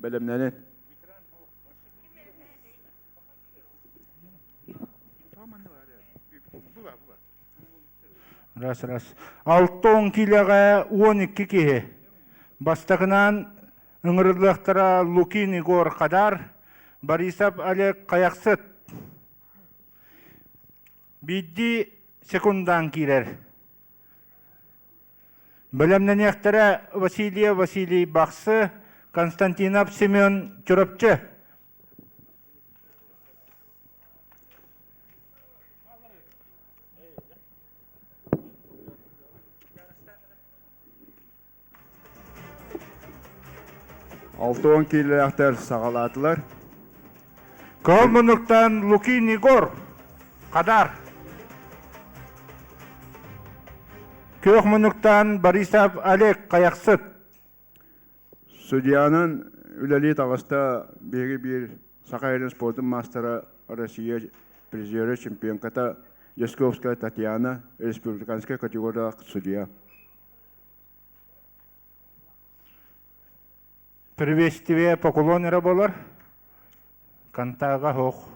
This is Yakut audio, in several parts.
Бэлэмнэнин. Раз, раз. Алта киилэҕэ 12 киһи. Бастакынан ыҥырыллыахтара Лукин Егор Хадар, Борисов Олег Хайахсыт. Биирдии секундаан киирэр. Бэлэмнэниэхтэрэ Васильев Василий Бахсы, Константинов Семен Чурапчы. 60 киилэлээхтэр саҕалаатылар. Кыһыл муннуктан Лукин Егор, Хадар. Күөх муннуктан Борисов Олег, Хайахсыт. Судьуйанан үлэлии таҕыста биһиги биир Саха сирин спордун маастара Россия призера чемпионката Дьосковская Татьяна, республиканскай категориялаах судьуйа. Приветствие поклон эрэ буолар. Контага суох.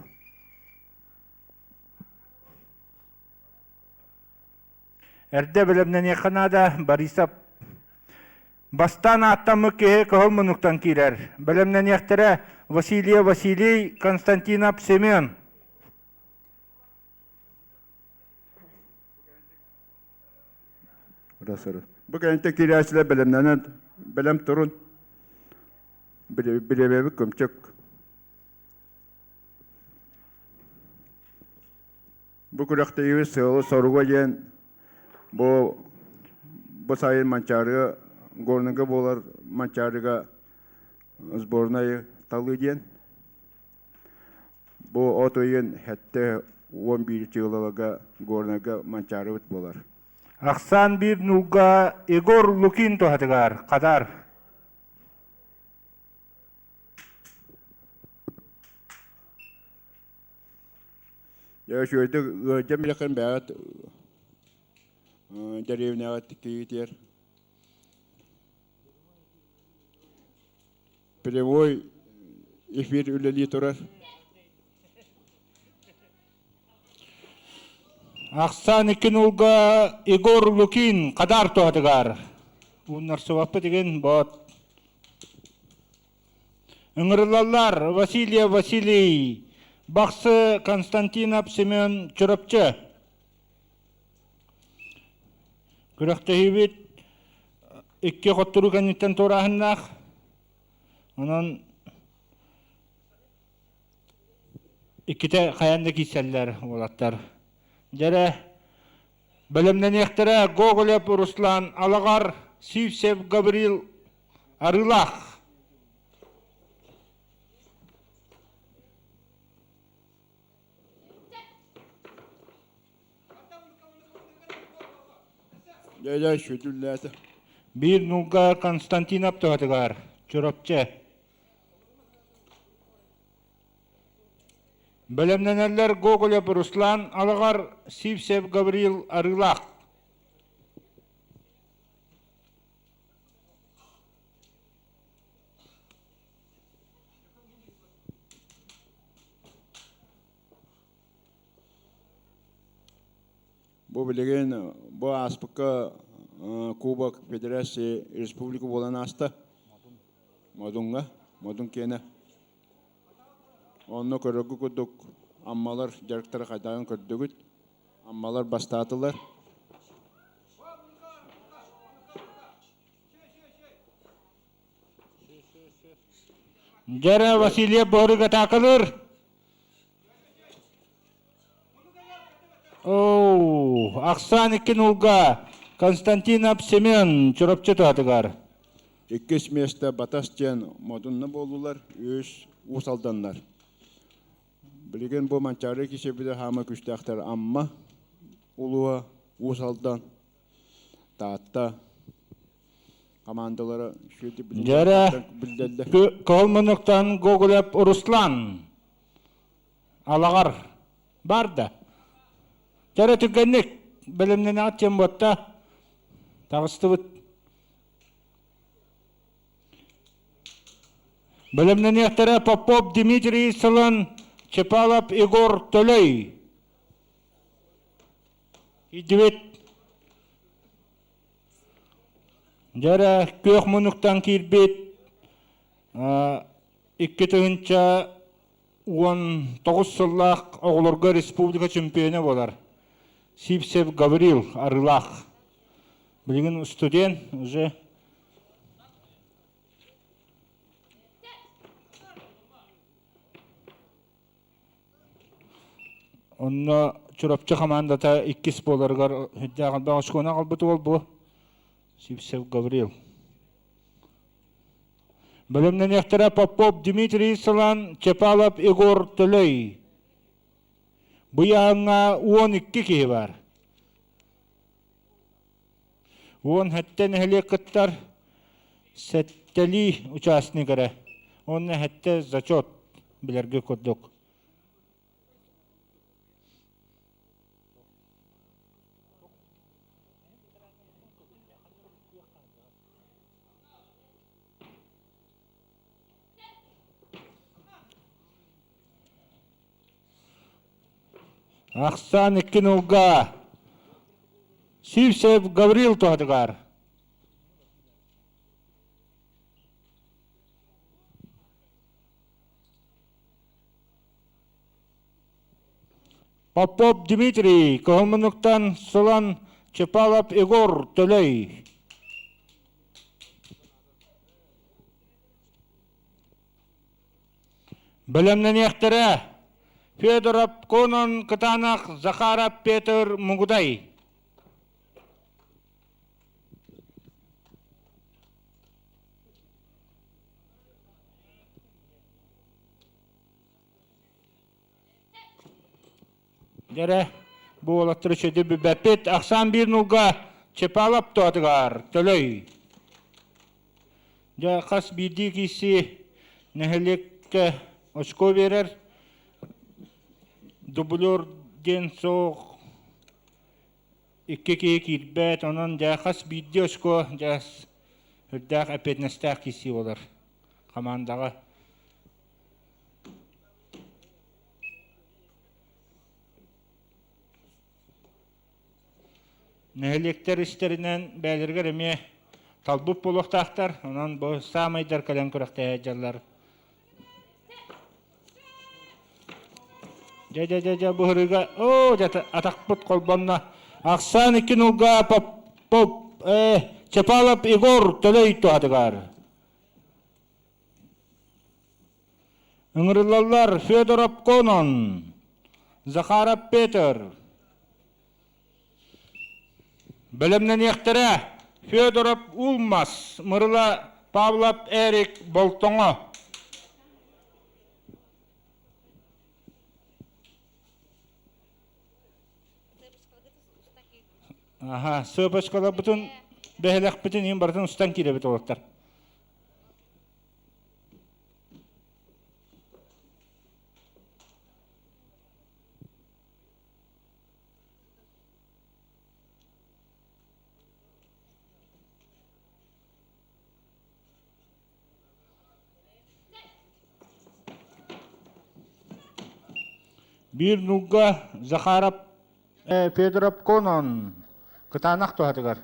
Эрдэ бэлэмнэниэххэ наада Борисов Бастаан ааттаммыт киһи кыһыл муннуктан киирэр. Бэлэмнэниэхтэрэ Василий Василий, Константинов Семен. Бу кэнниттэн киирээччилэр бэлэмнэнэн бэлэм турун. Билэбэбит көмчөк. Бу күрэхтэһии сыала-соруга диэн бу бу сайын Манчаарыга Горныга буолар Манчаарыга сборнай талыы диэн. Бу от ыйын 71 чыылаларга Горнайга Манчаарыбыт буолар. Ахсаан биир нуулга Егор Лукин туһатыгар Хадар. Дьэ үчүгэйдик ыалдьан билэххин бэйэҕит дэриэбинэҕэ тиккиитиэр прямой эфир үлэлии турар. Ахсаан иккин уулга Егор Лукин Хадар туһатыгар. Ууннарсыбаппыт игин бот. Ыҥырыллаллар Васильев Василий, Бахсы Константинов Семен Чурапчы. Күрэхтэһиибит икки хотторуу кэнниттэн туорааһыннаах. Онон иккитэ хайаан да киирсэллэр уолаттар. Дьэрэ бэлэмнэниэхтэрэ Гоголев Руслан Алаҕар, Сивцев Гаврил Арыылаах. Дьэ, сүтүллээтэ. Биир нууга Константинов туһатыгар, Чурапчы. Бэлэмнэнэллэр Гоголев Руслан Алаҕар, Сивцев Гаврил Арыылаах. Бу билигин бу ааспыкка Кубок Федерации Республика буолан ааста. Модуҥҥа, Модун киэнэ. Онно көрөргө курдук Аммалар дьарыктара хайдаҕын көрдүгүт. Аммалар бастаатылар. Дьэрэ Васильев борук атаакалыыр. Оу, ахсаан икки нулга Константинов Семен Чурапчы туһатыгар. Иккис миэстэ Батас диэн Модунна буоллулар, үс Уус Алданнар. Билигин бу Манчаары кисэбитэ хаама күстээхтэр Амма улууһа, Уус Алдан, Таатта хамаандалара Дьэрэ биллэллэр. Кыһыл муннуктан Гоголев Руслан Алаҕар бар да. Дьэрэ түргэнник бэлэмнэнэҕит диэн буотта. Таҕыстыбыт. Бэлэмнэниэхтэрэ Попов Дмитрий Сылан, Чепалов Егор Төлөй. Киирдибит. Дьэрэ күөх муннуктан киирбит 2019 сыллаах оҕолорго республика чемпиона буолар Сивцев Гаврил Арылаах. Билигин студент уже. Онно Чурапчы хамаандата иккис буоларыгар үрдээх элбэх очкону аҕалбыт уол бу Сивцев Гаврил. Бэлэмнэниэхтэрэ Попов Дмитрий Сылан, Чепалов Егор Төлөй. Бу ыйааһыҥҥа 12 киһи бар. 17 нэһилиэк кыттар, сэттэлии участник эрэ. Уонна сэттэ зачет билэргэ курдук. Ахсаан икки нулга Сивцев Гаврил туһатыгар. Попов Дмитрий, Кыһыл Сылан Чепалов Егор Төлөй. Бэлэмнэниэхтэрэ Федоров Конон Кытаанах Захаров Петр Мугудай. Дьэрэ, бу уолаттар үчүгэйдик билбэппит. Ахсаан биир нулга Чепалов туһатыгар Төлөй. Дьэ, хас биирдии киирсии нэһилиэккэ очко биэрэр. Дублер диэн суох икки киһи киирбэт, онон дьэ хас биирдии очко дьэ үрдээх эппиэтинэстээх киирсии буолар хамаандаҕа. Нэһилиэктэр истэринэн бэйэлэригэр эмиэ талбыт буолуохтаахтар, онон бу саамайдар кэлэн күрэхтэһэ сылдьаллар. Дьэ дьэ дьэ дьэ бу ырыга оо дьэ атахпыт холбонно. Ахсаан икки нулга Поп Чапалов Егор Төлөй туһатыгар. Ыҥырыллаллар Федоров Конон, Захаров Петр. Бэлэмнэниэхтэрэ Федоров Улмас, Мырыла Павлов Эрик Болтоҥо. Аха, сыапачкаларбытын, бэһэлэхпитин иһин барытын устан киирэбит олоттар. Биир нуга Захаров Федоров Конон кытаанах туһатыгар.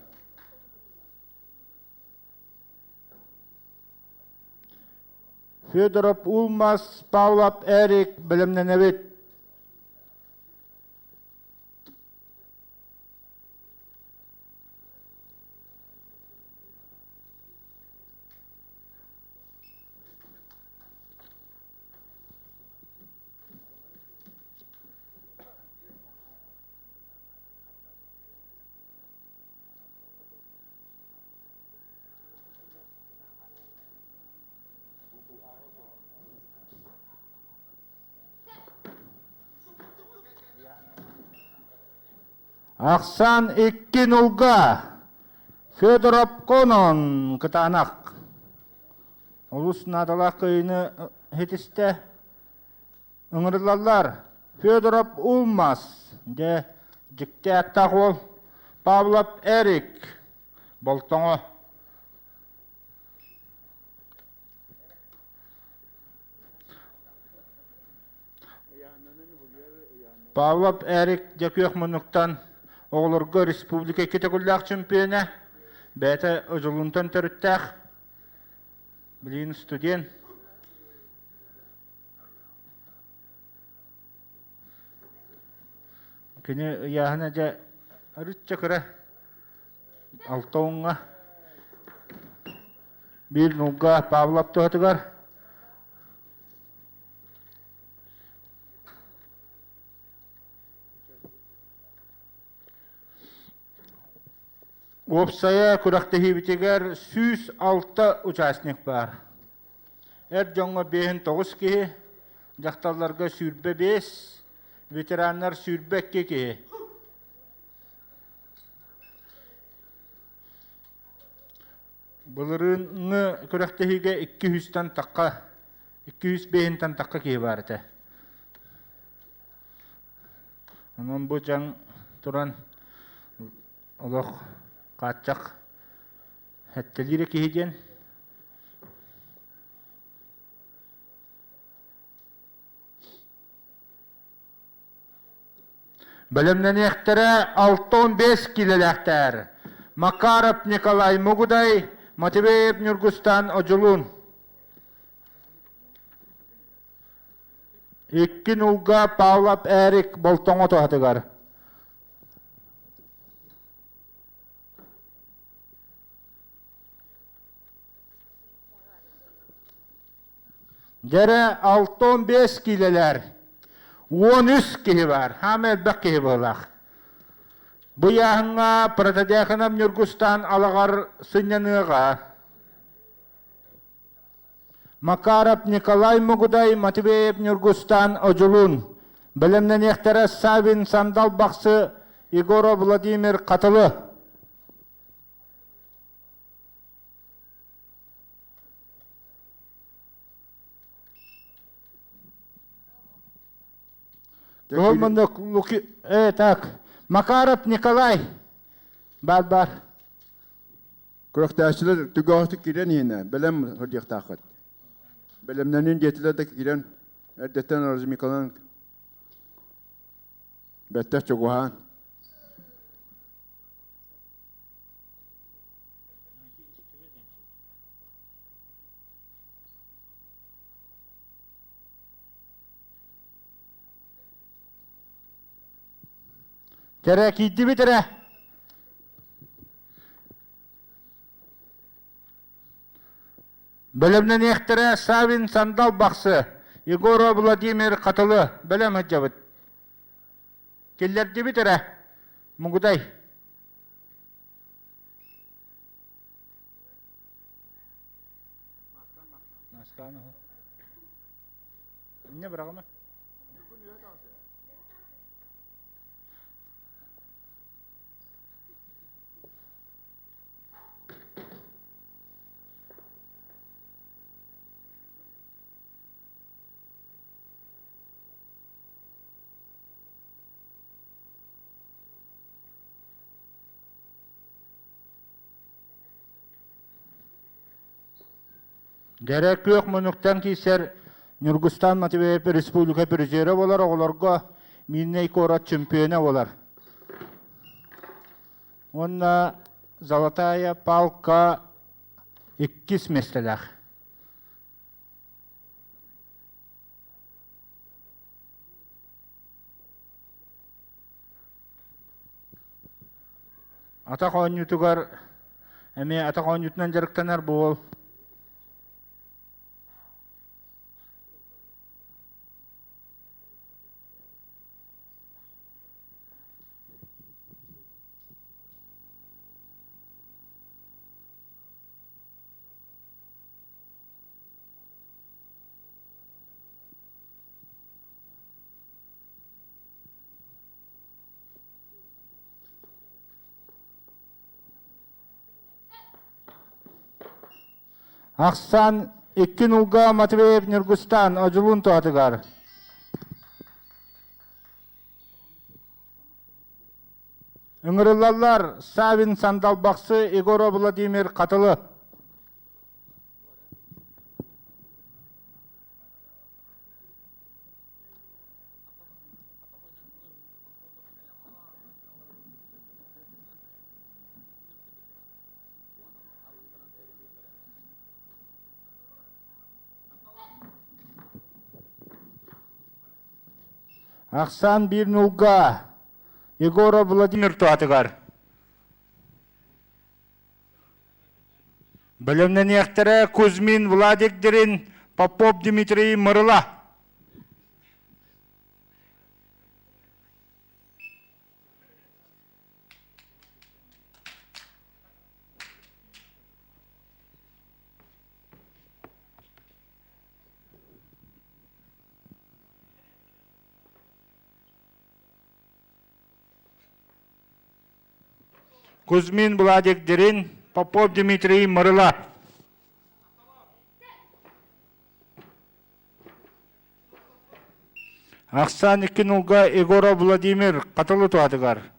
Федоров Улмас, Павлов Эрик бэлэмнэнэбит. Ахсаан икки нулга Федоров Конон кытаанах. Олус наадалаах кыайыыны ситистэ. Ыҥырыллаллар Федоров Улмас, дьэ дьикти ааттаах уол, Павлов Эрик, Болтоҥо. Павлов Эрик дьэ күөх муннуктан оҕолорго республика икки төгүллээх чемпиона, бэйэтэ Одьулуунтан төрүттээх, билигин студент. Кини ыйааһына дьэ арычча кыра 6 уоҥҥа биир нулга Павлов туһатыгар. Уопсайа күрэхтэһиибитигэр 106 участник баар. Эр дьоҥҥо 59 киһи, дьахталларга 25, ветераннар 22 киһи. Былырыыҥҥы күрэхтэһиигэ 200-тэн тахха, 205-тэн тахха киһи баар этэ. Онон бу дьаҥ туран олох хааччах сэттэлиирэ киһи диэн. Бэлэмнэниэхтэрэ 65 киилэлээхтэр Макаров Николай Мугудай, Матвеев Ньургустан Одьулуун. Икки нулга Павлов Эрик Болтоҥо туһатыгар. Дьэрэ 65 киилэлэр 13 киһи бар, хаама элбэх киһи быһылаах. Бу ыйааһыҥҥа Протодьяконов Ньургустаан Алаҕар сынньаныаҕа. Макаров Николай Мугудай, Матвеев Ньургустаан Одьулуун. Бэлэмнэниэхтэрэ Савин Сандал Бахсы, Егоров Владимир Хатылы. Луки, так, Макаров Николай. Бар бар. Күрэхтээччилэр түгэҕитик киирэн иһинэ бэлэм сылдьыахтааххыт. Бэлэмнэнин диэтилэр да киирэн эрдэттэн размикалан бэттэх чугуһаан. Кэрэ киирдибит эрэ. Бэлэмнэниэхтэрэ Савин Сандал Бахсы, Егоров Владимир Хатылы бэлэм сылдьабыт. Киллэрдибит эрэ. Мугудай. Инне быраҕыма. Дьэрэ күөх муннуктан киирсэр Ньургустан Матвеев республика призера буолар, оҕолорго Мирнэй куорат чемпиона буолар. Уонна Золотая палка иккис миэстэлээх. Атах оонньуутугар эмиэ атах оонньуутунан дьарыктанар буол. Ахсан икки нулга Матвеев Ньургустан Одьулуун туһатыгар. Ыҥырыллаллар Савин Сандал Бахсы, Егоров Владимир Хатылы. Ахсаан биир нулга Егоров Владимир туһатыгар. Бэлэмнэниэхтэрэ Кузьмин Владик Дирин, Попов Дмитрий Мырыла. Кузьмин Владик Дирин, Попов Дмитрий Мырыла. Ахсаан икки нулга Егоров Владимир Хатылы туһатыгар.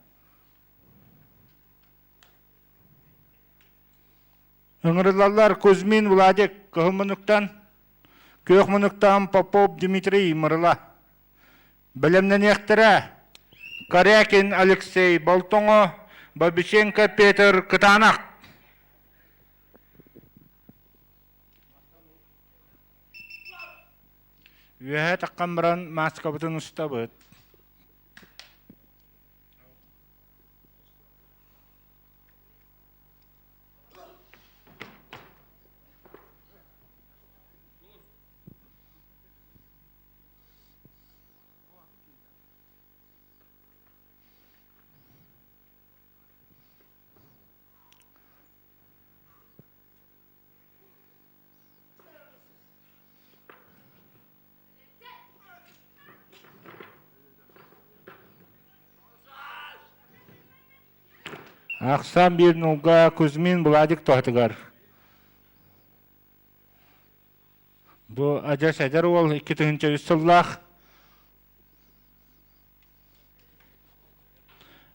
Ыҥырыллаллар Кузьмин Владик Кыһыл Мунуктан, Күөх Мунуктан Попов Дмитрий Мырыла. Бэлэмнэниэхтэрэ Корякин Алексей Болтоҥо, Бабиченко Петр Кытаанах. Үөһэ таххан баран мааскабытын устабыт. Ахсаан биир нулга Кузьмин Владик туһатыгар. Бу адьас эдэр уол 2003 сыллаах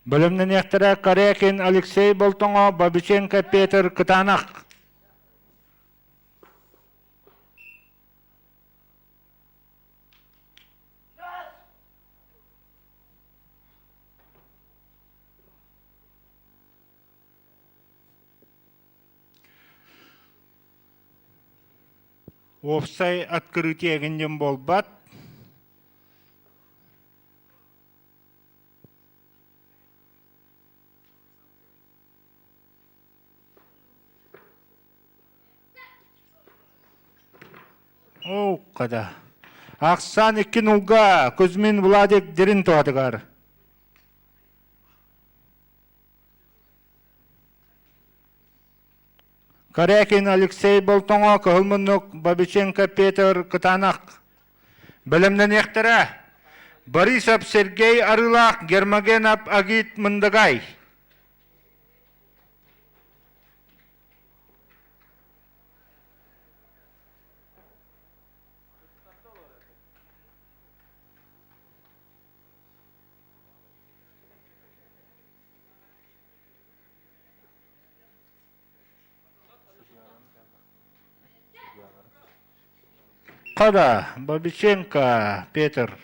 Бэлэмнэниэхтэрэ Корякин Алексей Болтоҥо, Бабиченко Петр Кытаанах. Уопсай открытие эҥин диэн буолбат. Оо, хата. Ахсаан икки нулга Кузьмин Владик Дирин туһатыгар. Корякин Алексей Болтоҥо, Кыһыл Муннук, Бабиченко Петр Кытаанах. Бэлэмнэниэхтэрэ. Борисов Сергей Арыылаах, Гермогенов Агит Мындагай. Хада, Бабиченко Петр.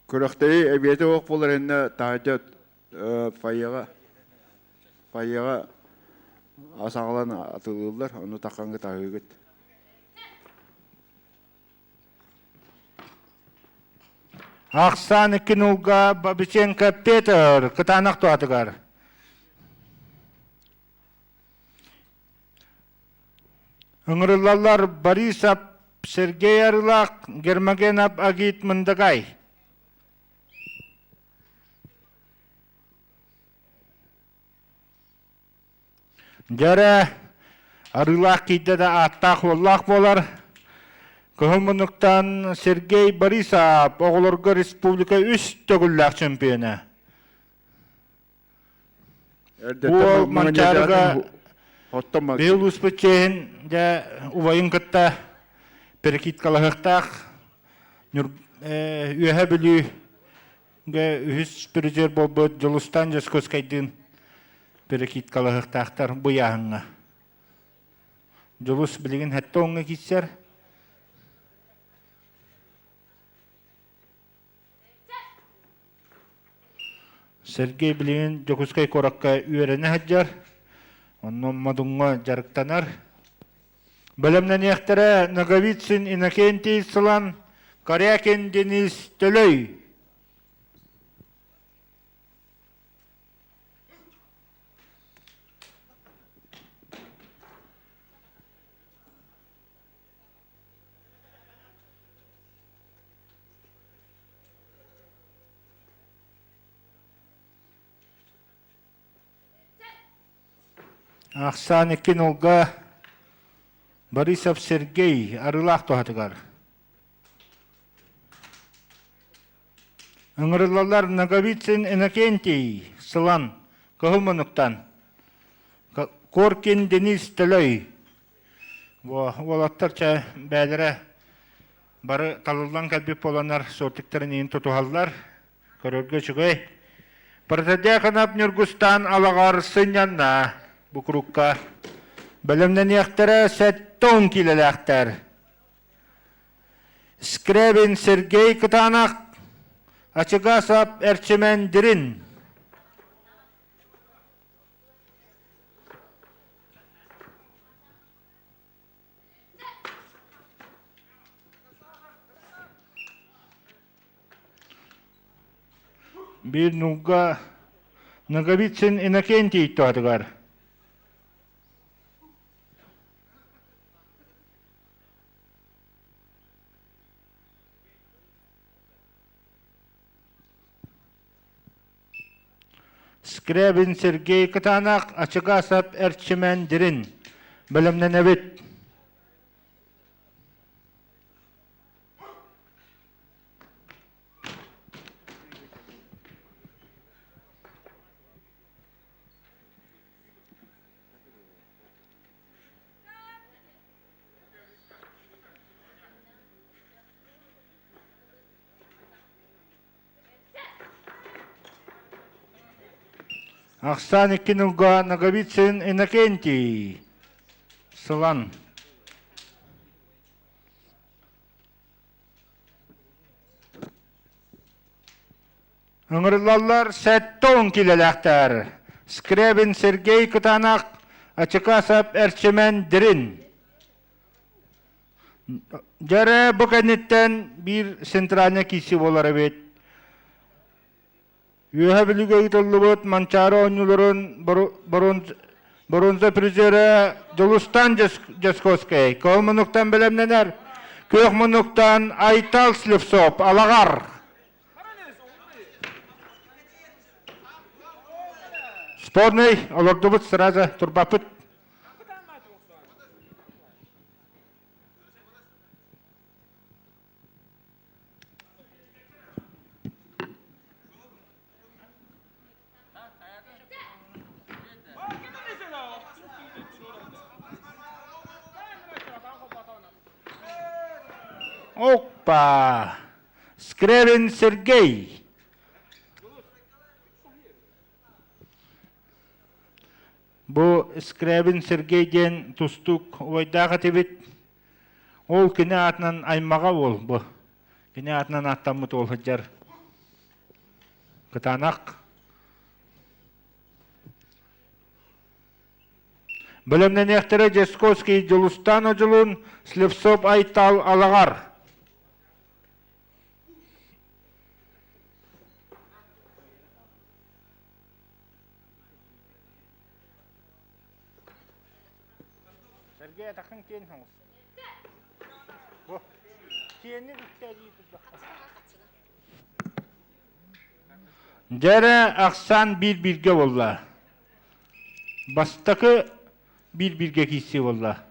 Күрэхтэһии эбиэтэ суох буолар иннэ таһырдьа фойеҕа фойеҕа ас аҕалан атыылыыллар, ону таххаҥҥыт аһыыгыт. Ахсаан икки нулга Бабиченко Петр кытаанах туһатыгар. Ыҥырыллаллар Борисов Сергей Арылаах, Гермогенов Агит Мындагай. Дьэрэ Арыылаах киирдэ да ааттаах-уоллаах буолар. Кыһыл муннуктан Сергей Борисов оҕолорго республика үс төгүллээх чемпиона. Уол Манчаарыга быйыл улууспут чиэһин дьэ убайын кытта перекидкалаһыахтаах Үөһэ Бүлүүгэ үһүс призер буолбут Дьулустан Дьоскуоскайдыын перекидкалаһыахтаахтар бу ыйааһыҥҥа. Дьулус билигин сэттэ уоҥҥа киирсэр. Сергей билигин Дьокуускай куоракка үөрэнэ сылдьар. Онно Модуҥҥа дьарыктанар. Бэлэмнэниэхтэрэ Ноговицын Иннокентий Сылан, Корякин Денис Төлөй. Ахсаан икки нолга Борисов Сергей Арыылаах туһатыгар. Ыҥырыллаллар Ноговицын Иннокентий Сылан Кыһыл Муннуктан Коркин Денис Төлөй Бу уолаттар чэ бээлэрэ бары талыллан кэлбит буоланнар суотиктарын иһин тутуһаллар. Көрөргө үчүгэй. Протодьяконов Ньургустаан алаҕар сынньанна. Бу курукка бэлэмнэниэхтэрэ 70 киилэлээхтэр. Скрябин Сергей Кытаанах, Ачыгасов Эрчимэн Дирин. Биир нуга Ноговицын Иннокентий туһатыгар. Скрябин Сергей Кытаанах, Ачыгасов Эрчимэн Дирин. Бэлэмнэнэбит. Ахсаан икки нылга Ноговицын Иннокентий Сылан Ыҥырыллаллар 70 киилэлээхтэр. Скрябин Сергей Кытаанах, Ачыкасов Эрчимэн Дирин. Дьэрэ бу кэнниттэн биир центральный киирсии буолар эбит. Үөһэ Бүлүүгэ ыытыллыбыт Манчаары оонньууларын боруонса призерэ Дьулустан Дьоскуоскай кыһыл муннуктан бэлэмнэнэр. Күөх муннуктан Айтал Слепцов Алаҕар. Спорный олордубут сразу турбаппыт. Оппа! Скрябин Сергей! Бу Скрябин Сергей диэн тустуук убайдаах этибит. Ол кини аатынан аймаҕа уол бу. Кини аатынан ааттаммыт уол сылдьар. Кытаанах. Бэлэмнэниэхтэрэ Дьесковский Дьулустаан Одьулуун, Слепцов Айтал Алаҕар. Сергей атахын киэн хоҥус. Бу киэни үктэлии турдахха. Дьэрэ ахсаан биир-бииргэ буолла. Бастакы биир-бииргэ киирсии буолла.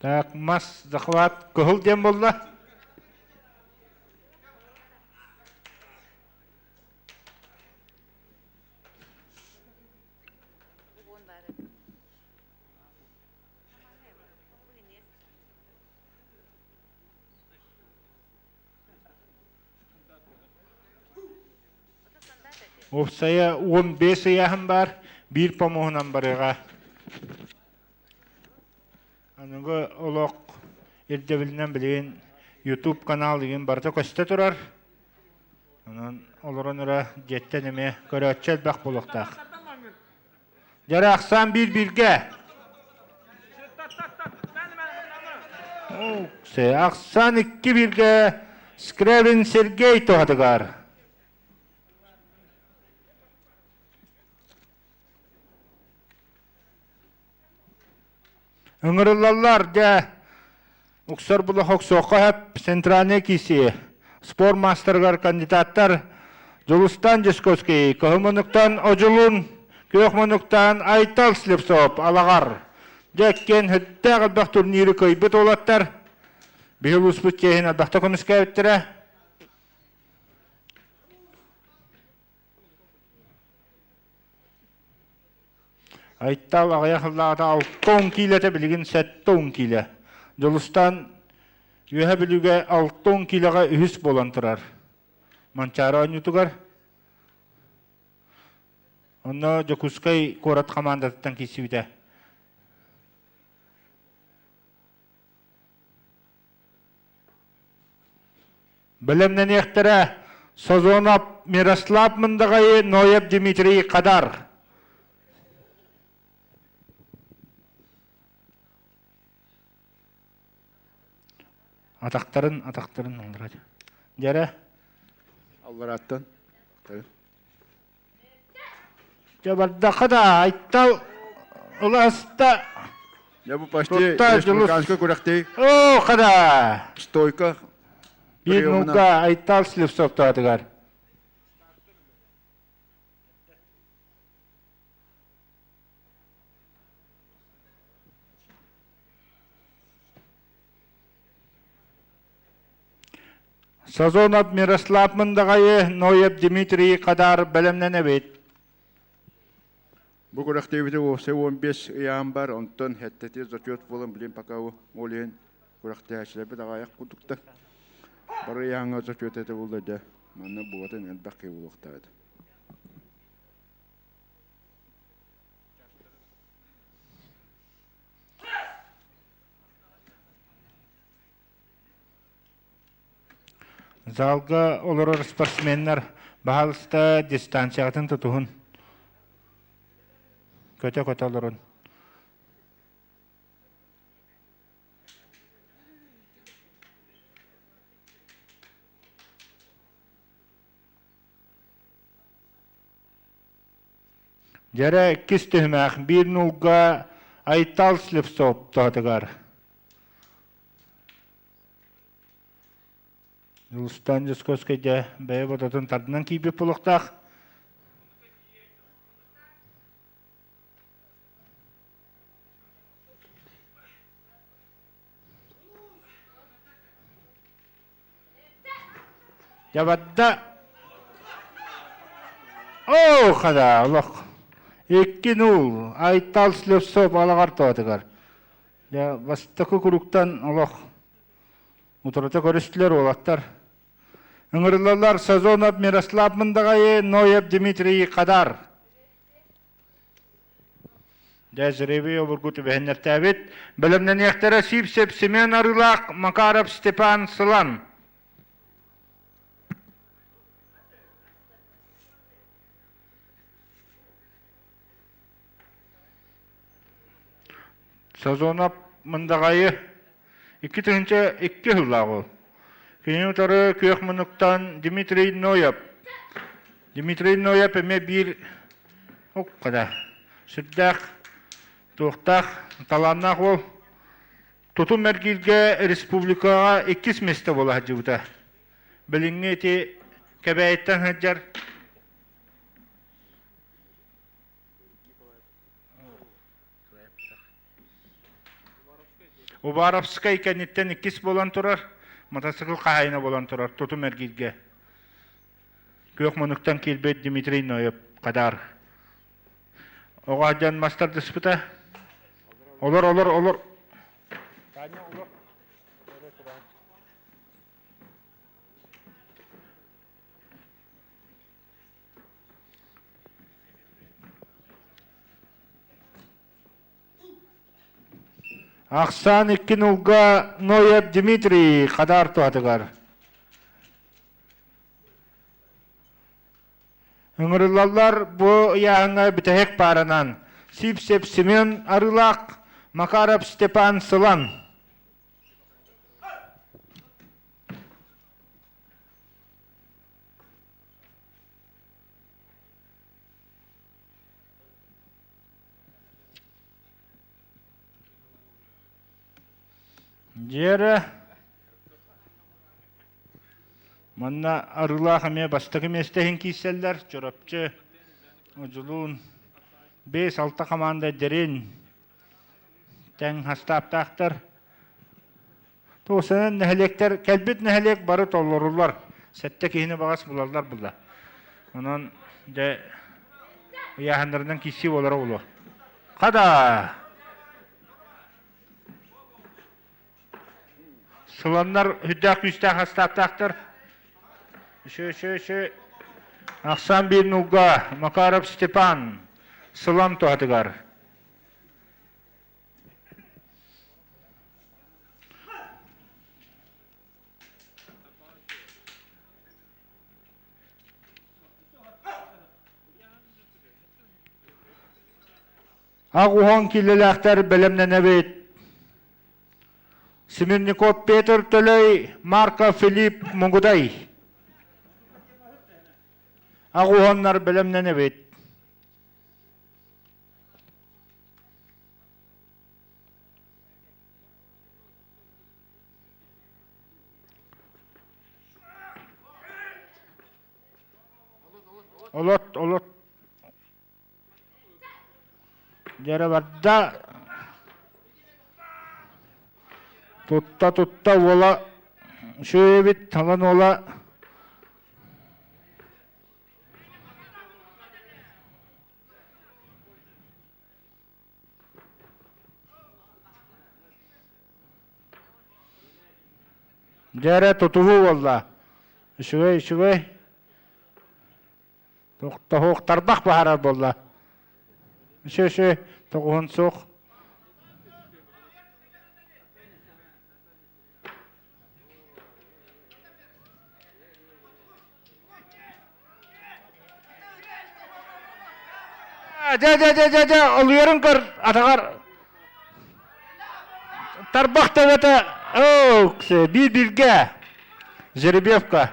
Так, мас захват кыһыл диэн буолла. Уопсайа 15 ыйааһын баар, биир помоһунан барыаҕа. Аныгы олох ирдэбилинэн билигин YouTube канал игин барыта көстө турар. Онон олорон эрэ дьиэттэн эмиэ көрөөччү элбэх буолуохтаах. Дьара ахсаан биир бииргэ. Ахсаан икки бииргэ Скрябин Сергей туһатыгар. Ыҥырыллаллар дьэ уксар булах охсуохха сөп центральный киси спорт маастарыгар кандидаттар Дьулустан Дьусковский, Кыһыл Муннуктан Одьулун, Күөх Муннуктан Айтал Слепцов, Алаҕар. Дьэ иккиэн сүрдээх элбэх турниры кыайбыт уолаттар. Биһи улууспут чиэһин элбэхтэ көмүскээбиттэрэ. Айтал аҕыйах сыллааҕыта 60 киилэтэ билигин 70 киилэ. Дьулустаан Үөһэ Бүлүүгэ 60 киилэҕэ үһүс буолан турар. Манчаары оонньуутугар онно Дьокуускай куорат хамаандатыттан киирсибитэ. Бэлэмнэниэхтэрэ Созонов Мирослав Мындаҕайы, Ноев Дмитрий Хадар. Атахтарын, атахтарын алларат. Дьэрэ. Аллараттан. Дьэ бардахха да Айтал уласта. Я бу почти республиканскай күрэхтии. О, хада. Стойка. Биир нуга Айтал Слепцов туһатыгар. Сазонов Мирослав Мындаҕайы, Ноев Дмитрий Хадар бэлэмнэнэбит. Бу күрэхтэһиибитэ уопсай 15 ыйаан бар, онтон хэттэтии зачет буолан билин пока ол иһин күрэхтэһээччилэрбит аҕайах курдуктар. Бары ыйааҥҥа зачет этэ буолла дьэ. Манна буолатын элбэх киһи буолуохтаах этэ. Залга олорор спортсменнар баһаалыста дистанцияҕытын тутуһун. Көтө-көтө олорун. Дьэрэ иккис түһүмэх биир нуулга Айтал Слепцов туһатыгар. Дьулустаан Дьусковскай дьэ бэйэ бодотун тардынан киирбит буолуохтаах. Дьабадда Оо, хада, олох. Икки нуул, Айтал Слепцов алаҕар тоотугар. Дьэ, бастакы куруктан олох утарыта көрүстүлэр уолаттар. Ыҥырыллаллар Сазонов Мирослав Мындаҕайы, Ноев Дмитрий Хадар. Дьэ, жребий обургу түбэһиннэртээбит. Бэлэмнэниэхтэрэ Сивцев Семен Арыылаах, Макаров Степан Сылан. Сазонов Мындаҕайы 2002 сыллаах ол. Кини утары күөх муннуктан Дмитрий Ноев. Дмитрий Ноев эмиэ биир уккада сүрдээх туохтаах талааннаах уол. Тутум эргииргэ республикаҕа иккис миэстэ буола сылдьыбыта. Билиҥҥи ити Кэбээйиттэн сылдьар Уваровскай кэнниттэн иккис буолан турар, мотоцикл хаһаайына буолан турар тутум эргииргэ. Күөх муннуктан киирбит Дмитрий Ноев Хадар. Оҕо дьон мас тардыспыта. Олор, олор, олор. Таня, олор. Ахсаан икки нулга Ноев Дмитрий Хадаар туһатыгар. Ыҥырыллаллар бу ыйааһыҥҥа бүтэһик пааранан Сивцев Семен Арыылаах, Макаров Степан Сылан. Дьиэрэ Манна Арыылаах эмиэ бастакы миэстэ иһин киирсэллэр. Чурапчы, Одьулуун 5-6 хамаанда Дэрин тэҥ хастааптаахтар. Туосанан нэһилиэктэр кэлбит нэһилиэк бары толоруллар. Сэттэ киһини баҕас булаллар була. Онон дьэ ыйааһыннарынан киирсии буолара буолуо. Хада! Сыланнар үрдээх күүстээх астааттаахтар. Үсө, үсө, үсө. Ахсаан биир нулга Макаров Степан Сылан туһатыгар. Ақ киилэлээхтэр бэлэмнэнэбит. Смирников Петр Төлөй, Марков Филипп Мугудай. Ақ бэлэмнэнэбит. Олот, олот. Дьэрэ барда. Тутта-тутта уола үчүгэй талан уола Дьэ эрэ тутуһуу буолла. Үчүгэй, үчүгэй. Тоһуох тарбах баһарар буолла. Үчүгэй, тоҕуһун суох. Дьэ, дьэ, дьэ, дьэ, дьэ, олуйарын көр, атаҕар тарбах төбөтө, оо, биир бииргэ, жеребьевка.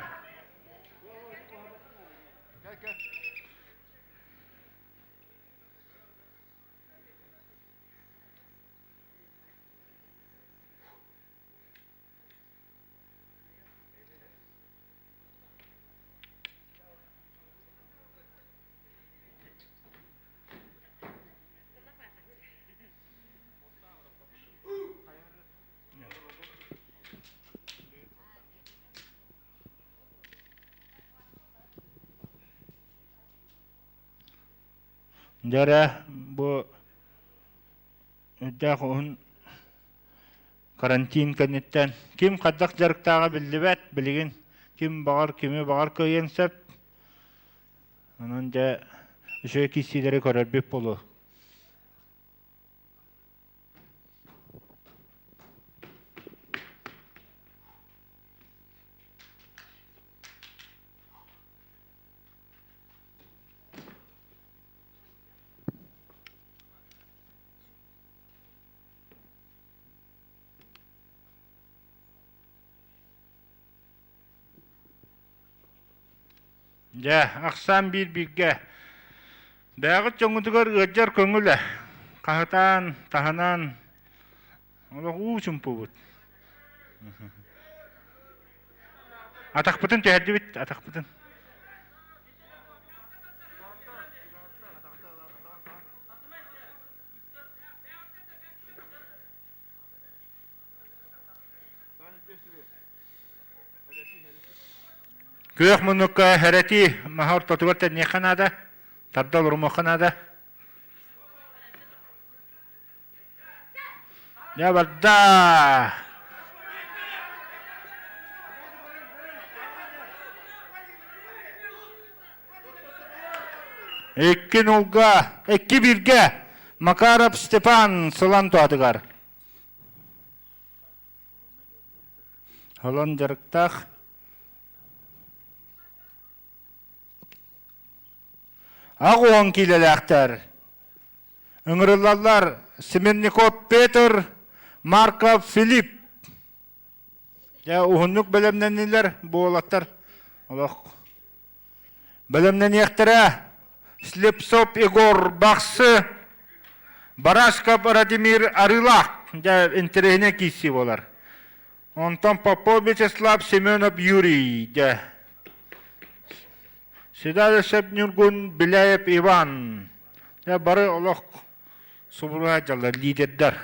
Дьэ эрэ бу үрдээх уһун карантин кэнниттэн ким хайдах дьарыктааҕа биллибэт, билигин ким баҕар кими баҕар кыайыан сөп. Онон дьэ үчүгэй киирсиилэри көрөрбүт буолуо. Дьэ, ахсаан биир бииргэ. Бэйэҕит дьоҥҥутугар ыалдьар көҥүлэ. Хаһытаан, таһынан, олох уу чумпубут. Атахпытын түһэрдибит, атахпытын. Күөх муннукка хэрэтии маһа ортотугар тэниэххэ наада, тарда олорумуохха наада. Дьэ барда! Икки нулга, икки бииргэ Макаров Степан Сылан туһатыгар. Холон дьарыктаах. Ах уон киилэлээхтэр. Ыҥырыллаллар Семенников Петр, Марков Филипп. Дьэ, уһуннук бэлэмнэннилэр буолаттар. Олох бэлэмнэниэхтэрэ. Слепцов Егор Бахсы, Барашков Радимир Арыылаах. Дьэ, интэриэһинэй киирсии буолар. Онтон Попов Вячеслав Семенов Юрий. Дьэ. Седалищев Ньургун Беляев Иван. Дьэ, бары олох субуруһа дьаллар лидердэр.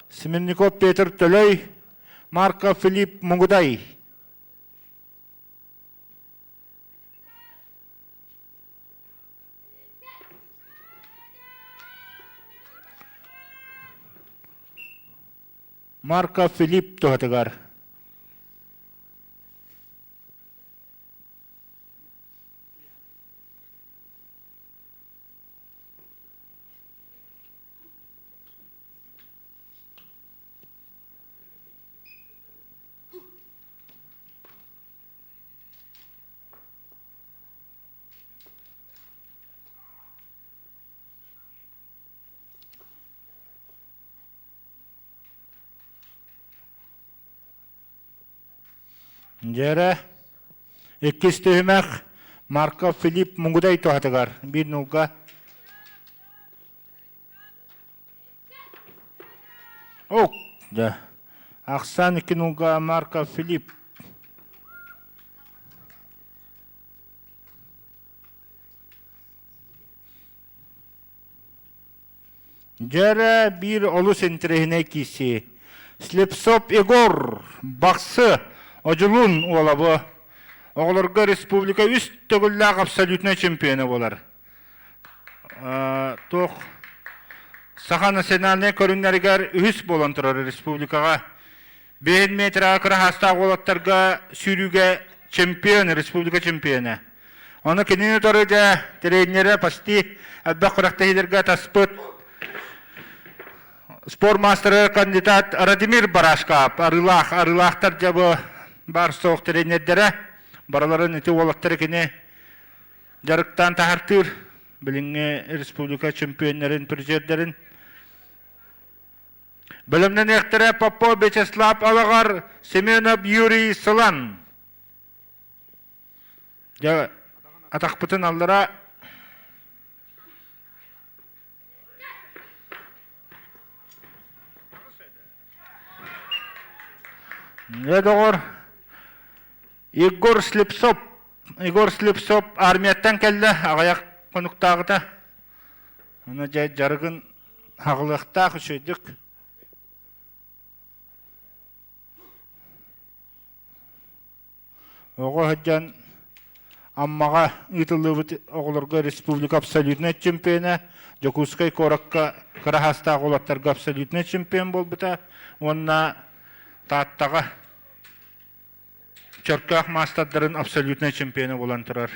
Семенников Петр Төлөй, Марков Филипп Мугудай. Марков Филипп туһатыгар. Дьэрэ, иккис түһүмэх Марков Филипп Мугудай туһатыгар биир нуулга. Ок, да. Ахсаан икки нуулга Марков Филипп. Дьэрэ биир олус интэриэһинэй киирсии. Слепцов Егор, Бахсы, Одьулуун уола бу. Оҕолорго республика үс төгүллээх абсолютнай чемпиона буолар. Туох Саха национальнай көрүҥнэригэр үһүс буолан турар республикаҕа. Биэһин метраҕа кыраһаастаах уолаттарга сүүрүүгэ чемпион, республика чемпиона. Ону кинини утары дьэ тренерэ почти элбэх күрэхтэһиилэргэ таспыт спорт маастара кандидат Радимир Барашкап арыылаах арыылаахтар дьэ бу баар суох тренердэрэ барыларын ити уолаттары кини дьарыктаан таһартыыр билиҥҥи республика чемпионнарын призердэрин бэлэмнэниэхтэрэ Попов Вячеслав Алаҕар Семенов Юрий Сылан Дьэ, атахпытын аллара Дьэ, доҕор, Егор Слепцов, Егор Слепцов армияттан кэллэ, аҕыйах хонуктааҕыта. Аны дьэ дьарыгын хаҕылыахтаах үчүгэйдик. Оҕо сылдьан Аммаҕа ыытыллыбыт оҕолорго республика абсолютнай чемпиона, Дьокуускай куоракка кыра саастаах уолаттарга абсолютнай чемпион буолбута уонна Тааттаҕа Чөркөөх маастардарын абсолютнай чемпиона буолан турар.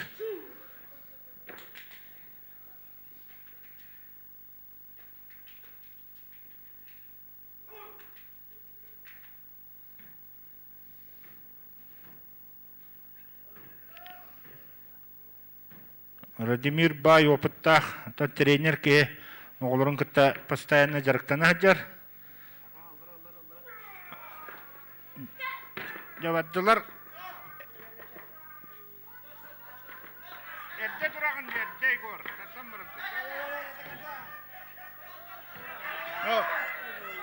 Владимир баай опыттаах тренер киһи оҕолорун кытта постоянно дьарыктана сылдьар. Дьабардылар. Эрдэ тураҕын эрдэ Егор. Тардан баран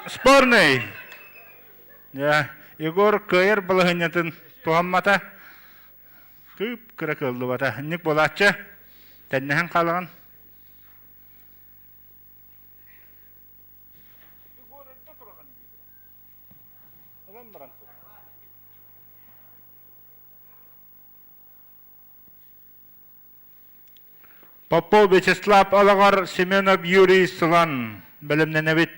Спорный. Егор кыайар балаһыанньатын туһаммата. Кып кыра кыаллыбата. Инник буолааччы. Тэннэһэн хаалаҕын. Егор эрдэ тураҕын диир. Ылан баран тур. Попов Вячеслав Алаҕар Семенов Юрий Сылан бэлэмнэнэбит.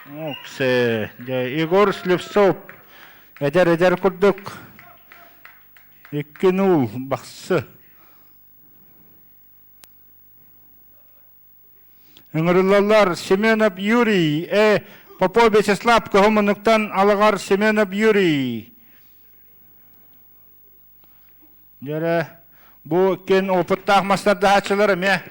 Уксе, Егор Слепцов. Эдэр-эдэр курдук 2-0 Бахсы. Ыҥырыллаллар Семенов Юрий, Попов Вячеслав Көһө Алаҕар Семенов Юрий. Дьэрэ, бу кен опыттаах мастардаһааччылар эмиэ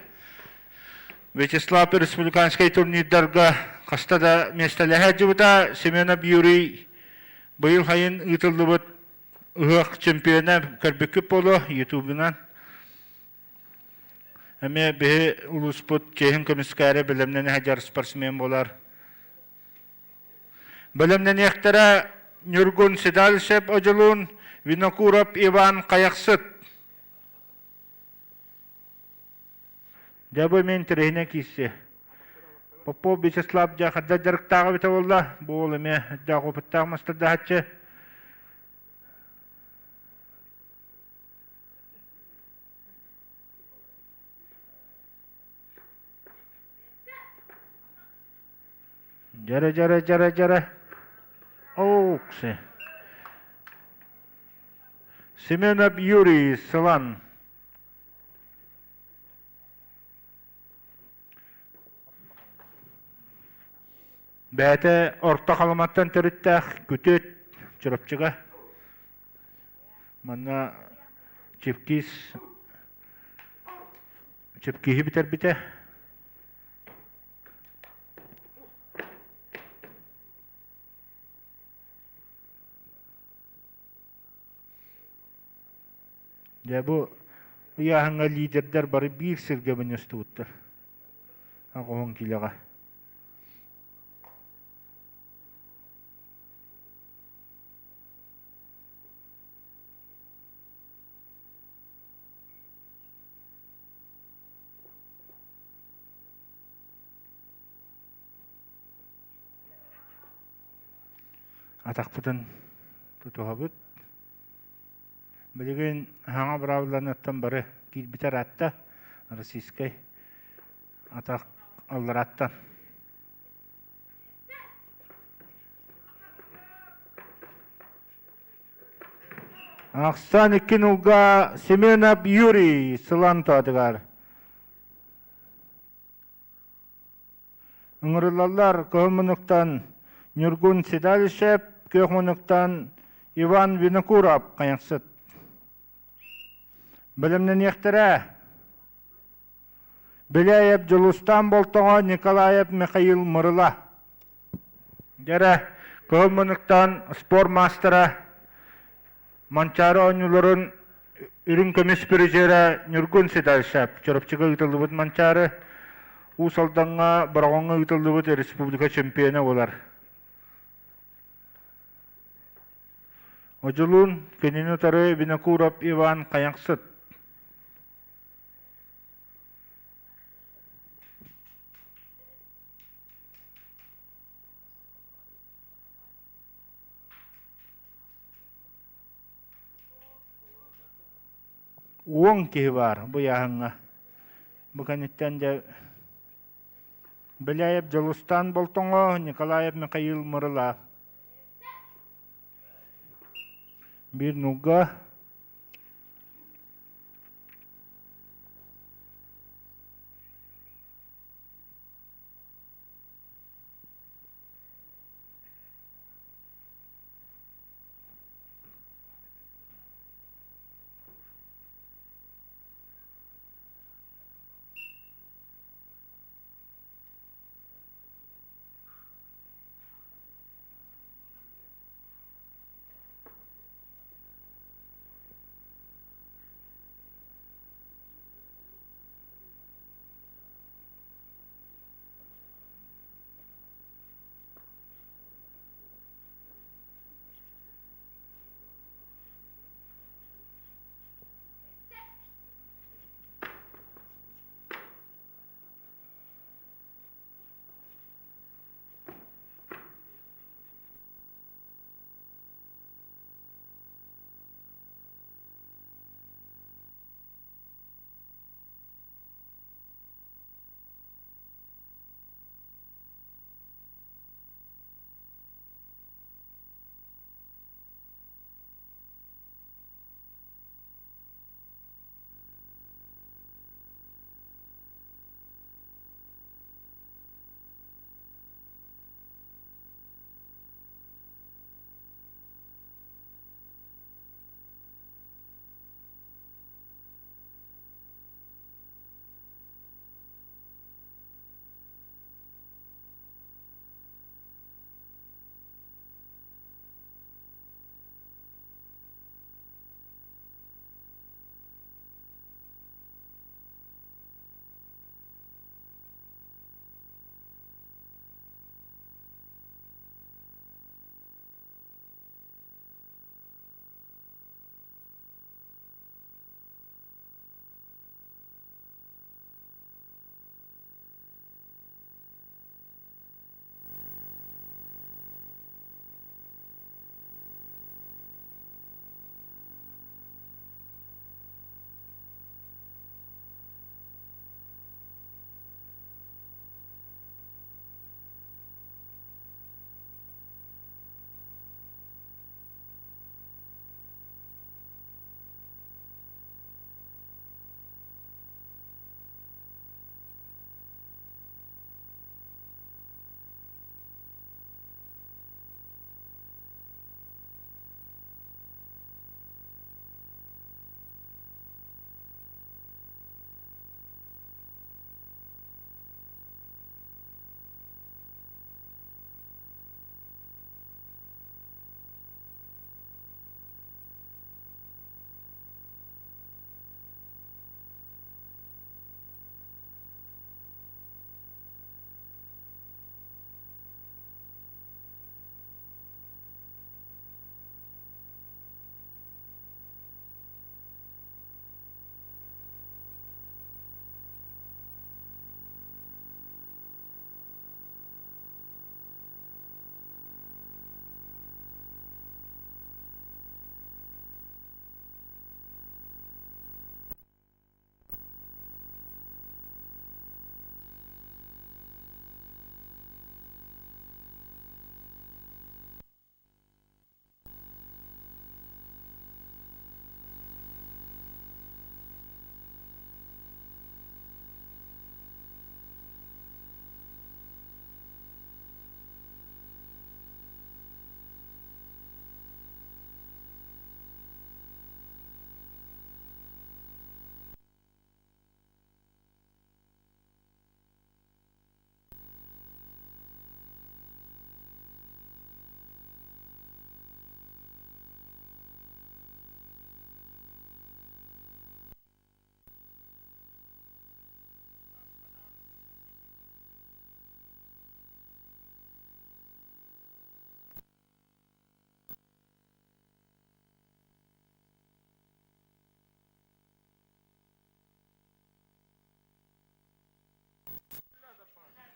Вячеслав республиканскай турнирдарга хаста да миэстэлэһэ сылдьыбыта. Семенов Юрий быйыл сайын ыытыллыбыт ыһыах чемпиона көрбүккүт буолуо ютубунан. Эмиэ биһи улууспут чиэһин көмүскээри бэлэмнэнэ сылдьар спортсмен буолар. Бэлэмнэниэхтэрэ Ньургун Седалищев Одьулуун, Винокуров Иван Хайахсыт. Дьэ бу мин интэриэһинэй киирсиэ. Попов Вячеслав дьэ хадда дьарыктааҕа эбитэ буолла. Бу уол эмиэ элбэх опыттаах мастардаһаччы. Дьэрэ, дьэрэ, дьэрэ, дьэрэ. Оукси. Семенов Юрий Сылан. Бэйэтэ Орто Халыматтан төрүттээх күтүөт Чурапчыга. Манна Чипкис Чипкиһи бүтэрбитэ. Дьэ бу ыйааһыҥҥа лидердэр бары биир сиргэ мунньустубуттар. Аҕыһын киилэҕэ. Атахпытын тутуһабыт. Билигин саҥа быраабыланыттан бары киирбитэ ыраатта. Российскай атах аллараттан. Ахсан икки нулга Семенов Юрий Сылан тоотугар. Ыҥырыллаллар Кыһыл Муннуктан Ньургун Седалищев, Күөх Муннуктан Иван Винокуров хайахсыт. Бэлэмнэниэхтэрэ. Беляев Дьулустаан Болтоҥо, Николаев Михаил Мырыла. Дьэрэ, Кыһыл Муннуктан спорт маастара Манчаары оонньууларын үрүҥ көмүс призера Ньургун Седалищев Чурапчыга ыытыллыбыт Манчаары Уус Алдаҥҥа Бороҕоҥҥо ыытыллыбыт республика чемпиона буолар. Одьулуун кинини утары Винокуров Иван Хайахсыт. Уон киһи баар бу ыйааһыҥҥа. Бу кэнниттэн дьэ Беляев Дьулустаан Болтоҥо, Николаев Михаил Мырыла. Биир нуга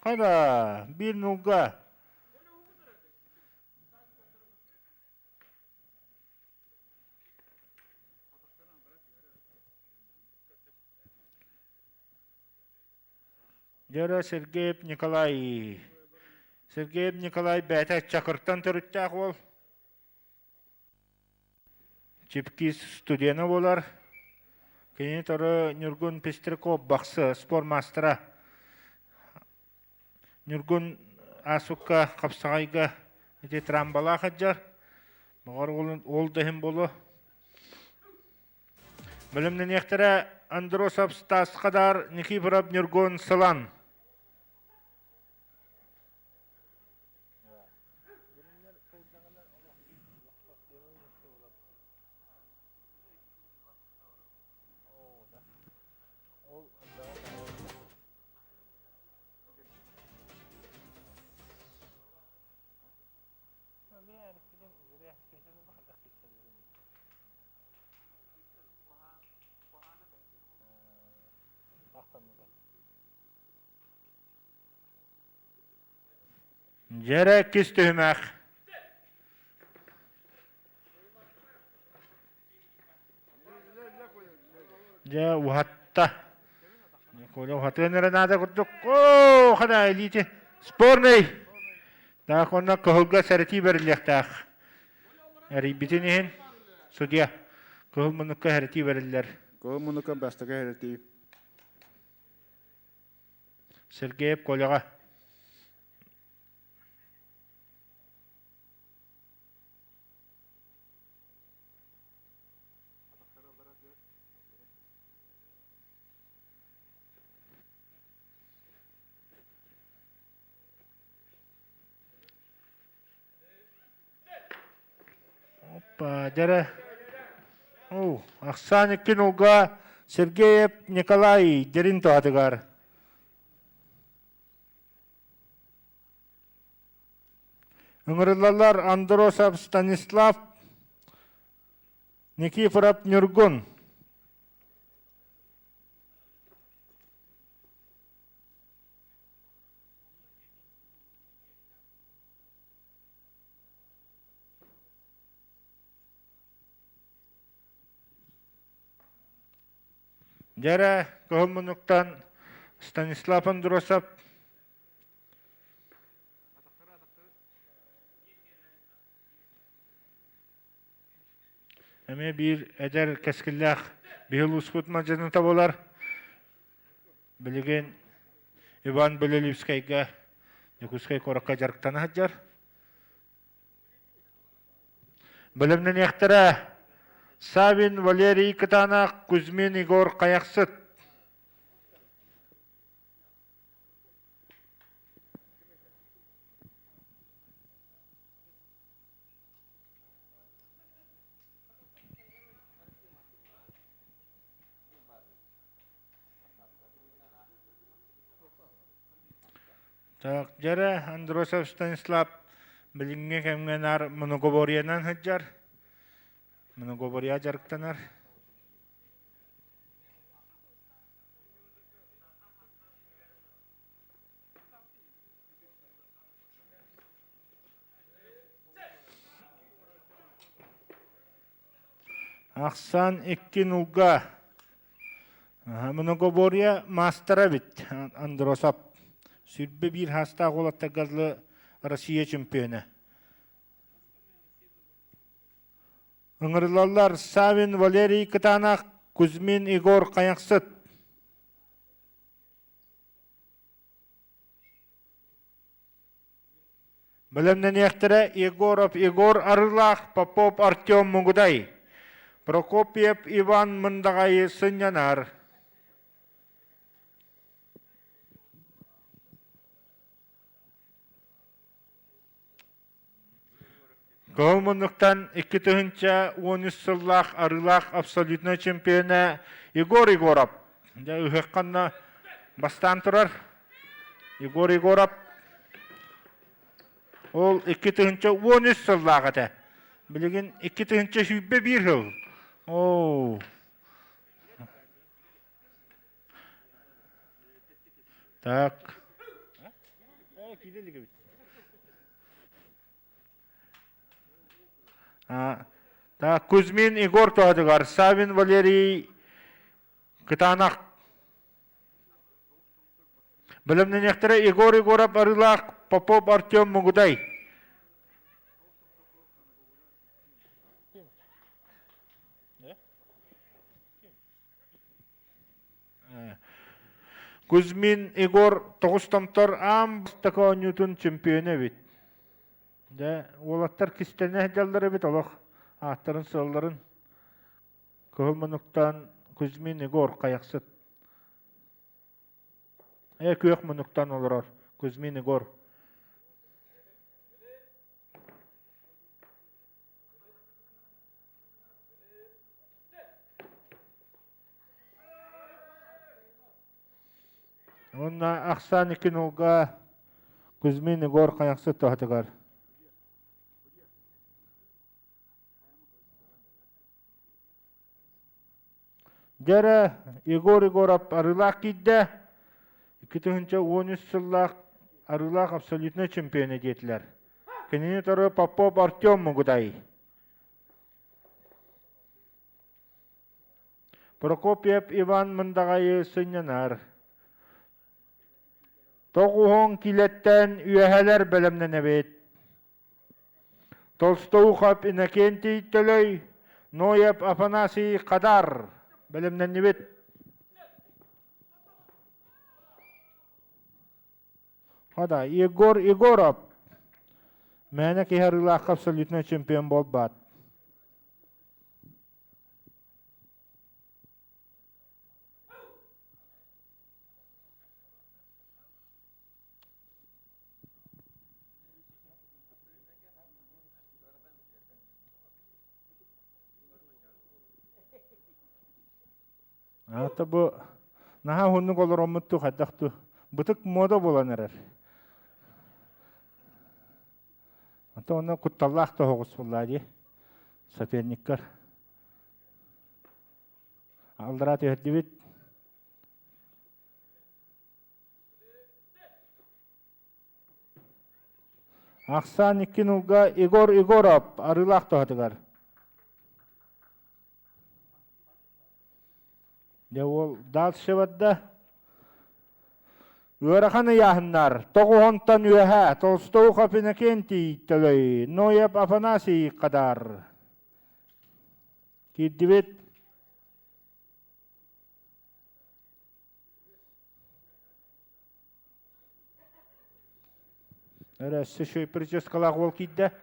Хада, биир нулга. Дьоро Сергеев Николай. Сергеев Николай бэйэтэ Чакыртан төрүттээх уол. Чипкис студена буолар. Кини тору Ньургун Пестряков бахсы спорт маастара. Ньургун Аасукка хапсаҕайга ити трамбалаах сылдьар. Баҕар ол да иһин буолуо. Бэлэмнэниэхтэрэ Андросов Стас Хадар, Никифоров Ньургун Сылан. Дьэрэ иккис түһүмэх. Дьэ уһатта. Коля уһатыан эрэ наада курдук. Оо, хана илиити. Спорный! Так, онно кыһылга сэрэтии бэриллиэхтээх. Эрийбитин иһин судья кыһыл муннукка сэрэтии бэриллэр. Кыһыл муннукка бастакы сэрэтии. Сергеев Коляҕа. Опа, дьэрэ. Оо, ахсаан иккин улга Сергеев Николай дэрин туһатыгар. Ыҥырыллаллар Андросов Станислав, Никифоров Ньургун. Дьэрэ, кыһыл муннуктан Станислав Андросов Эмиэ биир эдэр кэскиллээх биһи улууспут мадьыныта буолар. Билигин Иван Белолюбскайга Дьокуускай куоракка дьарыктана сылдьар. Бэлэмнэниэхтэрэ Савин Валерий Кытаанах, Кузьмин Егор Хайахсыт. Так, дьэрэ Андросов Станислав билиҥҥи кэмҥэ наар многоборьенан сылдьар. Многоборье дьарыктанар. Ахсаан икки нулга Многоборье маастара эбит Андросов. Сүрбэ биир хаастаах уолаттарга дылы Россия чемпиона. Ыҥырылаллар Савин Валерий Кытаанах, Кузьмин Егор Хайахсыт. Бэлэмнэниэхтэрэ Егоров Егор Арыылаах, Попов Артем Мугудай, Прокопьев Иван Мындаҕайы сынньанар. Кыһыл муннуктан 2013 сыллаах Арыылаах абсолютнай чемпиона Егор Егоров. Дьэ, ыһыахханна бастаан турар. Егор Егоров ол 2013 сыллаах этэ. Билигин 2021 сыл. Оо. Так. киирэ илик эбит. Так, Кузьмин Егор туһатыгар Савин Валерий Кытаанах. Бэлэмнэниэхтэрэ Егор Егоров Арыылаах, Попов Артем Мугудай. Кузьмин Егор тоҕус томтор аан бастакы оонньуутун чемпиона эбит. Дьэ, уолаттар кистэнэ сылдьаллар эбит олох ааттарын-суолларын. Кыһыл муннуктан Кузьмин Егор хайахсыт. Ээ, күөх муннуктан олорор Кузьмин Егор. Уонна ахсаан икки нолга Кузьмин Егор хайахсыт туһатыгар. Дьэ Егор Егоров Арыылаах киирдэ. 2013 сыллаах Арыылаах абсолютнай чемпиона диэтилэр. Кинини тору Попов Артем Мугудай. Прокопьев Иван Мындаҕайы сынньанар. Тоҕуһун килэттэн үөһэлэр бэлэмнэнэбит. Толстоухов Иннокентий Төлөй, Ноев Афанасий Хадар бэлэмнэннибит. Хада, Егор Егоров мээнэ киһи арыылаахха абсолютнай чемпион буолбат. Аата бу наһаа уһуннук олороммут туу хайдах туу бытык муода буолан эрэр. Ата онно кутталлаах тоһоҕус буоллаа дии соперниккар. Алдара түһэрдибит. Ахсаан икки нулга Егор Егоров Арыылаах туһатыгар. Дьэ уол дальше барда. Ыарахан ыйааһыннар тоҕуһунтан үөһэ Толстоухов Иннокентий Төлөй, Ноев Афанасий Хадар. Киирдибит. Өссө үчүгэй прическалаах уол киирдэ.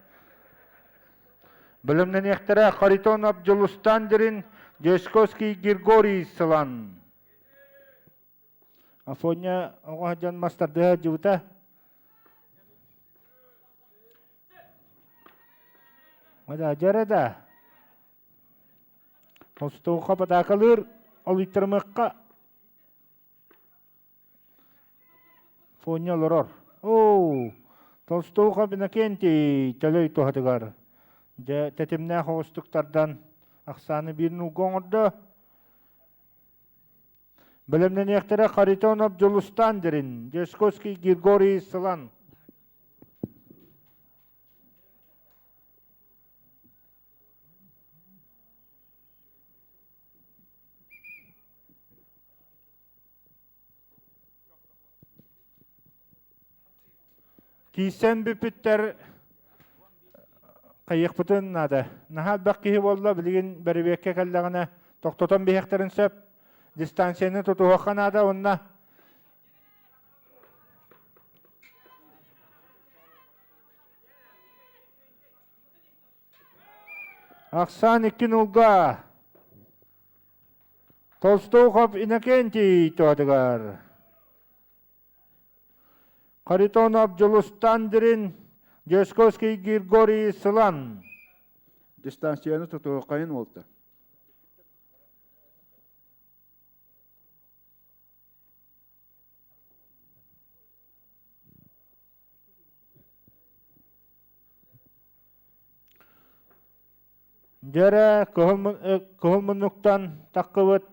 Бэлэмнэниэхтэрэ Харитонов Дьулустаан Дирин, Дьячковский Григорий Сылан. Афоня оҕо сылдьан мас тардыһа сылдьыбыта. Дьэрэ да. Толстуохха батаакалыыр, олуйтарымыахха. Фоня олорор. Оо, Толстоухов Иннокентий Төлөй туһатыгар. Дьэ, тэтимнээх оҕустук тардан ахсааны биир нууга оҥордо. Бэлэмнэниэхтэрэ Харитонов Дьулустаан Дирин, Дьячковский Григорий Сылан. Киирсэн бүппүттэр хайыахпытын наада. Наһаа элбэх киһи буолла, билигин бэрэбиэркэ кэллэҕинэ тохтотон биһиэхтэрин сөп. Дистанцияны тутуһуохха наада уонна Ахсаан икки нулга Толстоухов Иннокентий туһатыгар. Харитонов Дьулустаан Дирин, Дьячковский Григорий Сылан. Дистанцияны тутуоххайын уолта. Дьэрэ кыһыл муннуктан таххыбыт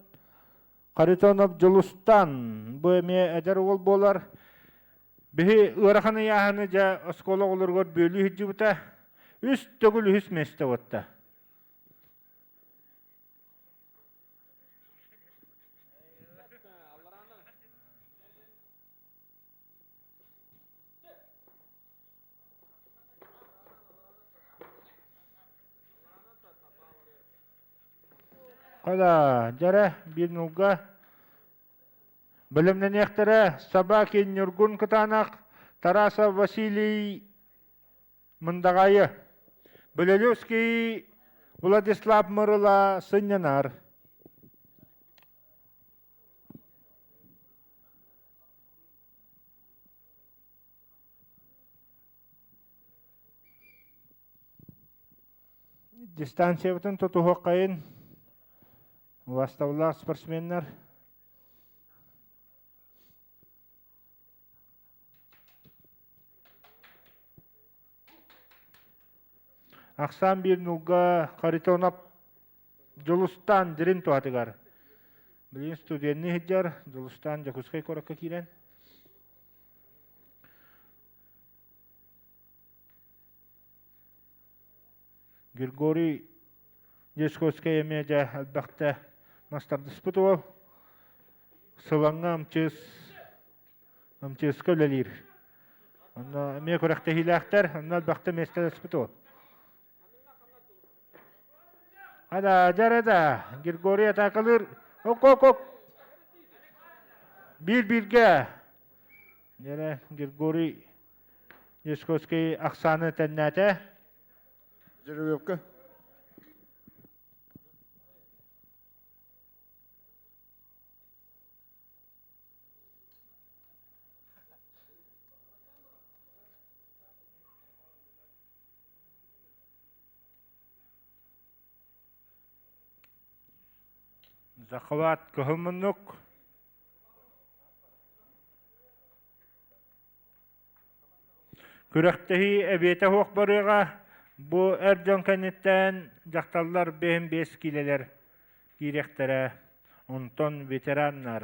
Харитонов Дьулустан бу эмиэ эдэр уол буолар. Биһи ыарахан ыйааһыны дьэ оскуола оҕолоругар бүөлүү сылдьыбыта. Үс төгүл үһүс миэстэ уотта. Хала, дьэрэ, биир нулга Бэлэмнэниэхтэрэ Собакин Ньургун Кытаанах, Тарасов Василий Мындаҕайы, Белолюбский Владислав Мырыла сынньанар. Дистанциябытын тутуһуоххайын Убаастабыллаах спортсменнар. Ахсаан биир нулга Харитонов Дьулустаан Дирин туһатыгар. Билигин студенныы сылдьар Дьулустаан Дьокуускай куоракка киирэн. Григорий Дьячковскай эмиэ дьэ элбэхтэ мас тардыспыт уол. Сылаҥҥа МЧС МЧСка үлэлиир. Онно эмиэ күрэхтэһиилээхтэр, онно элбэхтэ миэстэлэспит уол. Ада, дьэ да, Григорий атаакалыыр. Ок-ок-ок. Биир-бииргэ. Дьэрэ, Григорий Дьячковский ахсааны тэннээтэ. Жеребьевка. Захват кыһыл муннук. Күрэхтэһии эбиэтэ суох барыаҕа. Бу эр дьон кэнниттэн дьахталлар биэһин биэс киилэлэр киириэхтэрэ. Онтон ветераннар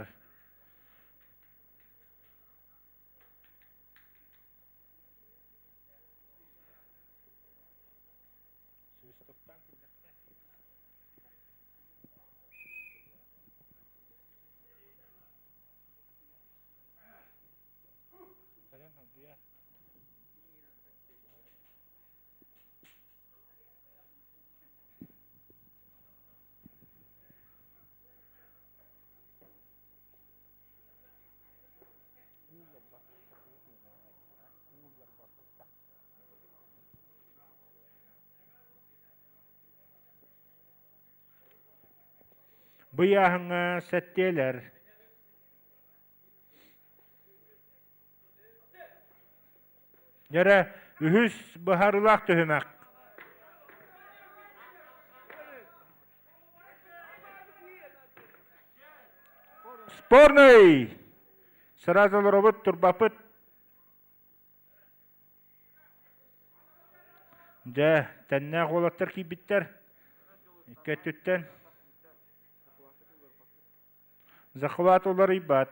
Бу ыйааһыҥҥа сэттиэлэр Дьэрэ, үһүс быһаарыылаах түһүмэх. Спорный! Сразу олоробут, турбаппыт. Дьэ, тэннээх уолаттар киирбиттэр. Икки өттүттэн. Захват уларыйбат.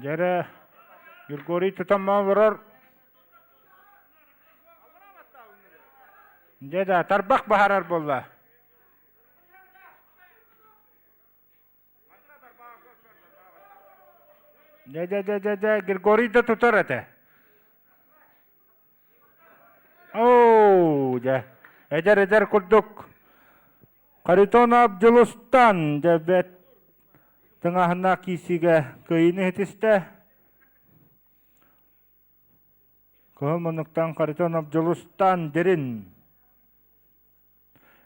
Дьэрэ, Григорий тутан олорор. Дьэ да, тарбах баһарар буолла. Дьэ, дьэ, дьэ, дьэ, дьэ, Григорий да тутар этэ. Оо, дьэ, эдэр-эдэр курдук Харитонов Дьулустан дьэ бэт тыҥааһыннаах киирсиигэ кыайыыны ситистэ. Кыһыл муннуктан Харитонов Дьулустан Дирин.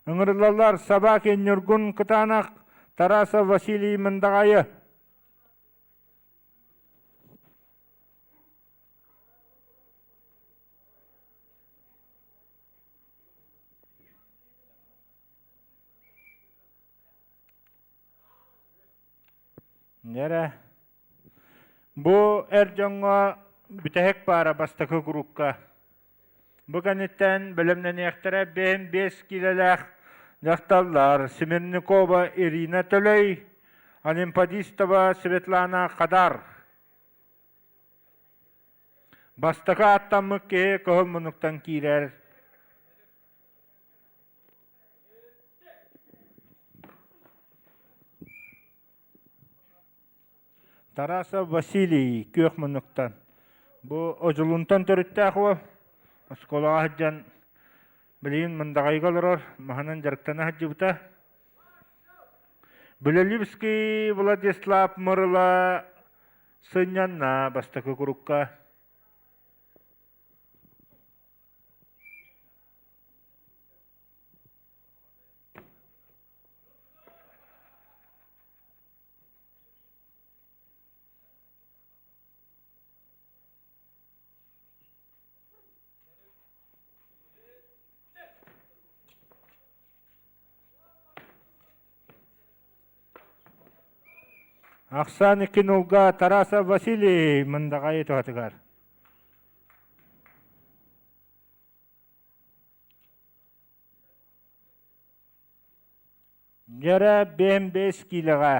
Ыҥырыллаллар Собакин Ньургун Кытаанах, Тарасов Василий Мындаҕайы. Дьэрэ. Бу эр дьоҥҥо бүтэһик паара бастакы курукка. Бу кэнниттэн бэлэмнэниэхтэрэ бэһин биэс киилэлээх дьахталлар Смирникова Ирина Төлөй, Олимподистова Светлана Хадар. Бастакы ааттаммыт киһи кыһыл муннуктан киирэр. Тарасов Василий күөх муннуктан. Бу Одьулуунтан төрүттээх уол. Оскуолаҕа сылдьан билигин Мындаҕайга олорор, маһынан дьарыктана сылдьыбыта. Белолюбский Владислав Мырыла сынньанна бастакы курукка. Ахсаан икки нулга Тарасов Василий Мындаҕайы туһатыгар. Дьэрэ бэм-бэс киилэҕэ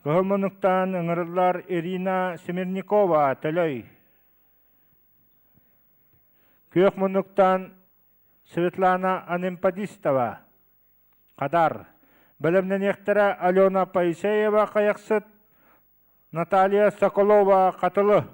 кыһыл муннуктаан ыҥырыллар Ирина Смирникова Төлөй. Күөх муннуктаан Светлана Анемподистова Хадар. Бэлэмнэниэхтэрэ Алена Поисеева Хайахсыт, Наталья Соколова Хатылы.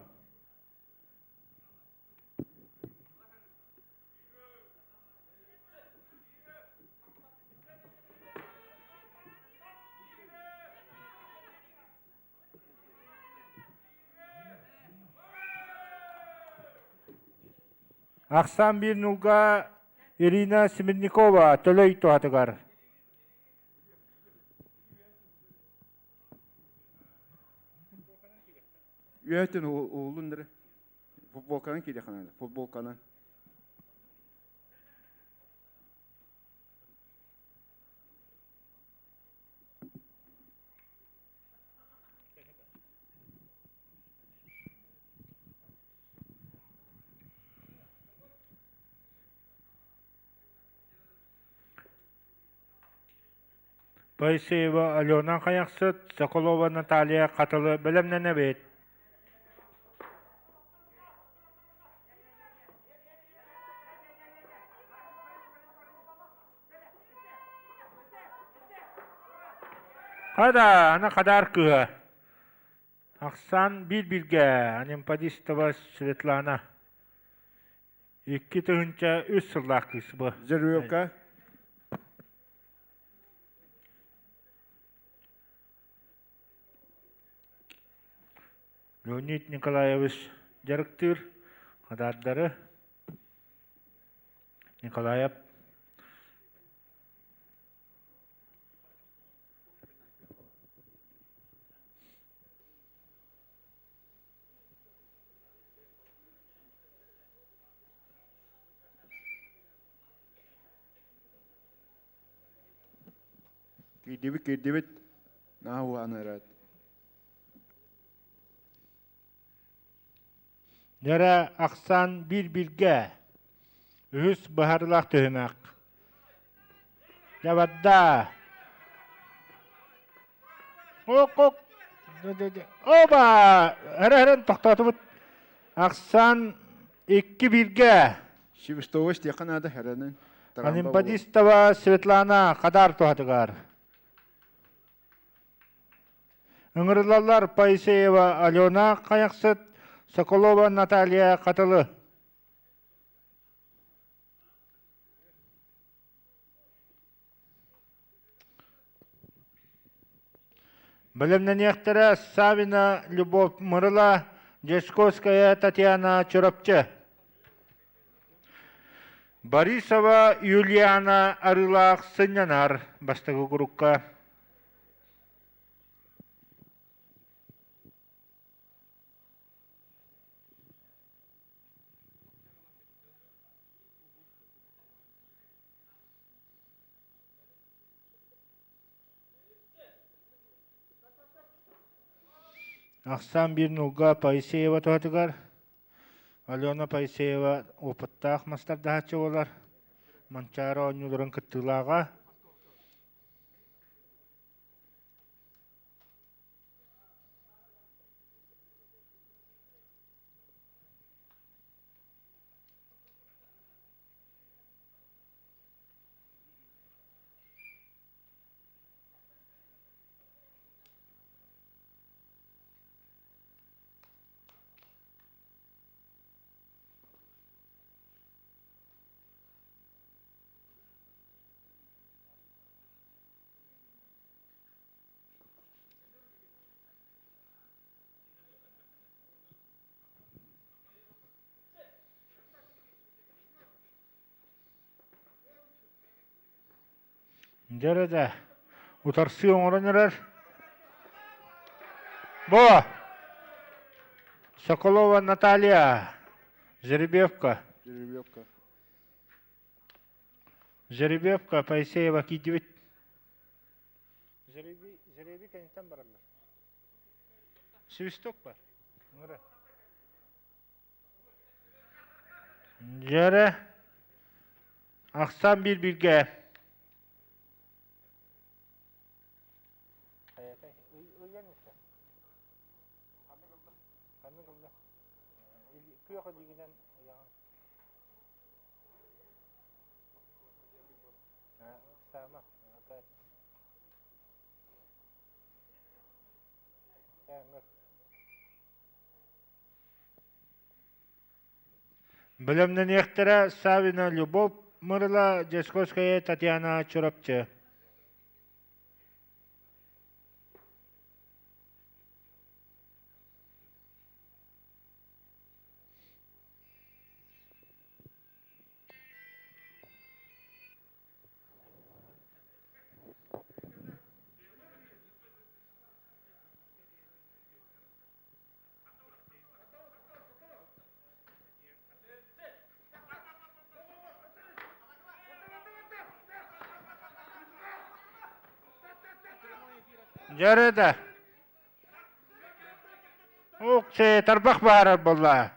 Ахсаан биир нуулга Ирина Смирникова Төлөй туһатыгар. Үөтүн уһулун Футболканан киириэххэ наада, футболканан. Поисеева Алена Хайахсыт, Соколова Наталья Хатылы бэлэмнэнэбит. Хада, аны хадаар кыыһа. Ахсаан биир-бииргэ Анемподистова Светлана. 2003 сыллаах кыыс бу. Жеребка. Леонид Николаевич дьарыктыыр хадаардары Николаев Киирдибит, киирдибит. Наһаа уһаан эрээт. Дьэрэ ахсаан биир-бииргэ. Үһүс быһаарыылаах түһүмэх. Дьабарда. Ок-ок. Оба! Эрэ-эрэн тохтоотубут. Ахсаан икки бииргэ. Свистовой истиэххэ наада эрэнин. Олимподистова Светлана Хадар туһатыгар. Ыҥырыллаллар Поисеева Алена Хайахсыт, Соколова Наталья Хатылы. Бэлэмнэниэхтэрэ Савина Любовь Мырыла, Дьячковская Татьяна Чурапчы. Борисова Юлиана Арыылаах сынньанар бастакы курукка. Ахсаан биир нуулга Поисеева туһатыгар. Алена Поисеева опыттаах мастардаһааччы буолар. Манчаары оонньууларын кыттыылааҕа. Дьэ да, утарсыы оҥорон эрэр. Бо! Соколова Наталья, Жеребьевка. Жеребьевка. Жеребьевка Поисеева киирдибит. Жереби, жереби кэнниттэн бараллар. Свисток бар. Дьэрэ, ахсаан биир бииргэ Күөх илиигинэн ыйаҕын ыксаама Бэлэмнэниэхтэрэ Савина Любовь Мырыла, Дьячковская Татьяна Чурапчы. Дьэ Уксы тарбах баарар буолла.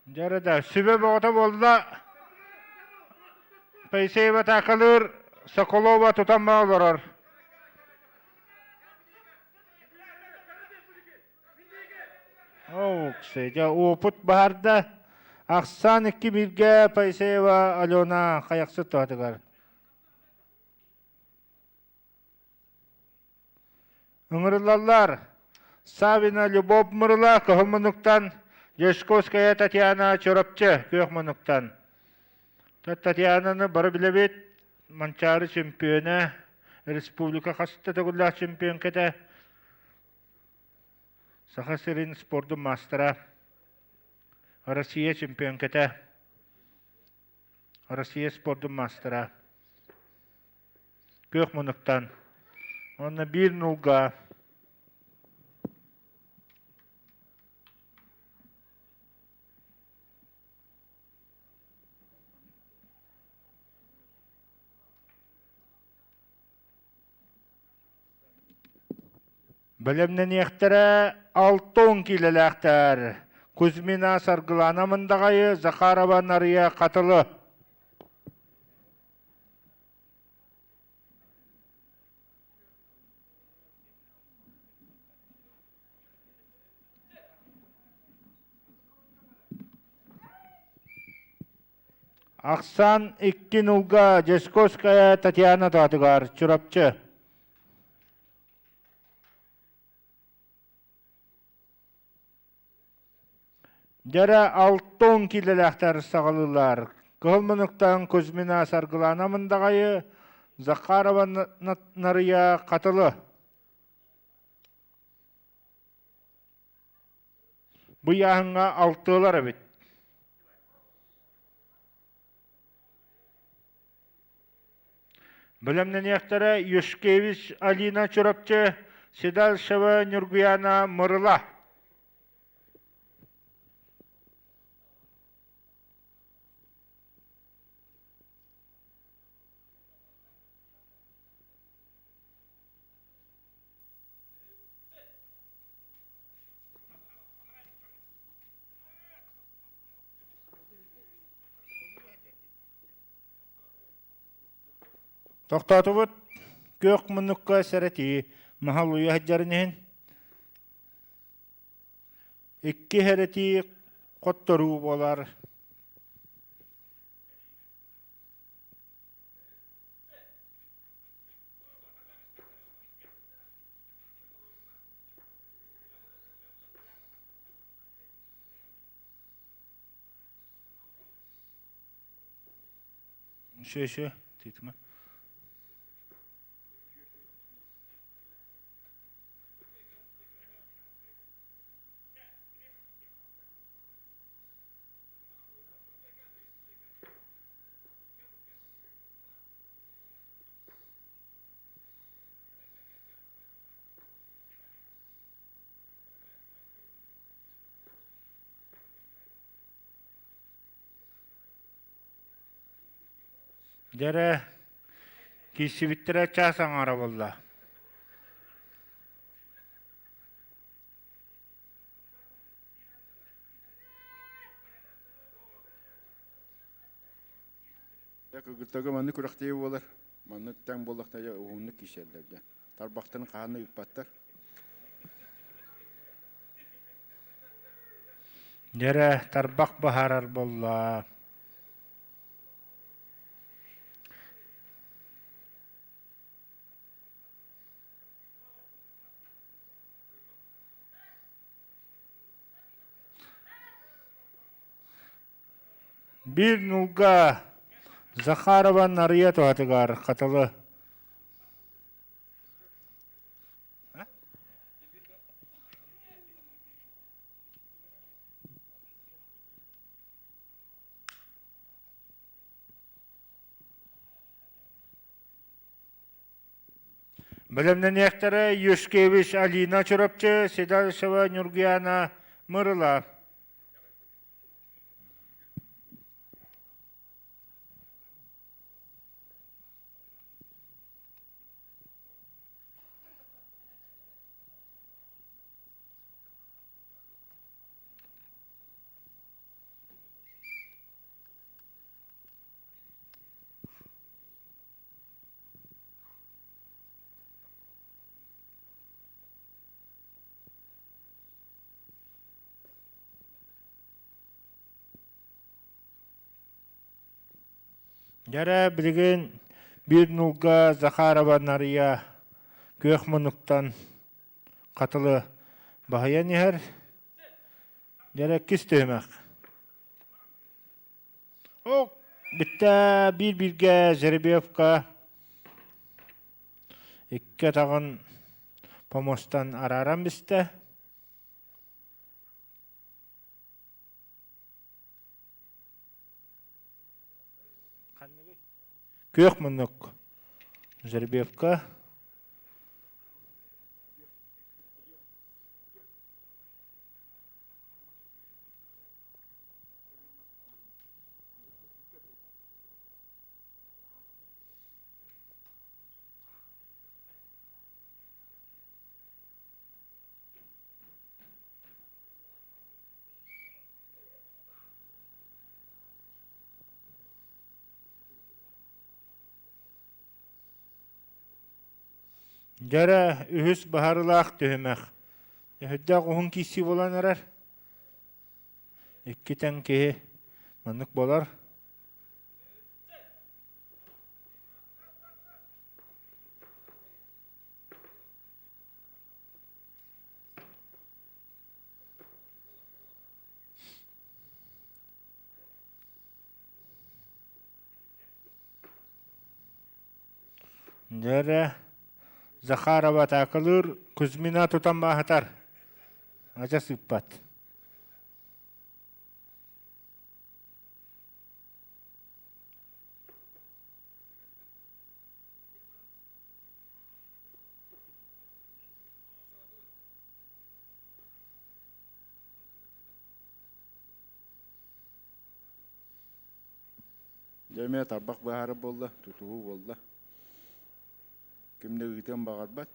Дьэ да сүбэ бөҕөтө буолла. Поисеева атаакалыыр, Соколова тутан олорор. Уксы, дьэ опыт баһарда. Ахсаан икки бииргэ Поисеева Алена Хайахсыт туһатыгар. Ыҥырыллаллар Савина Любовь Мырыла Кыһыл Муннуктан, Дьячковская Татьяна Чурапчы Күөх Муннуктан. Татьянаны бары билэбит, Манчаары чемпиона, республика хас да төгүллээх чемпионката, Саха сирин спордун маастара, Россия чемпионката, Россия спордун маастара. Күөх мунуктан. Уонна биир нулга Бэлэмнэниэхтэрэ 60 киилэлээхтэр. Кузьмина Саргылана Мындаҕайы, Захарова Нарыйа Хатылы. Ахсаан икки нулга Дьячковская Татьяна Таатыгар, Чурапчы. Дьэрэ 60 киилэлээхтэр саҕалыыллар. Кыһыл муннуктан Кузьмина Саргылана Мындаҕайы, Захарова Нарыйа Хатылы. Бу ыйааһыҥҥа алтыалар эбит. Бэлэмнэниэхтэрэ Юшкевич Алина Чурапчы, Седальшева Ньургуяна Мырыла. Тохтоотубут күөх муннукка сэрэтии маһал уйа сылдьарын иһин икки сэрэтии хотторуу буолар. Еще, титма. Дьэ эрэ, киирсибиттэрэ чаас аҥаара буолла. Кыргыттарга маннык күрэхтэһии буолар. Маннык тэҥ буоллахтара уһуннук киирсэллэр дьэ. Тарбахтарын хаһан ыыппаттар. Дьэ эрэ, тарбах баһарар буолла. Биир нуулга Захарова Нарыйа туһатыгар хатылы Бэлэмнэниэхтэрэ Юшкевич Алина Чурапчы, Седалищева Нюргуяна Мырыла. Дьэ билигин биир нуулга Захарова Нарыйа күөх муннуктан хатылы баһыйан иһэр. Дьэ иккис түһүмэх. Ок, бүттэ биир-бииргэ жеребьевка икки атаҕын помостан арааран бистэ. Күөх муннук жеребьевка. Дьэ эрэ, үһүс баһарылаах түһүмэх. Өһүрдээх уһун киирсии буолан эрэр. Икки тэҥ киһи маннык буолар. Дьэ эрэ, Захарова атаакалыыр, Кузьмина тутан бааһытар. Адьас ыыппат. Дьэ эмиэ тарбах быһаарар буолла, тутуһуу буолла. Ким да ыытыан баҕарбат.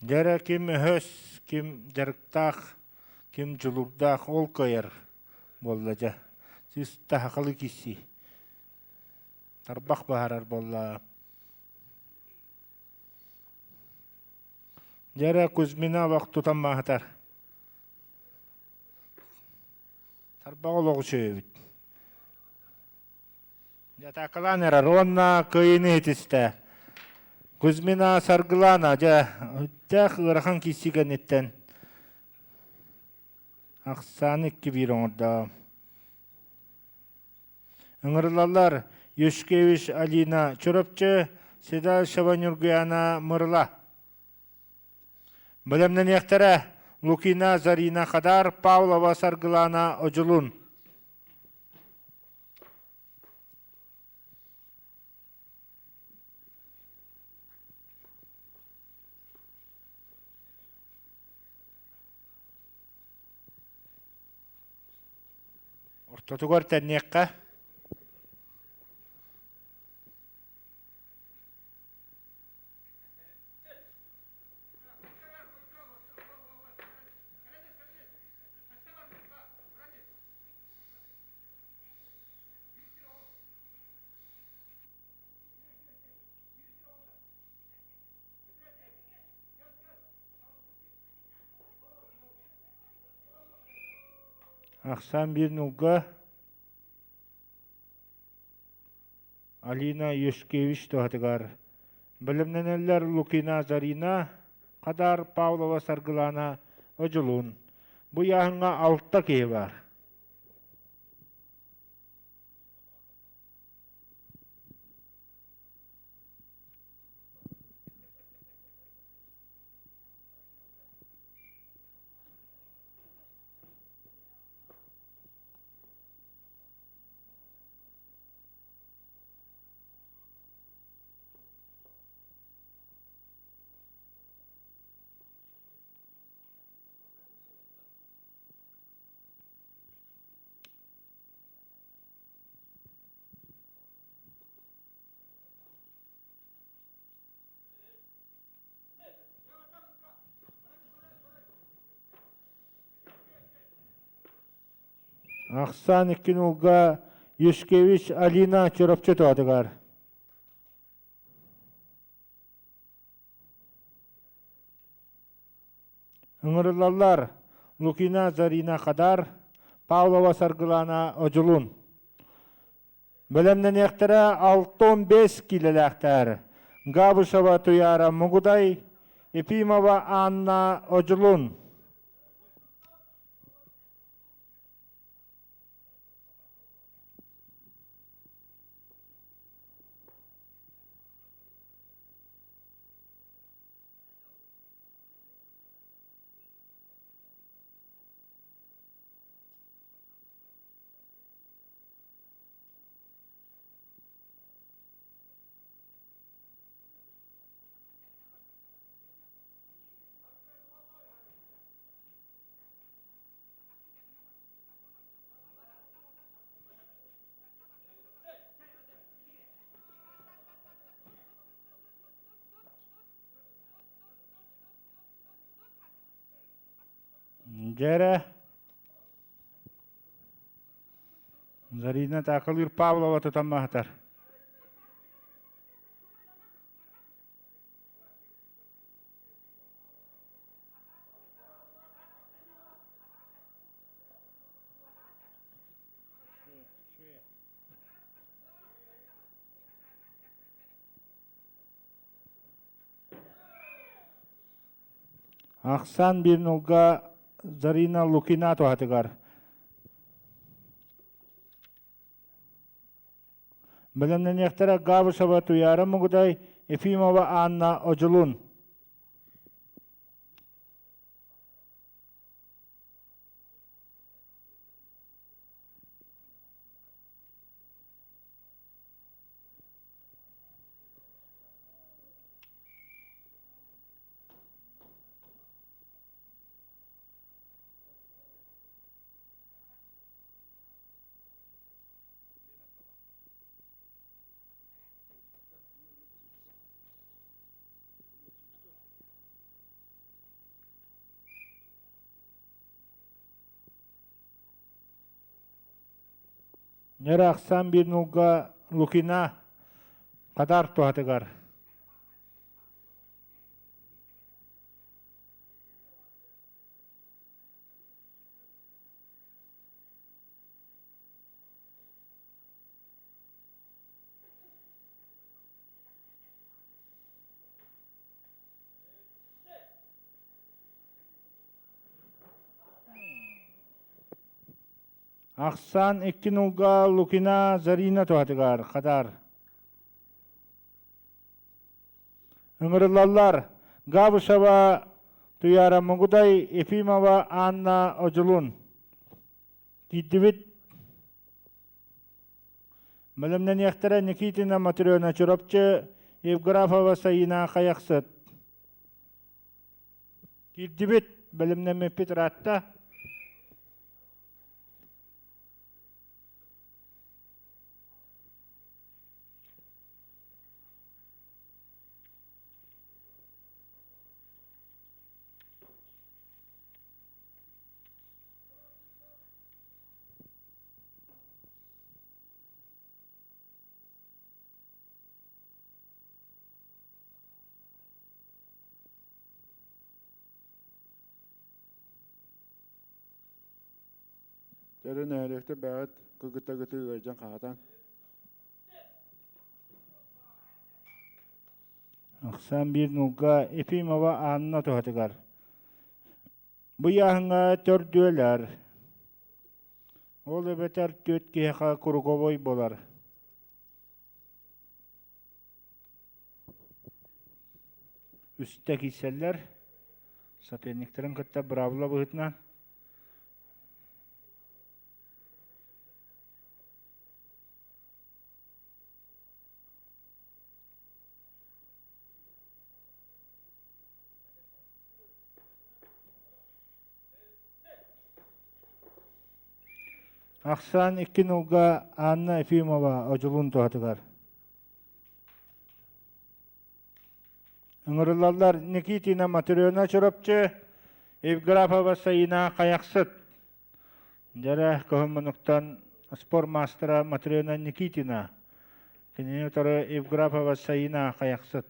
Дьэ эрэ ким өһөс, ким дьарыктаах. Ким дьулурдаах ол кыайар буолла дьэ. Сис таһахалы киси. Тарбах баһарар буолла. Дьэ Кузьмина олох тутан маһытар. Тарбах олох үчүгэй эбит. Атаакалаан эрэр уонна кыайыыны иһитистэ. Кузьмина Саргылана дьэ үрдээх ыарахан киирсии кэнниттэн ахсааны 2-1 оҥордо. Ыҥырылаллар Юшкевич Алина Чурапчы, Седалищева Ньургуяна Мырыла. Бэлэмнэниэхтэрэ Лукина Зарина Хадар, Павлова Саргылана Одьулун. Ортотугар тэнниэххэ. Ахсаан биир нуулга Алина Юшкевич туһатыгар бэлэмнэнэллэр Лукина Зарина, Хадар Павлова Саргылана Одьулуун. Бу ыйааһыҥҥа алта киһи баар. Ахсаан икки нуулга Юшкевич Алина Чурапчы туһатыгар. Ыҥырыллаллар Лукина Зарина Хадар, Павлова Саргылана Одьулун. Бэлэмнэниэхтэрэ 65 киилэлээхтэр Габышева Туйаара Мугудай, Ефимова Анна Одьулун. Дьэрэ Зарина Таакалыыр Павлова тутан маһытар. Ахсаан биир нолга Зарина Лукина туһатыгар. Бэлэмнэниэхтэрэ Габышева Туйаара Мугудай, Ефимова Анна Одьулун. Ньара ахсаан биир нулга Лукина Хадаар туһатыгар. Ахсаан икки нулга Лукина Зарина туһатыгар Хадаар. Ыҥырыллаллар Габышева Туйаара Мугудай, Ефимова Анна Одьулун. Киирдибит. Бэлэмнэниэхтэрэ Никитина Матрена Чурапчы, Евграфова Саина Хайахсыт. Киирдибит, бэлэмнэммиппит ыраатта. Дьөрү нэһилиэктэр бэйэҕит кыгыта-гытыы ыалдьан хаһатан. Ахсаан биир нулга Ефимова Анна туһатыгар. Бу ыйааһыҥҥа төрдүөлэр. Ол эбэтэр түөрт киһиэхэ круговой буолар. Үстэ киирсэллэр. Соперниктарын кытта быраабыла быһыытынан. Ахсаан икки нулга Анна Ефимова Одьулуун туһатыгар. Ыҥырыллаллар Никитина Матрена Чурапчы, Евграфова Саина Хайахсыт. Дьэрэ көһөн спорт маастара Матрена Никитина. Кинини утары Евграфова Саина Хайахсыт.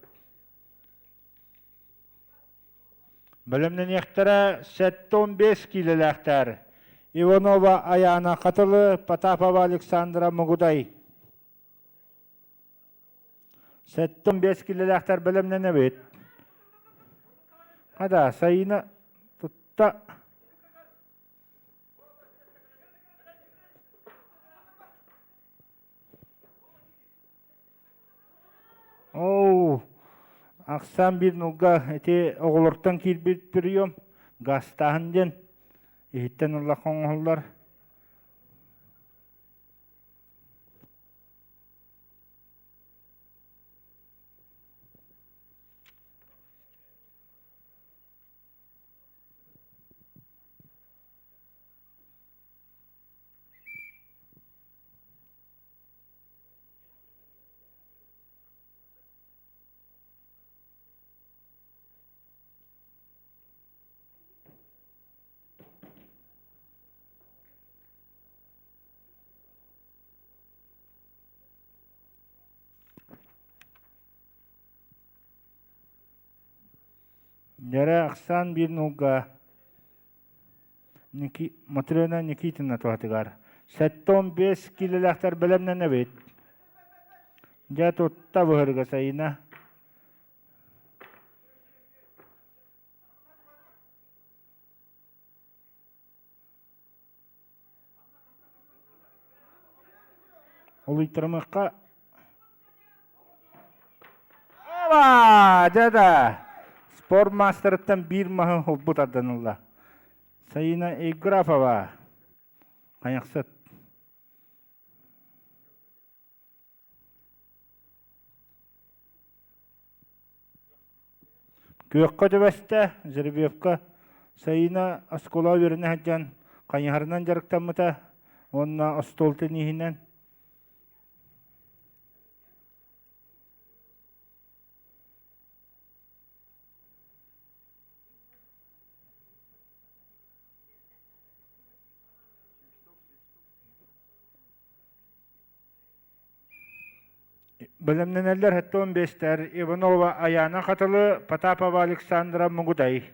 Бэлэмнэниэхтэрэ 75 киилэлээхтэр Иванова Айаана Хатылы, Потапова Александра Мугудай. 75 киилэлээхтэр бэлэмнэнэбит. Хада, Саина тутта. Оо, ахсаан биир нулга ити оҕолортон киирбит прием газтааһын диэн иһиттэн ыллахха оҥоһуллар. Дьэрэ ахсаан биир нулга Матрена Никитина туһатыгар 75 киилэлээхтэр бэлэмнэнэбит. Дьэ тутта быһырга Сайына. Олуйтарымыахха Ова! Дьэ да! Спорт маастарыттан биир маһы холбу тардан ылла. Саина Евграфова. Хайахсыт. Күөххэ түбэстэ, Жеребьевка Саина оскуола үөрэнэ сылдьан хайыһарынан дьарыктаммыта уонна остуол тенниһинэн. Бэлэмнэнэллэр 75-тэр Иванова Аяна Хатылы, Потапова Александра Мугудай.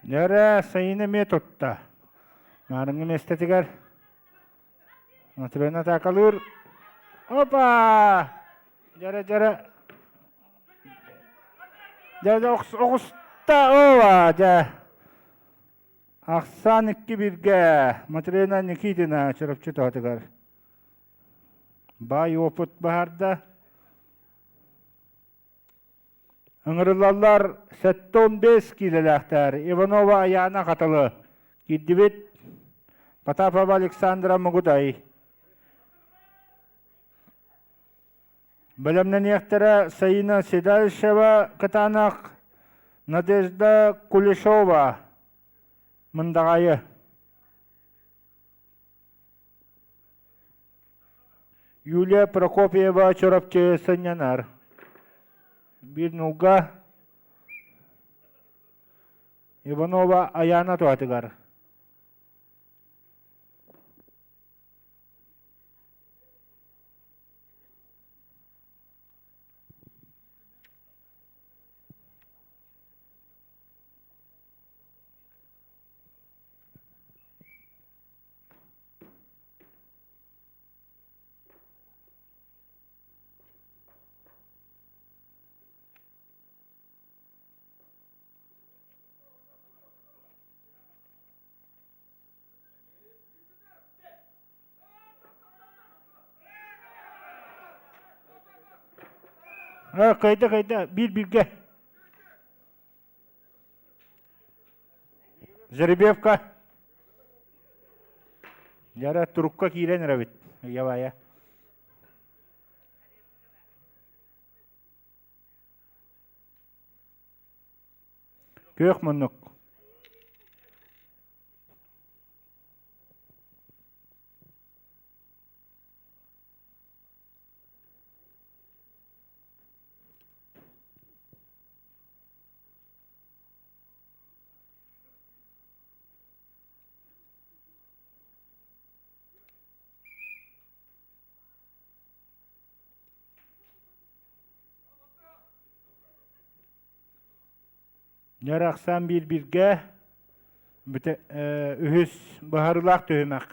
Нөрэ сайын эмиэ тутта. Маарыҥҥы миэстэтигэр Матрена атаакалыыр. Опа! Дьэрэ дьэрэ. Дьэ оҕуста ова дьэ. Ахсаан икки биргэ Матрена Никитина Чурапчы туһатыгар. Баай опыт баһарда. Ыҥырыллаллар 75 киилэлээхтэр Иванова Аяна Хатылы киирдибит Потапова Александра Мугудай. Бэлэмнэниэхтэрэ Саина Седалищева Кытаанах, Надежда Кулешова Мындаҕайы. Юлия Прокопьева Чурапчы сынньанар. Биир нуулга Иванова Аяна туһатыгар. Кыайда, кыайда, биир бииргэ. Жеребьевка. Дьара турукка киирэн эрэбит. Ябая. Күөх муннук. Ньарахсан биир-бииргэ үһүс быһаарыылаах түһүмэх.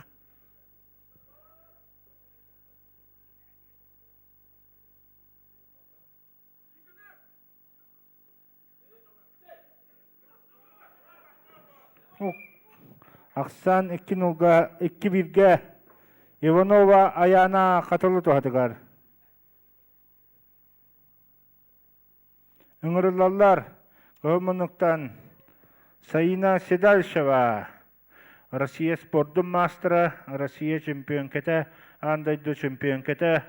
Ахсаан икки нулга икки бииргэ Иванова Аяна Хатылы туһатыгар. Ыҥырыллаллар кыһыл муннуктан Саина Седальшева, Россия спордун маастара, Россия чемпионката, аан дойду чемпионката.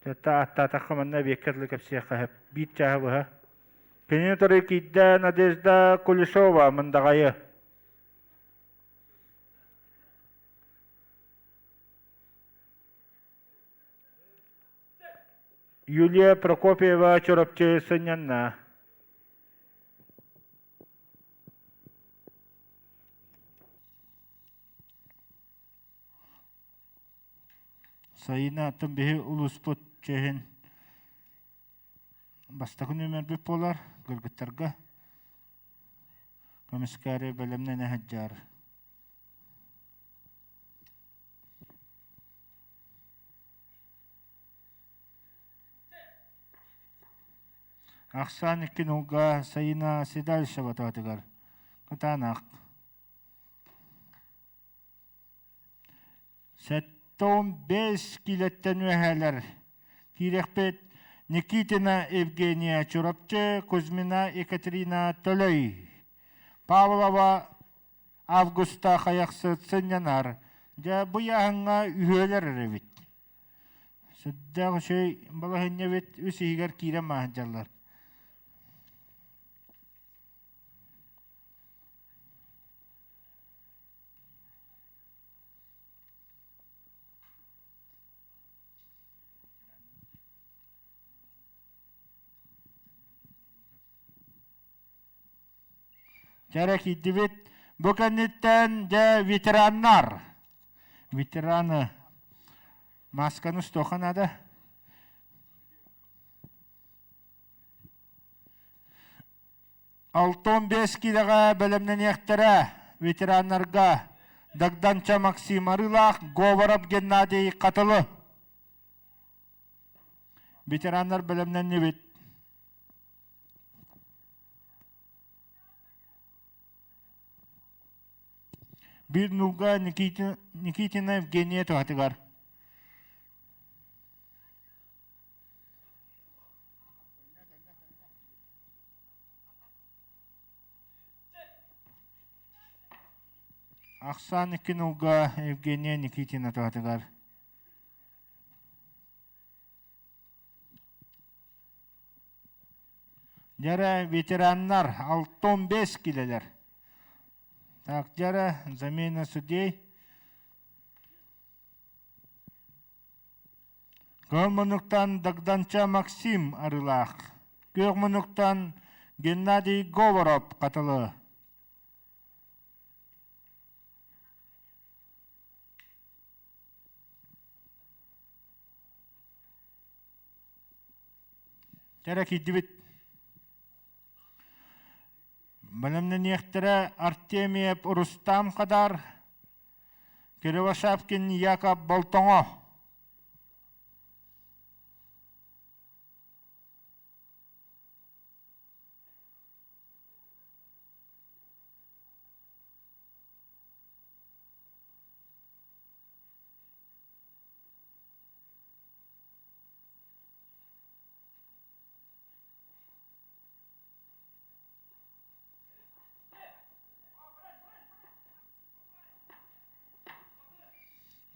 Аттаатахха манна эбиэккэ дылы кэпсиэххэ сөп. Биир чааһы быһа. Кинини утары киирдэ Надежда Кулешова Мындаҕайы. Юлия Прокопьева Чурапчы сынньанна. Сайына аттан биһи улууспут чиэһин бастакы нүөмэрбит буолар кыргыттарга көмүскээри бэлэмнэнэ сылдьар. Ахсаан икки нулга Сайына Седалищева туһатыгар кытаанах. 75 киилэттэн үөһээлэр. Киирэхпит. Никитина Евгения Чурапчы, Кузьмина Екатерина Төлөй, Павлова Августа Хайахсыт сынньанар. Дьэ, бу ыйааһыҥҥа үһүөлэр эрэбит. Сүрдээх үчүгэй балаһыанньа эбит, үс иһигэр киирэн маһыдьаллар. Дьэ киирдибит. Бу кэнниттэн дьэ ветераннар. Ветераны масканы устуохха наада. 65 киилэҕэ бэлэмнэниэхтэрэ ветераннарга Дагданча Максим Арыылаах, Говоров Геннадий Хатылы. Ветераннар бэлэмнэннибит. Биир нууга Никитина Евгения туһатыгар. Ахсаан икки нууга Евгения Никитина туһатыгар. Дьэрэ ветераннар 65 килэлэр. Так, дьэрэ замена судей. Кыһыл муннуктан Дагданча Максим Арылаах. Күөх муннуктан Геннадий Говоров Хатылы. Кэрэ киирдибит. Бэлэмнэниэхтэрэ Артемьев Рустам Хадар, Кривошапкин Яков Болтоҥо.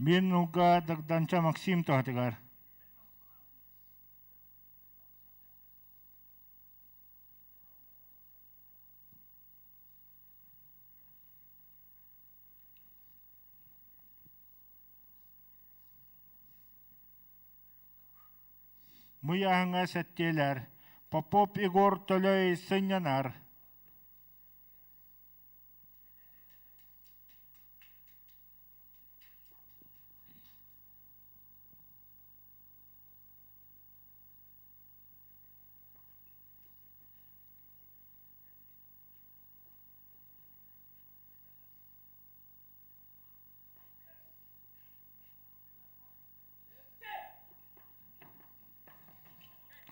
Биир нулга Дагданча Максим туһатыгар. Мыйааһыҥа сэттиэлэр, Попов Егор Төлөй сынньанар.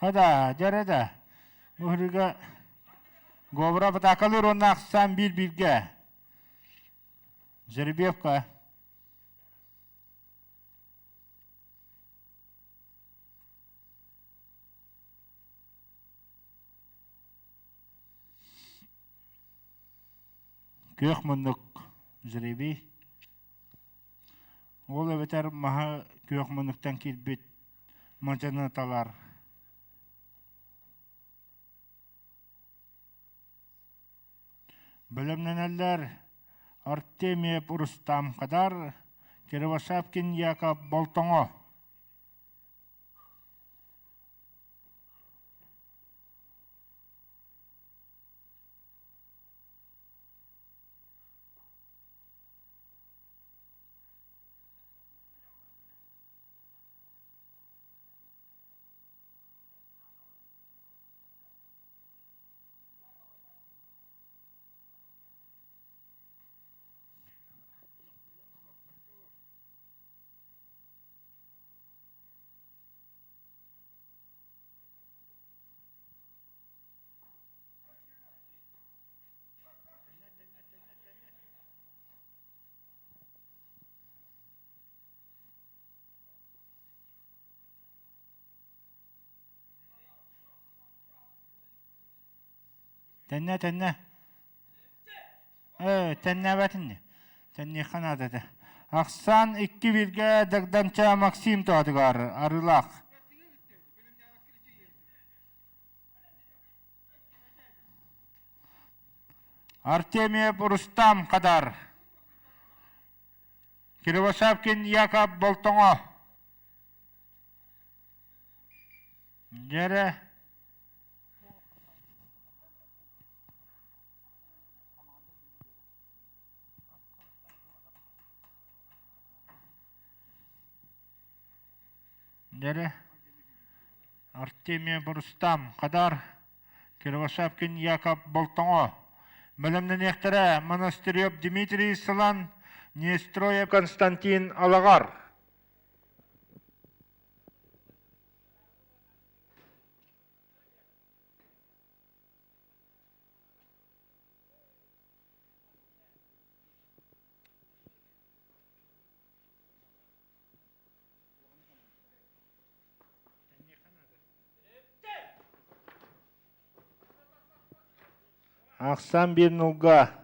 Хада, дьэрэ да. Бу Говоров атаакалыыр уонна ахсаан биир-бииргэ. Жеребьевка. Күөх муннук жребий. Ол эбэтэр маһы күөх муннуктан киирбит мадьыны талар. Бэлэмнэнэллэр Артемьев Рустам Хадар, Кривошапкин Яков Болтоҥо. Тэннэ, тэннэ. Ээ, тэннээбэтин дии. Тэнниэххэ наада этэ. Ахсаан икки бииргэ Дагдамча Максим тоһатыгар Арыылаах. Артемьев Рустам Хадар. Кривошапкин Яков Болтоҥо. Дьэрэ. Дьэрэ. Артемьев Рустам Хадар. Кривошапкин Яков Болтоҥо. Бэлэмнэниэхтэрэ Монастырев Дмитрий Сылан, Нестроев Константин Алаҕар. Ахсаан биир нулга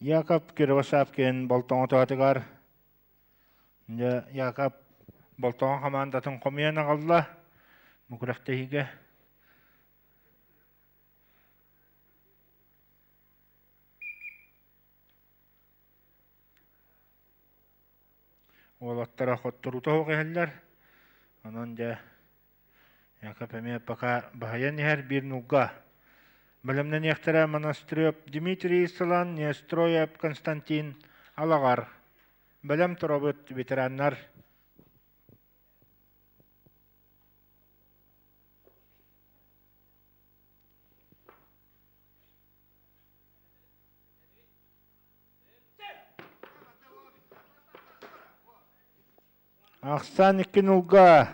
Яков Кривошапкин болтоҥотоотугар дьэ Яков Болтоҥо хамаандатын хомуйан аҕалла бу күрэхтэһиигэ. Уолаттара хотторуута суох иһэллэр. Онон дьэ Яков эмиэ пока баһыйан иһэр биир нулга. Бэлэмнэниэхтэрэ Монастырев Дмитрий Сылан, Нестроев Константин Алаҕар. Бэлэм турабыт ветераннар. Ахсаан икки нулга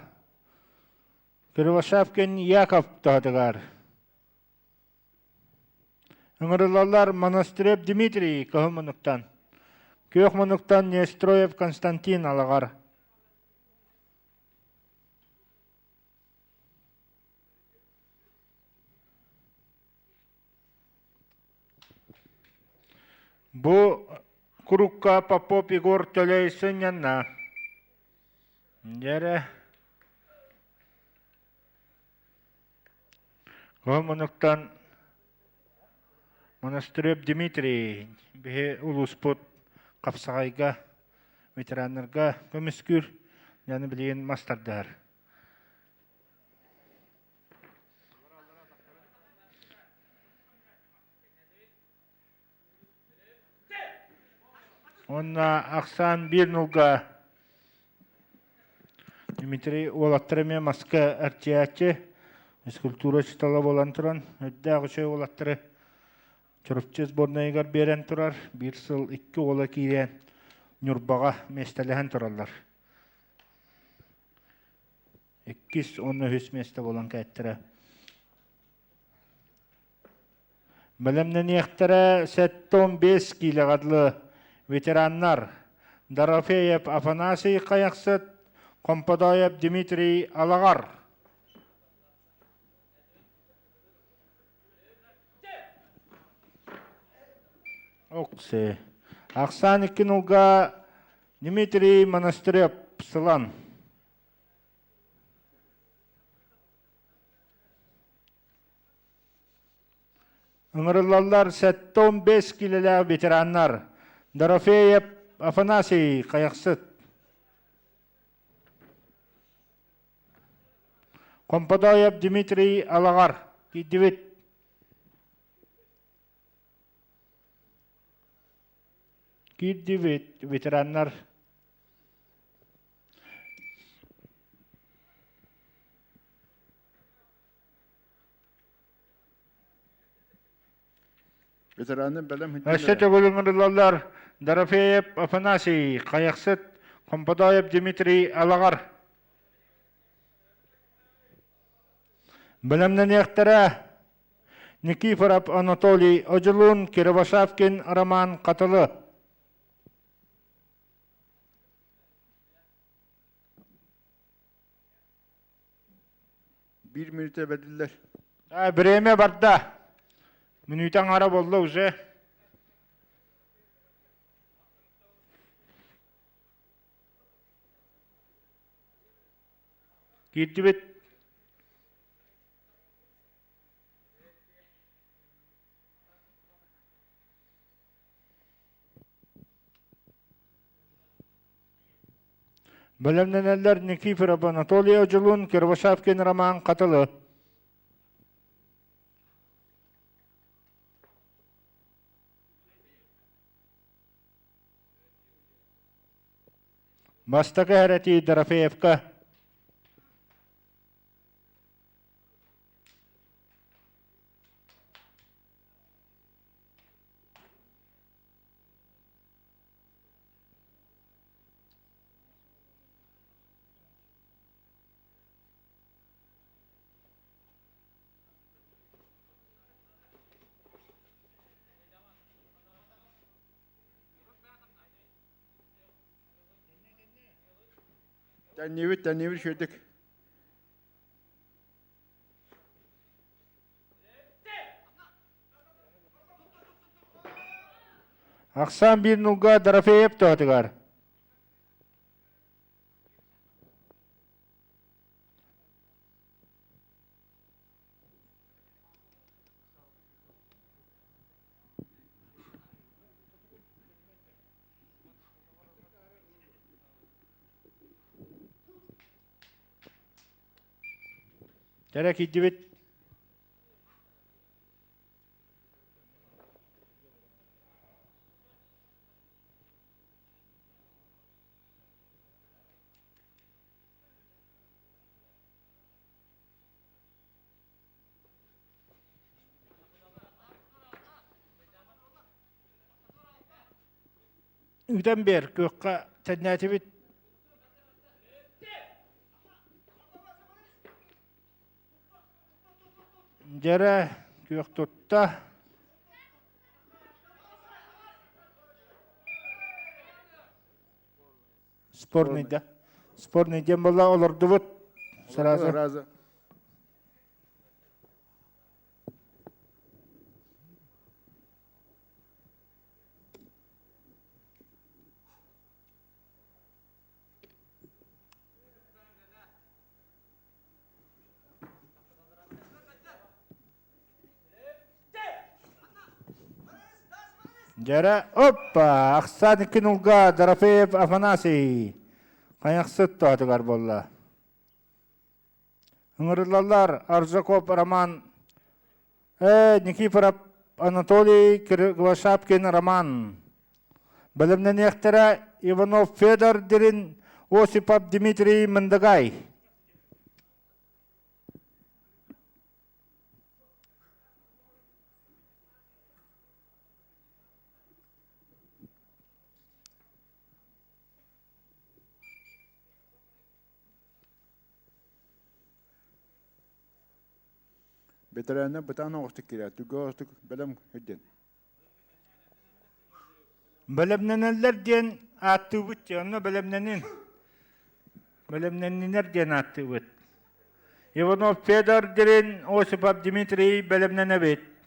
Кривошапкин Яков туһатыгар. Ыҥырыллаллар Монастырев Дмитрий Кыһыл Муннуктан, Күөх Муннуктан Нестроев Константин Алаҕар. Бу курукка Попов Егор Төлөй сынньанна. Дьэрэ. Ол мунуктан Монастырев Дмитрий биһи улууспут Хапсаҕайга ветераннарга көмүскүүр, яны билигин мас тардыһар. Уонна ахсаан биир нулга Дмитрий уолаттар эмиэ маска эрчийээччи, физкультура учуутала буолан туран, үрдээх үчүгэй уолаттары Чурапчы сборнайыгар биэрэн турар. Биир сыл икки уола киирэн Ньурбаҕа миэстэлэһэн тураллар. Иккис уонна үһүс миэстэ буолан кээттэрэ. Бэлэмнэниэхтэрэ 75 киилэҕэ дылы ветераннар Дорофеев Афанасий Хайахсыт, Хомподоев Дмитрий Алаҕар. Окси. Ахсаан икки нулга Дмитрий Монастырев Сылан. Ыҥырыллаллар 75 киилэлээх ветераннар Дорофеев Афанасий Хайахсыт, Хомподоев Дмитрий Алаҕар киирдибит. Киирдибит ветераннар. Ветеранын бэлэм Өссө төгүл ыҥырыллаллар Дорофеев Афанасий, Хайахсыт, Хомподоев Дмитрий Алаҕар. Бэлэмнэниэхтэрэ Никифоров Анатолий Одьулуун, Кировошапкин Роман Хатылы. Биир мүнүүтэ бэриллэр. Бириэмэ барда. Мүнүүтэ аҥаара буолла уже. Киирдибит. Бэлэмнэнэллэр Никифоров Анатолий Одьулуун, Кривошапкин Роман Хатылы. Бастакы эрэтии Дорофеевка. Тэннибит, тэннибит үчүгэйдик. Ахсаан биир нулга Дорофеев туһатыгар. Кэрэ киирдибит. Ыытан биэр, күөххэ тэннээтибит. Дьэрэ күөх тутта. Спорный да. Спорный диэн буолла олордубут. Сразу. Сразу. Дьэрэ, оппа, ахсаан икки нулга Дорофеев Афанасий хайахсыт туһатыгар буолла. Ыҥырыллаллар Аржаков Роман, Никифоров Анатолий Кривошапкин Роман. Бэлэмнэниэхтэрэ Иванов Федор Дирин, Осипов Дмитрий Мындагай. Бэтэрээннэр бытаан оҕустук киирэр, түгэ оҕустук бэлэм үрдүн. Бэлэмнэнэллэр диэн ааттыыбыт дии, онно бэлэмнэнин. Бэлэмнэннинэр диэн ааттыыбыт. Иванов Федор Дирин, Осипов Дмитрий бэлэмнэнэбит.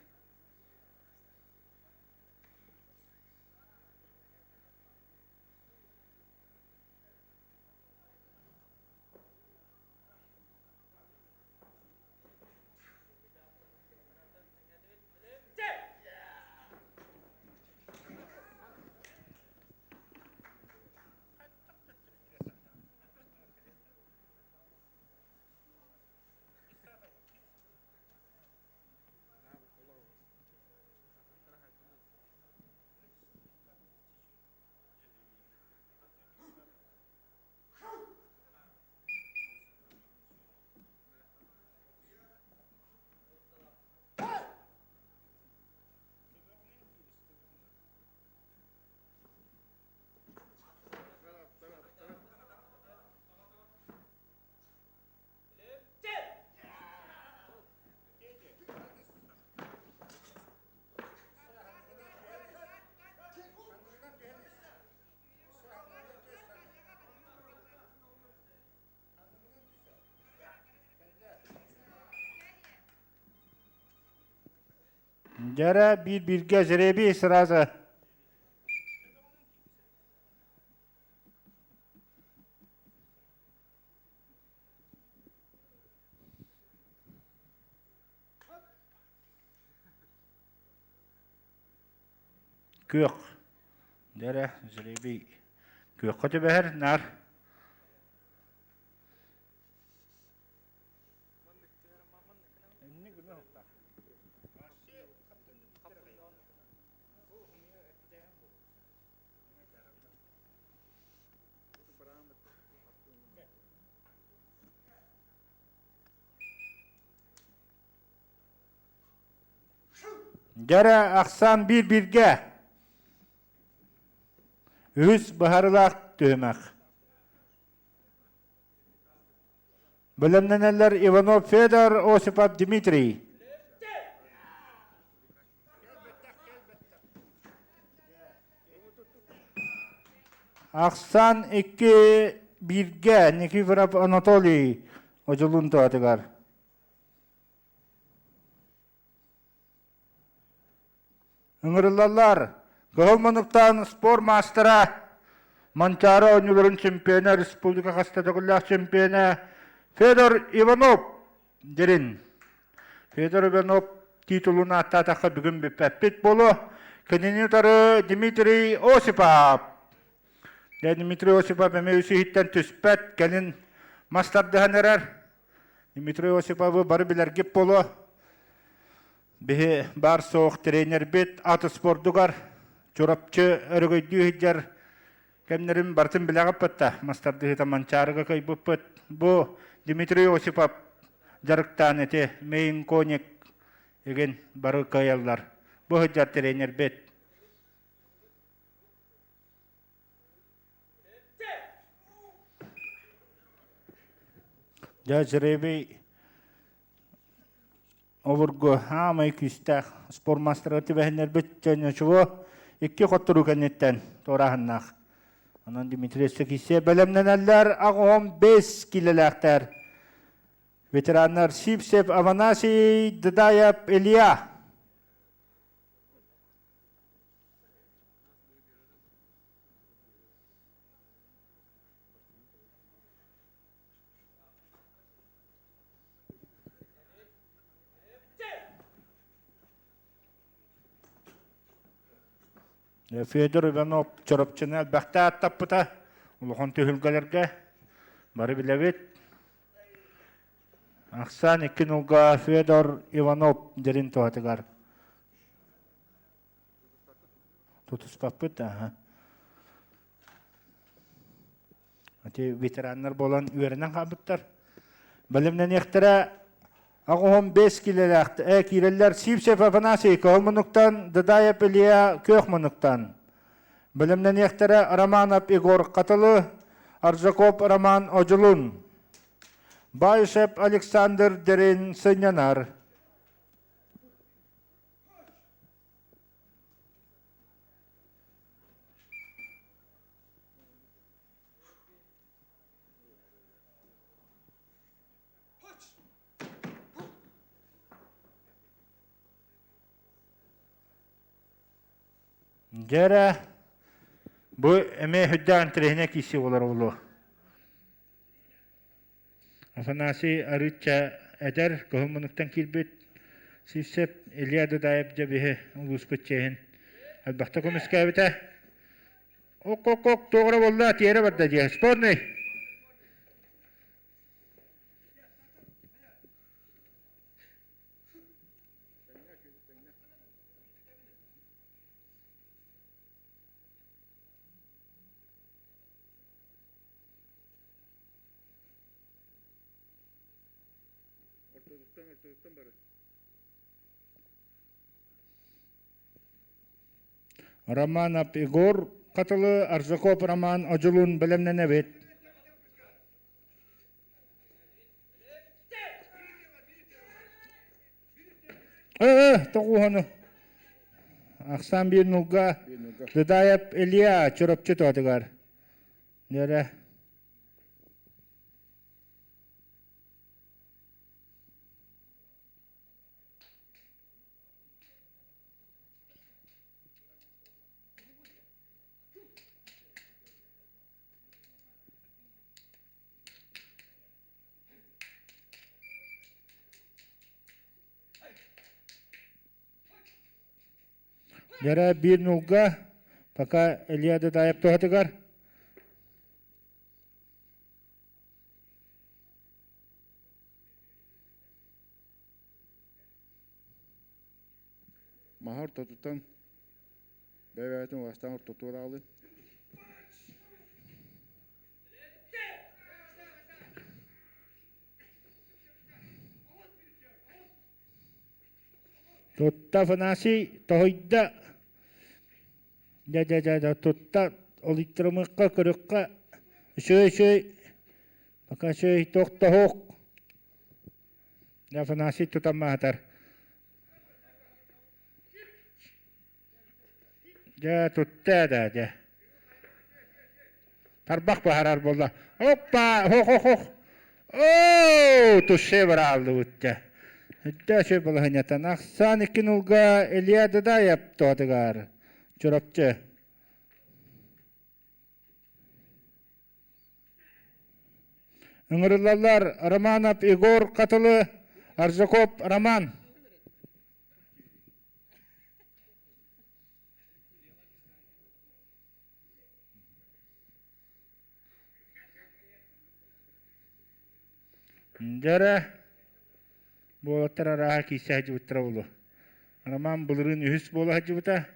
Дьэрэ биир-бииргэ жребий сразу. Күөх. Дьэрэ жребий күөххэ түбэһэр наар. Дьэрэ ахсаан биир-бииргэ. Үһүс быһарылаах түһүмэх. Бэлэмнэнэллэр Иванов Федор, Осипов Дмитрий. Ахсаан икки бииргэ Никифоров Анатолий Одьулуун туһатыгар. Ыҥырыллаллар. Кыһыл муннуктаан спорт маастара, Манчаары оонньууларын чемпиона, республика хаста төгүллээх чемпиона Федор Иванов дирин. Федор Иванов титулун ааттаатахха бүгүн бүппэппит буолуо. Кинини утары Дмитрий Осипов. Дмитрий Осипов эмиэ үс иһиттэн түспэт, кэлин мас тардыһан эрэр. Дмитрий Осиповы бары билэргит буолуо. Биһи баар-суох тренербит ат спордугар Чурапчы өрөгөйдүү сылдьар кэмнэрин барытын билэҕиппит да мастардыһыта Манчаарыга кыайбыппыт. Бу Дмитрий Осипов дьарыктаан ити Мейн Коник игин бары кыайаллар. Бу сылдьар тренербит. Дьэ, жребий обургу аамай күүстээх спортмастера түбэһиннэрбит дьонньочуго икки хотторуу кэнниттэн туорааһыннаах. Онон Дмитрий Өссөкиссия бэлэмнэнэллэр аҕыһом бэс килэлээхтэр. Ветераннар Сипсев Афанасий, Дыдаев Илья. Федор Иванов Чурапчыны элбэхтэ ааттаппыта улахан түһүлгэлэргэ бары билэбит. Ахсаан икки нулга Федор Иванов дэрин туһатыгар тутуспаппыт аха. Ити ветераннар буолан үөрэнэн хаалбыттар. Бэлэмнэниэхтэрэ аҕыһон бэс килэлээх киирэллэр Сивцев Афанасий Кыһыл муннуктан, Дадаев Илья Күөх муннуктан. Бэлэмнэниэхтэрэ Романов Егор Хатылы, Аржаков Роман Одьулун. Баишев Александр Дерин сынньанар. Дьэ эрэ, бу эмиэ сүрдээх интэриэһинэй киирсии буолар буолуо. Афанасий арыычча эдэр, кыһыл муннуктан киирбит Сивцев Илья Дудаев дьэ биһи улууспут чиэһин элбэхтэ көмүскээбитэ. Ок-ок-ок, туох эрэ буолла, тиэрэ барда дии. Спорный! Ортотуттан, ортотуттан бары. Романов Егор Хатылы, Аржаков Роман Одьулуун бэлэмнэнэбит. Э, тоҕуһаны. Ахсаан биир нулга Дыдаев Илья Чурапчы туһатыгар. Нөрэ. Дьэрэ биир нулга пока Илья Дадаев туһатыгар. Маһа ортотуттан бэйэ-бэйэтин убастаан ортотугар аҕалыы. Тутта Афанасий тоһуйда. Дьэ, дьэ, дьэ, дьэ, тутта олуйтарымыахха, көрүөххэ. Үчүгэй, үчүгэй. Пока үчүгэй, тохтоһуох. Дьэ, Афанасий тутан маһатар. Дьэ, тутта да, дьэ. Тарбах баһарар буолла. Оппа, хох-хох-хох. Оо, туше бырааллыбыт дьэ. Өттөө сүр балаһынньатан ахсаан икки нулга Илья Дадаев туһатыгар Чурапчы. Ыҥырыллаллар Романов Егор Хатылы, Аржаков Роман. Дьэ буолаттар арааһа киирсэ сылдьыбыттара буолуо. Роман былырыын үһүс буола сылдьыбыта.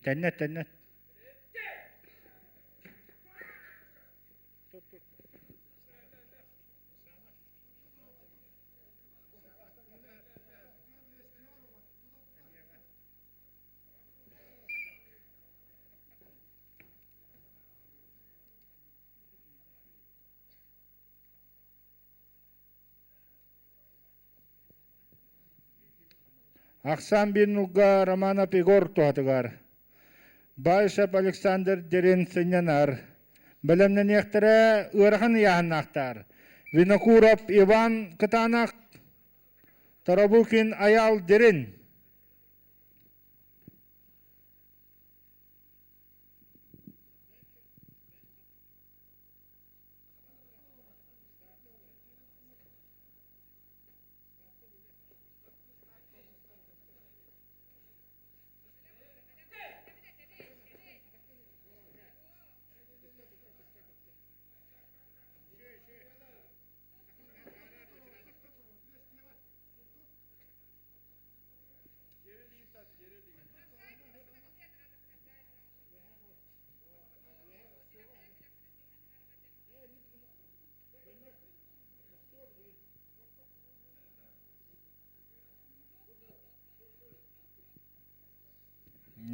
Тэннэт, тэннэт. Ахсаан биир нуга Романов Егор туһатыгар. Баишев Александр Дерин сынньанар. Бэлэмнэниэхтэрэ ыарахан ыйааһыннаахтар. Винокуров Иван Кытаанах, Тарабукин Айаал Дерин.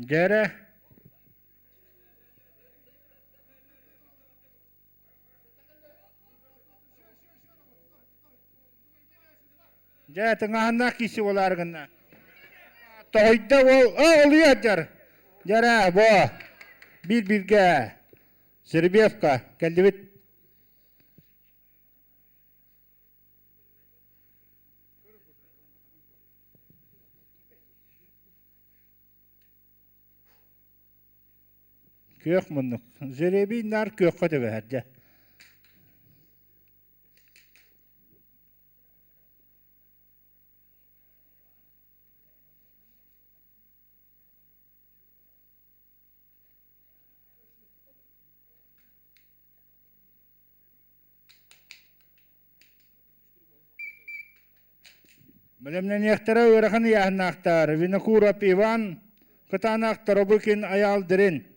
Дьэрэ Дьэ, тыҥааһыннаах киси буолаары гынна. Тоһуйда уол, оо, олуйа сылдьар. Дьэрэ, бо, биир-бииргэ Серебревка кэллибит. Күөх муннук. Жеребий наар күөххэ түбэһэр дьэ. Бэлэмнэниэхтэрэ ыарахан ыйааһыннаахтар Винокуров Иван, Кытаанах Торобыкин Айаал Дирин.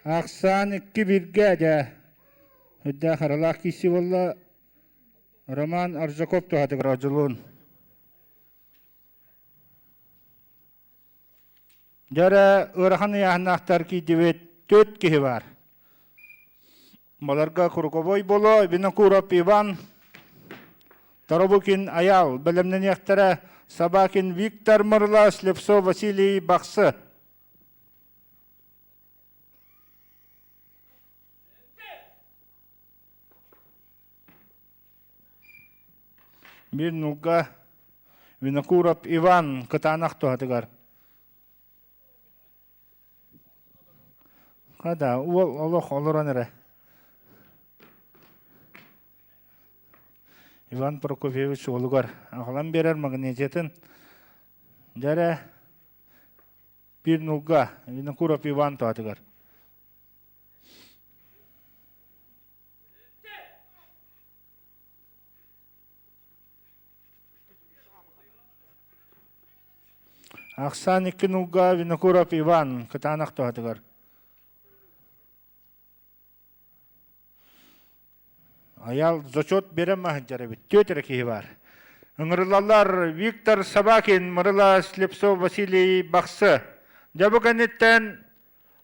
Ахсаан икки биргэ дьэ үрдээх харалаах киирсии буолла. Роман Аржаков туһатыгар Одьулуун. Дьэ эрэ ыарахан ыйааһыннаахтар киирдибит түөрт киһи баар. Баларга Круговой боло, Винокуров Иван, Торобукин Аял бэлэмнэниэхтэрэ Собакин Виктор Мырла, Слепцов Василий Бахсы. Биир нуга Винокуров Иван кытаанах туһатыгар. Хада, уол олох олорон эрэ. Иван Прокофьевич уолугар аҕалан биэрэр магнезиятын дьэ эрэ биир нулга Винокуров Иван туһатыгар. Ахсаан икки нулга Винокуров Иван кытаанах туһатыгар. Айал зачет берем маһыдьар эбит. Түөрт эрэ киһи бар. Ыҥырылаллар Виктор Собакин, Мырыла Слепцов Василий Бахсы. Дьэ бу кэнниттэн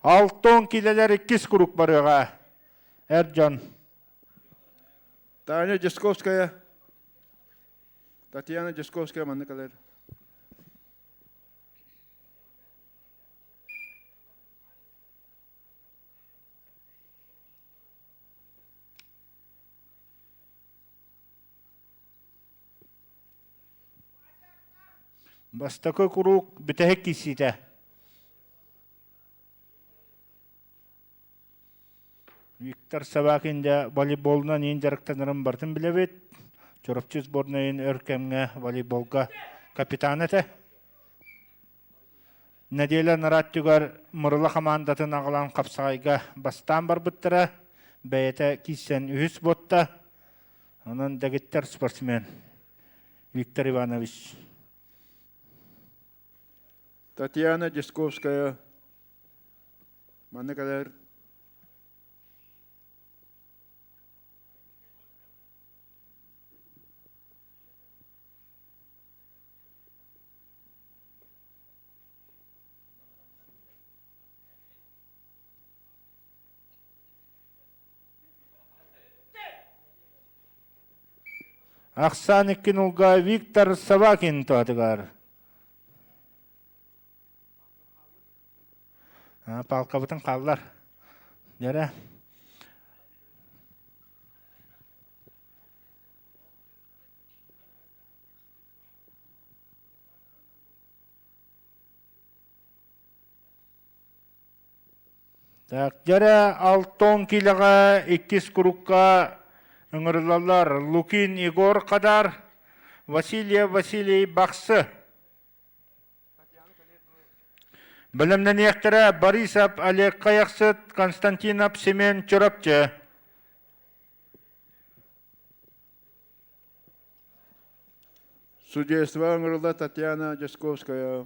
Алтон килэлэр иккис курук барыаҕа. Эр дьон. Таня Десковская. Татьяна Десковская манна кэлэр. Бастакы куруук бүтэһик киирсиитэ. Виктор Собакин дьэ волейболунан иин дьарыктанарын барытын билэбит. Чурапчы сборнайын өр кэмҥэ волейболга капитан этэ. Нэдиэлэ анараа өттүгэр Мырыла хамаандатын аҕалан хапсаҕайга бастаан барбыттара. Бэйэтэ киирсэн үһүс буотта. Онон дэгиттэр спортсмен Виктор Иванович. Татьяна Десковская Манна кэлэр Ахсаан икки нулга Виктор Собакин туһатыгар. Палкабытын хааллар. Дьэрэ. Так, дьэрэ Алтон килэҕэ иккис курукка ыҥырылаллар Лукин Егор Хадар, Васильев Василий Бахсы. Бэлэмнэниэхтэрэ Борисов Олег Хайахсыт, Константинов Семен Чурапчы. Судейство ыҥырылла Татьяна Дьасковская.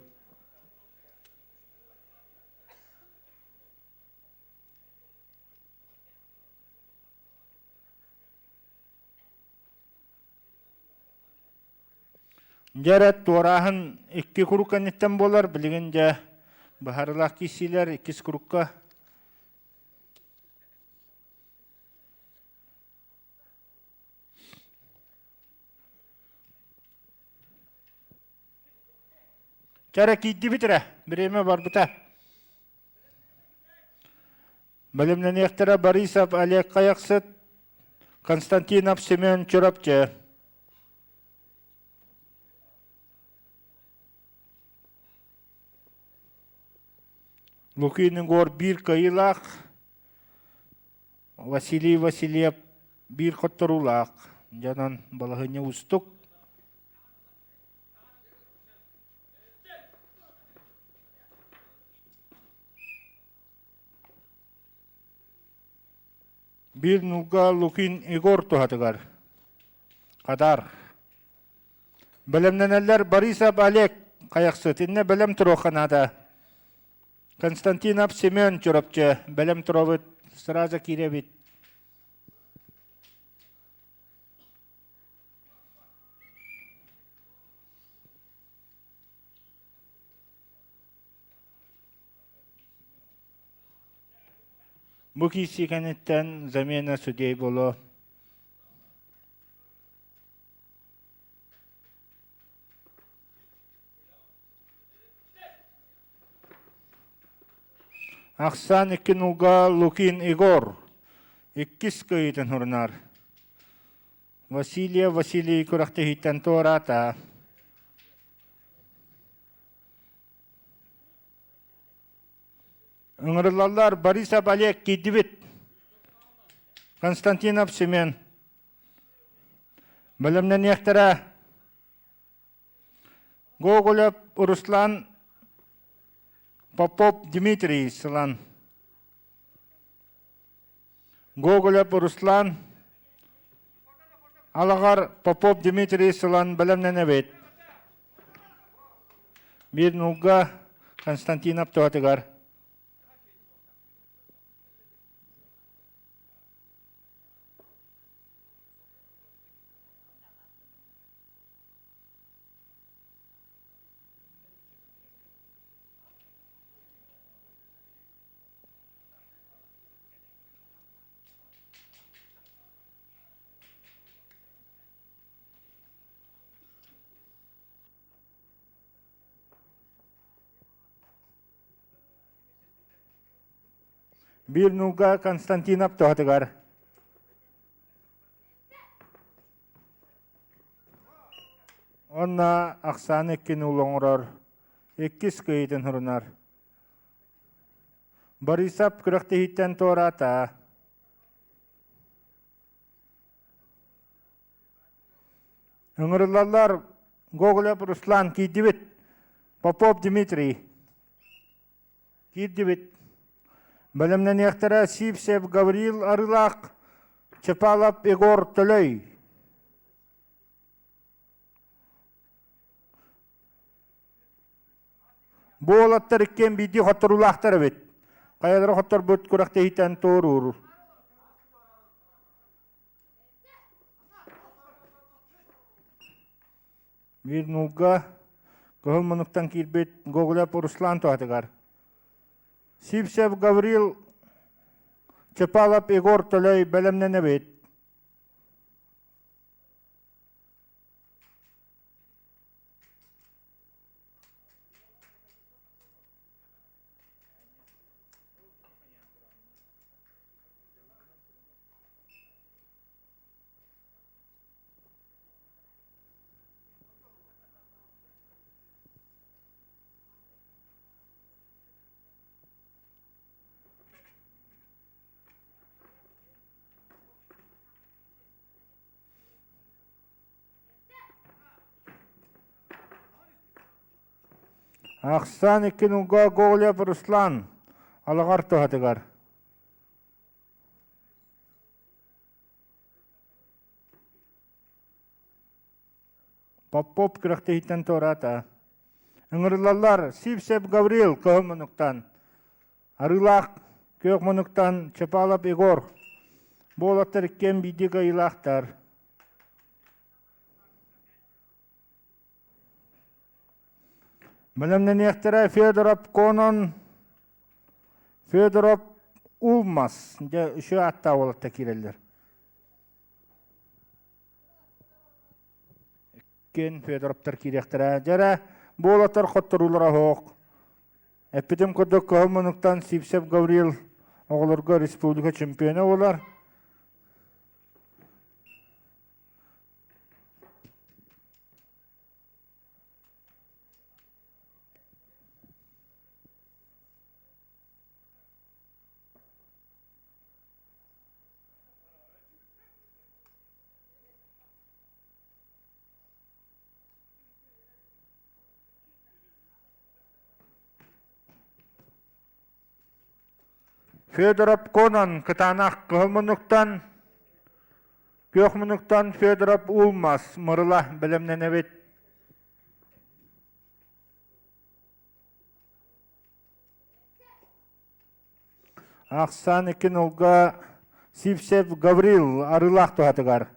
Дьэ эрэ туорааһын икки куруук кэнниттэн буолар, билигин дьэ быһаарыылаах киирсиилэр иккис курукка. Чэ эрэ киирдибит эрэ, бириэмэ барбыта. Бэлэмнэниэхтэрэ Борисов Олег Хайахсыт, Константинов Семен Чурапчы. Лукин Егор биир кыайыылаах, Василий Васильев биир хотторуулаах. Дьонон балаһыанньа уустук. Биир нуга Лукин Егор туһатыгар. Хадар. Бэлэмнэнэллэр Борисов Олег Хайахсыт. Иннэ бэлэм туруохха наада. Константинов Семен Чурапчы бэлэм туробут, сразу киирэбит. Бу киирсии кэнниттэн замена судей буолуо. Ахсаан икки нуга Лукин Егор иккис кыайыытын хурунар. Васильев Василий күрэхтэһииттэн туораата. Ыҥырыллаллар Борисов Олег киирдибит. Константинов Семен. Бэлэмнэниэхтэрэ. Гоголев Руслан Попов Дмитрий Сылан. Гоголев Руслан Алаҕар Попов Дмитрий Сылан бэлэмнэнэбит. Биир нуга Константинов туһатыгар. Биир нуга Константинов туһатыгар. Онно ахсааны иккини оҥорор, иккис кыайыытын сурунар. Борисов күрэхтэһииттэн туораата. Ыҥырыллаллар Гоголев Руслан киирдибит, Попов Дмитрий киирдибит. Бэлэмнэниэхтэрэ Сивцев Гаврил Арылаах, Чапалов Егор Төлөй. Бу уолаттар иккиэн биирдии хотторуулаахтар эбит. Хайалара хотторбут күрэхтэһииттэн туоруур. Биир нуулга кыһыл муннуктан киирбит Гоголев Руслан туһатыгар. Сивцев Гаврил Чапалов Егор Төлөй бэлэмнэнэбит. Ахсаан икки нуга Гоголев Руслан Алаҕар туһатыгар. Попов күрэхтэһииттэн туораата. Ыҥырыллаллар Сивцев Гаврил кыһыл муннуктан, Арыылаах күөх муннуктан Чапалов Егор. Бу уолаттар иккиэн биирдии кыайыылаахтар. Бэлэмнэниэхтэрэ Федоров Конон, Федоров Улмас. Дьэ, үчүгэй ааттаах уолаттар киирэллэр. Иккиэн Федоровтар киириэхтэрэ. Дьэ эрэ, бу уолаттар хотторуулара оһох. Эппитим курдук, кыһыл муннуктан Сивцев Гаврил оҕолорго республика чемпиона буолар. Федоров Конон кытаанах кыһыл муннуктан, күөх муннуктан Федоров Улмас Мырыла бэлэмнэнэбит. Ахсаан иккин улга Сивцев Гаврил Арыылаах туһатыгар.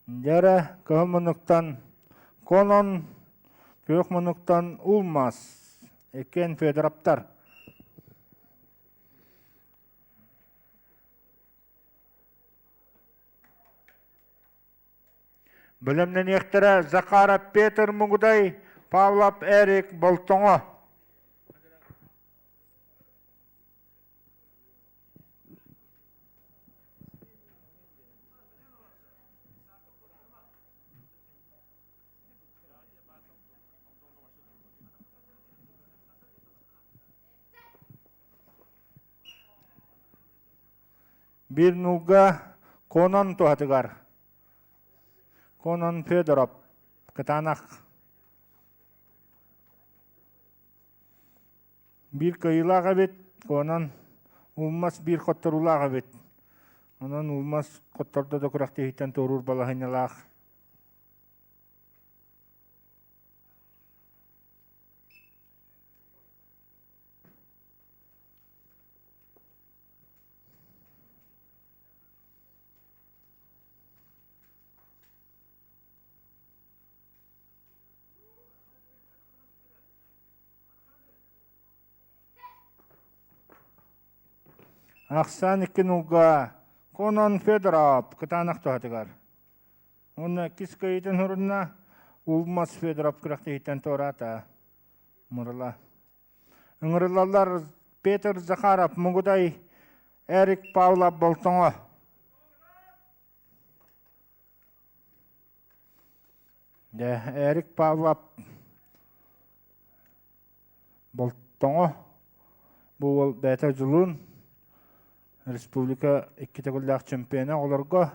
Дьэрэ кыһыл муннуктан Конон, күөх муннуктан Улмас, иккиэн Федоровтар. Бэлэмнэниэхтэрэ Захаров Петр Мугудай, Павлов Эрик Болтоҥо. Биир нуулга Конон туһатыгар. Конон Федоров, Кытаанах. Биир кыайыылаах эбит, Конон Улмас биир хотторуулаах эбит. Онон Улмас хоттордо да күрэхтэһииттэн туоруур балаһыанньалаах. Ахсаан икки нуга Конон Федоров кытаанах туһатыгар. Уонна иккис кыайыытын сурунна Улмас Федоров күрэхтэһииттэн туораата. Мурала. Ыҥырыллаллар Петр Захаров, Мугудай, Эрик Павлов Болтоҥо. Дьэ, Эрик Павлов Болтоҥо бу уол бэйэтэ дьулуун республика икки төгүллээх чемпиона оҕолорго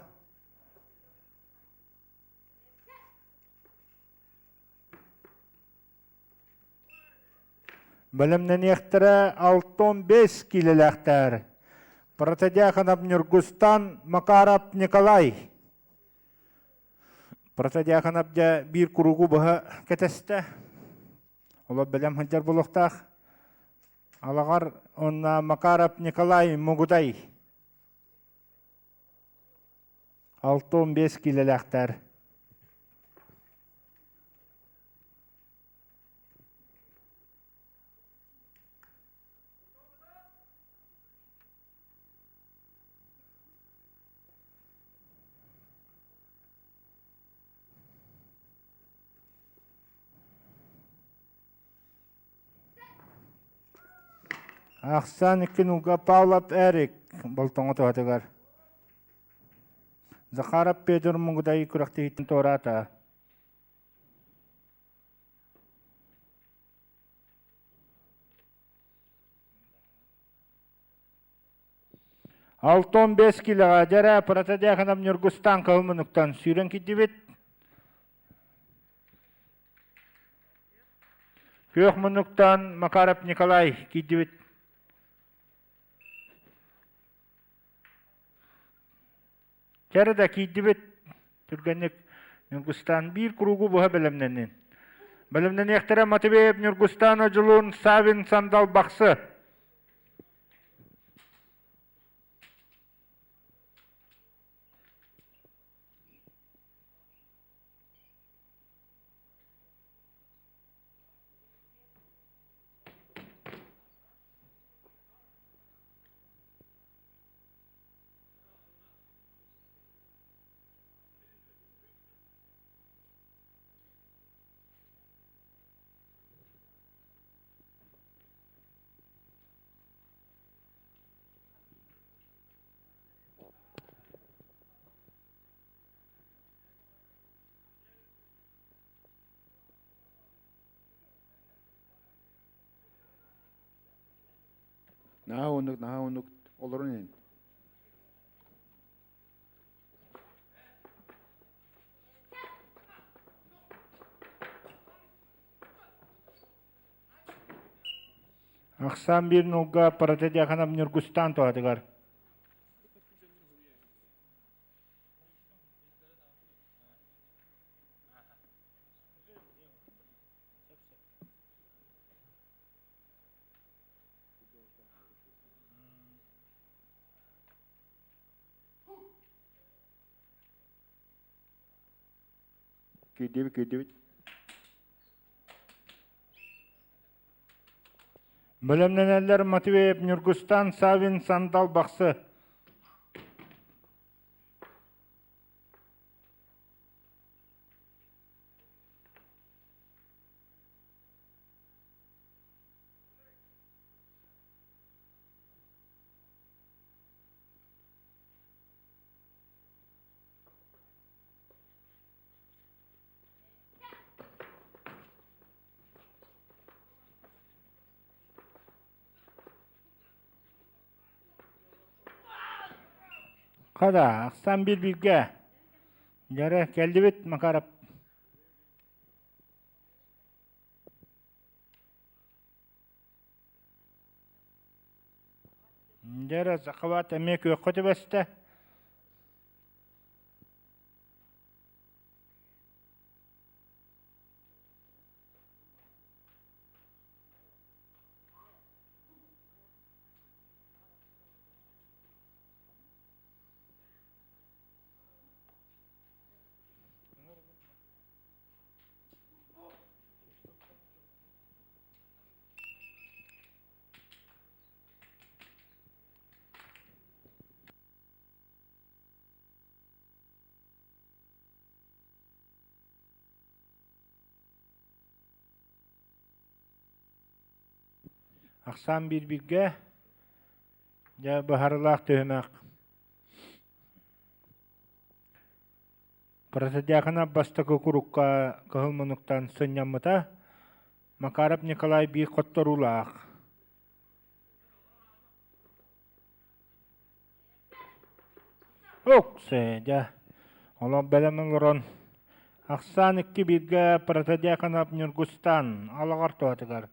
Бэлэмнэниэхтэрэ 65 киилэлээхтэр. Протодьяконов Ньургустан, Макаров Николай. Протодьяконов дьэ биир куругу быһа кэтэстэ. Олор бэлэм сылдьар буолуохтаах. Алаҕар уонна Макаров Николай Мугудай. 65 киилэлээхтэр. Ахсаан икки нуга Павлов Эрик Болтоҥо туһатыгар. Захаров Петр Мугудай күрэхтэһиитин туораата. 65 килоҕа дьэрэ Протодьяконов Ньургустан кыһыл муннуктан сүүрэн киирдибит. Күөх муннуктан Макаров Николай киирдибит. Чэрэ да киирдибит. Түргэнник Ньургустан биир кругу быһа бэлэмнэннин. Бэлэмнэниэхтэрэ Матвеев Ньургустан Одьулуун Савин Сандал Бахсы. Наһаа уһуннук, наһаа уһуннук олорон иһин. Ахсаан биир нолга Протодьяконов Ньургустан туһатыгар. Киирдибит, киирдибит. Бэлэмнэнэллэр Матвеев Ньургустан, Савин Сандал Бахсы. Хада, ахсан bir bilge. Дьэрэ, кэллибит Макаров. Дьэрэ, захват эмиэ күөххэ түбэстэ. Ахсаан биир-бииргэ дьэ быһаарыылаах түһүмэх. Протодьяконов бастакы курукка кыһыл муннуктан сынньаммыта. Макаров Николай биир хотторуулаах. Ок, дьэ, олох бэлэм олорон ахсаан икки бииргэ Протодьяконов Ньургустан алаҕар туһатыгар.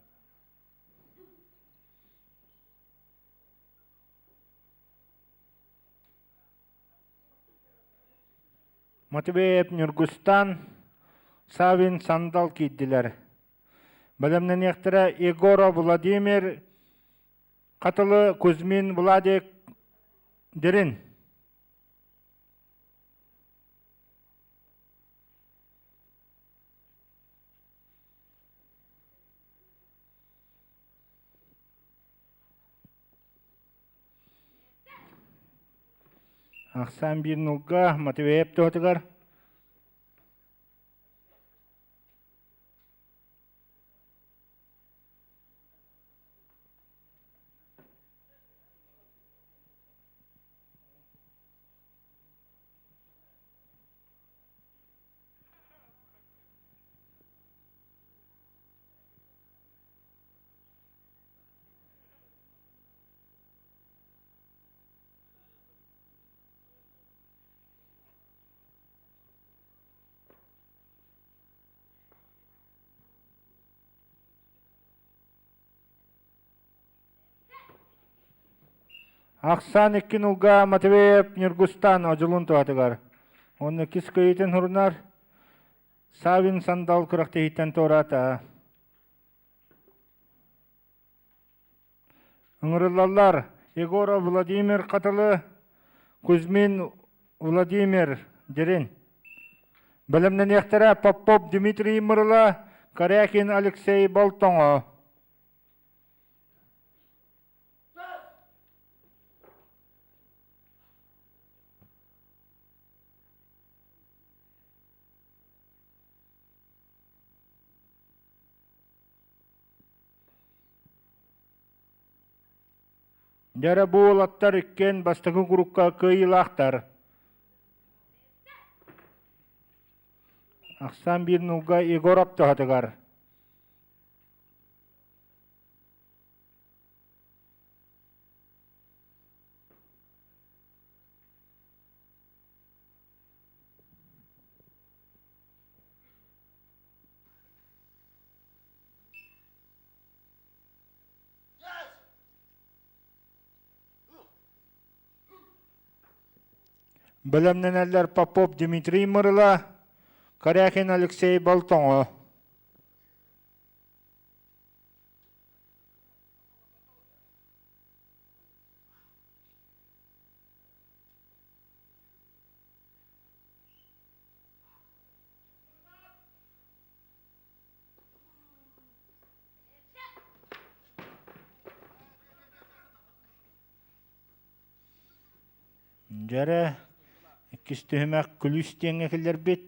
Матвеев Ньургустан, Савин Сандал киирдилэр. Бэлэмнэниэхтэрэ Егоров Владимир, Хатылы Кузьмин Владик Дирин. Ахсаан биир нулга Матвеев туһатыгар Ахсаан икки нулга Матвеев Ньургустан одьулуун туһатыгар. Уонна иккис кыайыытын сурунар Савин Сандал күрэхтэһииттэн туораата. Ыҥырыллаллар Егоров Владимир Хатылы, Кузьмин Владимир Дирин. Бэлэмнэниэхтэрэ Попов Дмитрий Мырыла, Корякин Алексей Болтоҥо. Дьэрэ бу уолаттар иккиэн бастакы курукка кыайыылаахтар. Ахсаан биир нулга Егоров туһатыгар. Бэлэмнэнэллэр Попов Дмитрий Мырыла, Корякин Алексей Болтоҥо. Дьэрэ, иккис түһүмэх күлүүс диэҥҥэ киллэрбит.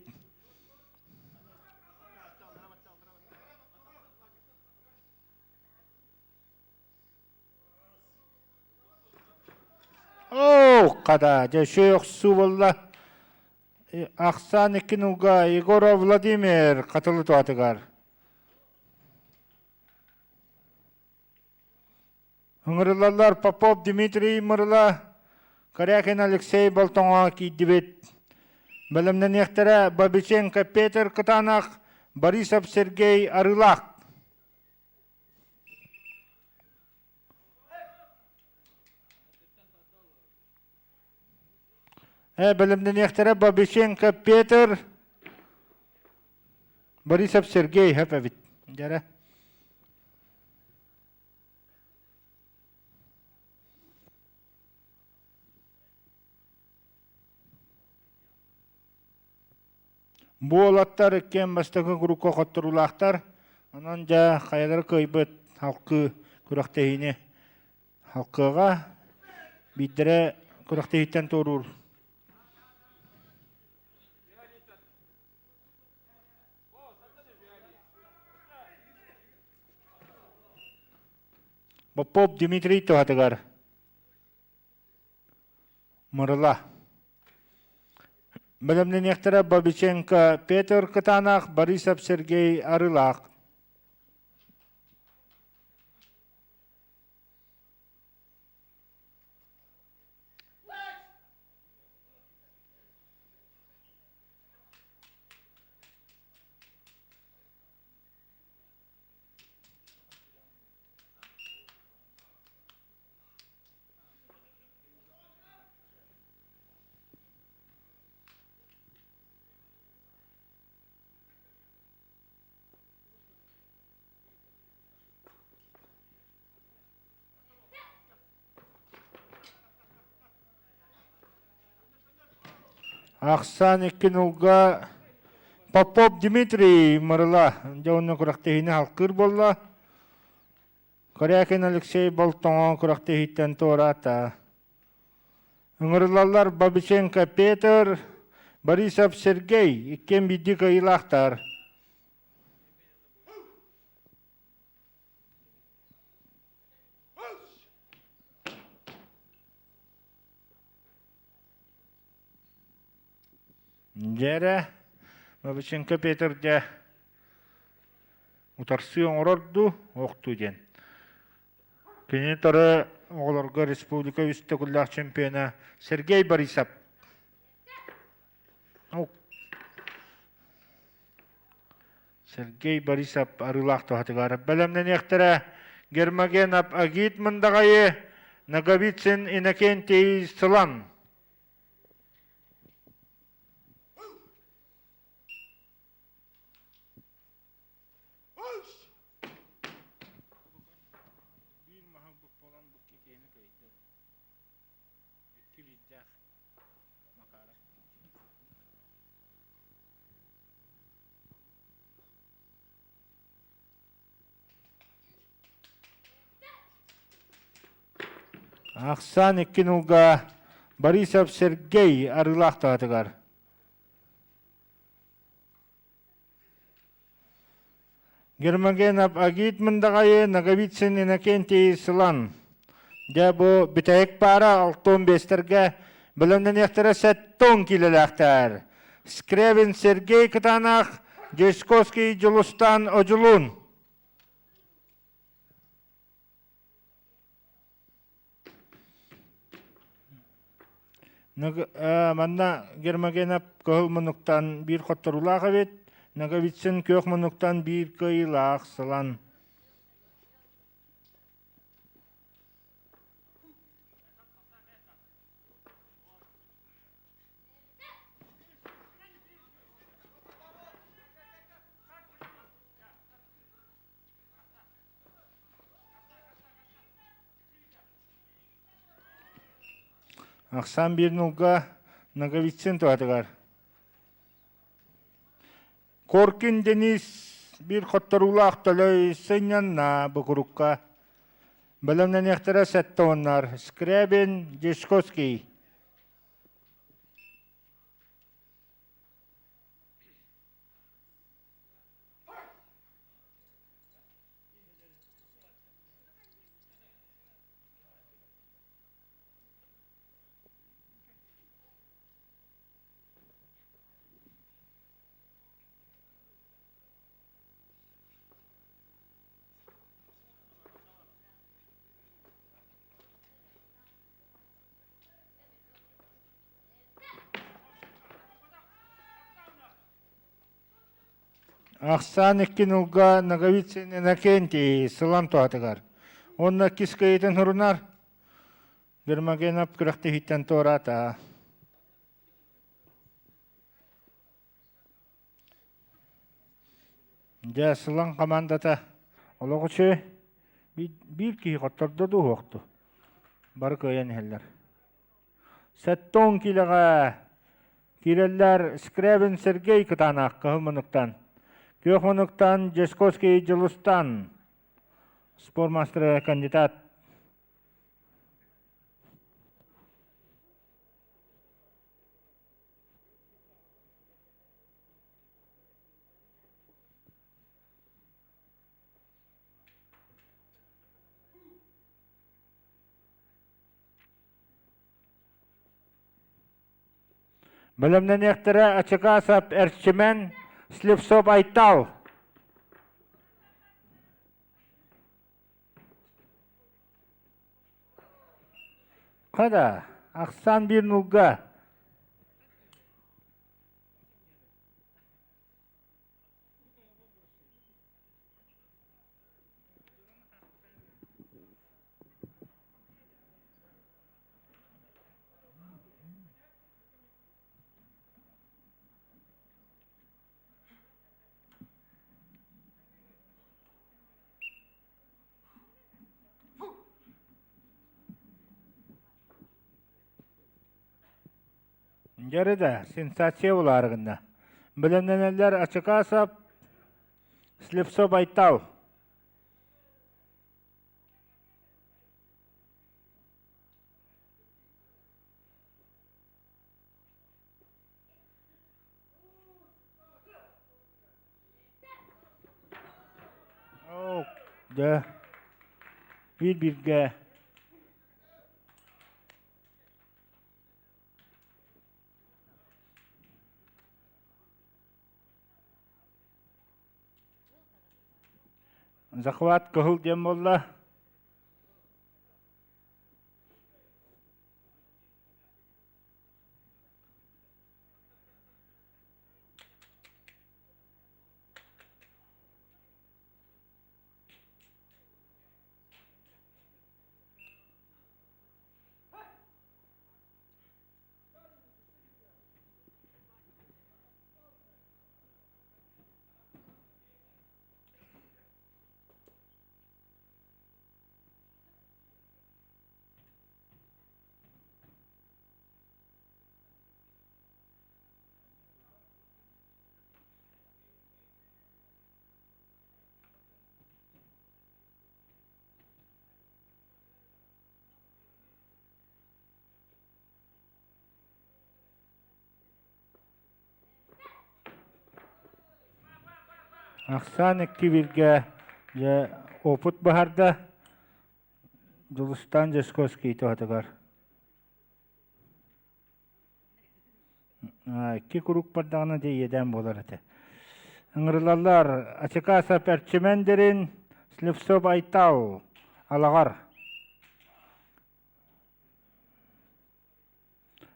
Оо, хата, дьэ үчүгэй охсуу буолла. Ахсаан икки нулга Егоров Владимир Хатылы туһатыгар. Ыҥырыллаллар Попов Дмитрий Мырыла, Корякин Алексей Болтоҥо киирдибит. Бэлэмнэниэхтэрэ Бабиченко Петр Кытаанах, Борисов Сергей Арыылаах. Бэлэмнэниэхтэрэ Бабиченко Петр, Борисов Сергей хөп эбит. Дьэрэ. Бу уолаттар иккиэн бастакы группа хотторуулаахтар. Онон дьэ хайалара кыайбыт халкы күрэхтэһиини халкыаҕа биирдэрэ күрэхтэһииттэн туоруур. Попов Дмитрий туһатыгар Мырыла. Бэлэмнэниэхтэрэ Бабиченко Петр Кытаанах, Борисов Сергей Арылаах. Ахсаан икки нулга Попов Дмитрий Мырыла дьэ уонна күрэхтэһиини халкыыр буолла. Корякин Алексей Болтоҥо күрэхтэһииттэн туораата. Ыҥырыллаллар Бабиченко Петр, Борисов Сергей иккиэн биирдии кыайыылаахтар. Дьэрэ, Бабиченко Петр дьэ утарсыы оҥорор дуу, ох дуу диэн. Кини торы оҕолорго республика үс төгүллээх чемпиона Сергей Борисов. Сергей Борисов арыылаах туһатыгар бэлэмнэниэхтэрэ Гермогенов Агит Мындаҕайы, Ноговицын Иннокентий Сылан. Биир маһы буолан букки киһини көйдө. Икки биирдээх Макаров. Ахсаан икки нулга Борисов Сергей Арыылаах таһатыгар. Гермогенов Агит Мындаҕайы, Ноговицын Иннокентий Сылан. Дьэ бу бүтэһик паара алтон биэстэргэ бэлэмнэниэхтэрэ сэттон киилэлээхтэр. Скрябин Сергей Кытаанах, Дьячковский Дьулустан Одьулуун. Манна Гермогенов кыһыл муннуктан биир хотторуулаах эбит, Ноговицын күөх муннуктан биир кыайыылаах сылан. Ахсаан биир нулга Ноговицын туһатыгар. Коркин Денис биир хотторуулаах төлөй сынньанна бу курукка. Бэлэмнэниэхтэрэ сэттэ уоннар. Скрябин, Дьячковский. Ахсаан икки нулга Ноговицын Иннокентий сылан туһатыгар. Уонна иккис кыайыытын сурунар Гермогенов күрэхтэһииттэн туораата. Дьэ, Сылаҥ хамаандата олох үчүгэй. Биир киһи хоттордо дуу уһуохту. Бары кыайан иһэллэр. 70 киилэҕэ киирэллэр Скрябин Сергей Кытаанах кыһыл муннуктан. Күөх муннуктан Дьесковский Дьулустан спортмастера кандидат. Бэлэмнэниэхтэрэ Ачыкасов Эрчимэн, Слепцов Айтал. Хада, ахсаан биир нулга. Дьэрэ да, сенсация булаары гынна. Бэлэмнэнэллэр Ачыкасов, Слепцов Айтал. Дьэ, биир-бииргэ Захват кыһыл диэн буолла. Ахсаан икки бииргэ дьэ опыт баһарда Дьулустаан Дьячковский туһатыгар. Икки куруук бардаҕына дьэ иэдээн буолар этэ. Ыҥырылаллар Ачыкасов Эрчимэн Дирин, Слепцов Айтал, Алаҕар.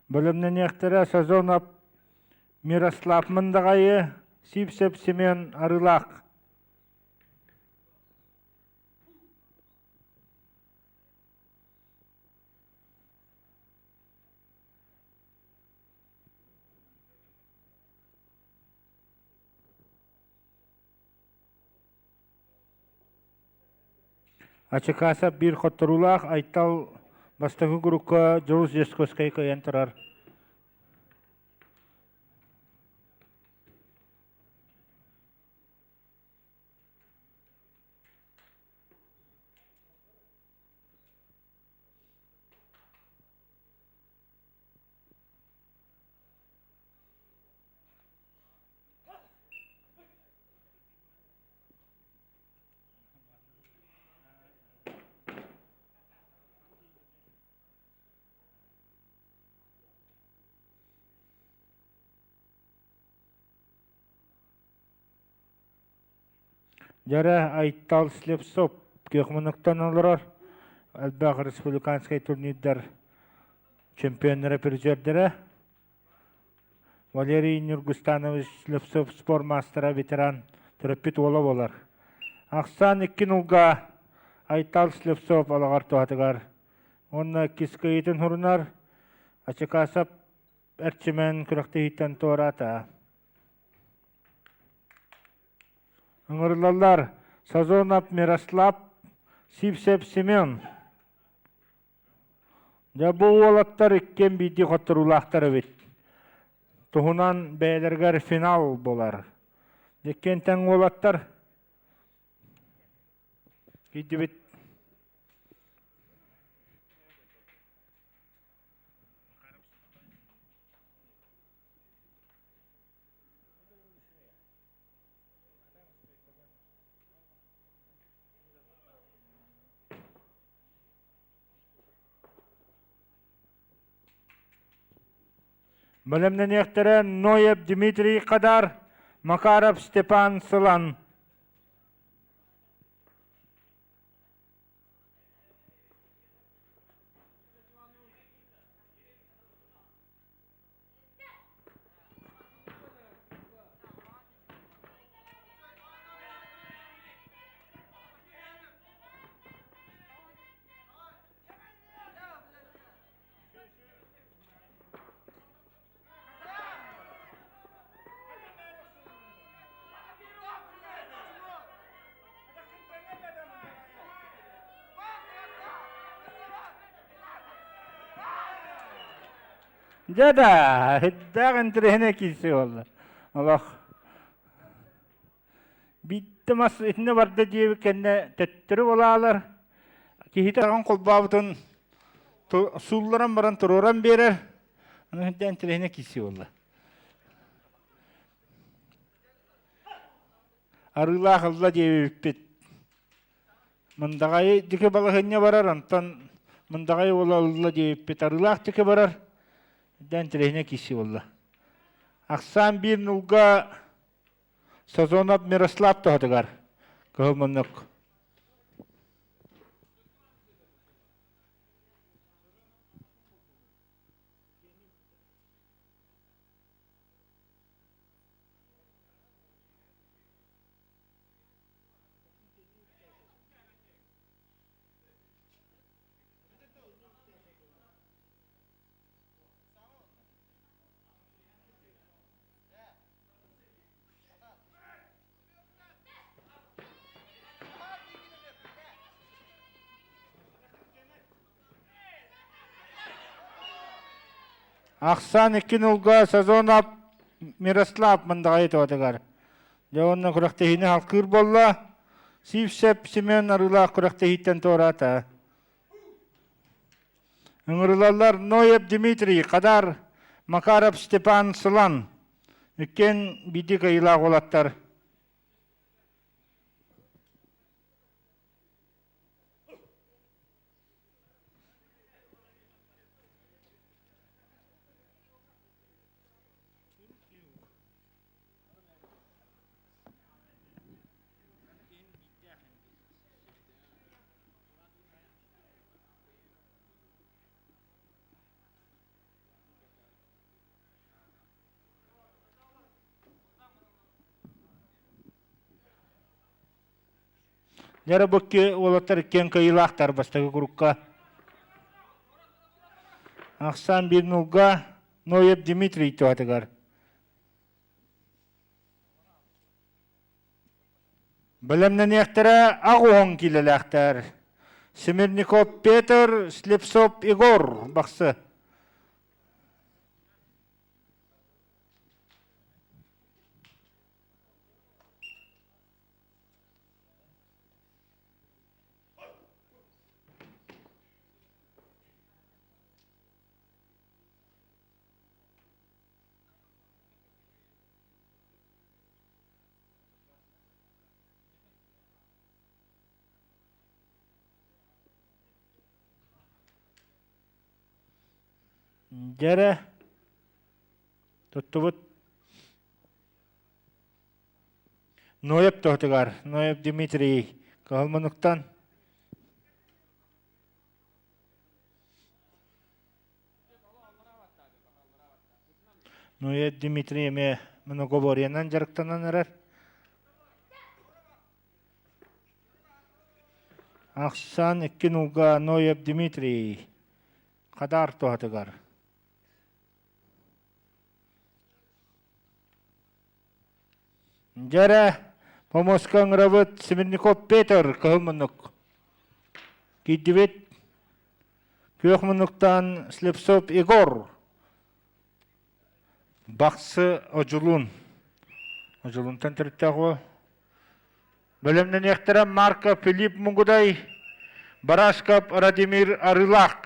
Бэлэмнэниэхтэрэ Сазонов Мирослав Мындаҕайы, Сивцев Семен Арыылаах. Ачыкасов биир хотторуулаах Айтал бастакы группа Дьулус Дьячковскай кыайан турар. Дьэрэ Айтал Слепцов күөх муннуктан олорор элбэх республиканскай турнирдар чемпионнара, призердэрэ. Валерий Нюргустанович Слепцов спорт маастара, ветеран. төрөппүт уола буолар. Ахсаан икки нулга Айтал Слепцов алаҕар туһатыгар уонна иккис кыайыытын сурунар Ачыкасов Эрчимэн күрэхтэһииттэн туораата. Ыҥырыллаллар Сазонов Мирослав, Сивцев Семен. Дьэ бу уолаттар иккиэн биирдии хотторуулаахтар эбит. Туһунан бэйэлэригэр финал буолар. Иккиэн тэҥ уолаттар киирдибит. Бэлэмнэниэхтэрэ Ноев Дмитрий Хадар, Макаров Степан Сылан. Дьэ да, сүрдээх интэриэһинэй киирсии буолла. Олох биирдэ мас итиннэ барда диэбит кэннэ төттөрү булаалар. Киһитэ аҕын холбообутун суулларан баран туруоран биэрэр. Аны сүрдээх интэриэһинэй киирсии буолла. Арыылаах ылла диэбиппит. Мындаҕайы диэки балаһыанньа барар, онтон Мындаҕай уола ылла диэбиппит Арыылаах диэки барар. Дээн интэриэһинэй киирсии буолла. Ахсаан биир нулга Сазонов Мирослав туһатыгар кыһыл муннук. Ахсаан икки нулга Сазонов Мирослав Мындаҕайы туһатыгар. Дьэ уонна күрэхтэһиини халкыыр буолла. Сивцев Семен Арыылаах күрэхтэһииттэн туораата. Ыҥырылаллар Ноев Дмитрий, Хадар, Макаров Степан Сылан. Иккиэн биирдии кыайыылаах уолаттар. Дьэ бу уолаттар иккиэн кыайыылаахтар бастакы курукка. Ахсаан биир нулга Ноев Дмитрий туһатыгар. Бэлэмнэниэхтэрэ аҕуһун киилэлээхтэр. Смирников Петр, Слепцов Егор бахсы. Дьэ эрэ, туттубут Ноев туһатыгар, Ноев Дмитрий Кыһыл Мунуктан. Ноев Дмитрий эмиэ многоборьенан дьарыктанан эрэр. Ахсаан икки нулга Ноев Дмитрий Хадаар туһатыгар. Дьэрэ, помоска ыҥырабыт Смирников Петр кыһыл муннук. Киирдибит. Күөх муннуктан Слепцов Егор. Бахсы Одьулуун. Одьулуунтан төрүттээх уол. Бэлэмнэниэхтэрэ Марко Филипп Мугудай, Барашков Радимир Арыылаах.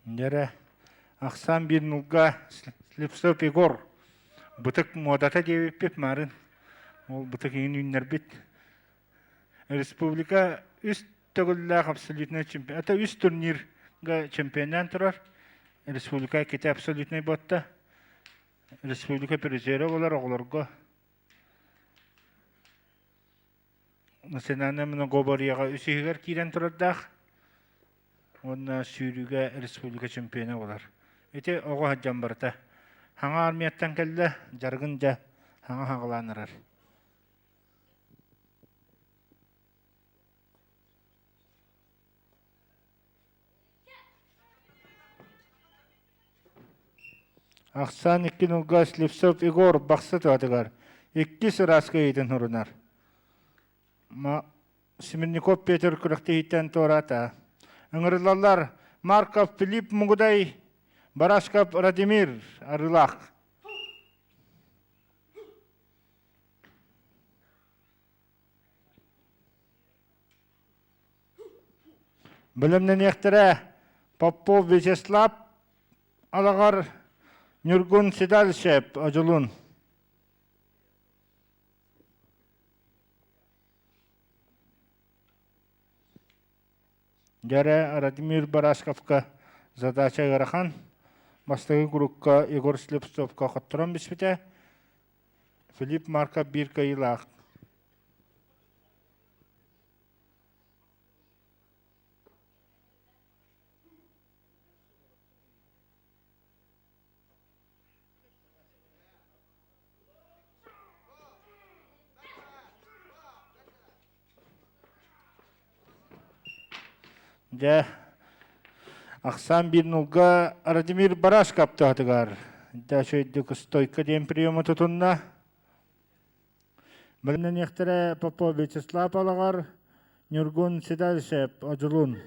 Дьэрэ, ахсаан биир нулга Слепцов Егор бытык муодата диэбиппит марын ол бытык иҥин үүннэрбит Республика үс төгүллээх абсолютнай чемпион это үс турнирга чемпионнаан турар республика иккитэ абсолютнай буотта республика призера болар оҕолорго национальнай многоборьеҕа үс иһигэр киирэн турардаах уонна сүүрүүгэ республика чемпиона болар. Ити оҕо сылдьан барыта. Хаҥа армияттан кэллэ, дьарыгын дьэ хаҥа хаҕалаан эрэр. Ахсаан икки нулга Слепцов Егор Бахсы туһатыгар иккис ыраас кыайыытын сурунар. Смирников Петр күрэхтэһииттэн туораата. Ыҥырыллаллар Марков Филипп Мугудай, Барашков Радимир Арыылаах. Бэлэмнэниэхтэрэ Попов Вячеслав Алаҕар Ньургун Седалищев Одьулуун. Дьэрэ Радимир Барашковка задача ыарахан. Бастакы курукка Егор Слепцовка хотторон биспитэ. Филипп Марков биир кыайыылаах. Дьэ, ахсаан биир нулга Радимир Барашков туһатыгар дьэ үчүгэйдик стойка диэн приему тутунна. Бэлэмнэниэхтэрэ Попов Вячеслав Алаҕар, Ньургун Седалищев Одьулуун.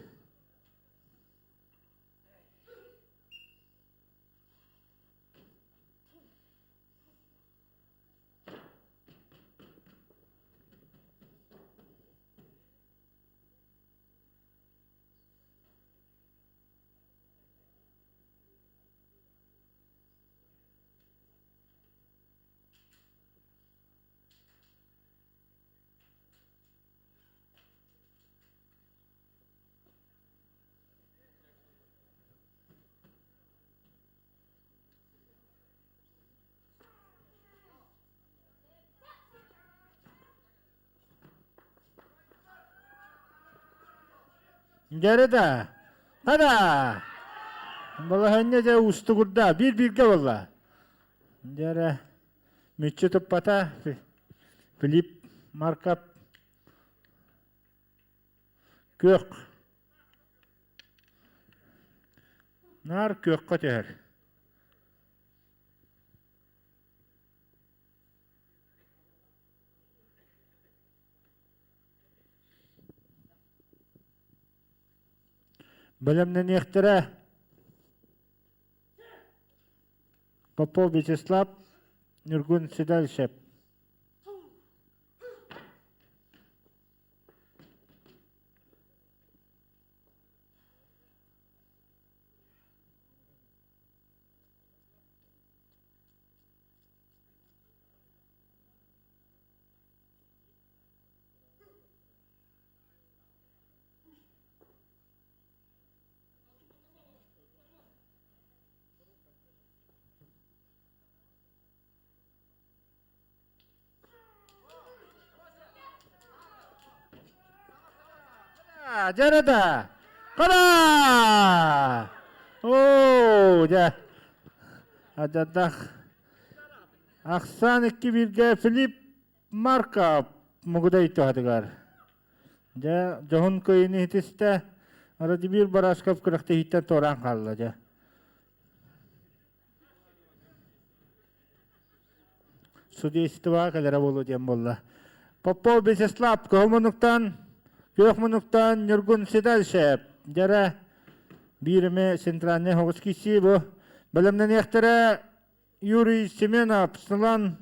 Дьэрэ да, хада! Балаһыанньа дьэ уустугурда, биир-бииргэ буолла. Дьэрэ, мүччү туппата Филипп Марков күөх. Наар күөххэ түһэр. Бэлэмнэниэхтэрэ Попов Вячеслав, Ньургун Седалищев. Дьэ да! Хара! Оо, дьэ. Адьадах. Ахсаан икки бииргэ Филипп Марков Мугудай туһатыгар. Дьэ, дьоһун кыайыыны иһитистэ. Владимир Барашков күрэхтэһииттэн туораан хаалла дьэ. Судействоҕа кэлэрэ буолуо диэн буолла. Попов Вячеслав кыһыл муннуктан, күөх муннуктан Ньургун Седальшев. Дьэрэ биир эмэ центральный хоҕус киирсии бу. Бэлэмнэниэхтэрэ Юрий Семенов, Сылан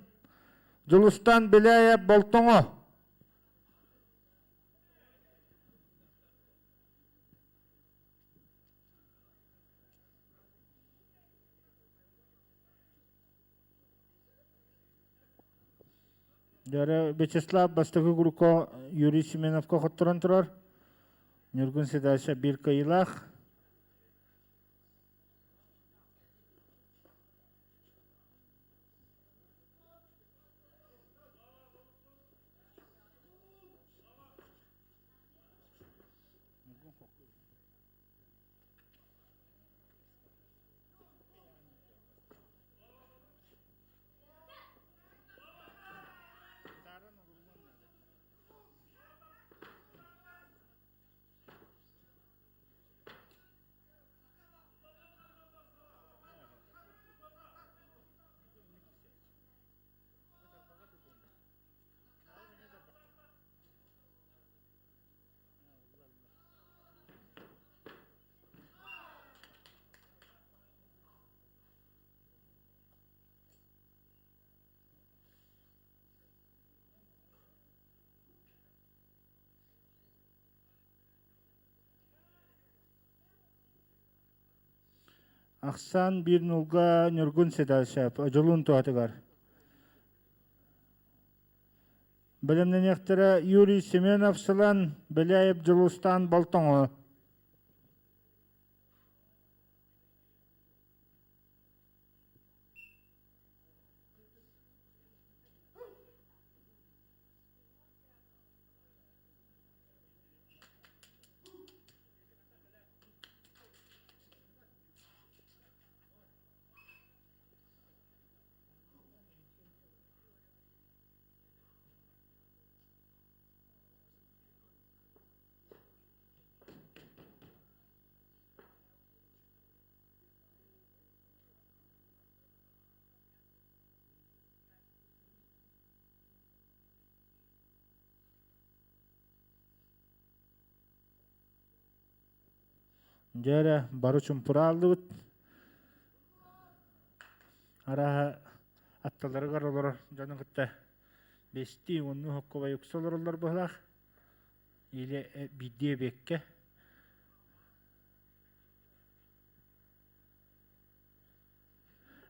Дьулустан Беляев Болтоҥо. Дьөрө Вячеслав бастакы группа Юрий Семеновка хотторон турар. Ньургун Седаша биир кыайыылаах. Ахсаан биир нулга Ньургун Седалищев Одьулуун туһатыгар. Бэлэмнэниэхтэрэ Юрий Семенов Сылан, Беляев Дьулустаан Болтоҥо. Дьэ эрэ бары чумпурааллыбыт. Арааһа аттыларыгар олорор дьону кытта бэстии уоннуу хоккубай укса олороллор быһылаах. Или биирдии эбиэккэ.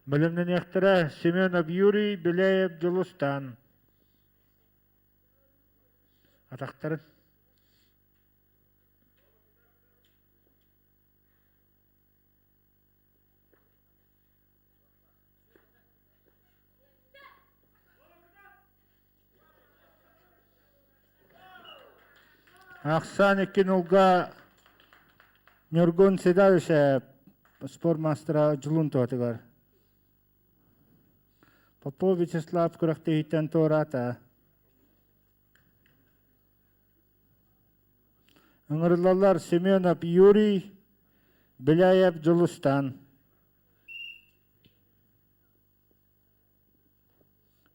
Бэлэмнэниэхтэрэ Семенов Юрий, Беляев Дьулустаан. Атахтарын Ахсаан икки нулга Ньургун Седалищев спорт маастара Дьулун туһатыгар. Попов Вячеслав күрэхтэһииттэн туораата. Ыҥырыллаллар Семенов Юрий, Беляев Дьулустан.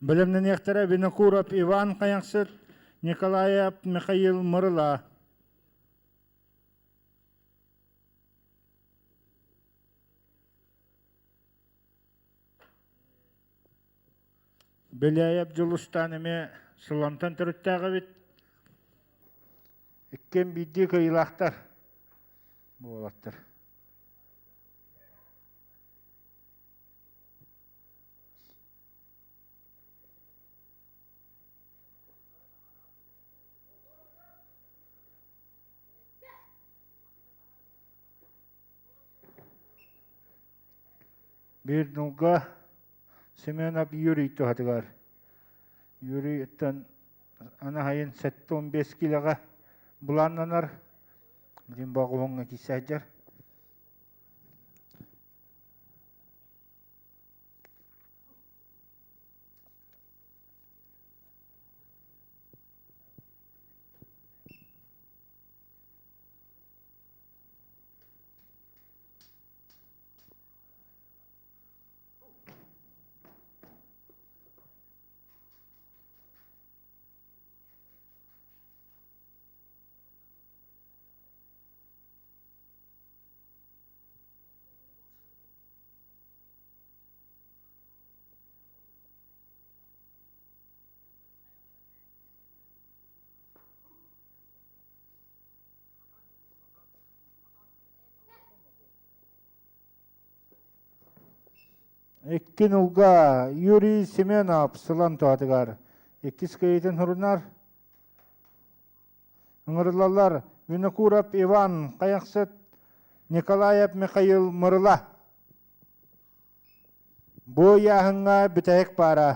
Бэлэмнэниэхтэрэ Винокуров Иван Хайахсыт, Николаев Михаил Мырыла. Беляев Дьулустаан эмиэ Сылантан төрүттээх эбит. Иккиэн биирдии кыайыылаахтар буолаттар. Биир нулга Семенов Юрий туһатыгар. Юрий оттон анаһайын 75 килоҕа былааннанар. Билин боҕуһуҥҥа киирсээдьэр. Икки нулга Юрий Семенов сылан туһатыгар иккис кыайыытын сурунар. Ыҥырыллаллар Винокуров Иван Хайахсыт, Николаев Михаил Мырыла. Бу ыйааһыҥҥа бүтэһик паара.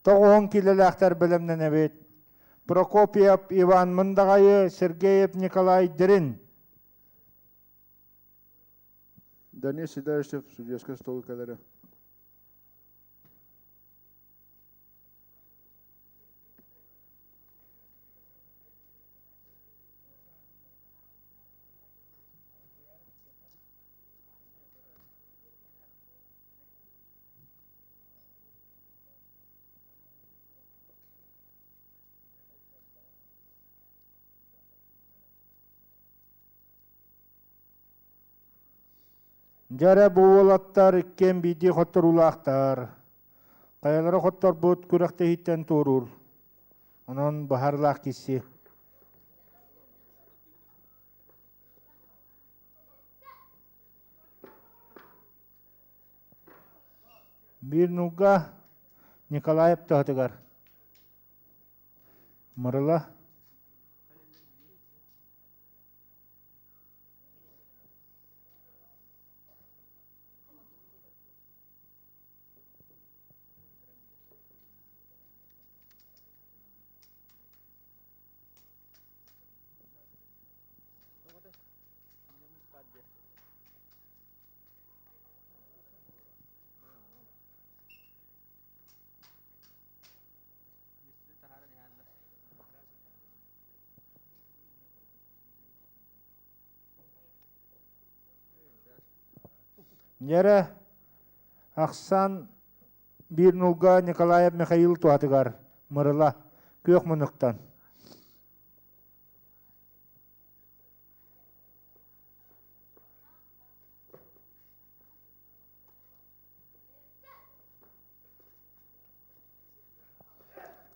Тоҕуһун киилэлээхтэр бэлэмнэнэбит. Прокопьев Иван Мындаҕайы, Сергеев Николай Дирин. Данил Седалищев судьуйаска столу кэлэрэ. Дьэ эрэ бу уолаттар иккиэн биирдии хотторуулаахтар. Хайалара хотторбут күрэхтэһииттэн туоруур. Онон баһарлаах киси. Биир нуга Николаев туһатыгар. Мырыла. Дьэрэ, ахсан биир нулга Николаев Михаил туһатыгар Мырыла күөх муннуктан.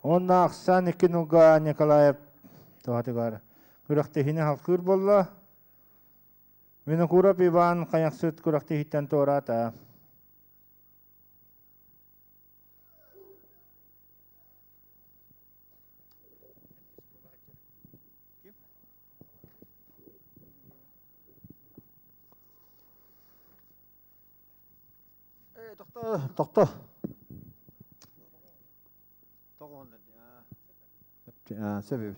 Уонна ахсаан икки нулга Николаев туһатыгар күрэхтэһиини халкыыр буолла. Винокуров Иван Хайахсыт күрэхтэһииттэн туораата. Тохто, тохто. Сөп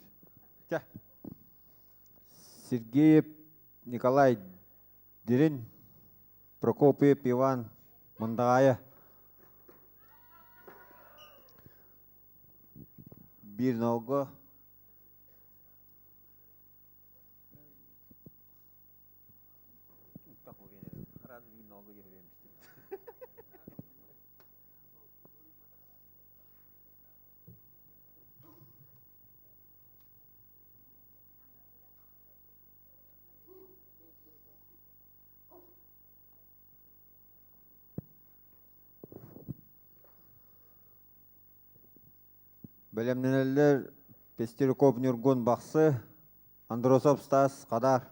Сергеев Николай Дирин, Прокопьев Иван Мындаҕаайа биир нолго Бэлэмнэнэллэр Пестерков Ньургун Бахсы, Андросов Стас Хадар.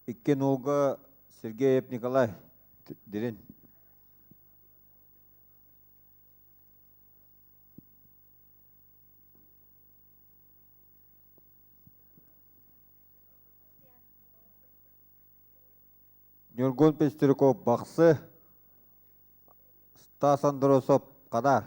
Икки нолга Сергеев Николай Дирин. Ньургун Пестряков Бахсы. Стас Андросов Хадар.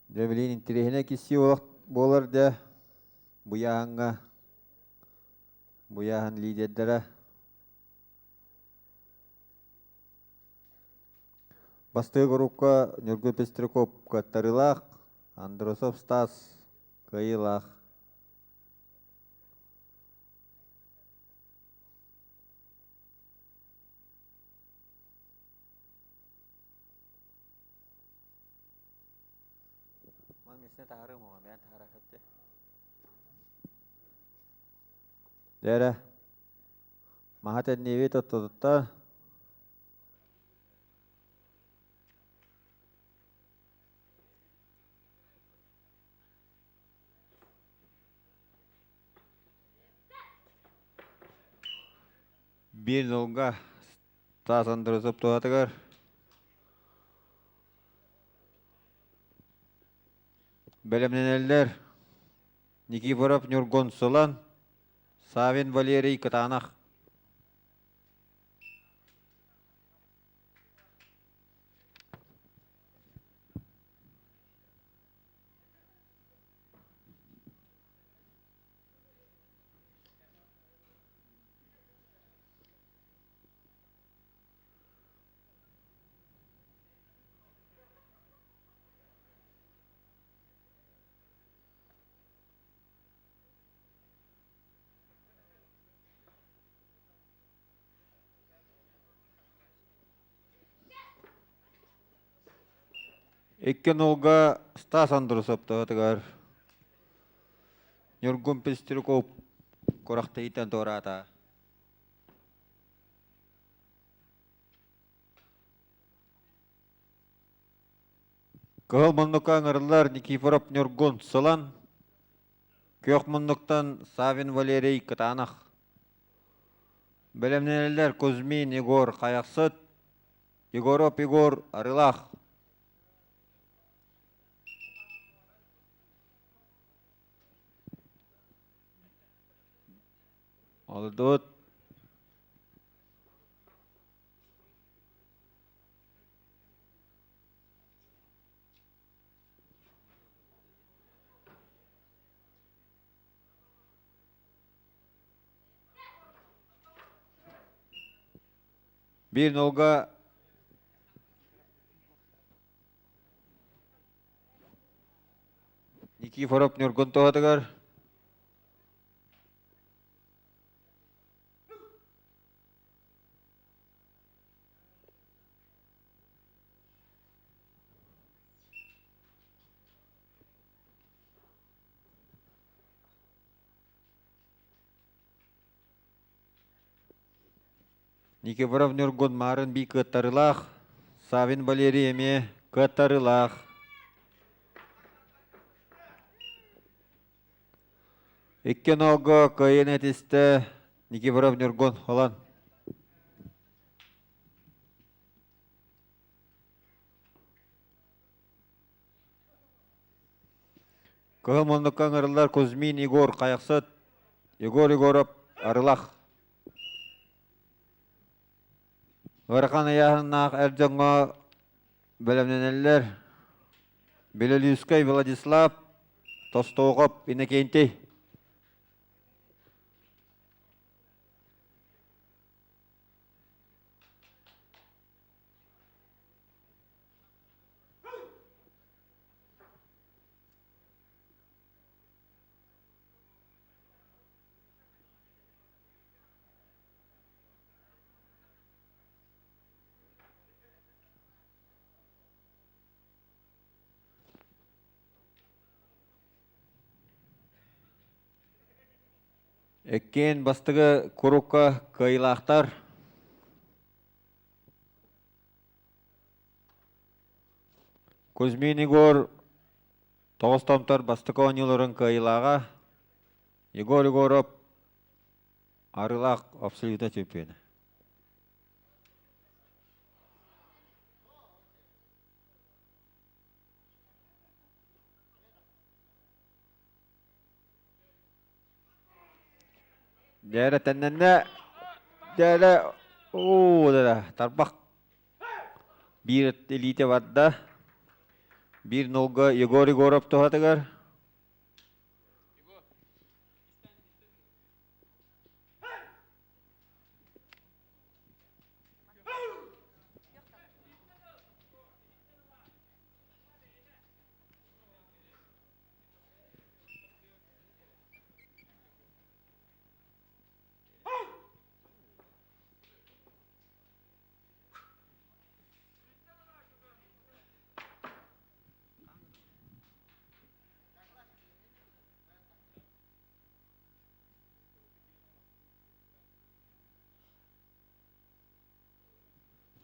Дьэ билигин интэриэһинэй киссии буолар дьэ Буйааһыҥҥа Буйааһын лидердэрэ Бастакы группа Ньургун Пестряков кыаттарыылаах, Андросов Стас кыайыылаах. Дээрэ, маһа тэнниэбит оттотуттар. Биир нолга Стас Андросов туһатыгар бэлэмнэнэллэр Никифоров Ньургун Сылан, Савин Валерий Кытаанах. Икки нолга Стас Андросов туһатыгар Ньургун Пестряков курахтыйтан туораата. Кыһыл муннукка ыҥырыллар Никифоров Ньургун Сылан, күөх муннуктан Савин Валерий Кытаанах. Бэлэмнэнэллэр Кузьмин Егор Хайахсыт, Егоров Егор Арылаах. Олордубут. Биир нолга Никифоров Ньургун туһатыгар Никифоров Ньургун Маарын бии кыаттарыылаах, Савин Валерий эмиэ кыаттарыылаах. Икки нолго кыайын этистэ Никифоров Ньургун Холон. Кыһыл муннукка ыҥырыллар Кузьмин Егор Хайахсыт, Егор Егоров Арылах. Ыарахан ыйааһыннаах эр дьоҥҥо бэлэмнэнэллэр Белолюбскай Владислав, Тостуохоп Иннокентий. Эккиэн бастакы курукка кыайыылаахтар Кузьмин Егор тоҕус томтор бастакы оонньууларын кыайыылааҕа Егор Егоров Арыылаах абсолютно чемпиона. Дээрэ тэннэннэ. Дээрэ оо дара тарбах биир илиитэ барда. Биир нолга Егор Егоров туһатыгар.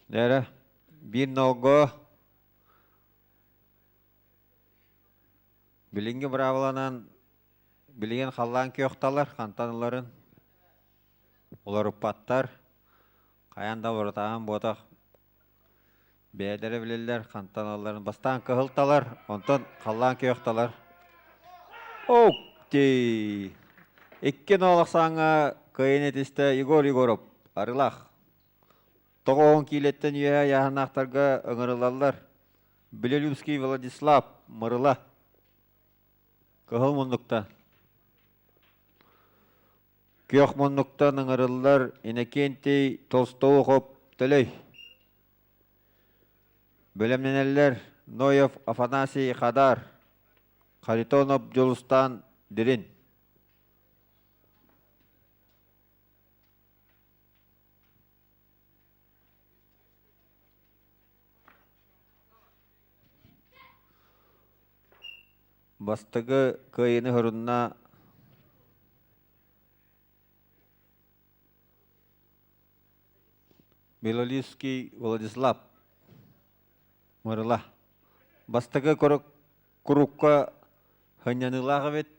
Дээрэ биир нолго Билиҥҥи быраабыланан билигин халлаан күөхталар, хантан ыларын уларыппаттар. Хайаан да уларытааһын буотах. Бэйэлэрэ билэллэр хантан ылалларын. Бастаан кыһыл талар, онтон халлаан күөх талар. Окей! Икки ноол ахсааҥҥа кыайан этистэ Егор Егоров, Арылаах. 90 киилэттэн үөһэ ыйааһыннаахтарга ыҥырыллаллар. Белолюбский Владислав, Мырыла. Кыһыл муннукта. Күөх муннуктан ыҥырыллар Иннокентий Толстоухов Төлөй. Бэлэмнэнэллэр Ноев Афанасий Хадар, Харитонов Дьулустаан Дирин. Бастакы кыайыыны хорунна Белолюбский Владислав Мырыла. Бастакы курукка хынньаныылаах эбит.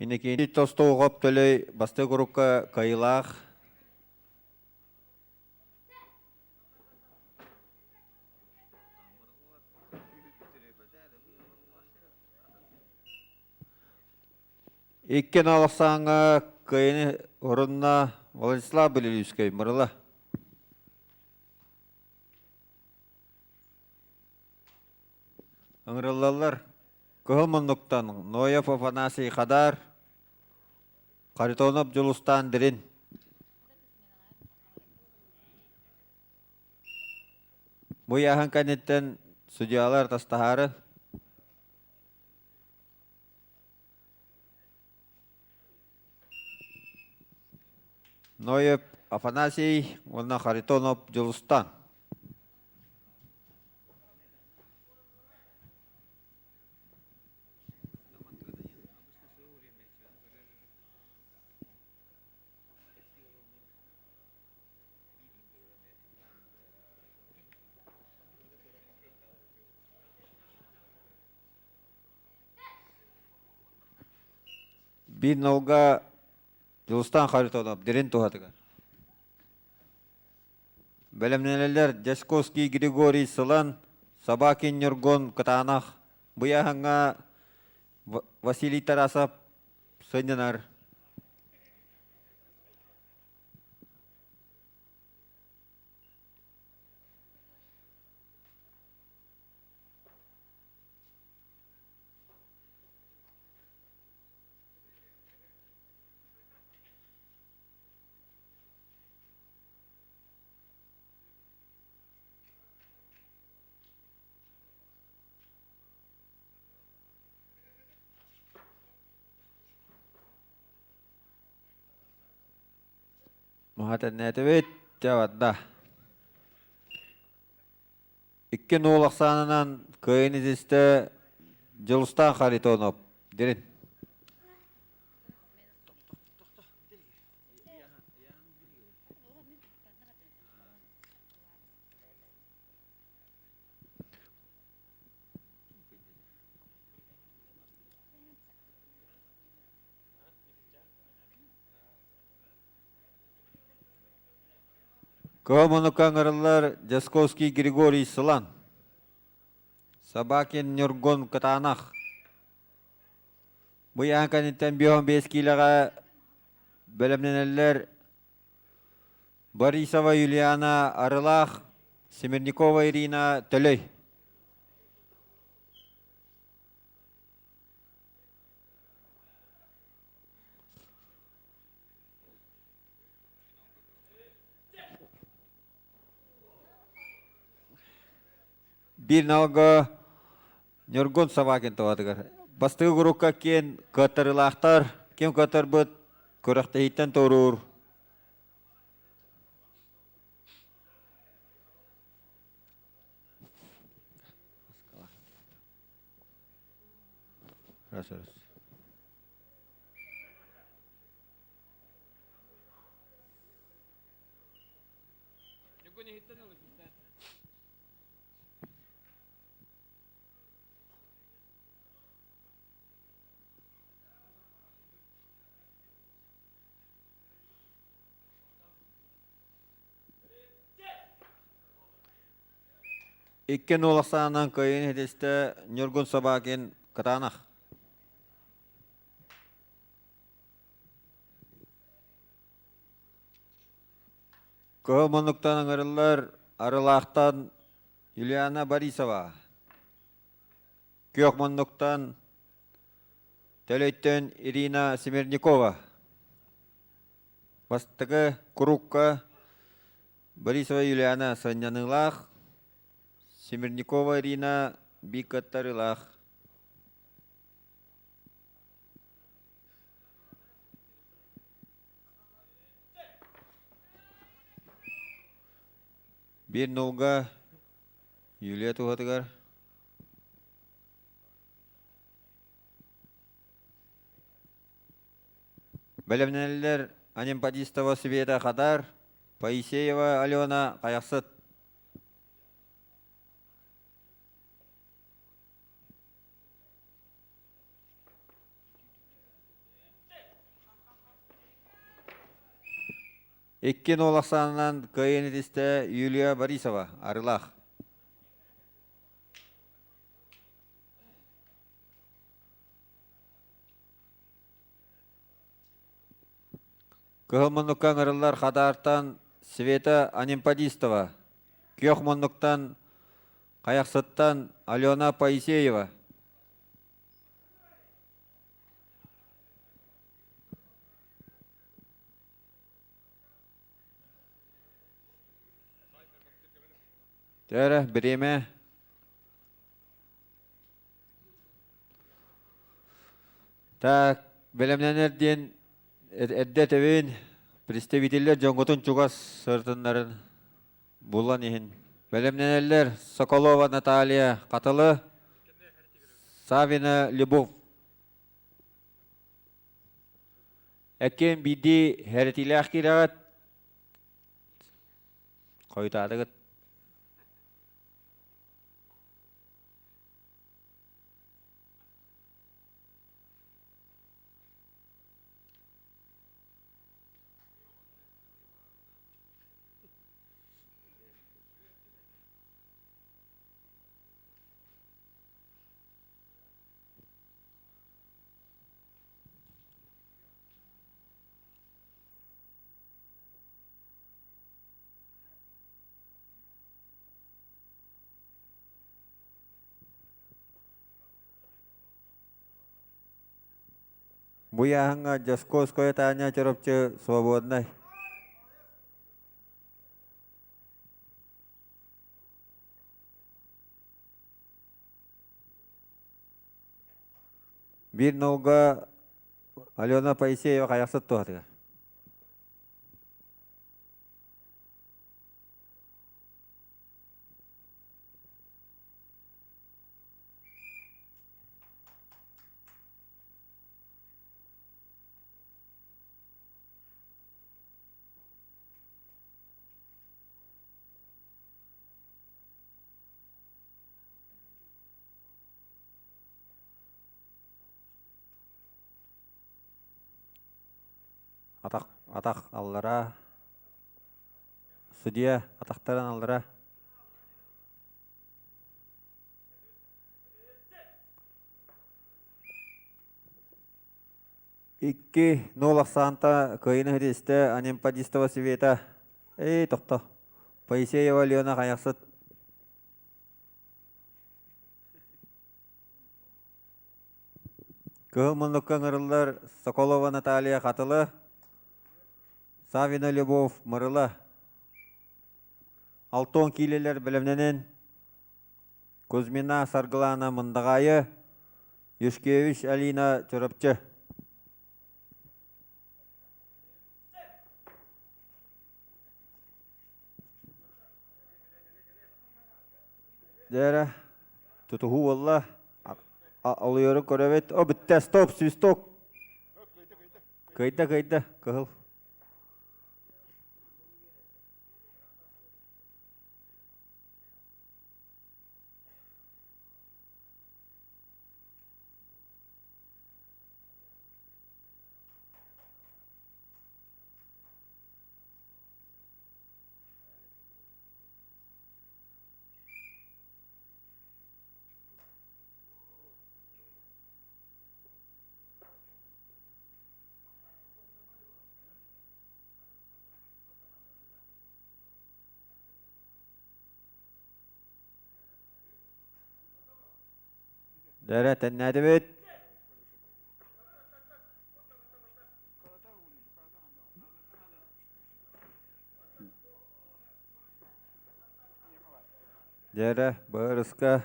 Иннокентий Толстоухов Төлөй бастакы курукка кыайыылаах. Икки налахсааҥҥа кыайыны орунна Владислав Белолюбскай Мырыла. Ыҥырыллаллар Кыһыл муннуктан Ноев Афанасий Хадар, Харитонов Дьулустаан Дирин. Бу ыйааһын кэнниттэн судьуйалар тастаһаары Ноев Афанасий уонна Харитонов Дьулустаан. Биир нолга Дьулустаан Харитонов Дирин туһатыгар. Бэлэмнэнэллэр Дьячковский Григорий Сылан, Собакин Ньургун Кытаанах, Быйаһаҥҥа Василий Тарасов сынньанар. Маһатэннээтибит, дьэ барда. Икки нуол ахсаанынан кыайын изистэ Дьулустаан Харитонов. Дирин. Кыһыл муннукка ыҥырыллар Дьасковский Григорий Сылан. Собакин Ньургун Кытаанах. Бу ыйааһын кэнниттэн 55 киилэҕэ бэлэмнэнэллэр Борисова Юлиана Арылаах, Семерникова Ирина Төлөй. Биир налга Ньургун Собакин туһатыгар. Бастакы группа киэн кыаттарыылаахтар, ким кыаттарбыт күрэхтэһииттэн туоруур. Раз, раз. Икки нуол ахсаанынан кыайыыны ситистэ Ньургун Собакин Кытаанах. Кыһыл муннуктан ыҥырыллар Арылаахтан Юлиана Борисова. Күөх муннуктан Төлөйтөн Ирина Смирникова. Бастакы курукка Борисова Юлиана сынньаныылаах, Смирникова Ирина биир кыттарыылаах. Биир нулга Юлия туһатыгар Бэлэмнэнэллэр Анемподистова Света Хадар, Поисеева Алена Хайахсыт. Икки нол ахсаанынан кыайан итистэ Юлия Борисова, Арылаах. Кыһыл муннукка ыҥырыллар Хадаартан Света Анемподистова, Күөх муннуктан Хайахсыттан Алена Поисеева. Төрө, бириэмэ. Так, бэлэмнэнэр диэн эрдэ этэбин, представителлэр дьоҥҥутун чугас сырытыннарын булан иһин. Бэлэмнэнэллэр Соколова Наталья Хатылы, Савина Любовь. Эккиэн биирдии хэрэтиилээх киирэҕит, хойутаатыгыт. Бу ыйааһыҥҥа Дьоскуоскай Таня Чурапчы свободнай. Биир нолга Алена Поисеева хайахсыт туһатыгар. Атах, атах аллара. Судья атахтарын аллара. Икки нол ахсаанта кыайыны хиристэ Анемподистова Света. Эй, тохто. Поисеева Алена Хайахсыт. Кыһыл муннукка ыҥырыллар Соколова Наталья Хатылы, Савина Любовь Мырыла. Алтон киилэлэр бэлэмнэнэн Кузьмина Саргылана Мындаҕаайы, Юшкевич Алина Чурапчы. Дьэ тутуһуу буолла. Олуйору көрөбүт. О, бүттэ, стоп, свисток. Кыйда, кыйда, кыһыл. Дэрэ тэннээтибит. Дэрэ бырыска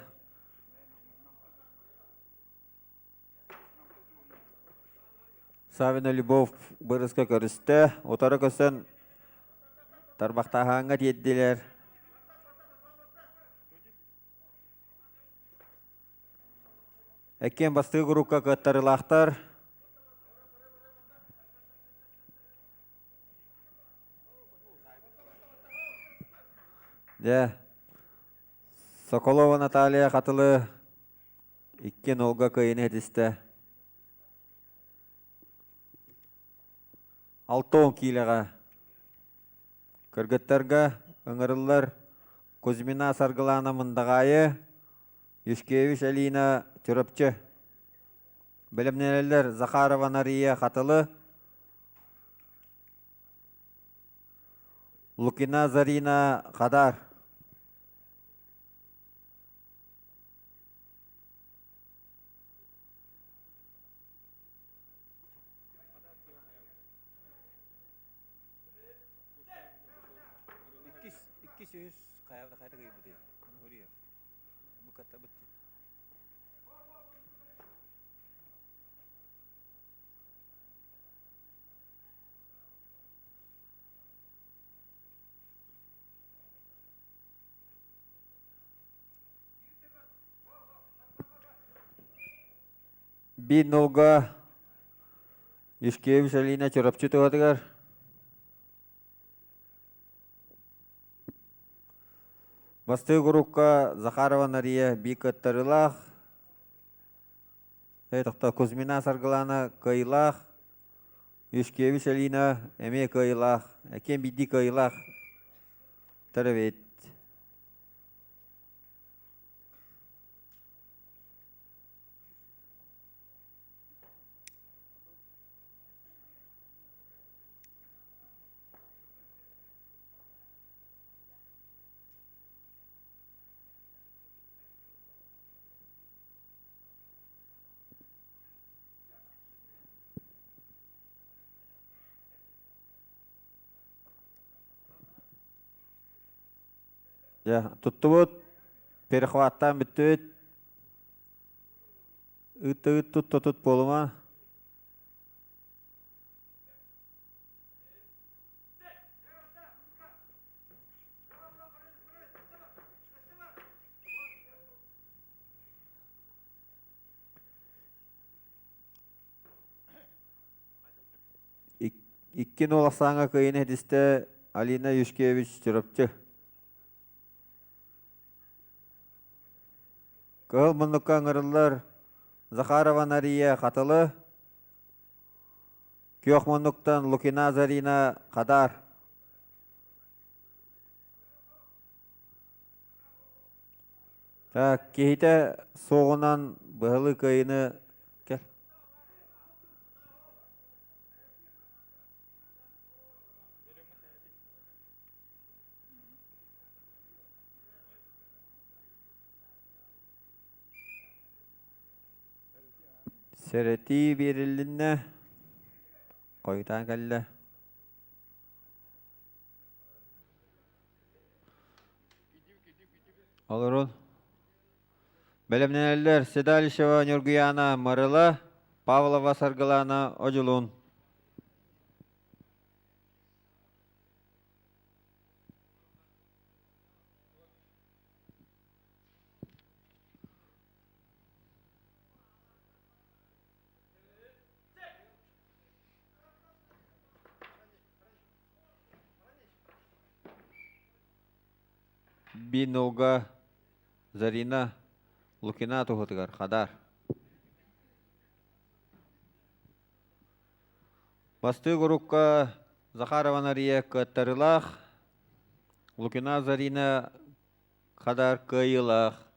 Савина Любовь бырыска көрүстэ. Утары көсөн тарбахтааһааҥҥа тиэрдилэр. Эккиэн бастыы группа кыаттарылаахтар. Дьэ, Соколова Наталья Хатылы икки нолга кыайыны этистэ. Алтон киилэҕэ кыргыттарга ыҥырыллар Кузьмина Саргылана Мындаҕаайы, Юшкевич Алина Чурапчы. Бэлэмнэнэллэр Захарова Нария Хатылы, Лукина Зарина Хадар. Иккис, иккис үһүс хайа хайа кыйбыты. Букатта бытты. Биир нолга Юшкевич Алина Чурапчы туһатыгар. Бастыы группа Захарова Нария биир кыттарыылаах. Тохто Кузьмина Саргылана кыайыылаах. Юшкевич Алина эмиэ кыайыылаах. Экиэн биирдии кыайыылаах. Төрөбүт. Дьэ, туттубут, перехваттаан бүттүбүт. Ыыт тут тут буолума. Икки нол ахсааҥҥа кыайыны ситистэ Алина Юшкевич Чурапчы. Кыһыл муннукка ыҥырыллар Захарова Нария Хатылы, Күөх муннуктан Лукина Зарина Хадар. Так, киһитэ суоҕунан быһылы кыайыны кэл. Сэрэтии биэрилиннэ, хойутаан кэллэ. Олорун. Бэлэмнэнэллэр Седалищева Ньургуйаана Марыла, Павлова Саргылаана Одьулуун. Бинога Зарина Лукина туһутугар Хадар. Бастыыр урукка Захарова Нария кыаттарыылаах, Лукина Зарина Хадар кыайыылаах.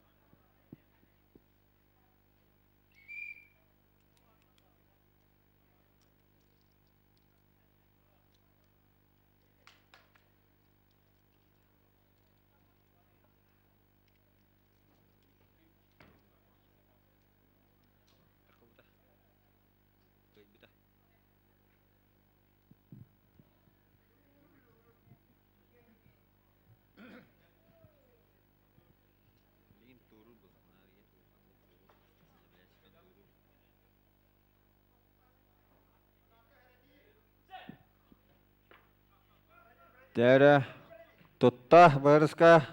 Дээрэ тутта бырыска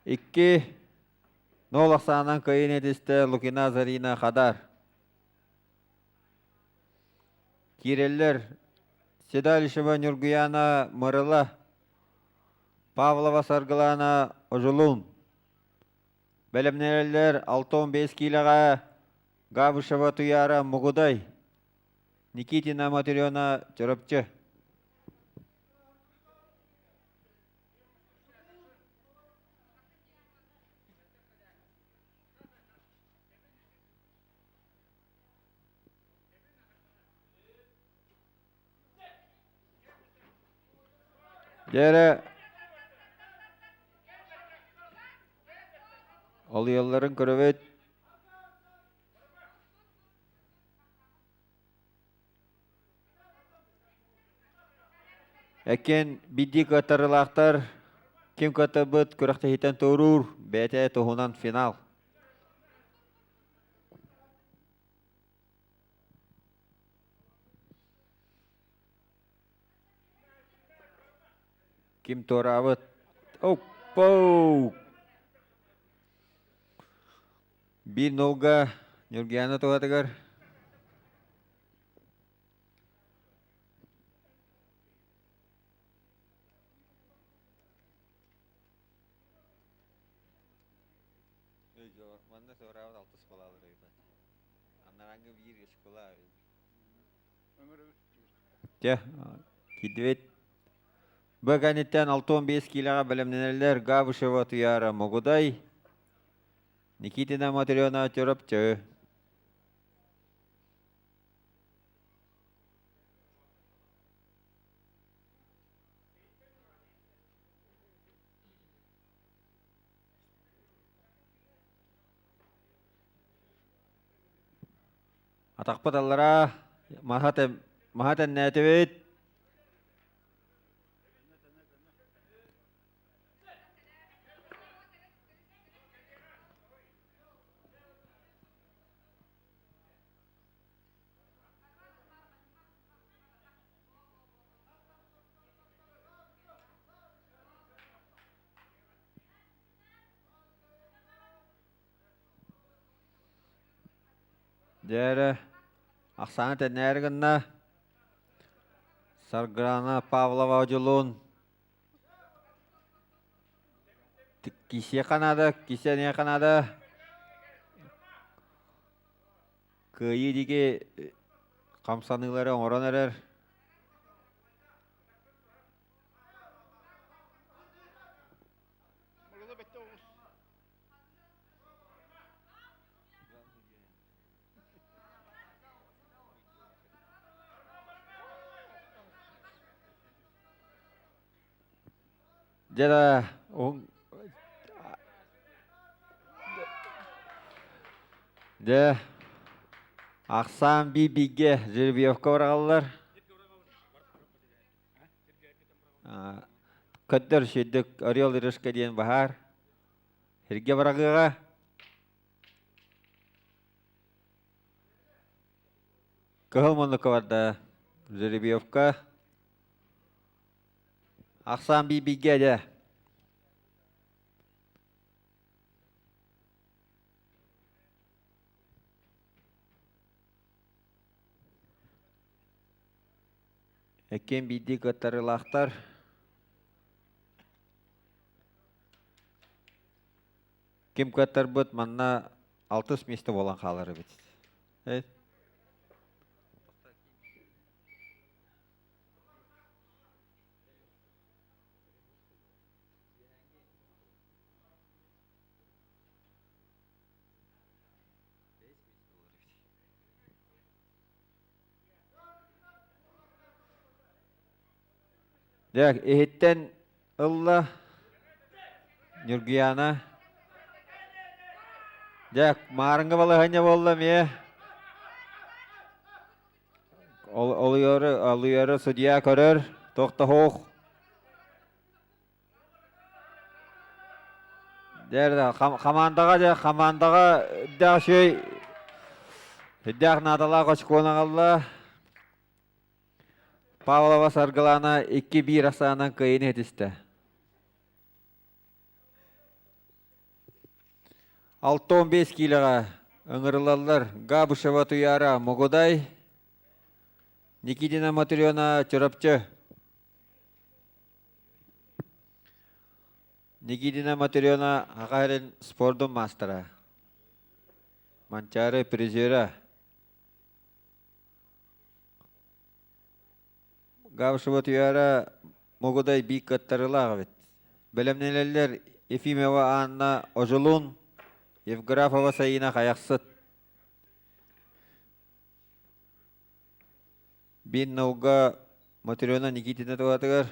икки нол ахсаанан кыайын этистэ Лукина Зарина Хадар. Киирэллэр Седалищева Ньургуяна Мырыла, Павлова Саргылана Ожулун. Бэлэмнэнэллэр 65 киилэҕэ Габышева Туяра Мугудай, Никитина Матрена Чурапчы. Дьэ олуйалларын көрөбүт. Эккиэн биирдии кыаттарыылаахтар ким кыаттарбыт күрэхтэһииттэн туоруур, бэйэтэ туһунан финал. Ким туораабыт? Оппоу! Биир нолга Ньургуйаана туһатыгар Манна туораабыт алтыс балаалар эбит. Анарааҥҥы биир школа Дьэ, киирдибит. Б кэнниттэн 65 киилэҕэ бэлэмнэнэллэр Габышева Туйаара Мугудай, Никитина Матрена Чурапчы. Атахпыт аллараа маһа тэннээтибит. Дьэ эрэ, ахсаана тэннээри гынна. Саргылана Павлова Одьулуун кисиэхэ наада, кисиэниэхэ наада. Кыайыы диэки хамсаныылары оҥорон эрэр. Дьэ да, дьэ. Ахсаан би-бигэ жеребьевка бараҕаллар. Көдөр сүрдүк Орел Ирышка диэн баһаар. Сиргэ бараҕыаҕа. Кыһыл муннукка барда. Жеребьевка. Ахсаан би-бигэ дьэ. Эккиэн биирдии кыаттарыылаахтар. Ким кыаттарбыт манна алтыс миэстэ буолан хаалар эбит. Дьэ, иһиттэн ылла Ньургуйаана. Дьэ, маарыҥҥа балаһыанньа буолла эмиэ. Олуйары, олуйары судья көрөр, туох да суох. Дьэ, хамаандаҕа дьэ, хамаандаҕа дээх үчүгэй дээх наадалаах очкуон аҕалла. Павлова Саргылаана 2-1 ахсаанынан кыайыыны ситистэ. 65 киилэҕэ ыҥырылаллар Габышева Туйаара Мугудай, Никитина Матрена Чурапчы. Никитина Матрена Саха сирин спордун маастара. Манчаары призера. Габышева Туйаара Мугудай биир кыаттарыылаах эбит. Бэлэмнэнэллэр Ефимова Анна Ожулун, Евграфова Саина Хайахсыт. Биир нолга Матрена Никитина туһатыгар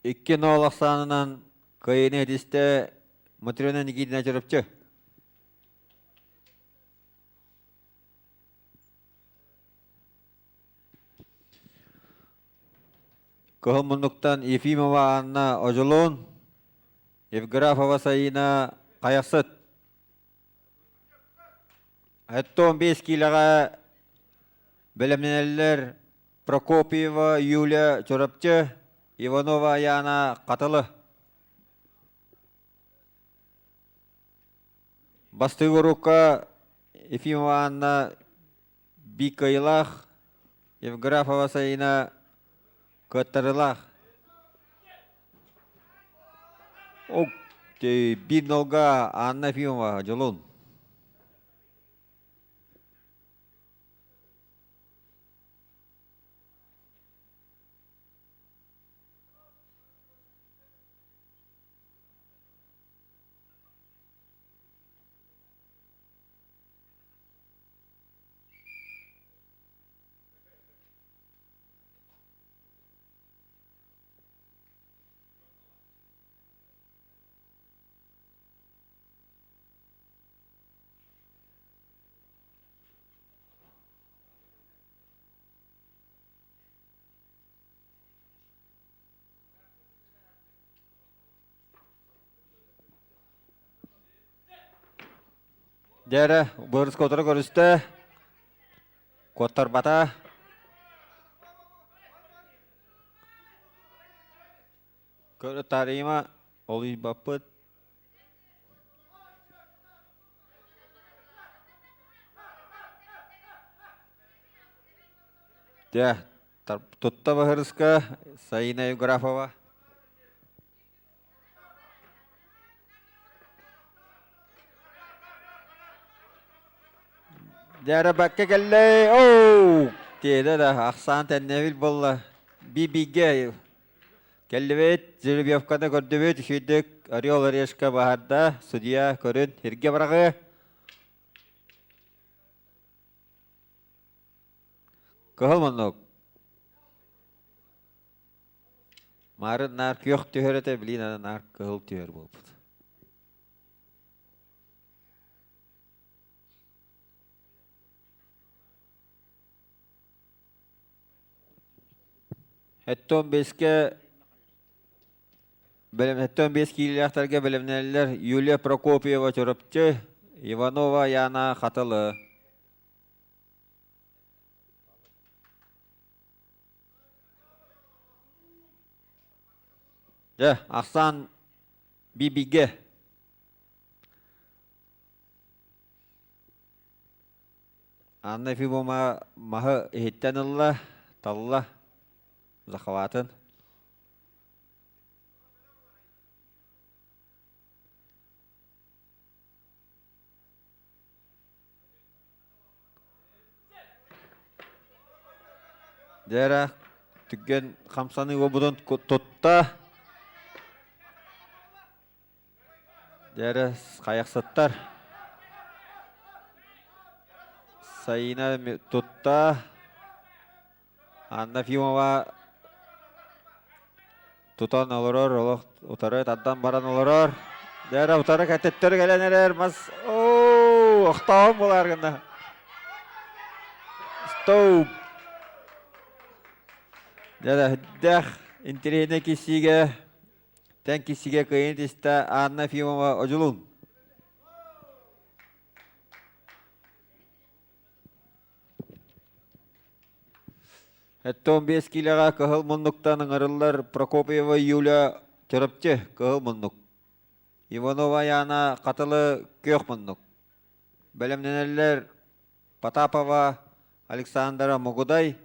Икки ноол ахсаанынан кыайыыны ситистэ Матрена Никитина Чурапчы. Кыһыл муннуктан Ефимова Анна Ожолон, Евграфова Саина Хайахсыт. 75 киилэҕэ бэлэмнэнэллэр Прокопьева Юлия Чурапчы, Иванова Аяна Хатылы. Бастыҥ урукка Ефимова Анна Бикайылаах, Евграфова Саина Кыаттарылаах. Биир нолга Анна Ефимова, Дьолун. Дьэ эрэ, бырыс котора көрүстэ. Куоттарбата. Көрө таарыйыма, олуйбаппыт. Дьэ, Тутта баһырыска Саина Евграфова. Дьээрэ кэллэ. Оу! Тиэдэ да ахсаан тэннэбил буолла. Би-бигэ кэллибит, жеребьевканы көрдүбүт, үчүйдүк Орел Орешка баһарда, судья көрүн, иргэ бараҕы. Кыһыл муннук. Маарын наар күөх түһэр этэ, билин аны наар кыһыл түһэр буолбут. Эттон бэскэ Бэлэмнэттэн биэс киилэлээхтэргэ бэлэмнэнэллэр Юлия Прокопьева Чурапчы, Иванова Яна Хатылы. Дьэ, ахсаан бибигэ. Анна Ефимовна маһы иһиттэн ылла, талла, захватын. Дьэ түргэн хамсаныы буолбутун тутта. Дьэ хайахсыттар. Саина тутта. Анна Фимова тутан олорор, олох утары тардан баран олорор. Дьэ утары кэтэттэр кэлэн эрэр мас оо охтоон буолар гына. Стоп! Дьэ дэх интэриэһинэй киссиигэ тэн киссиигэ кыайын тистэ Анна Ефимова Одьулун. 75 киилэҕэ кыһыл муннуктан ыҥырыллар Прокопьева Юля Чурапчы кыһыл муннук. Иванова Яна Хатылы күөх муннук. Бэлэмнэнэллэр Потапова Александра Мугудай,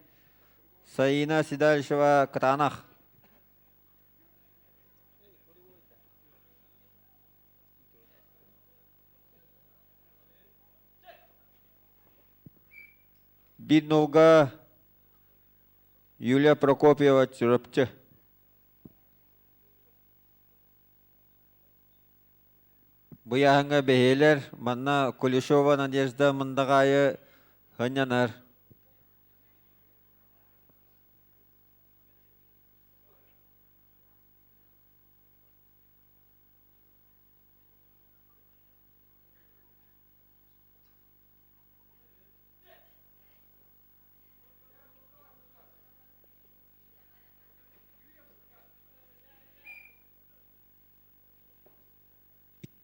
Саина Седалищева Кытаанах. Биир нолга Юлия Прокопьева Чурапчы. Быйаһыҥҥа бэһиэлэр манна Кулешова Надежда Мындаҕаайы сынньанар.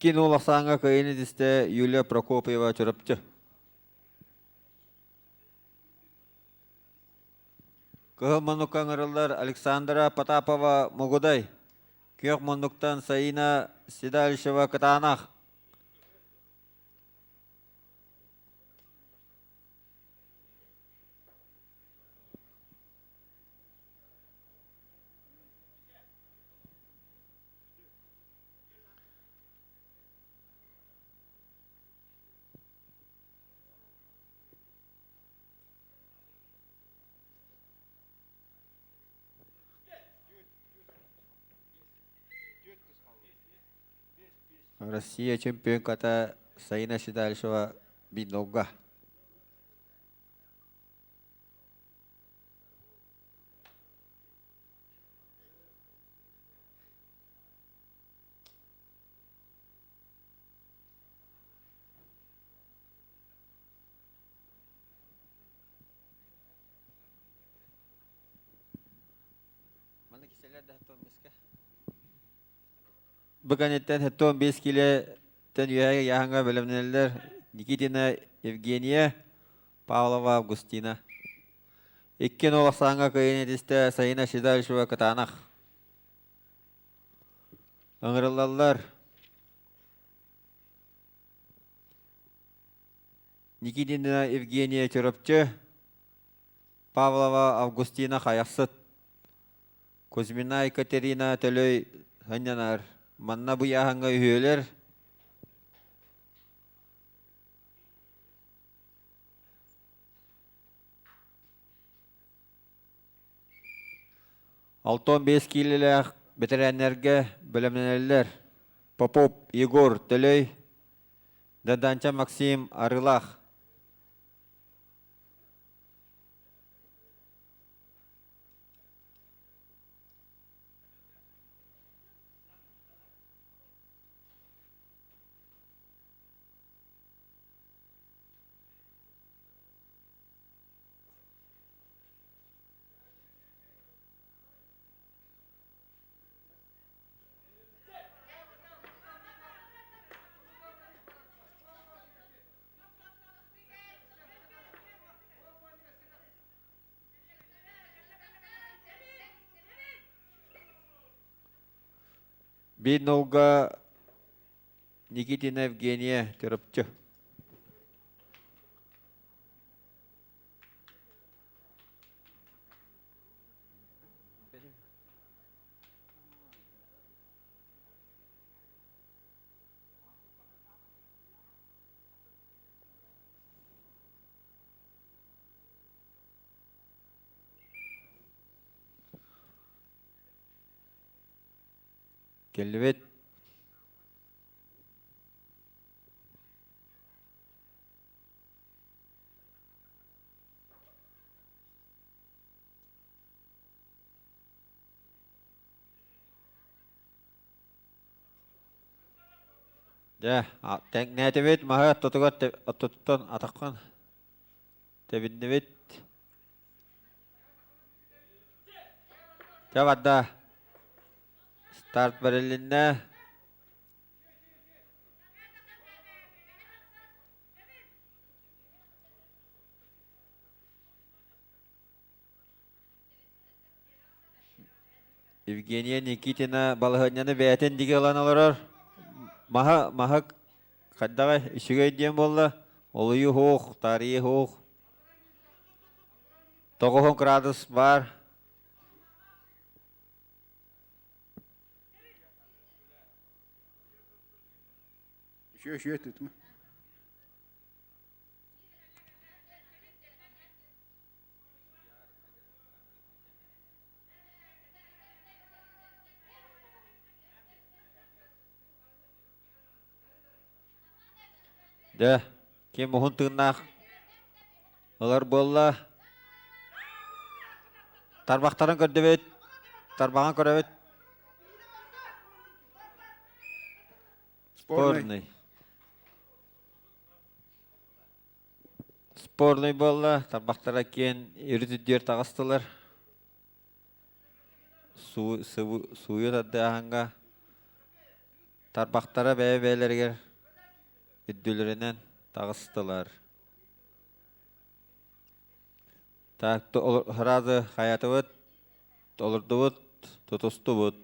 Икки нуол ахсааҥҥа кыайыыны тистэ Юлия Прокопьева Чурапчы. Кыһыл муннукка ыҥырыллар Александра Потапова Мугудай. Күөх муннуктан Саина Седалищева Кытаанах. Россия чемпионката Саина Седалищева Бинога. Бу кэнниттэн 75 килоттан үөһэ ыйааһыҥҥа бэлэмнэнэллэр Никитина Евгения, Павлова Августина. Икки нол ахсааҥҥа кыайан этистэ Саина Седалищева Кытаанах. Ыҥырыллаллар Никитина Евгения Чурапчы. Павлова Августина Хайахсыт. Кузьмина Екатерина Төлөй сынньанар. Манна бу ыйааһыҥҥа үһүөлэр. 65 киилэлээх бэтэрээннэргэ бэлэмнэнэллэр. Попов Егор Төлөй, Даданча Максим Арылаах. Биир нолга Никитина Евгения Чурапчы. Кэллибит. Дьэ, тэҥнээтибит маһы ортотугар ортотуттан атаххын тэбиннибит. Дьэ барда. Старт бэрилиннэ. Евгения Никитина балаһыанньаны бэйэтин диги ылан олорор. Маһа, маһа хайдаҕай үчүгэй диэн буолла. Олуйу суох, таарыйыы суох. Тоҕуһун градус баар. Үчүгэй үчүгэй тутума. Дьэ, ким уһун тыыннаах ылар буолла. Тарбахтарын көрдөбүт, тарбаҕын көрөбүт. Спорный. Спорный. Спорный буолла, тарбахтара киэн үрүт үрдүгэр таҕыстылар. Сууйа тардыаһаҥҥа тарбахтара бэйэ-бэйэлэригэр үрдүлэринэн таҕыстылар. Так, сразу хайатыбыт, олордубут, тутустубут.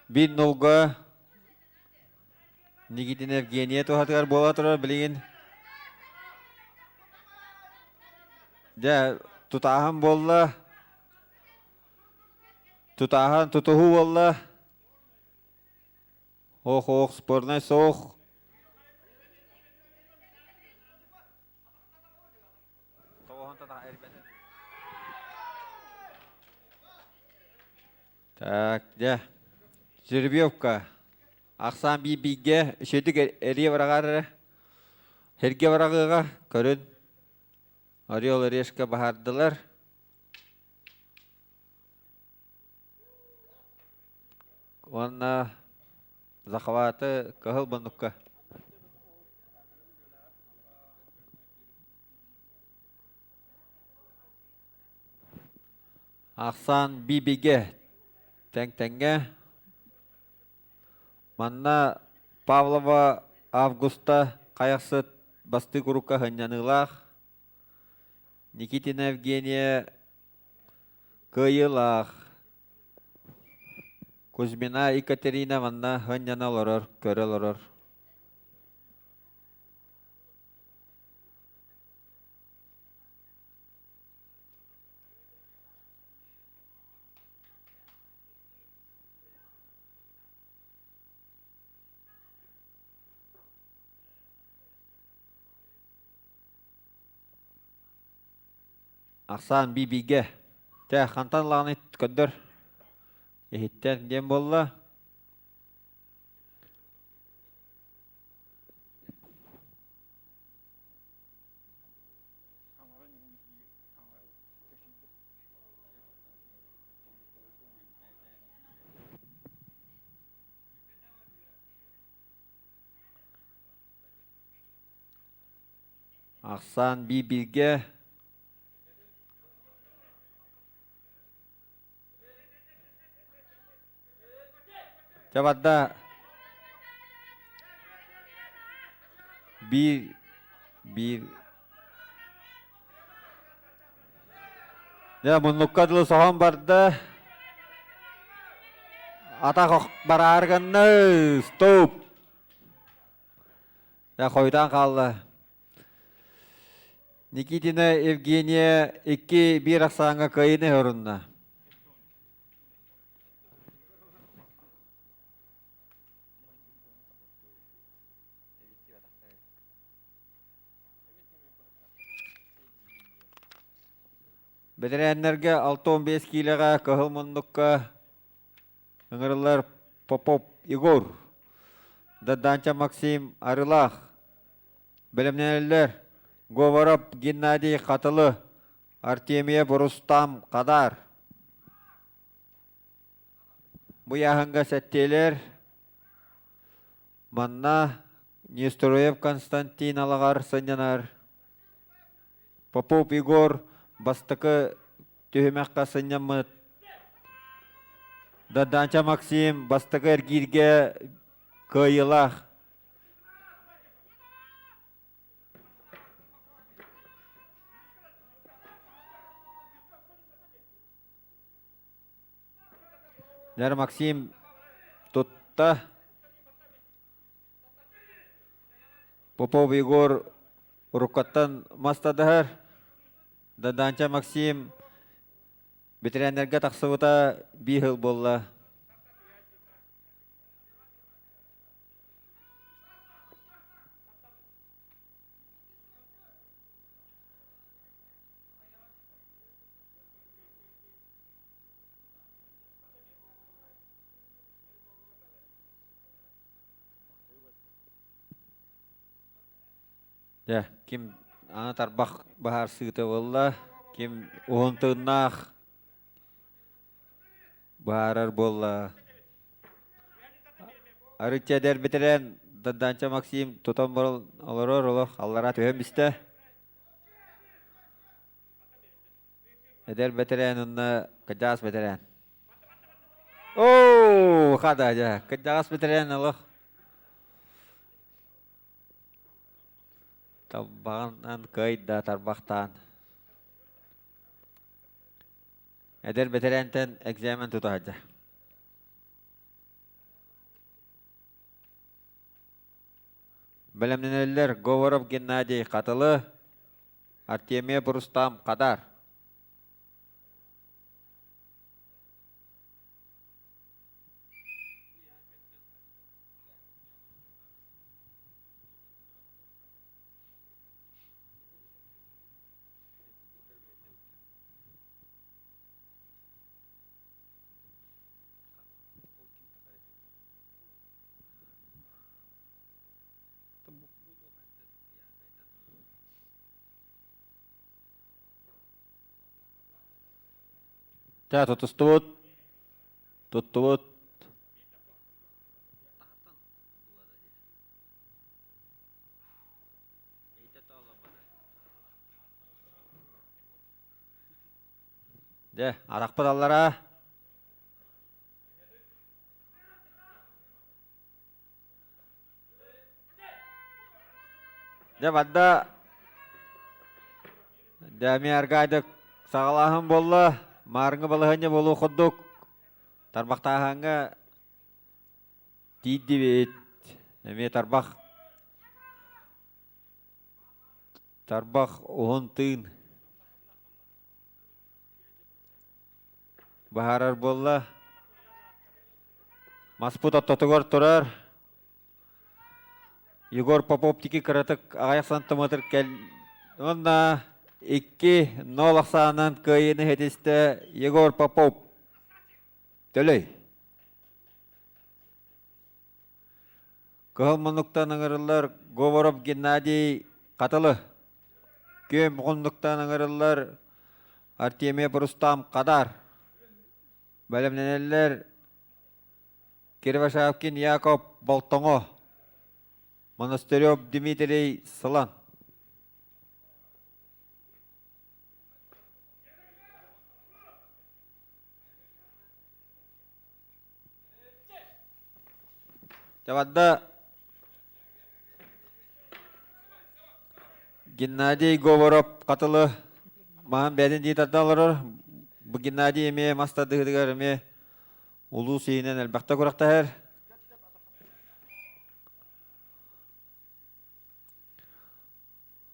Биир нолга Никитин Евгения туһатыгар буола турар билигин. Дьэ, тутааһын буолла. Тутааһын тутуһуу буолла. Ох-ох, спорнай суох. Так, дьэ. Жеребьевка. Ахсаан биир бииргэ үчүгэйдик эрийэ быраҕар эрэ. Сэргэ быраҕыаҕа көрүн. Орел орешка баһаардылар. Уонна захваты кыһыл муннукка. Ахсаан би-бигэ тэҥ-тэҥҥэ. Манна Павлова Августа Хайахсыт бастыы курукка сынньаныылаах. Никитина Евгения кыайыылаах. Кузьмина Екатерина манна сынньана олорор, көрө олорор. Ахсаан би-бигэ. Тэ хантан ылаҕын көрдөр. Иһиттэн диэн буолла. Ахсаан би-бигэ. Дьэ барда биир биир Дьэ муннукка дылы соһон барда. Атах бараары гынна. Стоп! Дьэ хойутаан хаалла. Никитина Евгения 2-1 ахсааҥҥа кыайыыны орунна. Бэтэрээннэргэ 65 киилэҕэ кыһыл муннукка ыҥырыллар Попов Егор, Даданча Максим Арылаах, бэлэмнэнэллэр Говоров Геннадий Хатылы, Артемия Рустам Хадар. Бу ыйааһыҥҥа сэттиэлэр манна Нестроев Константин Алаҕар сынньанар, Попов Егор бастакы түһүмэххэ сынньаммыт, Даданча Максим бастакы эргииргэ кыайыылаах. Дьэр Максим тутта. Попов Егор уруккаттан мас тардыһар. Даданча Максим бэтэрээннэргэ тахсыбыта биир сыл буолла. Дьэ, ким аны тарбах баһаарсыыта буолла, ким уһун тыыннаах баарар буолла. Арычча эдэр бэтэрээн Даданча Максим тутан баран олорор олох аллараа түһэн бистэ. Эдэр бэтэрээн уонна кырдьаҕас бэтэрээн. Оо, хада дьэ, кырдьаҕас бэтэрээн олох. Талбаҕынан кыайда тарбахтаан. Эдэр бэтэрээнтэн экзамен тута сылдьар. Бэлэмнэнэллэр Говоров Геннадий Хатылы, Артемьев Рустам Хадар. Чэ, тутустубут, туттубут. Дьэ, арахпыт аллара. Дьэ, барда Дэмиэ аргаайдык саҕалааһын буолла. Маарыҥҥы балаһыанньа буолуох курдук. Тарбахтааһыҥҥа тиийдибит. Эмиэ тарбах тарбах уһун тыын быһаарар буолла. Маспыт ортотугар турар. Егор Попов тики кыратык аҕыйах сантиметр кэл уонна 2-0 ахсаанынан кыайыыны ситистэ Егор Попов. Төлөй. Кыһыл муннуктан ыҥырыллар Говоров Геннадий Хатылы. Күөм муннуктан ыҥырыллар Артемий Рустам Хадар. Бэлэмнэнэллэр Кривошапкин Яков Болтоҥо, Монастырев Дмитрий Сылан. Чабарда Геннадий Говоров Хатылы маһын бэйэтин дии тарда олорор. Бу Геннадий эмиэ мас тардыһыытыгар эмиэ Улуус иһинэн элбэхтэ күрэхтэһэр.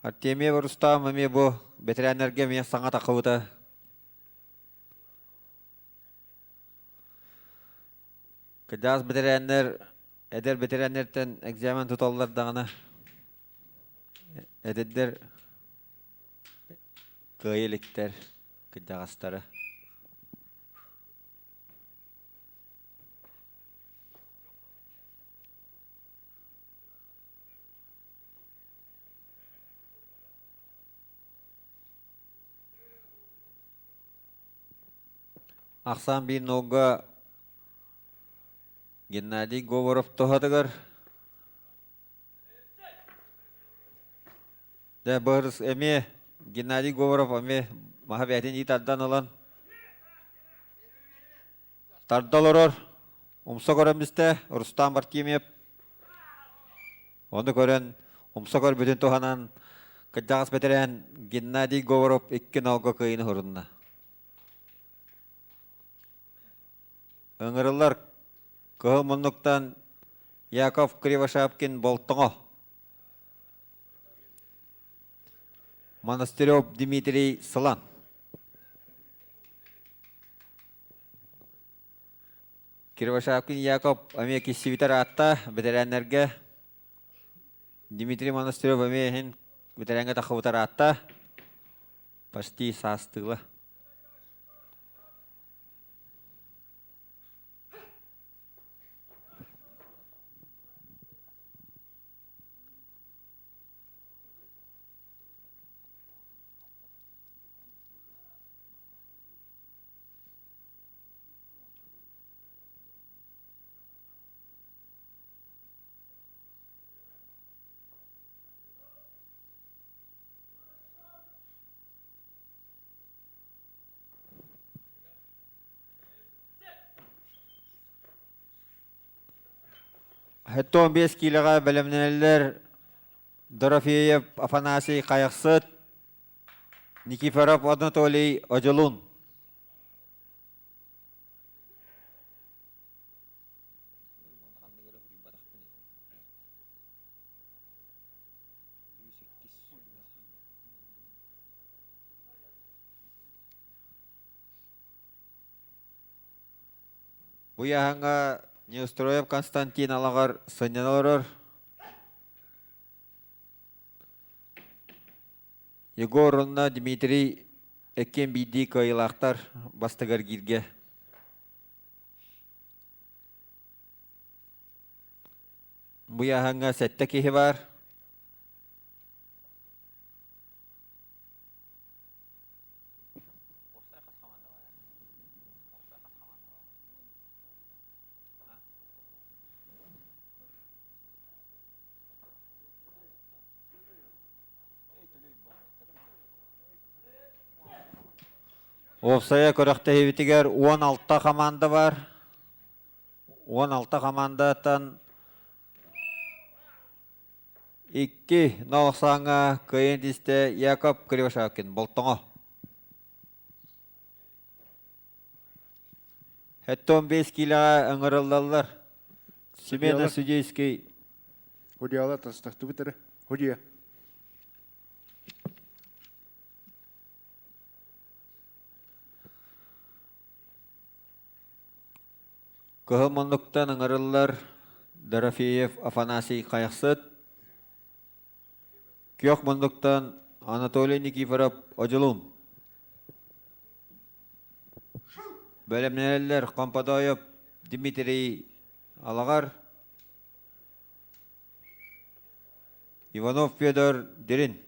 Артемьев Рустам эмиэ бу бэтэрээннэргэ эмиэ саҥа таххыбыта. Кырдьаҕас бэтэрээннэр эдэр бэтэрээннэртэн экзамен туталлар даҕаны эдэрдэр кыайа иликтэр кырдьаҕастары. Ахсаан биир нолга Геннадий Говоров туһатыгар Дьэ, бырыс эмиэ Геннадий Говоров эмиэ маһа бэйэтин дии тардан ылан тарда олорор. Умса көрөн бистэ Рустам Артемьев. Ону көрөн умса көрбүтүн туһанан кырдьаҕас бэтэрээн Геннадий Говоров 2-0 кыайыыны хурунна. Ыҥырыллар кыһыл муннуктан Яков Кривошапкин Болтоҥо. Монастырев Дмитрий Сылан. Кривошапкин Яков эмиэ киссибитэр аатта бэтэрээннэргэ Дмитрий Монастырев эмиэ иһин бэтэрээнгэ таххыбытар аатта почти саастыыла. 75 киилэҕэ бэлэмнэнэллэр Дорофеев Афанасий Хайахсыт, Никифоров Анатолий Одьулун. Бу ыйааһыҥҥа Неустроев Константин Алаҕар сынньана олорор. Егор уонна Дмитрий иккиэн биирдии кыайыылаахтар бастыгар кииргэ. Бу ыйааһыҥҥа сэттэ киһи баар. Уопсайа күрэхтэһиибитигэр 16 хамаанда бар. 16 хамаандаттан 2 нолохсааҥҥа кыайан тистэ Яков Кривошапкин Болтоҥо. 75 киилэҕэ ыҥырыллаллар. Семена Судейский. Худьяла тастахтыбыт эрэ. Худья. Кыһыл муннуктан ыҥырыллар Дорофеев Афанасий Хайахсыт, Күөх муннуктан Анатолий Никифоров Одьулуун. Бэлэмнэнэллэр Хомподоев Дмитрий Алаҕар, Иванов Федор Дирин.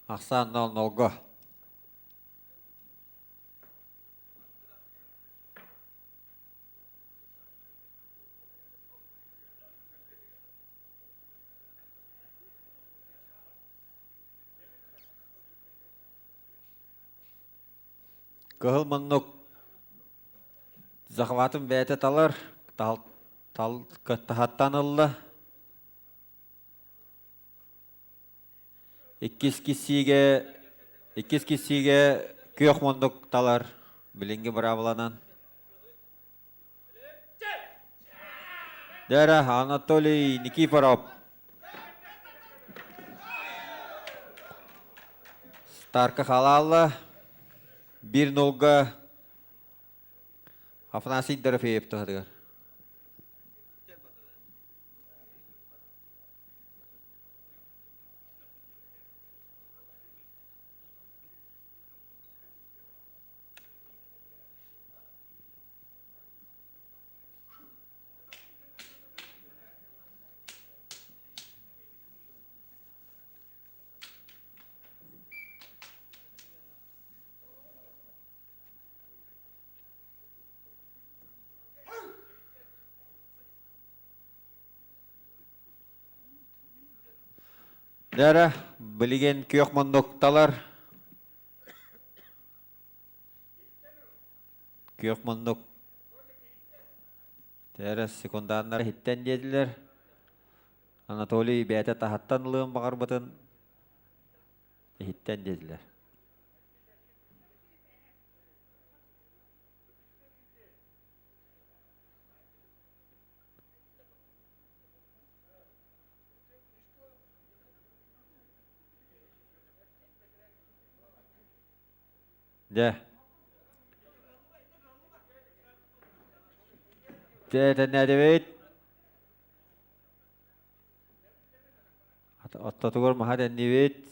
Ахсаан нол-нолго. Кыһыл муннук захватын бэйэтэ талар, таһаттан ылла. Иккис киссиигэ иккис киссиигэ күөх муннук талар билиҥҥи быраабыланан. Дьэ Анатолий Никифоров Старка халаалла биир нулга Афанасий Дорофеев туһатыгар. Дьэ билигин күөх муннукталар Күөх муннук Тэрэ секундааннар иһиттэн диэтилэр. Анатолий бэйэтэ таһаттан ылыан баҕарбытын иһиттэн диэтилэр. Дьэ. Дьэ, тэннээдибит. Оттотугар маһа тэннибит.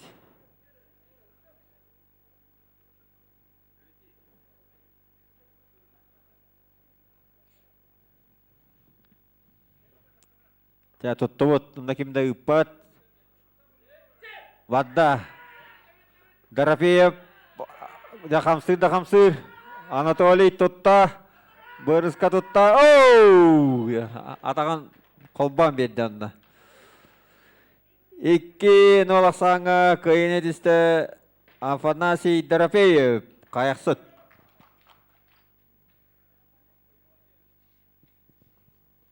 Дьэ, туттубут, онно ким да ыыппат. Барда. Дорофеев да хамсыыр да хамсыыр. Анатолий тутта. Бырыска тутта. Оу! Атаҕын холбоон биэрдэ онно. 2-0 ахсааҥҥа кыайыыны түстэ Афанасий Дорофеев. Хайахсыт.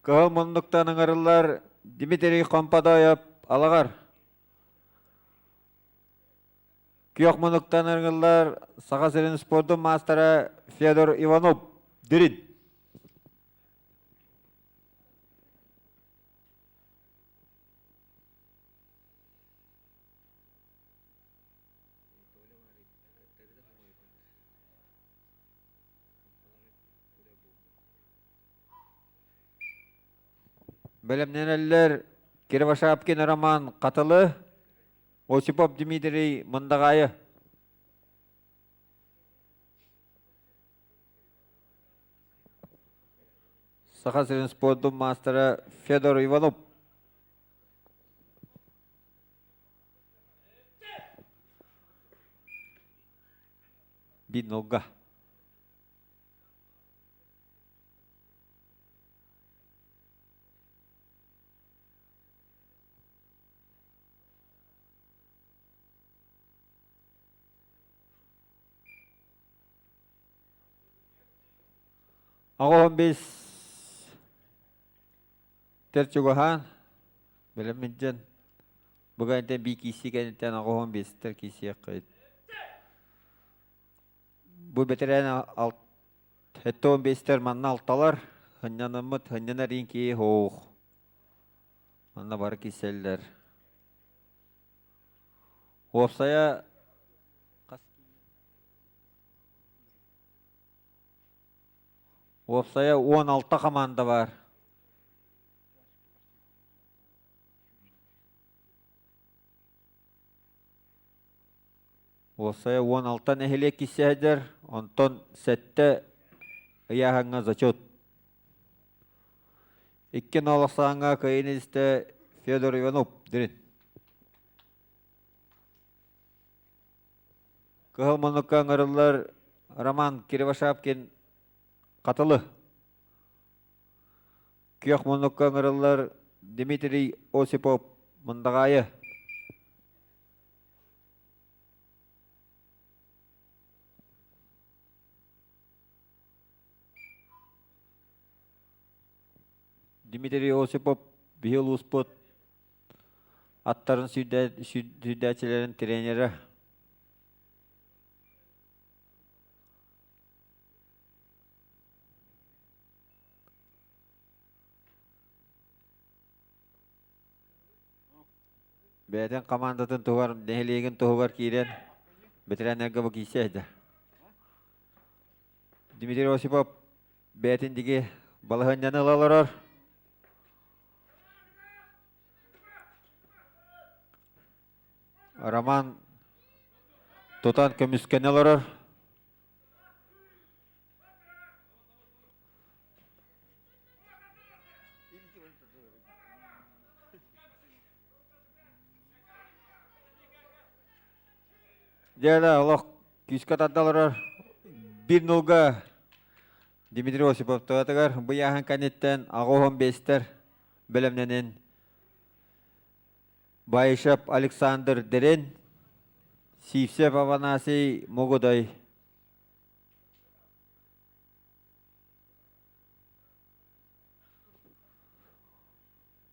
Кыһыл муннуктан ыҥырыллар Дмитрий Хомподоев Алаҕар. Күөх муннуктан ыҥырыллар Саха сирин спордун маастара Федор Иванов Дирин. Бэлэмнэнэллэр Кривошапкин Роман Хатылы, Осипов Дмитрий Мындаҕаайы. Саха сирин спордун маастара Федор Иванов. Биир нолга. Аҕа 15 тер чугаһаан бэлэммин Бүгүнтэн бии киирсии кэнниттэн 85-тэр киирсиэххит. Бу бэтэрээн 75-тэр манна алталар, һынньанаммыт һынньанар иин киһи һоох. Манна бары киирсэллэр. Уопсайа Уопсайа 16 хамаанда баар. Уопсайа 16 нэһилиэк киссээдэр, онтон сэттэ ыйааһыҥҥа зачет. Икки ноолохсааҥҥа кыайыыны истэ Федор Иванов Дирин. Кыһыл муннукка ыҥырыллар Роман Кривошапкин Хатылы. Күөх муннукка ыҥырыллар Дмитрий Осипов Мындаҕаайы. Дмитрий Осипов биһи улууспут аттарын сүүрдээччилэрин тренерэ. Бэйэтин командатын туһугар, нэһилиэгин туһугар киирэн, бэтэрээннэргэ бу киирсэ этэ. Дмитрий Осипов бэйэтин диги балаһыанньаны ыла олорор. Роман тутан көмүскэнэ олорор. Дьэ олох күүскэ тарда олорор. Биир нулга Дмитрий Осипов туһатыгар быйааһын кэнниттэн 85-тэр бэлэмнэнин Баишев Александр Дерен, Сивцев Афанасий Могудай.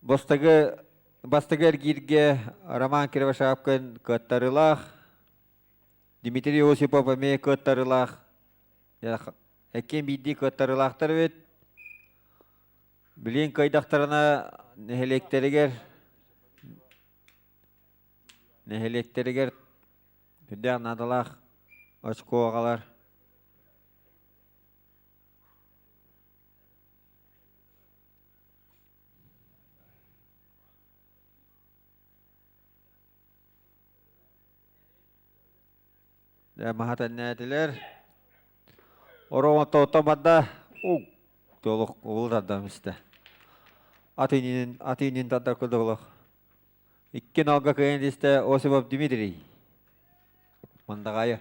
Бастакы бастакы эргииргэ Роман Кривошапкин кыаттарыылаах, Дмитрий Осипов эмиэ кыаттарыылаах. Эккиэн биирдии кыаттарыылаахтар эбит. Билигин кыайдахтарына нэһилиэктэригэр нэһилиэктэригэр үрдээх наадалаах очко аҕалар. Дьэ, маһа тэннээтилэр. Ороҥотоото барда. Ук, толук уул тардам истэ. Ат иннин, ат иннин тардар курдук олох. Икки налга кыайан истэ Осипов Дмитрий. Мандаҕайы.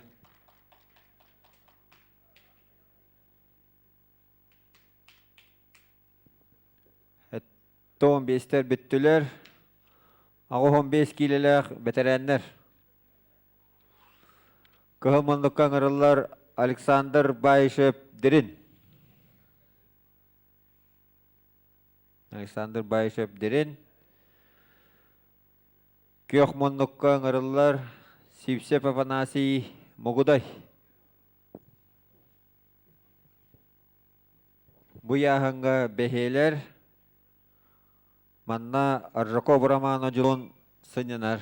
Тоон биэстэр бүттүлэр. 85 киилэлээх бэтэрээннэр. Кыһыл муннукка ыҥырыллар Александр Баишев Дирин. Александр Баишев Дирин. Күөх муннукка ыҥырыллар Сивцев Афанасий Мугудай. Бу ыйааһыҥҥа бэһиэлэр манна Аржаков Роман Одьулун сынньанар.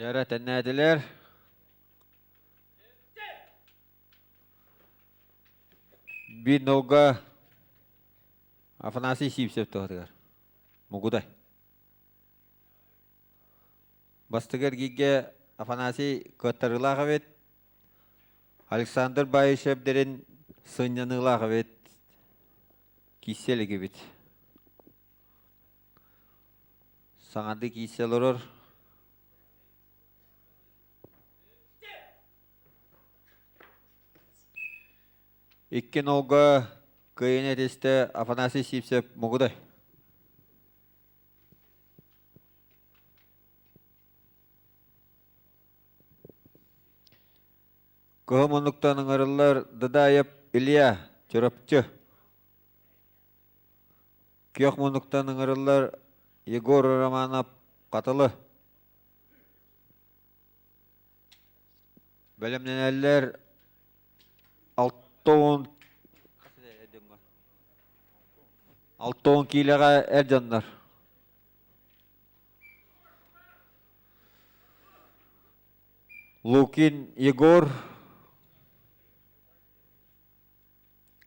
Дьэ тэннээтилэр. Биир нолга Афанасий Сивцев туһатыгар. Мугудай. Бастакы эргииргэ Афанасий кыаттарыылаах эбит. Александр Баишев дэрин сынньаныылаах эбит. Киисэ илик эбит. Саҥардыы киисэ олорор. Икки нолга кыайын этистэ Афанасий Сивцев Мугудай. Кыһыл муннуктан ыҥырыллар Дадаев Илья, Чурапчы. Күөх муннуктан ыҥырыллар Егор Романов, Хатылы. Бэлэмнэнэллэр 60 60 киилэҕэ эр дьоннор. Лукин Егор,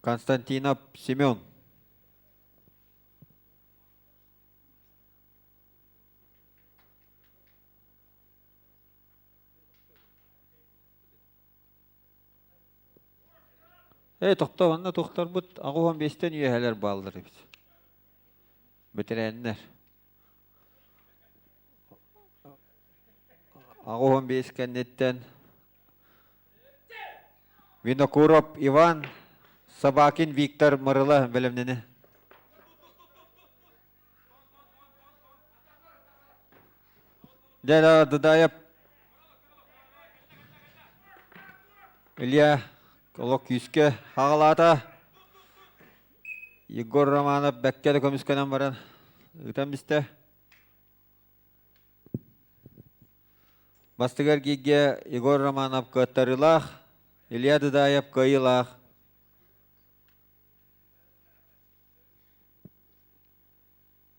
Константинов Семен. Ээ, тохтоо, манна туохтарбыт 85-тэн үөһэлэр бааллар эбит. Бэтэрээннэр. 85 кэнниттэн Винокуров Иван, Собакин Виктор Мырыла бэлэмнэни. Дьэ, Дудаев Илья олох күүскэ хаҕалаата. Егор Романов бэккэ да көмүскэнэн баран ыытан бистэ. Бастыгар гигэ Егор Романов кыаттарыылаах, Илья Дудаев кыайыылаах.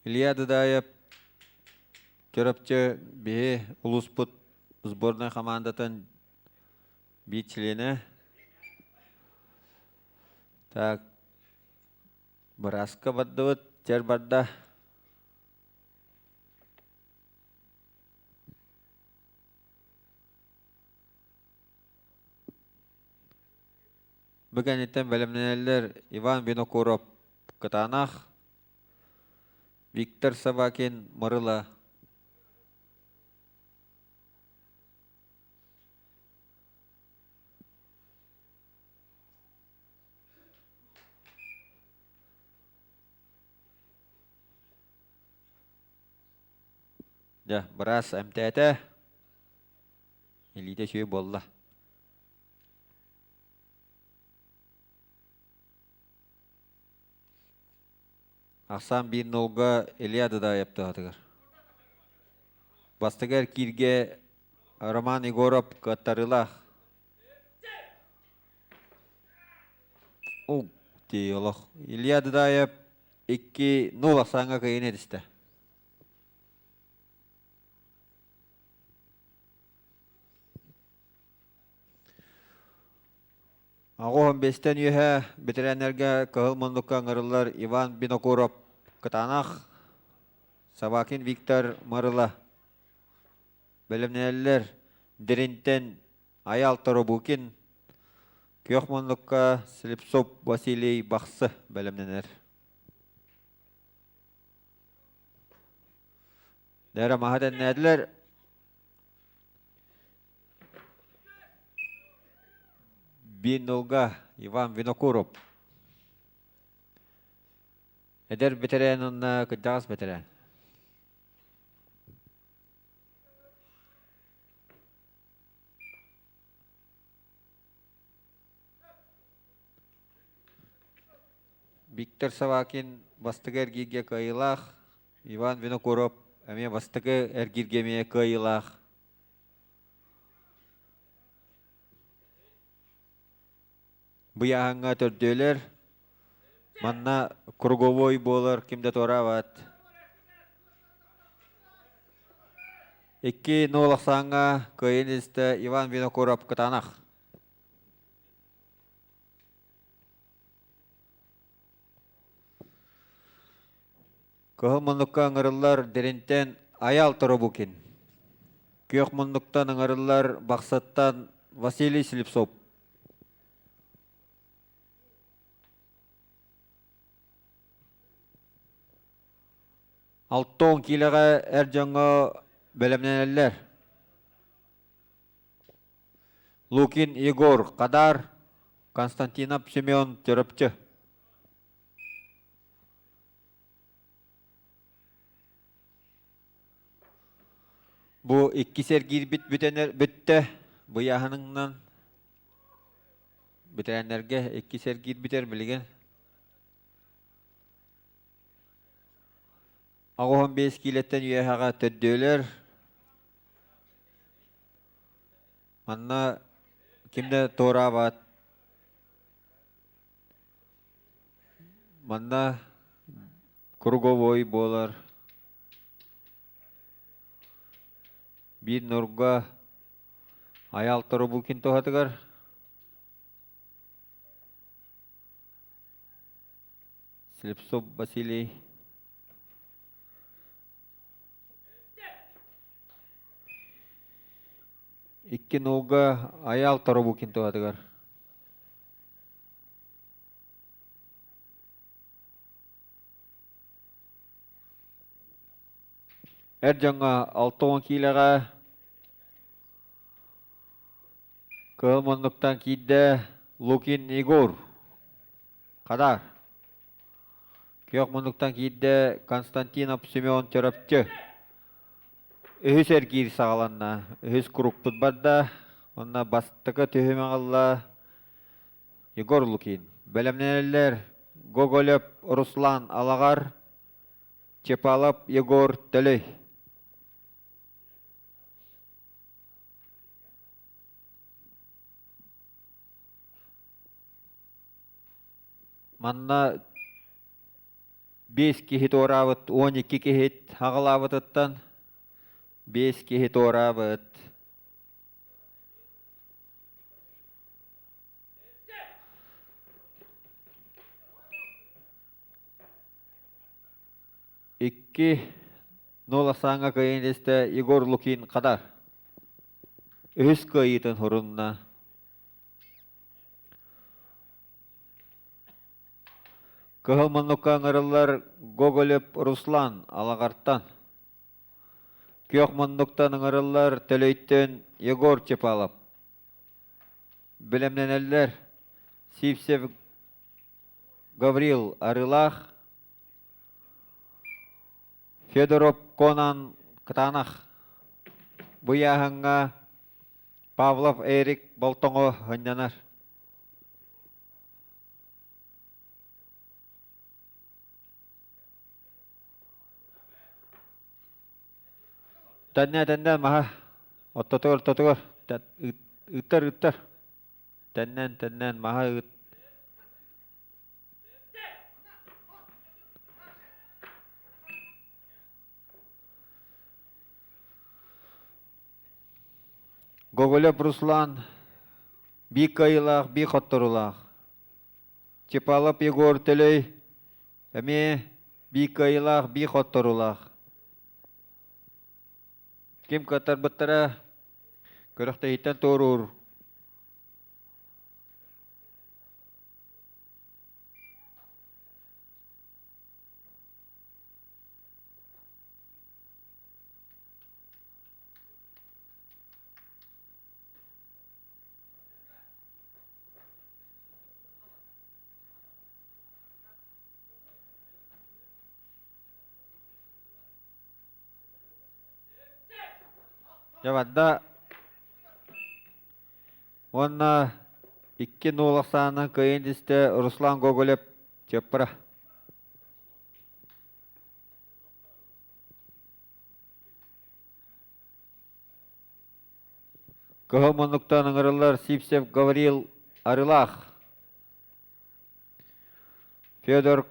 Илья Дудаев Чурапчы биһи улууспут сборнай хамаандатын биир чилиэнэ. Так, бырааска бардыбыт, чэр барда. Бу кэнниттэн бэлэмнэнэллэр Иван Винокуров Кытаанах, Виктор Собакин Мырыла. Дьэ, быраас эмтээтэ, илиитэ үчүгэй буолла. Ахсаан биир нолга Илья Дадаев туһатыгар. Бастакы эркииргэ Роман Егоров кыаттарыылаах. Уг дии олох. Илья Дадаев 2-0 ахсааҥҥа кыайыыны этистэ. Аҕыс биэстэн үөһэ бэтэрээннэргэ кыһыл муннукка ыҥырыллар Иван Винокуров Кытаанах, Собакин Виктор Мырыла бэлэмнэнэллэр Диринтэн Айаал Торобукин, күөх муннукка Слепцов Василий Бахсы бэлэмнэнэр. Дээрэ маһа тэннээтилэр. Биннулга Иван Винокуров. Эдэр бэтэрээн уонна кырдьаҕас бэтэрээн. Виктор Собакин бастакы эргииргэ кыайыылаах, Иван Винокуров эмиэ бастакы эргииргэ эмиэ кыайыылаах. Быйааһыҥҥа төрдүөлэр. Манна круговой буолар ким да туораабат. 2-0 ахсааҥҥа кыайын истэ Иван Винокуров кытаанах. Кыһыл муннукка ыҥырыллар Диринтэн Айаал Торобукин. Күөх муннуктан ыҥырыллар Бахсыттан Василий Слепцов. Алтон киилэҕэ эр дьоҥҥо бэлэмнэнэллэр. Лукин Егор Хадар, Константинов Семен Чөрөпчө. Бу иккис эргиирбит бүтэн бүттэ. Быйааһынынан бүтээннэргэ иккис эргиир бүтэр билигин. 85 киилэттэн үөһэҕэ төрдүөлэр. Манна ким да туораабат. Манна круговой буолар. Биир нурга Айаал Торобукин туһатыгар Слепцов Василий Икки нолга Айаал Торобукин туһатыгар. Эр дьоҥҥо 60 киилэҕэ кыһыл муннуктан киирдэ Лукин Егор. Хадар. Күөх муннуктан киирдэ Константинов Семен Чөрөпчү. Үһүс эргиир саҕаланна. Үһүс курукпут барда. Онно бастакы түһүмэх ылла Егор Лукин. Бэлэмнэнэллэр Гоголев Руслан Алаҕар, Чепалов Егор Төлөй. Манна биэс киһи туораабыт, 12 киһи аҕалаабытыттан биэс киһи туораабыт. Икки нол ахсааҥҥа кыайан истэ Егор Лукин Хадар. Үһүс кыайыытын хорунна. Кыһыл муннукка ыҥырыллар Гоголев Руслан Алаҕартан. Күөх муннуктан ыҥырыллар Төлөйтөн Егор Чепалов. Бэлэмнэнэллэр Сивцев Гаврил Арылаах, Федоров Конан Кытаанах. Бу ыйааһыҥҥа Павлов Эрик Болтоҥо сынньанар. Тэннэ тэннэ маһа оттотугар ортотугар ыттар ыттар тэннэн тэннэн маһа ыт Гоголев Руслан биир кыайыылаах, биир хотторуулаах. Чепалов Егор Төлөй эмиэ биир кыайыылаах, биир хотторуулаах. Ким кыаттарбыттара күрэхтэһииттэн туоруур. Дьэ барда уонна икки нуол ахсаанынан кыайан истэ Руслан Гоголев Чыппыра. Кыһыл муннуктан ыҥырыллар Сивцев Гаврил Арылаах. Федор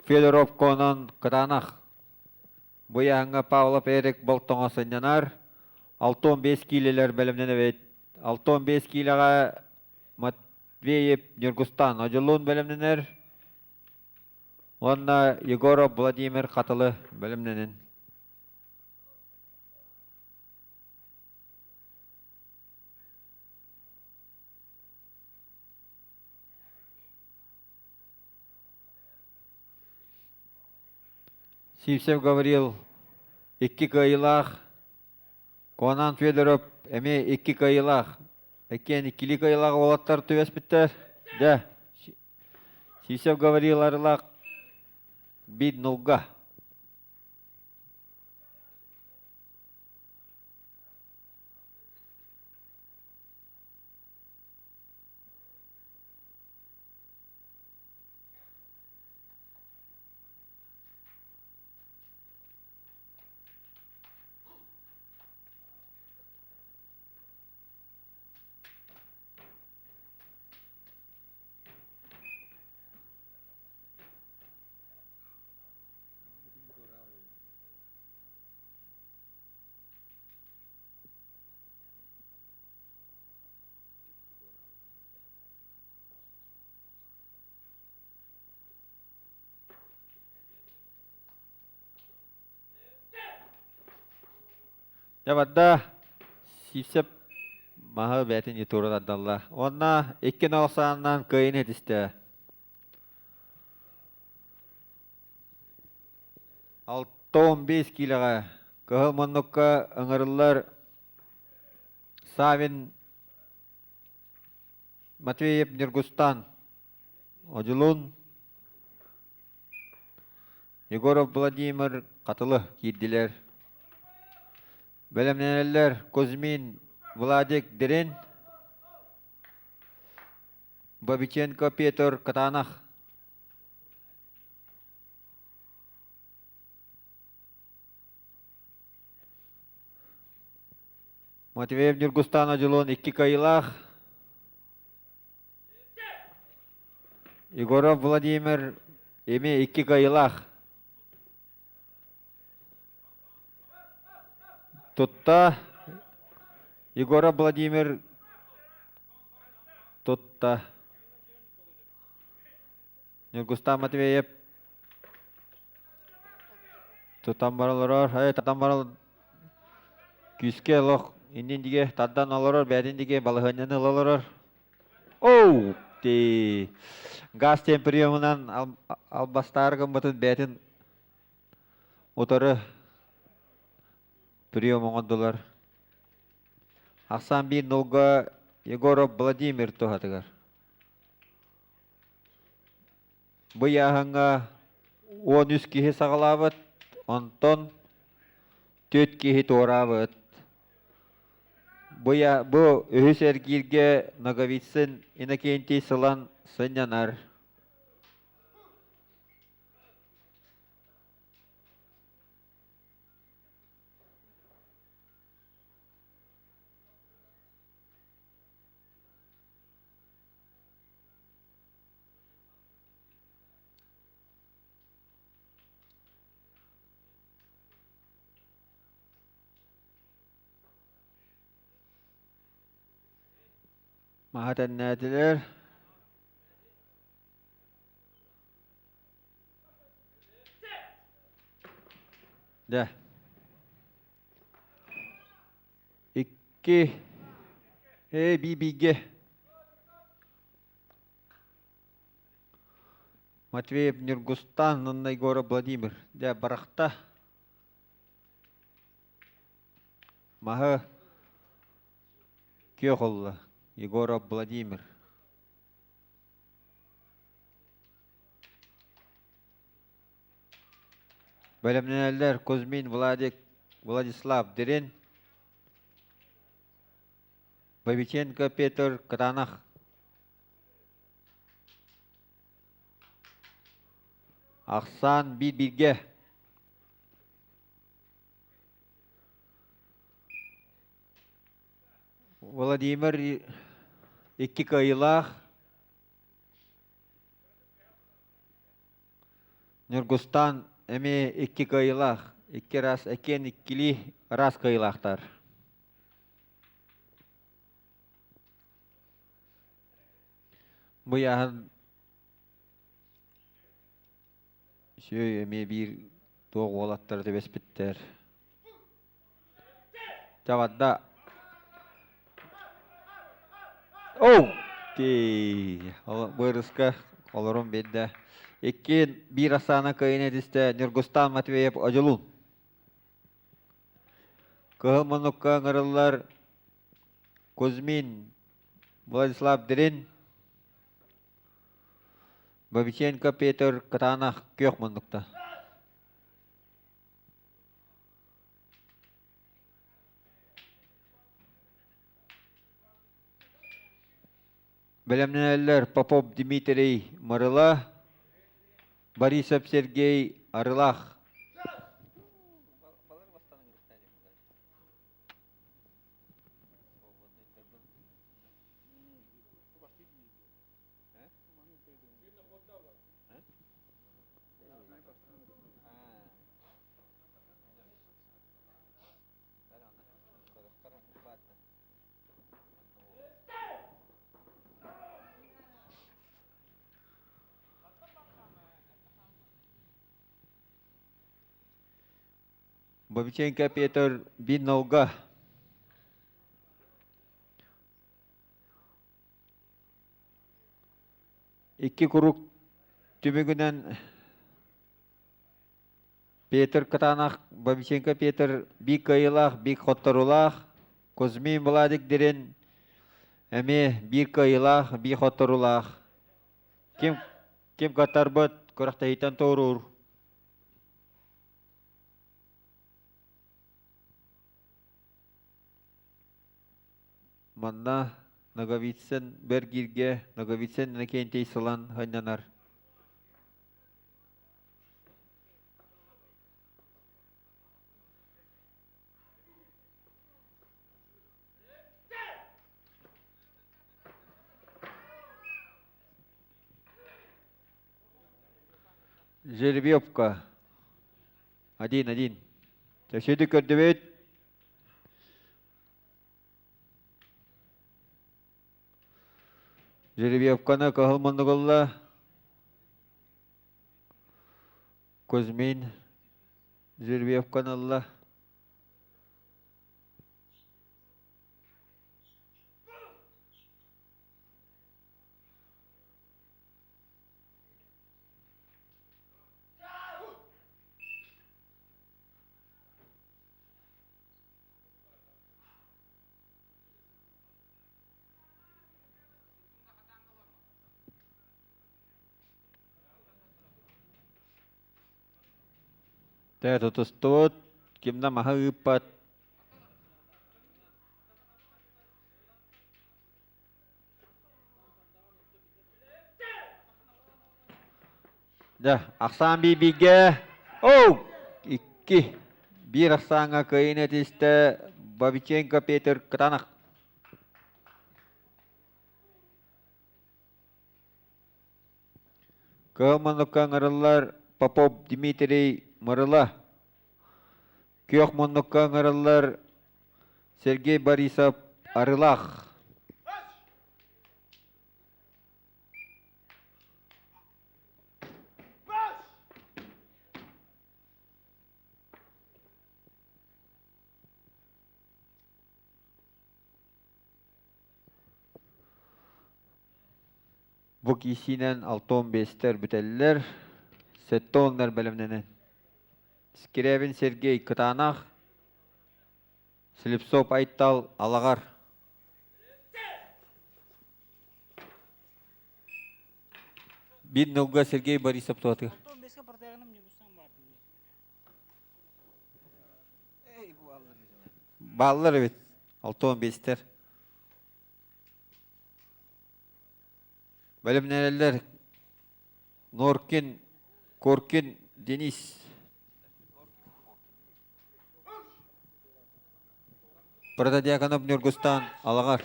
Федоров Конон Кытаанах. Бу ыйааһыҥҥа Павлов Эрик Болтоҥо сынньанар. 65 киилэлэр бэлэмнэнэбит. 65 киилэҕэ Матвеев Ньургустан Одьулуун бэлэмнэнэр. Уонна Егоров Владимир Хатылы бэлэмнэнин. Сивцев Гаврил икки кыайыылаах, Конан Федоров эмиэ икки кыайыылаах. Иккиэн иккилии кыайыылаах уолаттар түбэспиттэр. Дьэ, Сивцев Гаврил Арылаах биир нулга. Дьэ барда Сиипсэп маһы бэйэтин ютура тардалла. Уонна икки нол саанынан кыайын этистэ. 65 киилэҕэ кыһыл муннукка ыҥырыллар Савин Матвеев Ньургустан Одьулуун Егоров Владимир Хатылы киирдилэр. Бэлэмнэнэллэр Кузьмин Владик Дирин, Бабиченко Петр Катанах. Матвеев Ньургустан Одьулуун икки кыайыылаах. Егоров Владимир эмиэ икки кыайыылаах. Тутта Егоров Владимир тутта. Ньургустан Матвеев тутан баран олорор, татан баран күүскэ олох иннин диге тардан олорор, бэйэтин диге балаһыанньаны ыла олорор. Оу! Ти газ диэн приемунан албастаары гыммытын бэйэтин утары прием оҥордулар. Ахсаан биир нулга Егоров Владимир туһатыгар. Бу ыйааһыҥҥа 13 киһи саҕалаабыт, онтон түөрт киһи туораабыт. Бу, бу үһүс эргииргэ Ноговицын Иннокентий сылан сынньанар. Маһа тэннээтилэр. Дьэ. Икки э би-бигэ Матвеев Ньургустан уонна Егоров Владимир. Дьэ, барахта. Маһы күөх олла. Егоров Владимир. Бэлэмнэнэллэр Кузьмин Владик, Владислав Дирин, Бабиченко Петр Кытаанах. Ахсаан биир-бииргэ. Владимир икки кыайыылаах. Ньургустан эмиэ икки кыайыылаах. Икки раз иккиэн иккилии раз кыайыылаахтар. Бу ыйааһын үчүгэй эмиэ биир туох уолаттара түбэспиттэр. Чабарда. Оу! Тии! Бырыска олорон биэрдэ. Икки биир ахсаана кыайын этистэ Ньургустаан Матвеев Одьулуун. Кыһыл муннукка ыҥырыллар Кузьмин Владислав Дирин, Бабиченко Петр Кытаанах күөх муннукта. Бэлэмнэнэллэр Попов Дмитрий Мырыла, Борисов Сергей Арылах. Бабиченко Петр Бинолга. Икки курук түмүгүнэн Петр Кытаанах, Бабиченко Петр биир кыайыылаах, биир хотторуулаах, Кузьмин Владик Дирин эмиэ биир кыайыылаах, биир хотторуулаах. Ким ким кыттарбыт күрэхтэһииттэн туоруур. Манна Ноговицын Бергиргэ Ноговицын Иннокентий Сылан сынньанар. Жеребьевка. Один-один. Сөсүдү көрдүбүт. Жеребьевканы кыһыл муннугулла. Кузьмин жеребьевканы ылла. Тэ тутустубут, ким да маһы ыыппат. Дьэ, ахсаан биир-бииргэ. Оу! Икки. Биир ахсааҥҥа кыайыыны этистэ Бабиченко Петр Кытанах. Кыһыл муннукка ыҥырыллар Попов Дмитрий Мырыла. Күөх муннукка ыҥырыллар Сергей Борисов Арылах. Бу киисиинэн 65-тэр бүтэллэр, 70-нар бэлэмнэнэн. Скрябин Сергей Кытаанах, Слепцов Айтал Алаҕар. Биир нолга Сергей Борисов туһатыгар. Бааллар эбит. 65-тер. Бэлэмнэнэллэр Норкин, Коркин, Денис. Протодьяконов Ньургустаан Алаҕар.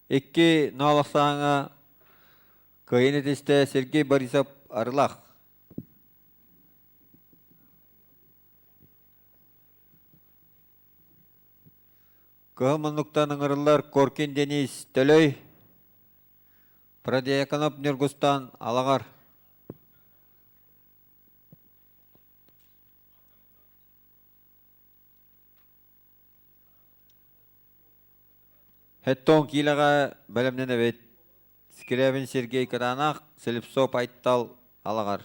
Икки ноолохсааҥа кыайын этистэ Сергей Борисов Арылах. Кыһыл муннуктан ыҥырыллар Коркин Денис Төлөй, Продиаконов Ньургустан Алаҕар. Хэттон киилэҕэ бэлэмнэнэбит. Скрябин Сергей Кытаанах, Слепцов Айтал Алаҕар.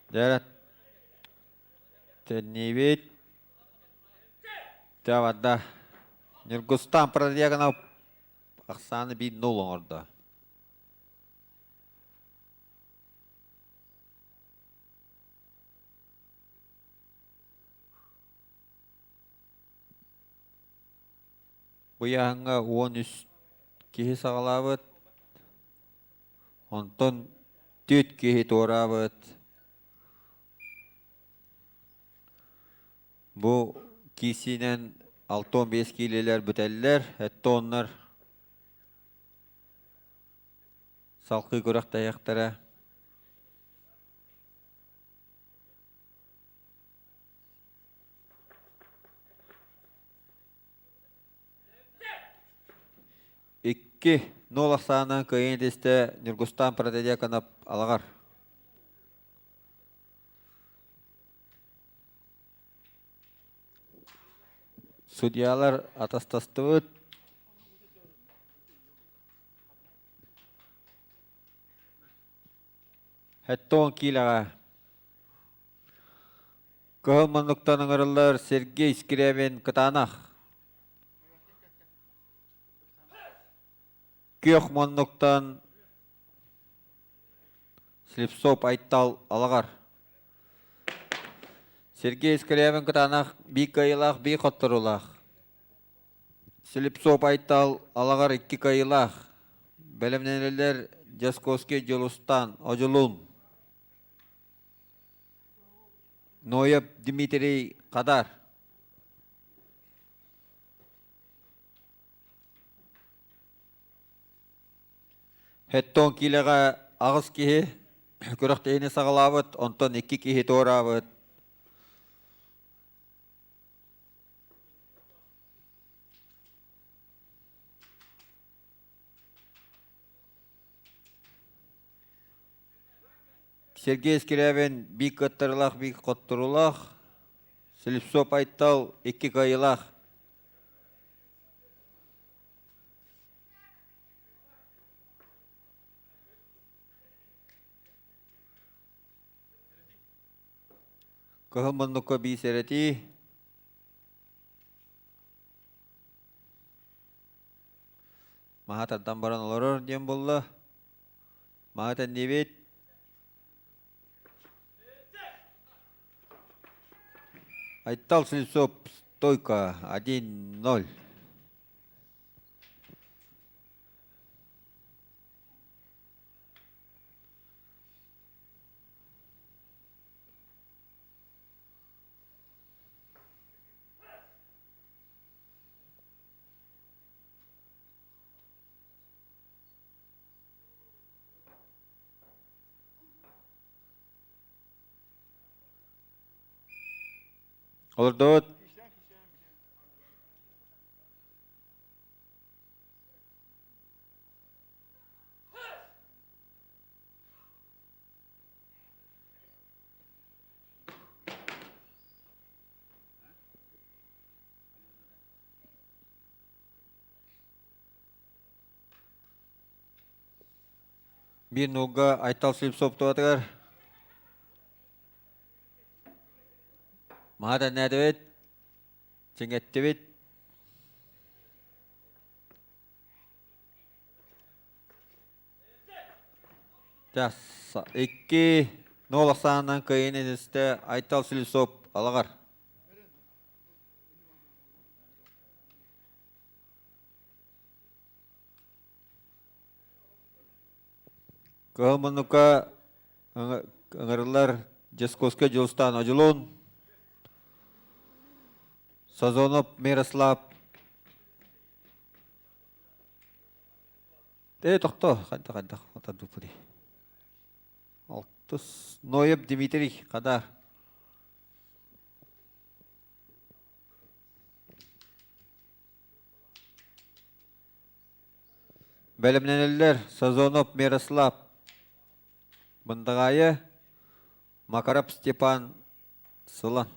Дьэ, тэнниибит. Дьэ, барда. Ньургустан Продьяконов ахсааны биир нул оҥордо. Бу ыйааһыҥҥа 13 киһи саҕалаабыт, онтон түөрт киһи туораабыт. Бу киирсиинэн 65 киилэлэр бүтэллэр, эттоннар салгыы күрэхтэһиэхтэрэ. Икки нуол ахсаанынан кыайыы тистэ Ньургустаан Протодьяконов Алаҕар. Судьялар атастастыбыт. Хэттон киилэҕэ Кыһыл муннуктан ыҥырыллар Сергей Скрябин кытаанах. Күөх муннуктан Слепцов Айтал Алаҕар. Сергей Скрябин кытаанах биир кыайыылаах, биир хотторуулаах. Слепцов Айтал Алаҕар икки кыайыылаах. Бэлэмнэнэллэр Дьасковский Дьулустан Одьулуун. Ноев Дмитрий Хадар. Хэттон киилэҕэ аҕыс киһи күрэхтэһиини саҕалаабыт, онтон икки киһи туораабыт. Сергей Скрябин биир кыаттарылаах, биир хотторуулаах, Слепцов Айтал икки кыайыылаах. Кыһыл муннукка биир сэрэтии. Маһа тардан баран олорор диэн буолла. Маһа тэннибит. Айтал Слепцов стойка 1-0. Олордубут. Биир нууга Айтал Слепцов туһатыгар Маһа тэннээтибит, чиҥэттибит. Икки нол ахсаанынан кыайыыны ситистэ Айтал Слепцов Алаҕар. Кыһыл муннукка ыҥырыллар Дьоскуоска Дьулустаан Одьулуун. Сазонов Мирослав Э, тохто, хайдах хайдах отардуппутуй. Алтыс Ноев Дмитрий Хадар. Бэлэмнэнэллэр Сазонов Мирослав Бындаҕаайы Макаров Степан Сылан.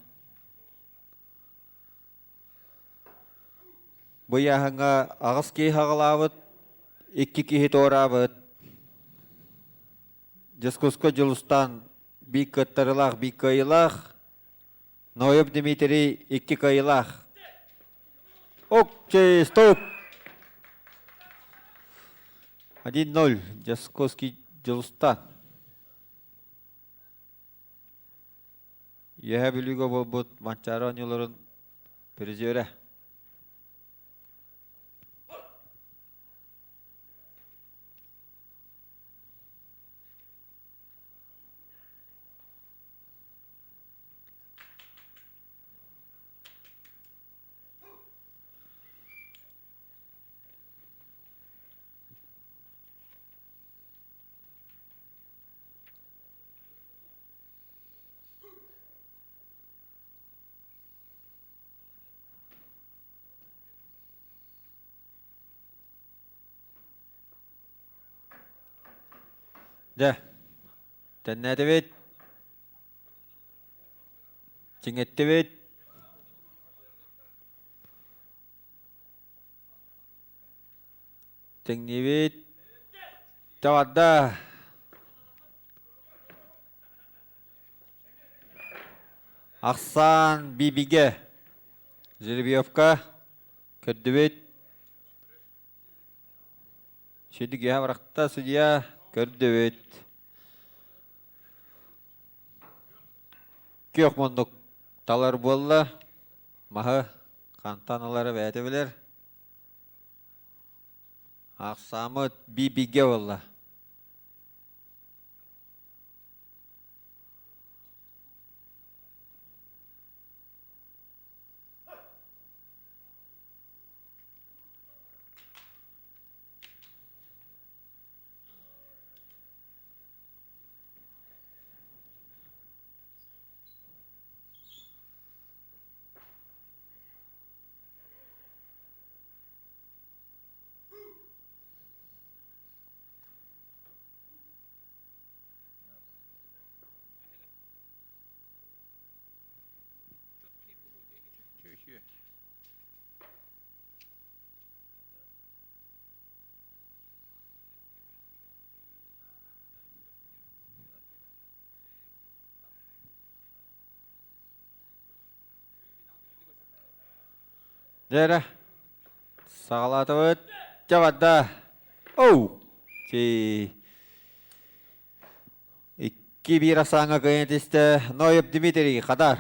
Бу ыйааһыҥҥа аҕыс киһи хаҕылаабыт, икки киһи туораабыт. Дьускуска Дьулустаан биир кыаттарыылаах, биир кыайыылаах. Ноев Дмитрий икки кыайыылаах. Окей, стоп! 1-0. Дьаскоский Дьулустаан. Үөһээ Бүлүүгэ буолбут Манчаары оонньууларын призерэ. Дьэ, тэннээтибит, чиҥэттибит. Тэҥниибит. Чабарда. Ахсаан Бибигэ. Жеребьевка. Көрдүбүт. Сүдүгүһэ барахта судья көрдүбүт. Күөх муннук талар буолла. Маһы хантан ылары бэйэтэ билэр. Ахсааммыт би-бигэ буолла. Дьэ эрэ, саҕалаатыбыт. Дьэ барда. Оу! Чи. 2-1 ахсааҥҥа кыайан түстэ. Ноев Дмитрий Хадар.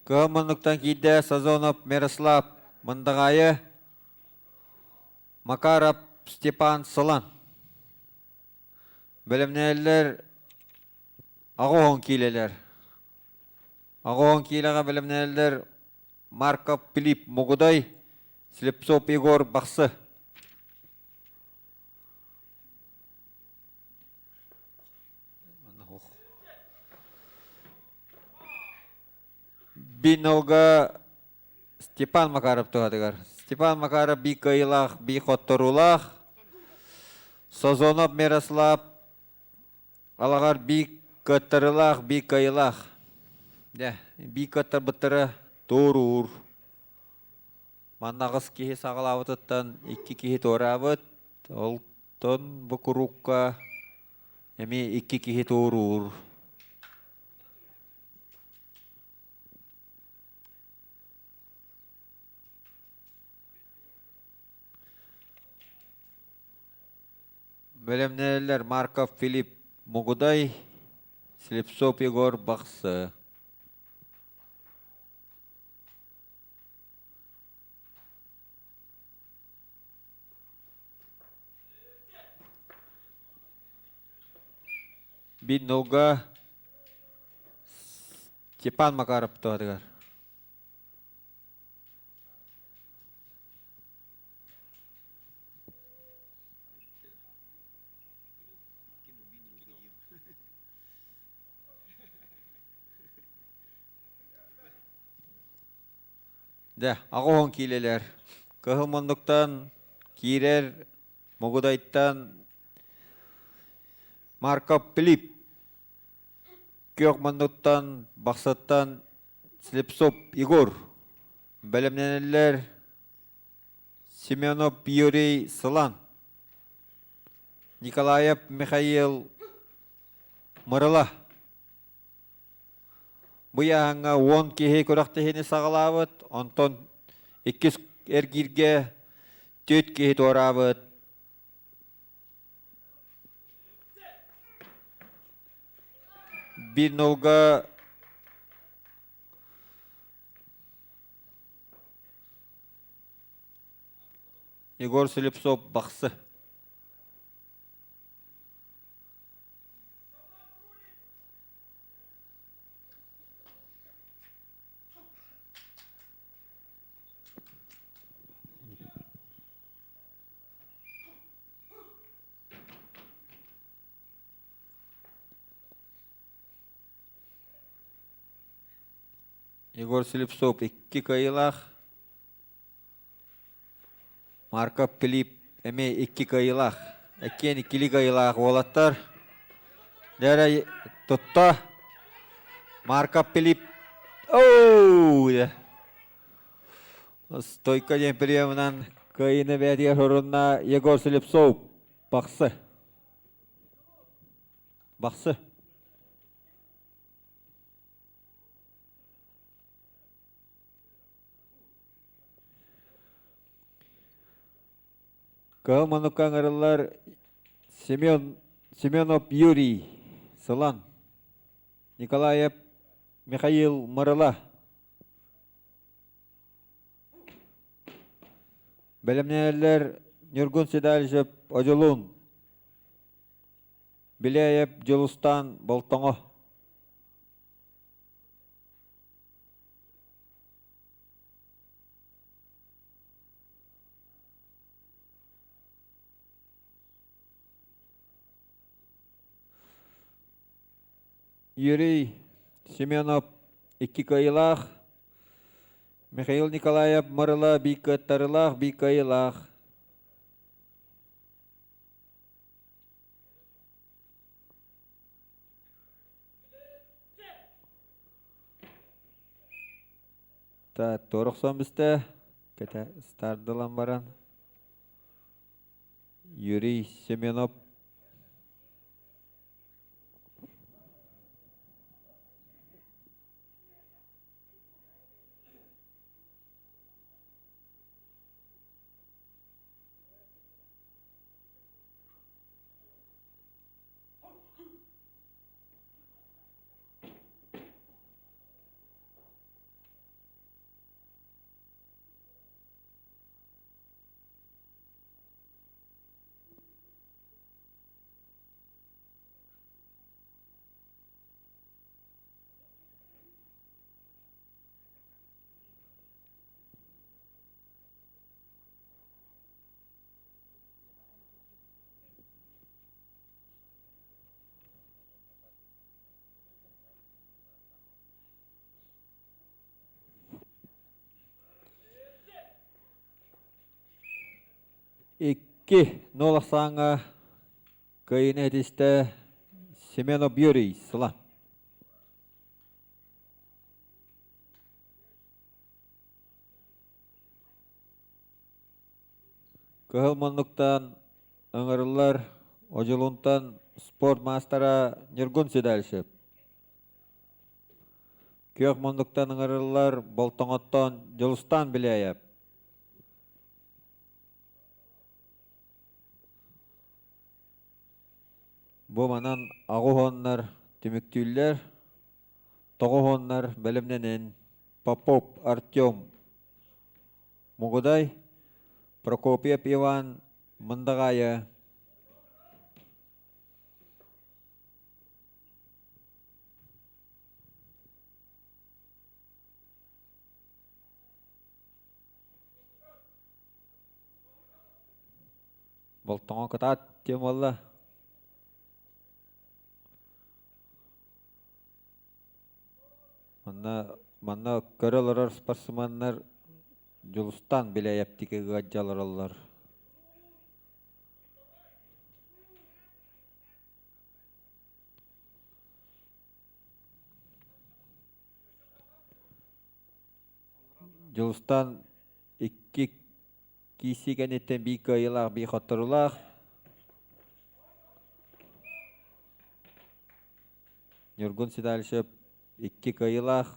Кыһын муннуктан киирдэ Сазонов Мирослав Мындаҕаайы, Макаров Степан Сылан. Бэлэмнээллэр аҕыс киилэлэр. Аҕыс киилэҕэ бэлэмнээллэр Марков Филипп Мугудай, Слепцов Егор Бахсы. Бинолга Степан Макаров туһатыгар. Степан Макаров би кыайыылаах, би хотторуулаах. Созонов Мирослав алаҕар би кыаттарыылаах, би кыайыылаах. Дьэ, би кыаттарбыттара туоруур. Манна аҕыс киһи саҕалаабытыттан икки киһи туораабыт. Ол Оттон бу курукка эмиэ икки киһи туоруур. Бэлэмнээллэр Марков Филипп Мугудай, Слепцов Егор Бахсы. Бир нолга Степан Макаров туһатыгар. Дьэ, аҕыс киилэлэр. Кыһыл муннуктан киирэр Мугудайтан Марков Пилип, күөх муннуктан Бахсыттан Слепцов Егор бэлэмнэнэллэр Семенов Юрий Сылан, Николаев Михаил Мырыла. Бу ыйааһыҥҥа уон киһи күрэхтэһиини саҕалаабыт, онтон иккис эргииргэ түөрт киһи туораабыт. Биир нолга Егор Слепцов Бахсы. Егор Слепцов икки кыайыылаах. Марков Пилип эмиэ икки кыайыылаах. Иккиэн иккилии кыайыылаах уолаттар. Дьэ тутта. Марков Пилип. Оу! Стойка диэн приемынан кыайыыны бэйэтигэр сорунна Егор Слепцов. Бахсы. Бахсы. Кыһыл муннукка ыҥырыллар Семен Семенов Юрий Сылан, Николаев Михаил Мырыла. Бэлэмнэнэллэр Ньургун Седалищев Одьулуун, Беляев Дьулустаан Болтоҥо. Юрий Семенов икки кыайыылаах, Михаил Николаев Мырыла биир кыаттарыылаах, биир кыайыылаах. Туора охсон бистэ, кэтэ стардылан баран Юрий Семенов Икки нол ахсааҥҥа кыайыыны этистэ Семенов Юрий Сыла. Кыһыл муннуктан ыҥырыллар Одьулуунтан спорт маастара Ньургун Седалищев. Күөх муннуктан ыҥырыллар Болтоҥоттон Дьулустаан Беляев. Бу манан аҕыс түмүктүүллэр, тоҕус бэлэмнэнэн Попов Артем Мугудай, Прокопьев Иван Мындаҕаайы. Болтоҥо кытаат диэн буолла. Манна манна көрө олорор спортсменнар Дьулустаан Беляевтики ыалдьа олороллор. Дьулустаан икки киирсии кэнниттэн биир кыайыылаах, биир хотторуулаах. Ньургун Седалищев икки кыайыылаах,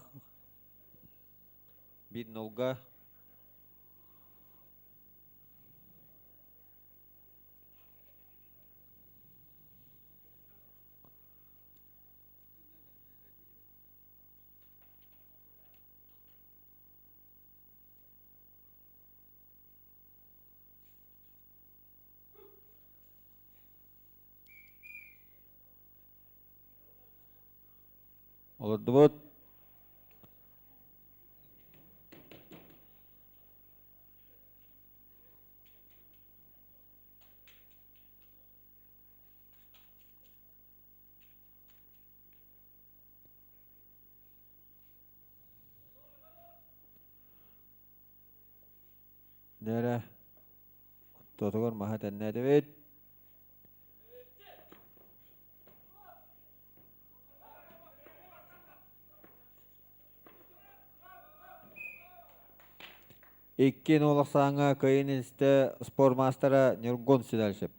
биир нолга. Олордубут. Дээрэ, оттотугар маһа тэннээтибит. Икки нуолахсааҥҥа кыайын истэ спорт маастара Ньургун Седальщик.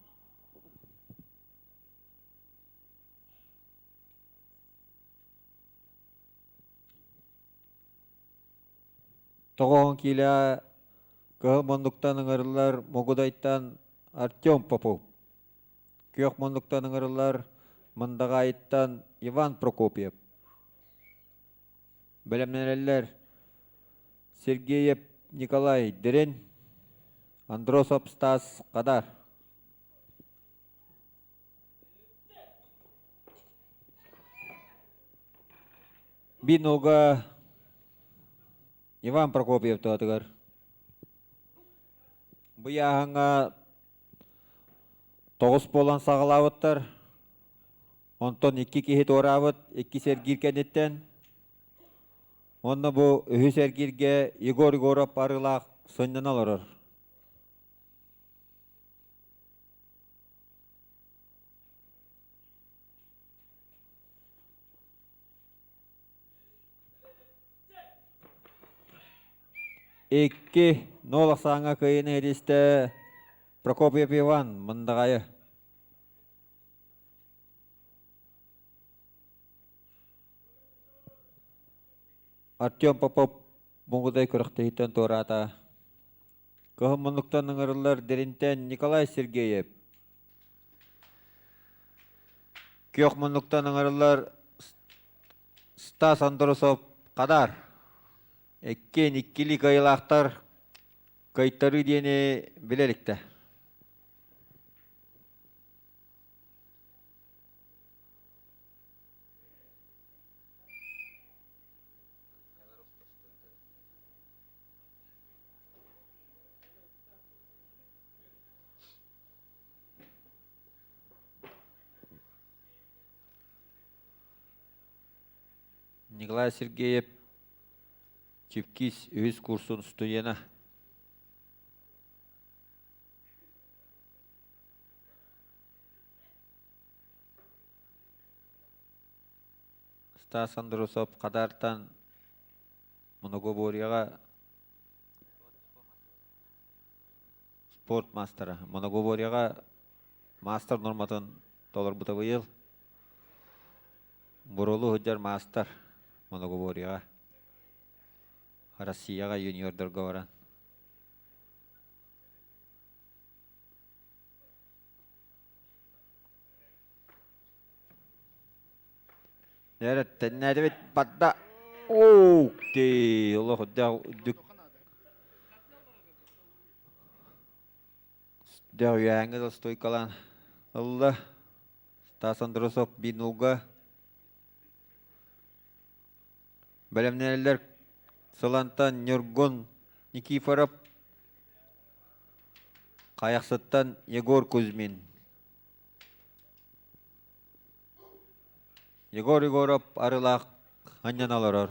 Тоҕоһун киилэ кыһыл муннуктан ыҥырыллар Мугудайтан Артем Попов, күөх муннуктан ыҥырыллар Мындаҕаайыттан Иван Прокопьев. Бэлэмнэнэллэр Сергеев Николай Дирин, Андросов Стас Хадар. Бинога Иван Прокопьев туһатыгар. Бу ыйааһыҥҥа тоҕус буолан саҕалаабыттар. Онтон икки киһи туораабыт, икки сэргиир кэнниттэн. Уонна бу үһүс эргииргэ Егор Егоров арыылаах сынньана олорор. Икки нол ахсааҥҥа кыайыыны ситистэ Прокопьев Иван Мындаҕайы. Артем Попов Муҥудай күрэхтэһииттэн туораата. Кыһын муннуктан ыҥырыллар Диринтэн Николай Сергеев. Күөх муннуктан ыҥырыллар Стас Андросов Хадар. Иккиэн иккилии кыайыылаахтар кыайтарыы диэни билэ иликтэ. Николай Сергеев Чипкис үһүс курсун студена. Стас Андросов Хадартан Многоборьеҕа спорт маастара. Многоборьеҕа маастар норматын толорбута быйыл. Бурулу сылдьар маастар многоборьеҕа. Россияҕа юниордарга баран. Тэннээдибит барда. Оу, ти олох үрдүк Дьэ, да стойкалаан ылла. Стас Андросов биир Бэлэмнэнэллэр Сылантан Ньургун Никифоров. Хайахсыттан Егор Кузьмин. Егор Егоров Арылаах анньан олорор.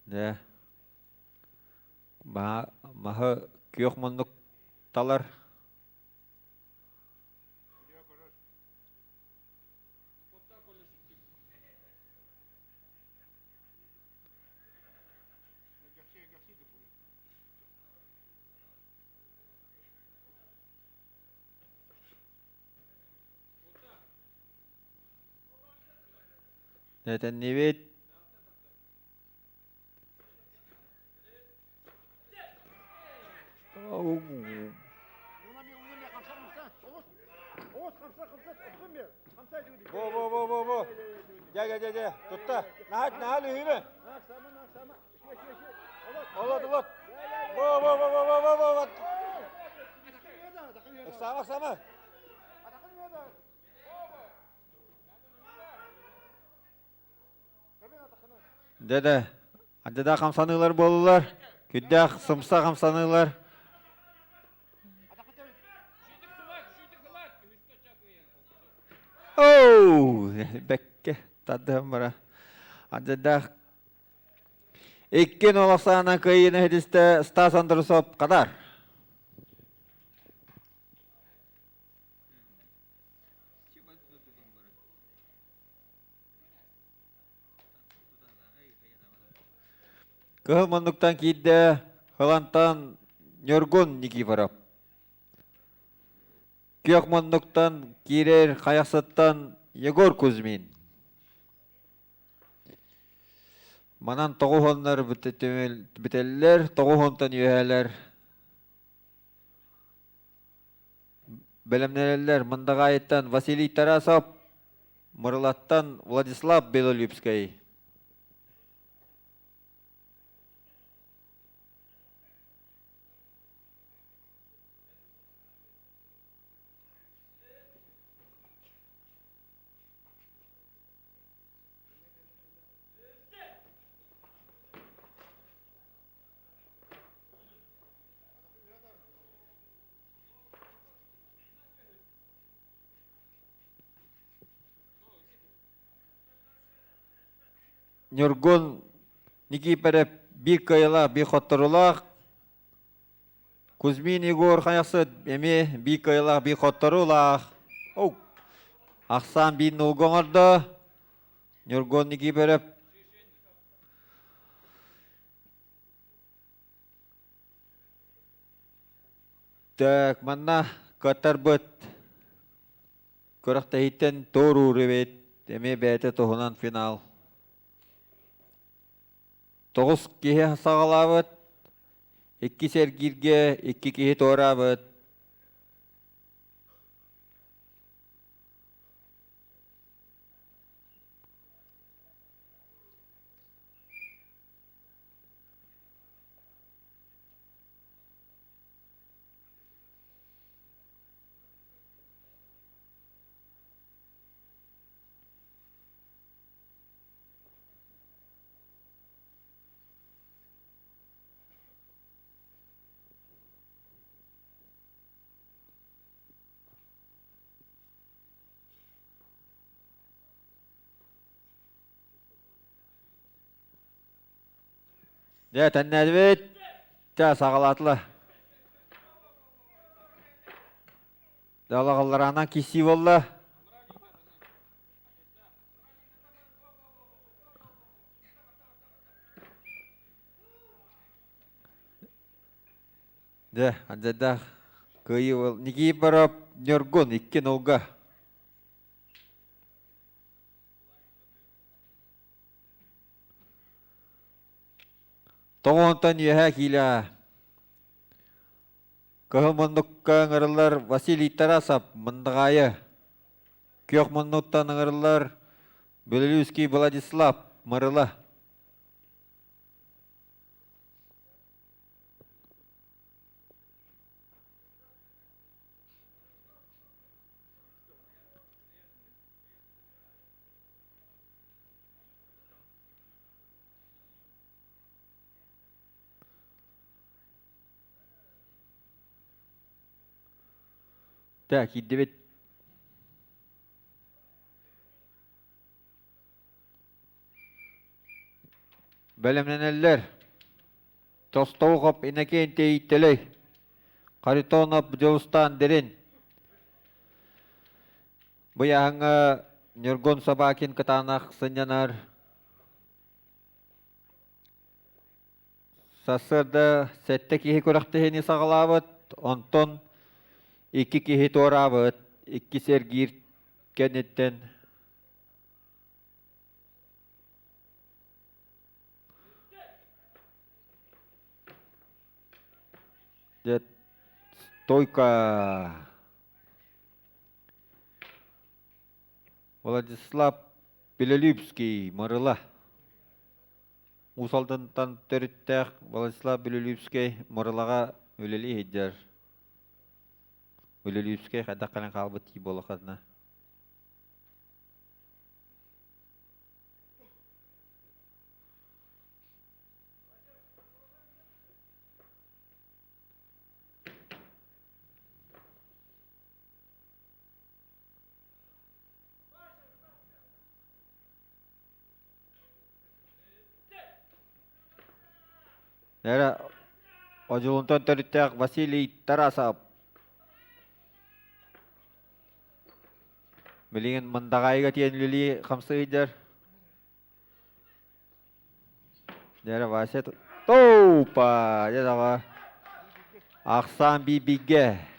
Дьэ, маһы күөх муннук талар. Этэннибит. Бо бо бо бо бо. Дьэ дьэ дьэ дьэ. Тутта. Наһаа наһаа лүһүмэ. Олот олот. Бо бо бо бо бо бо бо. Ыксаама ыксаама. Дьэ ардыда хамсаныылар буоллулар. Күрдээх сымса хамсаныылар. Оу, бэккэ тардыһан бара. Ардыдаах икки нолохсаана кыайыыны ситистэ Стас Андросов Кадар. Кыһыл муннуктан киирдэ Халантан Ньургун Никифоров. Күөх муннуктан киирэр Хайахсыттан Егор Кузьмин. Манан тоҕуһуннар бүтэллэр, тоҕуһунтан үөһээлэр. Бэлэмнэнэллэр Мындаҕаайыттан Василий Тарасов, Мырылаттан Владислав Белолюбскай. Ньургун Никиипэрэп биир кыайыылаах, биир хотторуулаах. Кузьмин Егор Хайахсыт эмиэ биир кыайыылаах, биир хотторуулаах. Ахсаан биир нулга оҥордо. Ньургун Никиипэрэп Так, манна кыаттарбыт күрэхтэһииттэн туоруур эбит. Эмиэ бэйэтэ туһунан финал. Тоҕус киһи саҕалаабыт, икки сэргииргэ икки киһи туораабыт. Дьэ, тэннээдибит. Чэ, саҕалаатылар. Далаҕаллараанан киирсии буолла. Дьэ, андайдаах кыайыы буол. Никифоров Ньургун икки нулга. Тоҕонтон үөһэ киилэҕэ Кыһыл муннукка ыҥырыллар Василий Тарасов Мындаҕаайы, Күөх муннуктан ыҥырыллар Белолюбский Владислав Мырыла. Тэ киирдибит. Бэлэмнэнэллэр. Тостоухов Иннокентий Телей, Харитонов Дьулустаан Дирин. Быйаһыҥҥа Ньургун Собакин кытаанах сынньанар. Сарсыарда сэттэ киһи күрэхтэһиини саҕалаабыт, онтон икки киһи туораабыт, иккис эргиир кэнниттэн Дьэ, стойка. Владислав Белолюбский, Мырыла. Уус Алдантан төрүттээх Владислав Белолюбский Мырылаҕа үлэлии сылдьар. Белолюбский хайдах кэлэн хаалбыт дии буоллаххына. Эрэ Одьулунтан төрүттээх Василий Тарасов билигин Мындаҕаайыга тиийэн үлэлии хамсыы сылдьар. Дьэ Вася Тоупа! Дьэ даҕа ахсаан биир-бииргэ.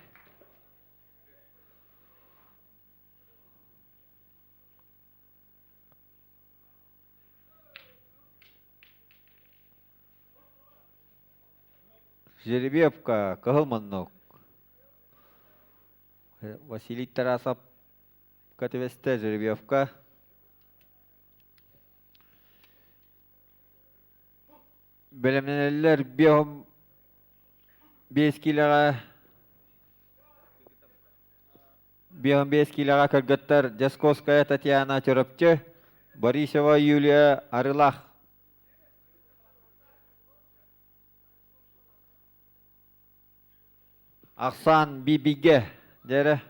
Жеребьевка, кыһыл муннук. Василий Тарасов түбэстэ Жеребьевка. Бэлэмнэнэллэр биэһом биэс киилэҕэ 55 киилэҕэ кыргыттар Дьасковская Татьяна Чурапчы, Борисова Юлия Арылах. Ахсаан Бибигэ дьэрэ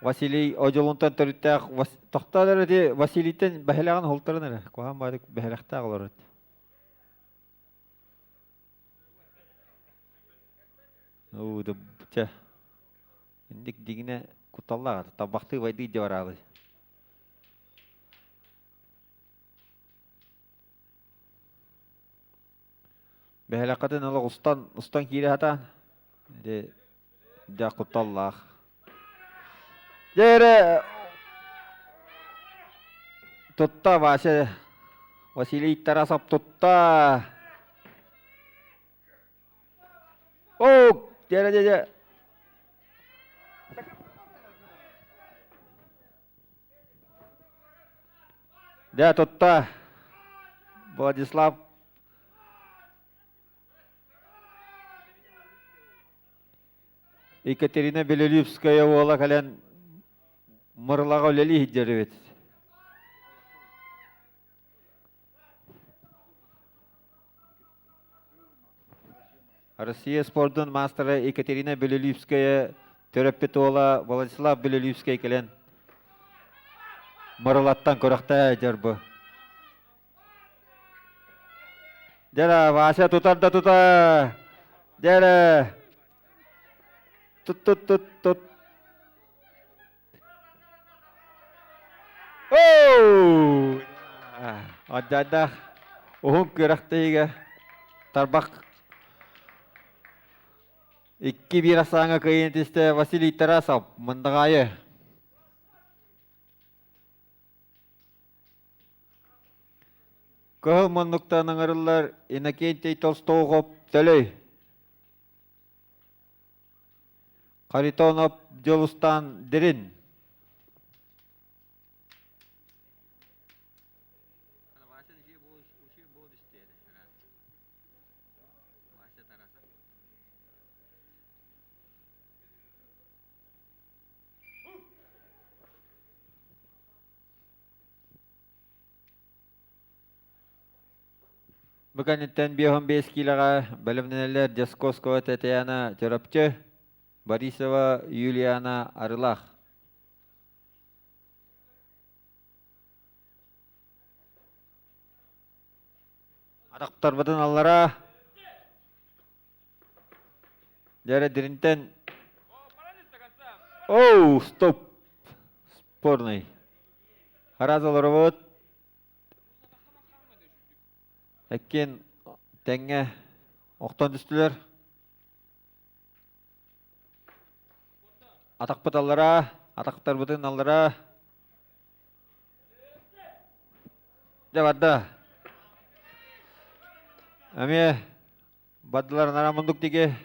Василий Одьулунтан төрүттээх тохтоо эрэ ити Василийтэн бэһэлэҕин уһултаран эрэ куһаҕан баайдык бэһэлэхтээх олорор. Уу да чэ инник дигинэ кутталлаах табахтыы байдыы дьэ бараабыт. Бэһэлэххитин олох устан устан киирэ сатаан ити дьэ кутталлаах. Дьэ эрэ тутта Вася Василий Тарасов тутта. Оо, дьэ дьэ дьэ. Дьэ тутта Владислав Екатерина Белолюбская уола кэлэн Мырылаҕа үлэлии сылдьар эбит. Россия спордун маастара Екатерина Белолюбская төрөппүт уола Владислав Белолюбскай кэлэн Мырылаттан күрэхтэһэ сылдьар бу. Дьэ, Вася тутар да тута. Дьэ, тут тут тут тут. Оу! Адьадах уһун күрэхтэһиигэ тарбах икки биир ахсааҥҥа кыайан түстэ Василий Тарасов Мындаҕаайы. Кыһыл муннуктан ыҥырыллар Иннокентий Толстоухов Төлөй. Харитонов Дьулустаан Дирин. Бу кэнниттэн 55 киилэҕэ бэлэмнэнэллэр Дьаскоскова Татьяна Чурапчы. Борисова Юлиана Арылах. Атахтарбытын аллара Дьэрэ диринтэн Оу, стоп! Спорный. Хараз олоробут. Эккин тэҥҥэ охтон түстүлэр. Атахпыт аллара, атахтарбытын аллара. Дьэ барда. Эмиэ бардылар нара мундук диги.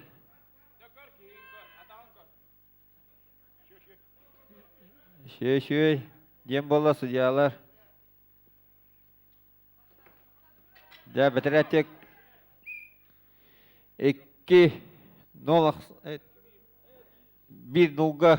Шүөй-шүөй диэн буолла судьялар. Дьэ бэтэрээттик икки нол биир нулга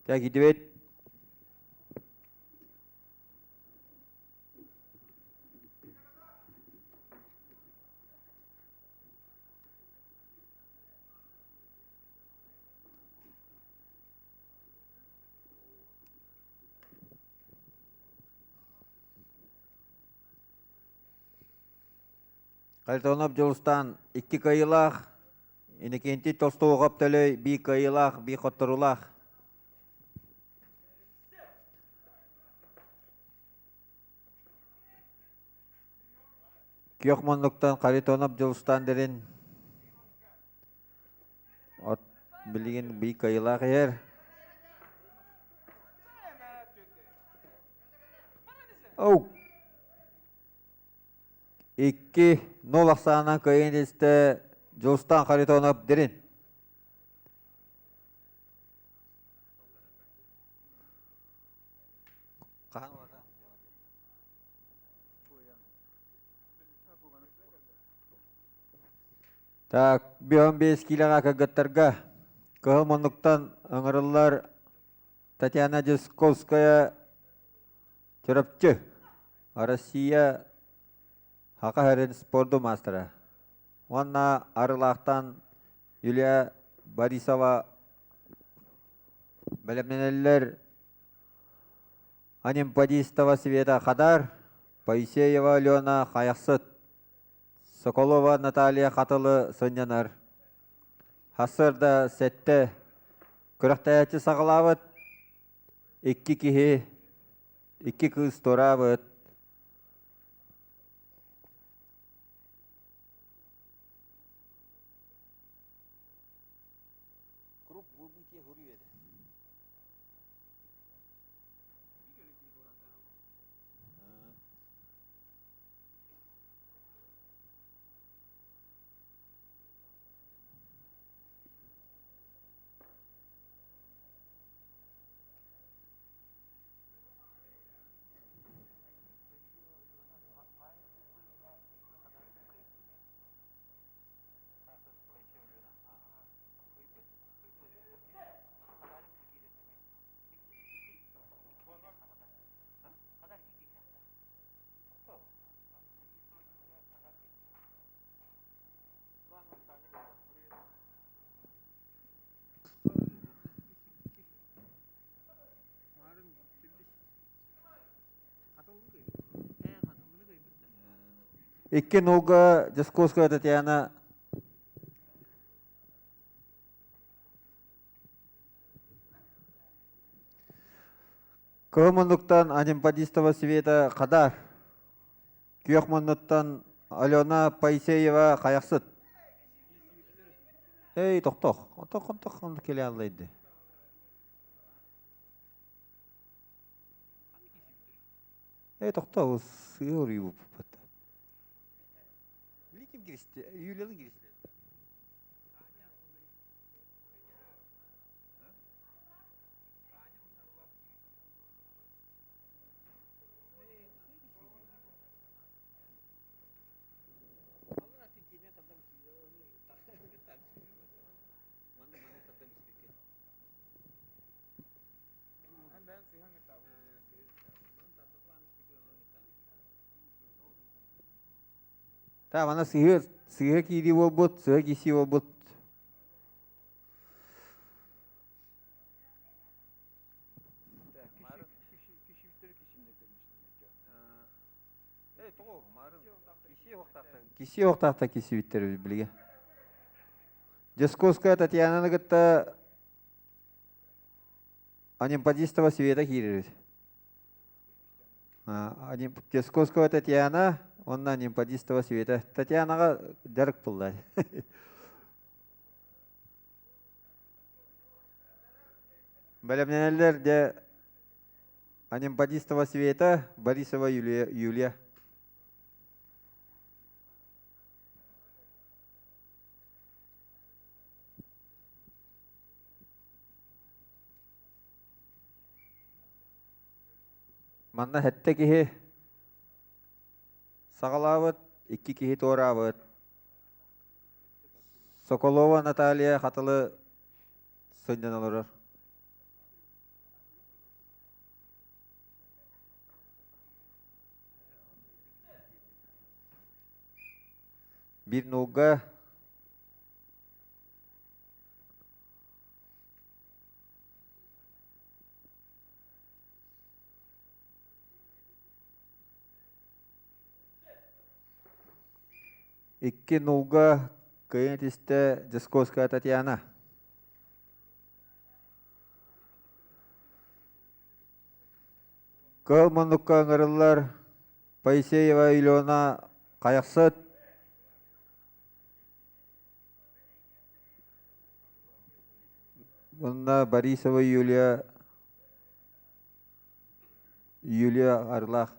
Так, идибит. Харитонов Дьулустаан икки кыайыылаах, Иннокентий Толстогов Төлөй биир кыайыылаах, биир хотторуулаах. Күөх муннуктан Харитонов Дьулустаан Дэрин от билигин биир кыайыылаах иһэр. Оу! Икки нол ахсаанынан кыайан истэ Дьулустаан Харитонов Дирин. Так, 15 киилэҕэ кыргыттарга кыһыл муннуктан ыҥырыллар Татьяна Дьусковская Чурапчы, Россия Саха сирин спорду маастара уонна Арылаахтан Юлия Борисова бэлэмнэнэллэр Анемподистова Света Хадар, Поисеева Алена Хайахсыт, Соколова Наталья Хатылы сынньанар. Сарсыарда сэттэ күрэхтэһээччи саҕалаабыт икки киһи, икки кыыс туораабыт. Икки нолга Дьосковская Татьяна Кыһыл муннуктан Анемподистова Света Хадар Күөх муннуттан Алена Поисеева Хайахсыт. Эй, тохтох. Тох, тох, онно келе аллайды. Эй, тохтоо, сыыр. киристи, Юлиялыын киристи. Та мана сыһы сыһы киирии буолбут, сыһы киирсии буолбут. Киси оқтақта кисибиттер билиге. Дьоскуоская Татьянаны кытта Анемподистова Света киирэр. Дьоскуоская Татьяна уонна Анемподистова Света. Татьянаҕа дьарык булла. Бэлэмнэнэллэр дьэ Анемподистова Света, Борисова Юлия. Юлия. Манна сэттэ киһи саҕалаабыт, икки киһи туораабыт. Соколова Наталья Хатылы сынньан олорор. Биир нуулга Икки нуулга кыайан этистэ Дьосковская Татьяна. Кыһыл муннукка ыҥырыллар Поисеева Илона Хайахсыт Уонна Борисова Юлия Юлия Орлах.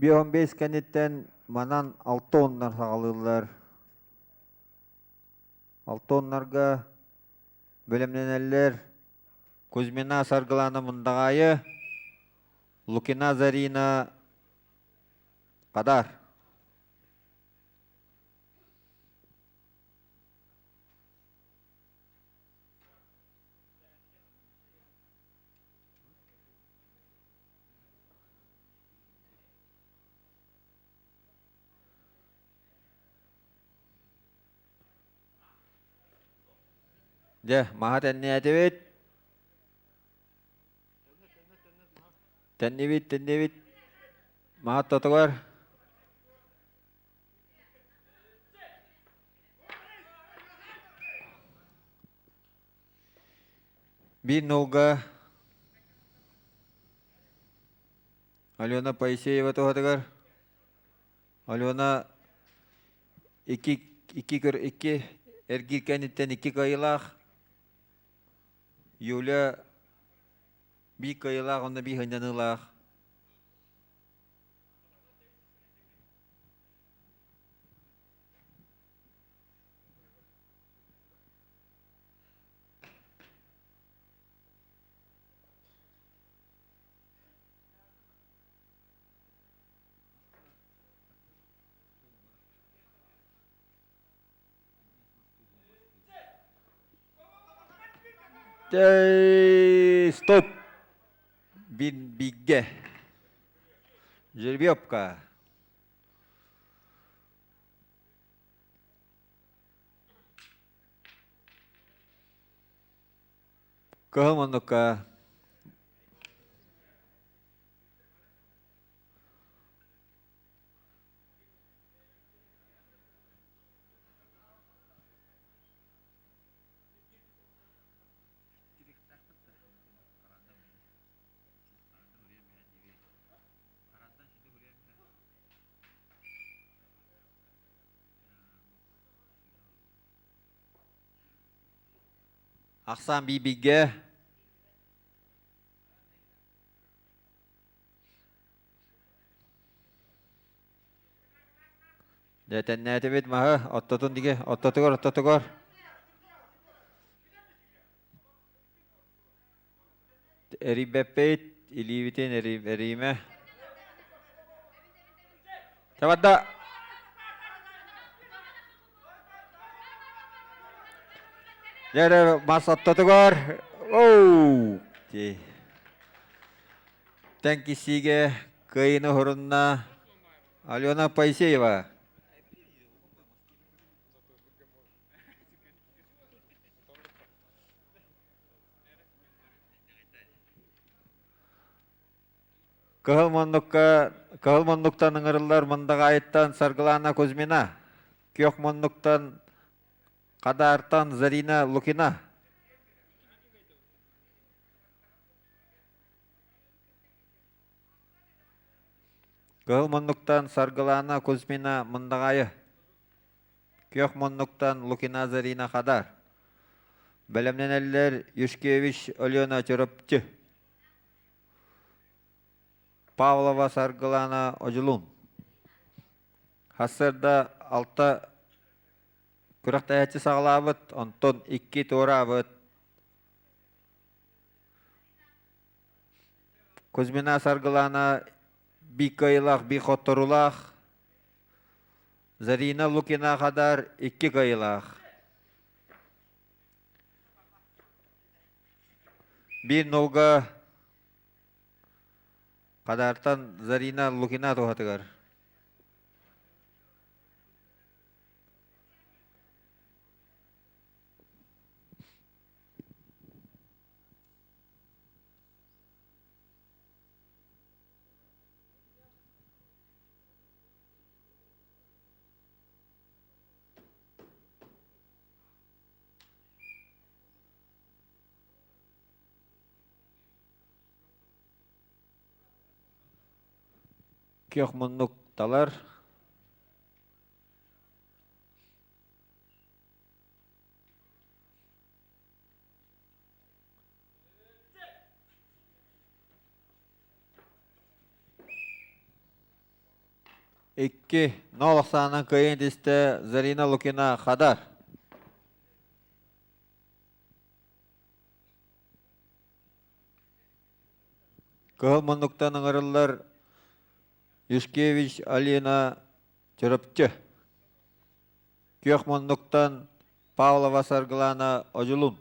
5 кэнниттэн манан алта уоннар саҕалыыллар. Алта уоннарга бэлэмнэнэллэр Кузьмина Саргылана Мындаҕаайы, Лукина Зарина Хадар. Дьэ, маһа тэнниэтибит. Тэннибит, тэннибит. Маһа тотугар. Биир нолга Алена Поисеева туһатыгар Алена икки икки көр икки эргиир кэнниттэн икки кыайыылаах Юля биир кыайыылаах уонна биир сынньаныылаах. Стоп! Бигэ. Жеребьевка. Кыһыл муннукка Ахсаан биибигэ. Дьэ тэннээтибит маһы оттотун диги оттотугар оттотугар. Эрийбэппит илиибитин эрийимэ. Табарда. Дьэ мас оттотугар. Оу! Тэн кисиигэ кыайыны уһурунна Алена Поисеева. Кыһыл муннукка кыһыл муннуктан ыҥырыллар Мындаҕаайыттан Саргылана Кузьмина, күөх муннуктан Хадаартан Зарина Лукина. Кыһыл муннуктан Саргылана Кузьмина Мындаҕаайы. Күөх муннуктан Лукина Зарина Хадар. Бэлэмнэнэллэр Юшкевич Алена Чурапчы. Павлова Саргылана Одьулуун. Сарсыарда алта күрэхтэһээччи саҕалаабыт, онтон икки туораабыт. Кузьмина Саргылана биир кыайыылаах, биир хотторуулаах. Зарина Лукина Хадар икки кыайыылаах. Биир нолга Хадартан Зарина Лукина туһатыгар. Күөх муннук талар. Икки нол ахсаанынан кыайан тистэ Зарина Лукина Хадар. Кыһыл муннуктан ыҥырыллар Юшкевич Алина Чурапчы. Күөх муннуктан Павлова Саргылана Одьулун.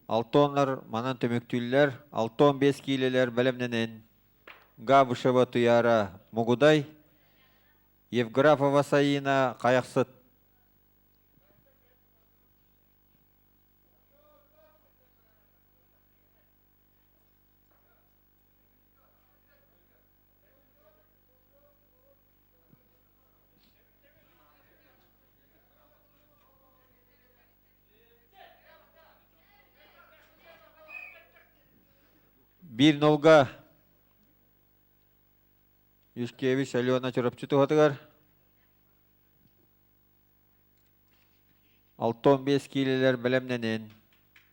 Алтоннар манан түмүктүүллэр, 65 киилэлэр бэлэмнэнин Габышева Туяра Мугудай, Евграфова Саина Хайахсыт. Биир нолга Юшкевич Алена Чурапчы туһатыгар 65 киилэлэр бэлэмнэнин.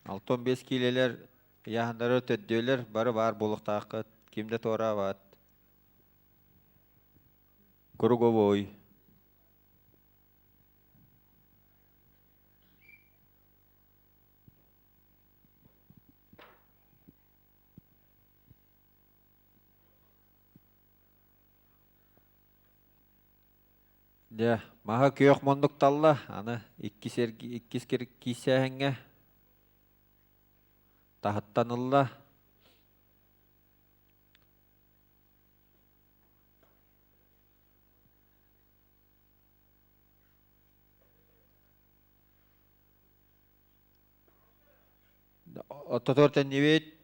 65 киилэлэр ыйааһындары төрдүөлэр бары баар буолуохтааххыт. Ким да туораабат. Круговой. Дьэ, маһа күөх муннук талла, аны иккис иккис киирсээһиҥҥэ таһыттан ылла. Оттотуор тэннибит.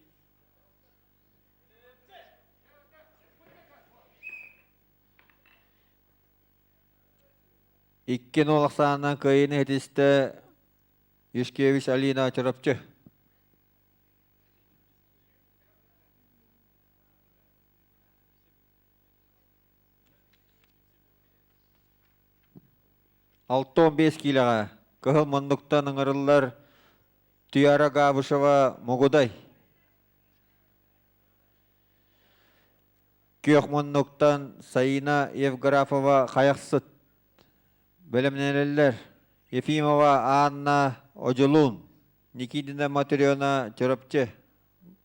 Икки нол ахсаанынан кыайыыны ситистэ Юшкевич Алина Чурапчы. 65 киилэҕэ кыһыл муннуктан ыҥырыллар Туяра Габышева Мугудай. Күөх муннуктан Саина Евграфова Хайахсыт бэлэмнэнэллэр. Ефимова Анна Одьулуун, Никитина Матрена Чурапчы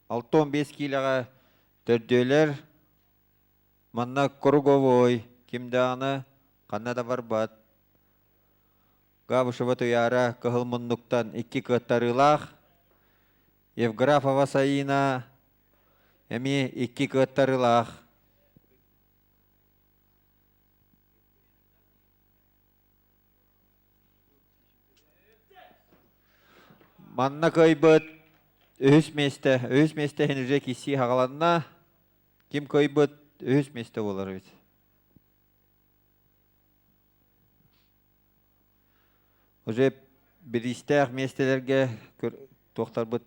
65 киилэҕэ төрдүөлэр. Манна круговой, ким даҕаны ханна да барбат. Габышева Туйаара кыһыл муннуктан икки кыаттарыылаах. Евграфова Саина эмиэ икки кыаттарыылаах. Манна кыайбыт үһүс миэстэ, үһүс миэстэ иһин уже киирсии хаҕаланна. Ким кыайбыт үһүс миэстэ буолар эбит. Уже бириистээх миэстэлэргэ туохтарбыт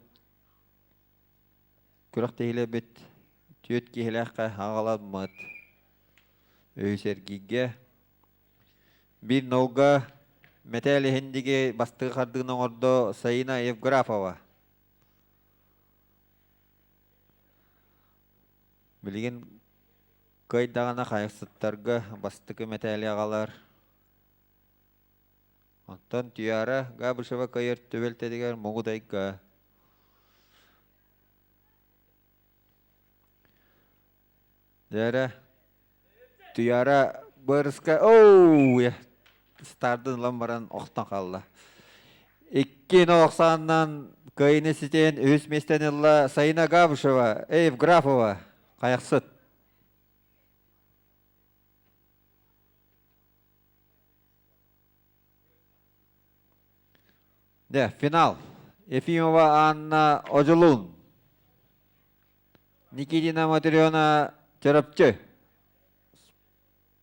күрэхтэһиилэрбит түөрт киһилээххэ аҕаламмыт. Үһүс эргииргэ биир нолга мэтээл иһин диги бастакы хардыыны оҥордо Саина Евграфова. Билигин кыайдаҕына хайахсыттарга бастакы мэтээли аҕалар. Оттон Туяра Габышева кыайар түбэлтэтигэр Мугудайга Дээрэ Туяра бырыска оу стардын ылан баран охтон хаалла. Икки нолохсаанынан кыайыны ситэн үһүс миэстэни ылла Саина Габышева, Евграфова, Хайахсыт. Дэ, финал. Ефимова Анна Одьулуун. Никитина Матрена Чөрөпчү.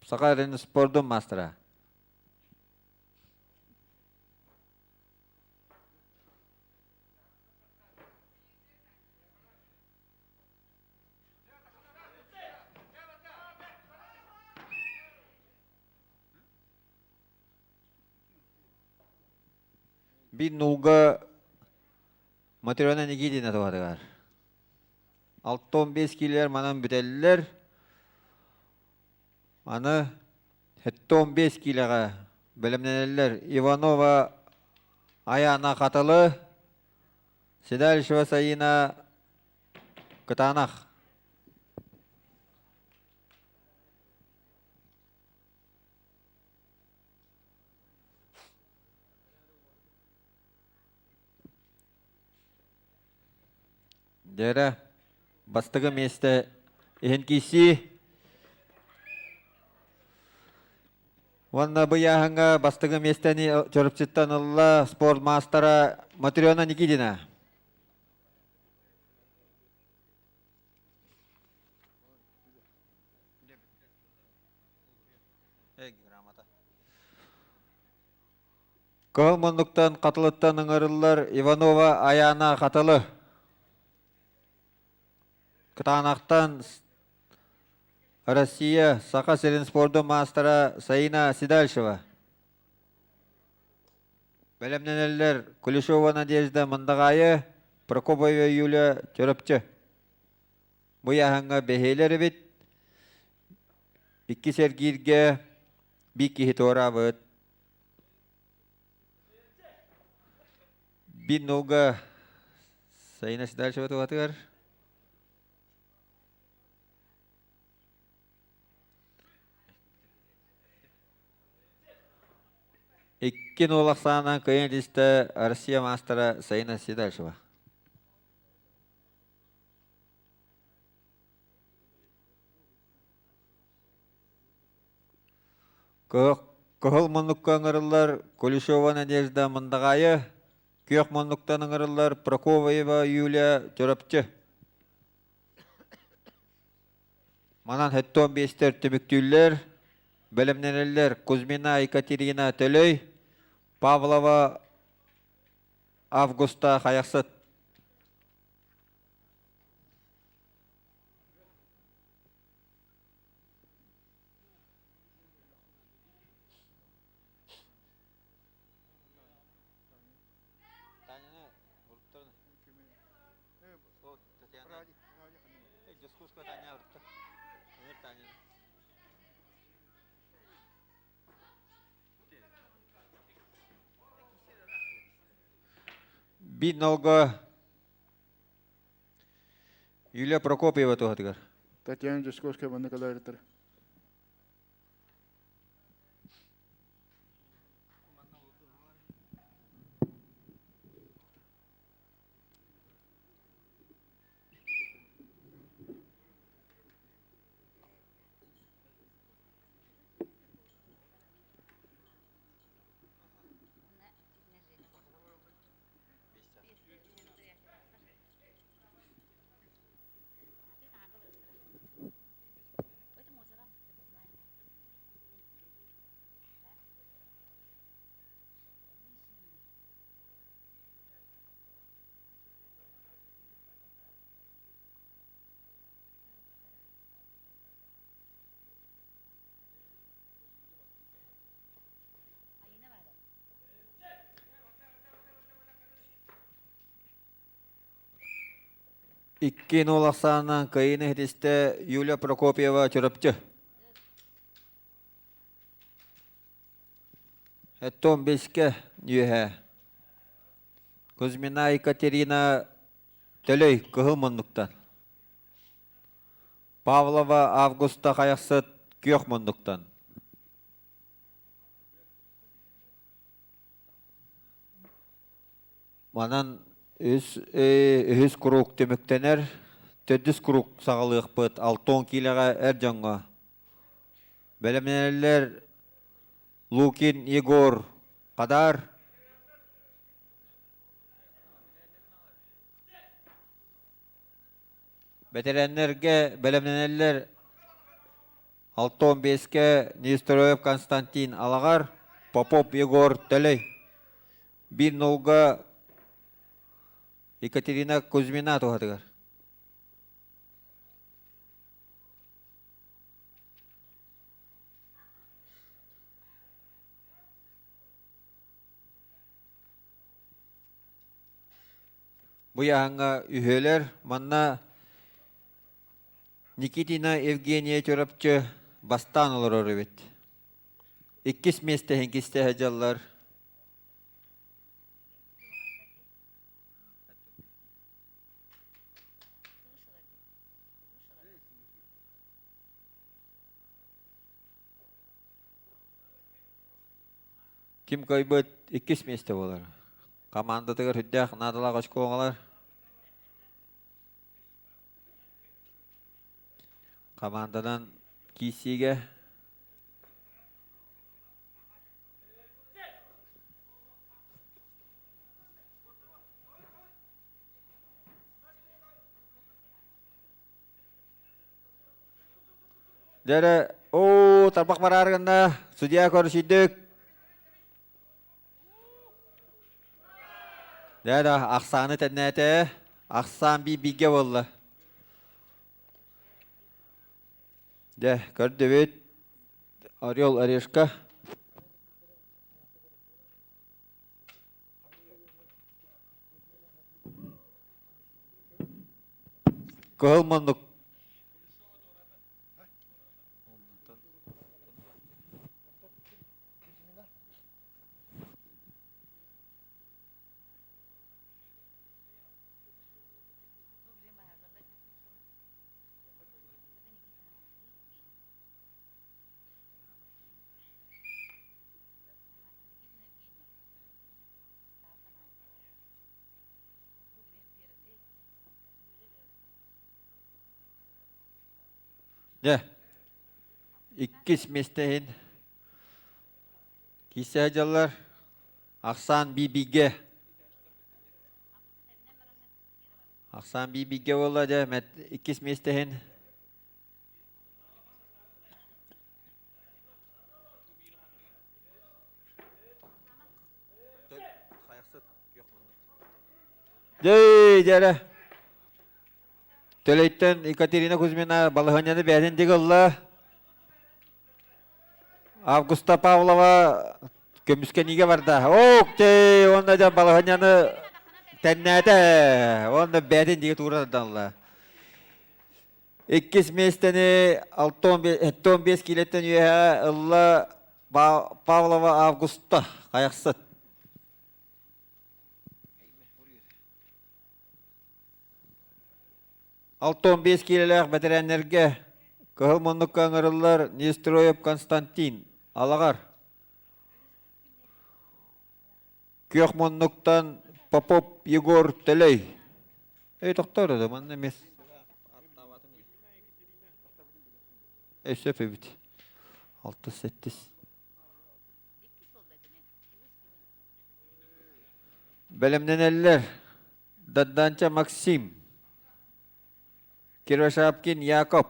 Саха эрин спордун маастара. Биир нулга Матрена Никитина туһатыгар. 65 киилэлэр манан бүтэллэр. Аны 75 киилэҕэ бэлэмнэнэллэр Иванова Аяна Хатылы, Седалищева Саина Кытаанах. Дьэрэ, бастакы миэстэ иһин киирсии. Уонна бу ыйааһыҥҥа бастакы миэстэни Чурапчыттан ылла спорт маастара Матрена Никитина. Кыһыл муннуктан Хатылыттан ыҥырыллар Иванова Айаана Хатылы. Кытаанахтан Россия Саха сирин спордун маастара Саина Седальшева. Бэлэмнэнэллэр Кулешова Надежда Мындаҕаайы, Прокопьева Юлия Чөрөпчө. Бу ыйааһыҥҥа бэһиэлэр эбит. Иккис эргииргэ биир киһи туораабыт. Биир нолга Саина Седальшева туһатыгар. Икки нол ахсаанынан кыайан илистэ Россия маастара Саина Седальшева. Кыһыл муннукка ыҥырыллар Кулешова Надежда Мындаҕаайы, күөх муннуктан ыҥырыллар Прокопьева Юлия Чурапчы. Манан 75-тэр түмүктүүллэр, бэлэмнэнэллэр Кузьмина Екатерина Төлөй, Павлова Августа Хайахсыт. Бин нолго Юлия Прокопьева туһатыгар. Татьяна Дьосковская манна кэлээритэр. Икки нол ахсаанынан кыайыыны иһитистэ Юлия Прокопьева Чурапчы. Эттон беске үөһэ. Кузьмина Екатерина Төлөй кыһыл муннуктан. Павлова Августа Хайахсыт күөх муннуктан. Манан үс үһүс куруук түмүктэнэр, төрдүс куруук саҕалыахпыт Алтон киилэҕэ эр дьоҥҥо. Бэлэмнэнэллэр Лукин Егор Хадар Бэтэрээннэргэ бэлэмнэнэллэр 65-кэ Нестероев Константин Алаҕар, Попов Егор Төлөй. Биир нолга Екатерина Кузьмина туһатыгар. Бу ыйааһыҥҥа үһүөлэр манна Никитина Евгения Чурапчы бастаан олорор эбит. Иккис миэстэ иһин кистэһэ дьаллар. Ким кыайбыт иккис миэстэ буолар. Командатыгар үрдээх наадалаах оскуолалар. Команданан киирсиигэ Дьэ оо тарбах бараары гынна судья көрүсүйдүк Дьэ да ахсааны тэннээтэ ахсаан бии бииргэ буолла Дьэ көрдүбүт Орел Орешка Кыһыл муннук Дьэ, иккис миэстэ иһин киирсэ сылдьаллар. Ахсаан биир-бииргэ. Ахсаан биир-бииргэ буолла дьэ, иккис миэстэ иһин. Дьэ, дьэ, Төлөйтөн Екатерина Кузьмина балаһыанньаны бэйэтин диэки ылла. Августа Павлова көмүскэниигэ барда. Ок, дьэ, уонна дьэ балаһыанньаны тэннээтэ. Уонна бэйэтин диэки туура тардан ылла. Иккис миэстэни 65 киилэттэн үөһэ ылла Павлова Августа Хайахсыт. 65 киилэлээх бэтэрээннэргэ кыһыл муннукка ыҥырыллар Нестроев Константин Алаҕар. Күөх муннуктан Попов Егор Төлөй. Эй, тохтоор да, манна эмиэ. Өссө эбит. 6-7. Бэлэмнэнэллэр. Дадданча Максим. Кировошапкин Яков.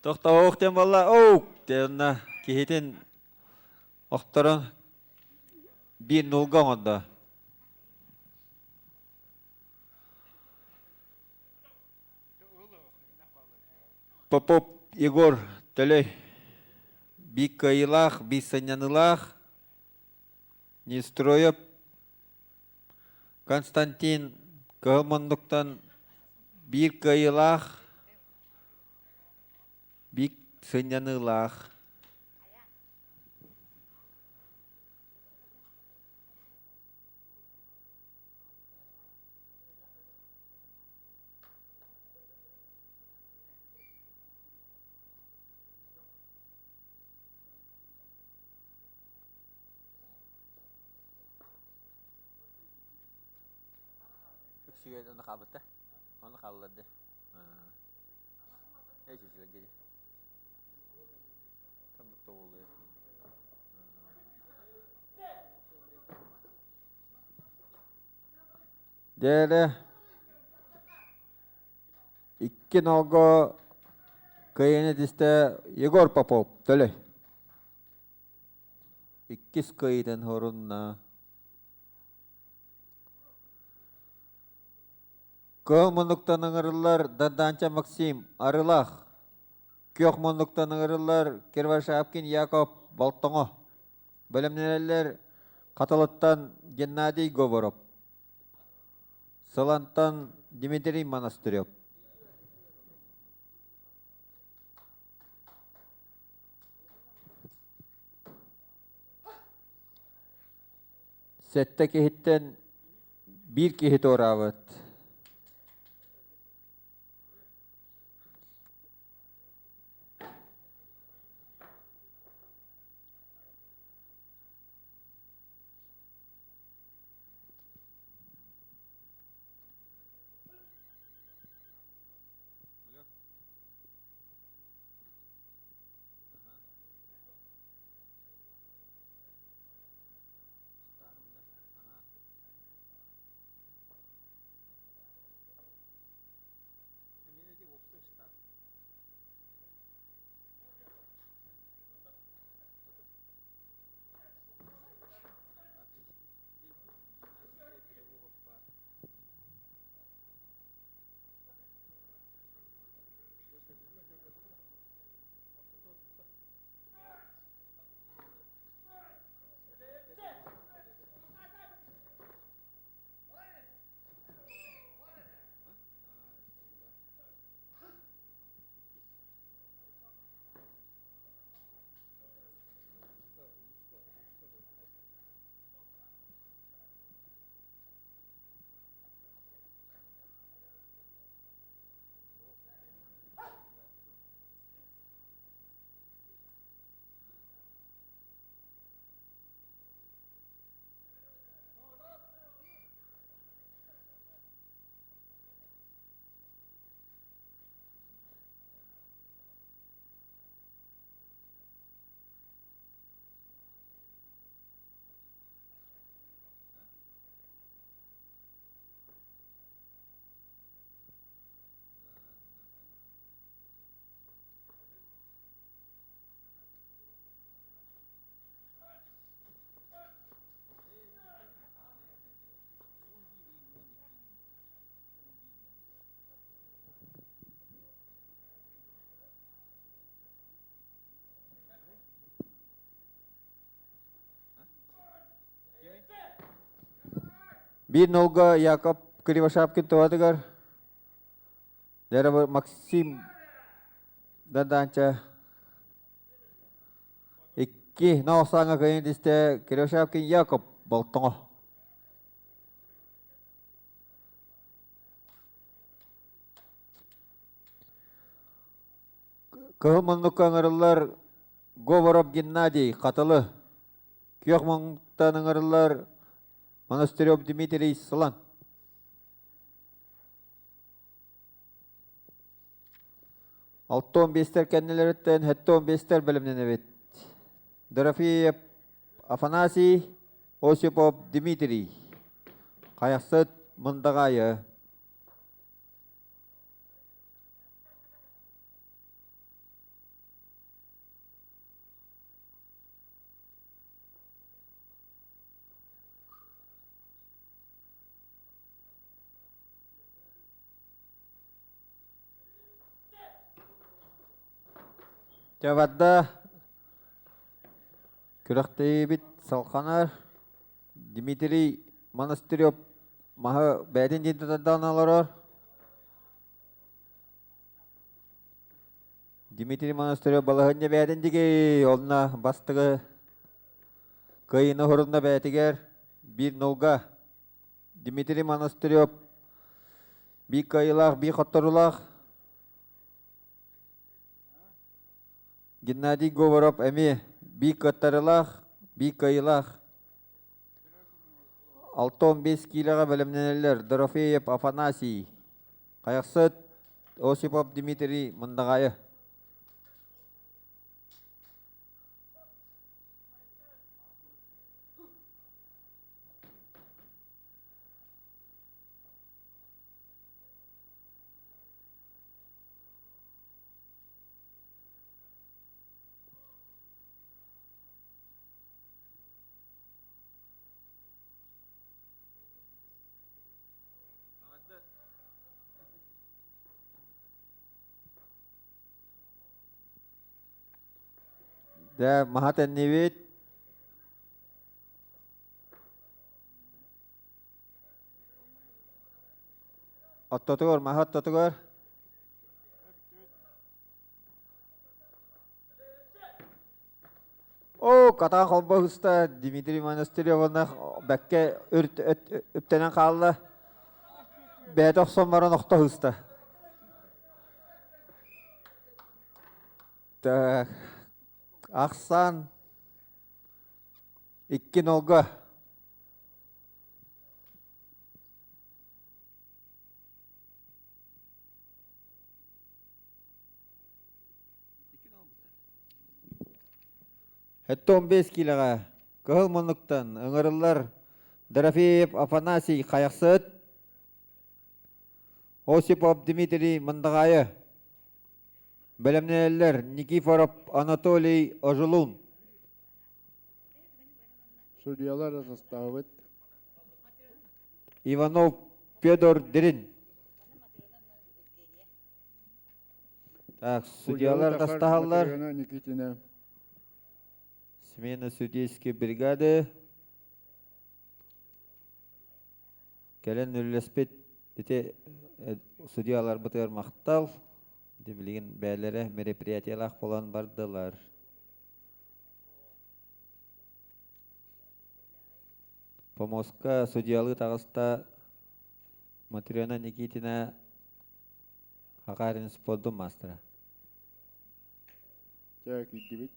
Тохтоох диэн буолла, оу диэн киһитин охторон биир нулга оҥордо. Попов Егор Төлөй биир кыайыылаах, биир сынньаныылаах Нестроев Константин Кыһыл Муннуктан биир кыайыылаах, биир сынньаныылаах. Үксүгэр ону хаалбыта. Ону хаалларды. Эй, чүчүлэргэ. Тоннукта буолуо. Дьэ, икки нолго кыайыыны түстэ Егор Попов төлөй. Иккис кыайыытын хорунна. Кыһыл муннуктан ыҥырыллар Данданча Максим Арылах. Күөх муннуктан ыҥырыллар Кирвашапкин Яков Болтоҥо. Бэлэмнэнэллэр Хатылыттан Геннадий Говоров, Сылантан Дмитрий Монастырев. Сэттэ киһиттэн биир киһи туораабыт. Биир нолга Яков Кривошапкин туһатыгар Дьэ Максим Данданча икки ноосааҥҥа кыайан түстэ Кривошапкин Яков Болтоҥо. Кыһыл муннукка ыҥырыллар Говоров Геннадий Хатылы. Күөх муннуктан ыҥырыллар Монастырев Дмитрий Сылан. 65-тэр кэннилэриттэн 75-тэр бэлэмнэнэбит. Дорофеев Афанасий, Осипов Дмитрий. Хайахсыт Мындаҕаайы. Чабарда күрэхтэһиибит салҕанар. Дмитрий Монастырев маһы бэйэтин диэн тардан олорор. Дмитрий Монастырев балаһыанньа бэйэтин диги онно бастакы кыайыыны оһорунна бэйэтигэр биир нолга Дмитрий Монастырев биир кыайыылаах, биир хотторуулаах. Геннадий Говоров эмиэ биир кыаттарыылаах, биир кыайыылаах. 65 киилэҕэ бэлэмнэнэллэр Дорофеев Афанасий, Хайахсыт Осипов Дмитрий Мындаҕаайы. Дьэ, маһа тэннибит. Оттотугар, маһы оттотугар. Оо, катаан холбоһуста Дмитрий Монастыревна бэккэ үптэнэн хаалла. Бэйэтэ охсон баран охто Так, ахсаан икки нолга. 75 киилэҕэ кыһыл муннуктан ыҥырыллар Дорофеев Афанасий Хайахсыт, Осипов Дмитрий Мындаҕаайы. Бэлэмнэнэллэр Никифоров Анатолий Ожулун. Судьялар составыт. Иванов Федор Дирин. Так, судьялар тастаһаллар. Никитина. Смена судейской бригады. Кэлэн үлэлэспит ити судьяларбытыгар махтал. Ити билигин бэйэлэрэ мероприятиелаах буолан бардылар. Помостка судьялыы таҕыста Матрена Никитина Хакарин спордун маастара. Чэ, киирдибит.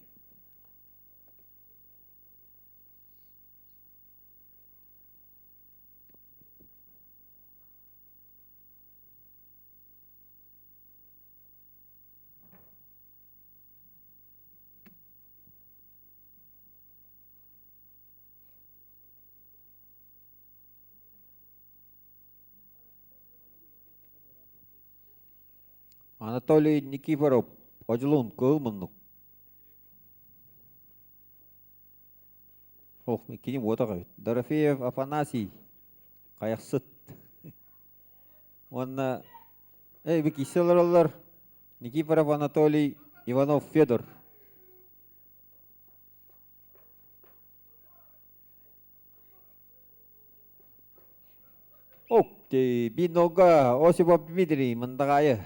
Анатолий Никифоров, Одьулуун, кыыл муннук. Ох, кини уотах эбит. Дорофеев Афанасий, хайахсыт. Уонна эй, бу кисе олороллор. Никифоров Анатолий, Иванов Федор. Ок, бинога Осипов Дмитрий Мындаҕаайы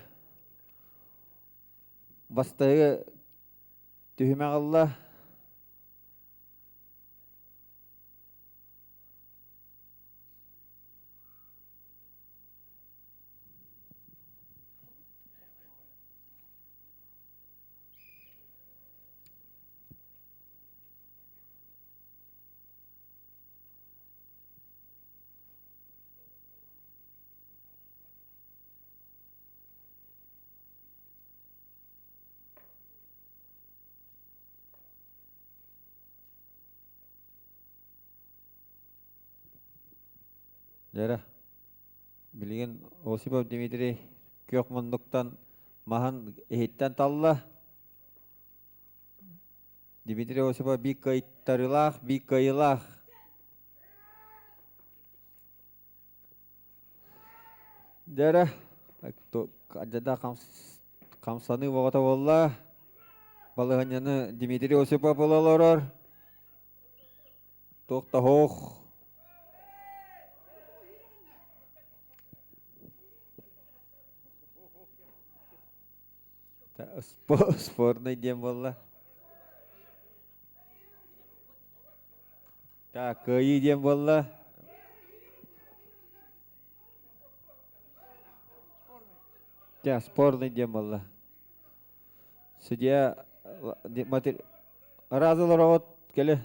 бастайы түһүмэх ылла. Дьэрэ, билигин Осипов Дмитрий күөх муннуктан маһын иһиттэн талла. Дмитрий Осипов биир кыайтарыылаах, биир кыайыылаах. Дьэрэ, дьада хамсаныы боҕото буолла. Балаһыанньаны Дмитрий Осипов ыла олорор. Туох да суох. Спорный диэн буолла. Так, кыайыы диэн буолла. Дьэ, спорный диэн буолла. Судья Разы олороҕут кэле.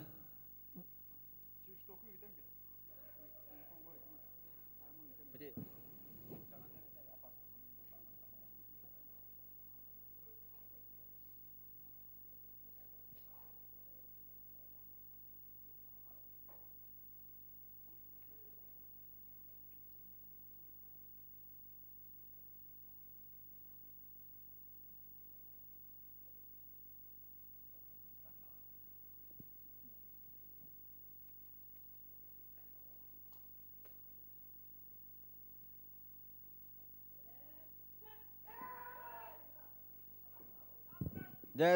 Дьэ,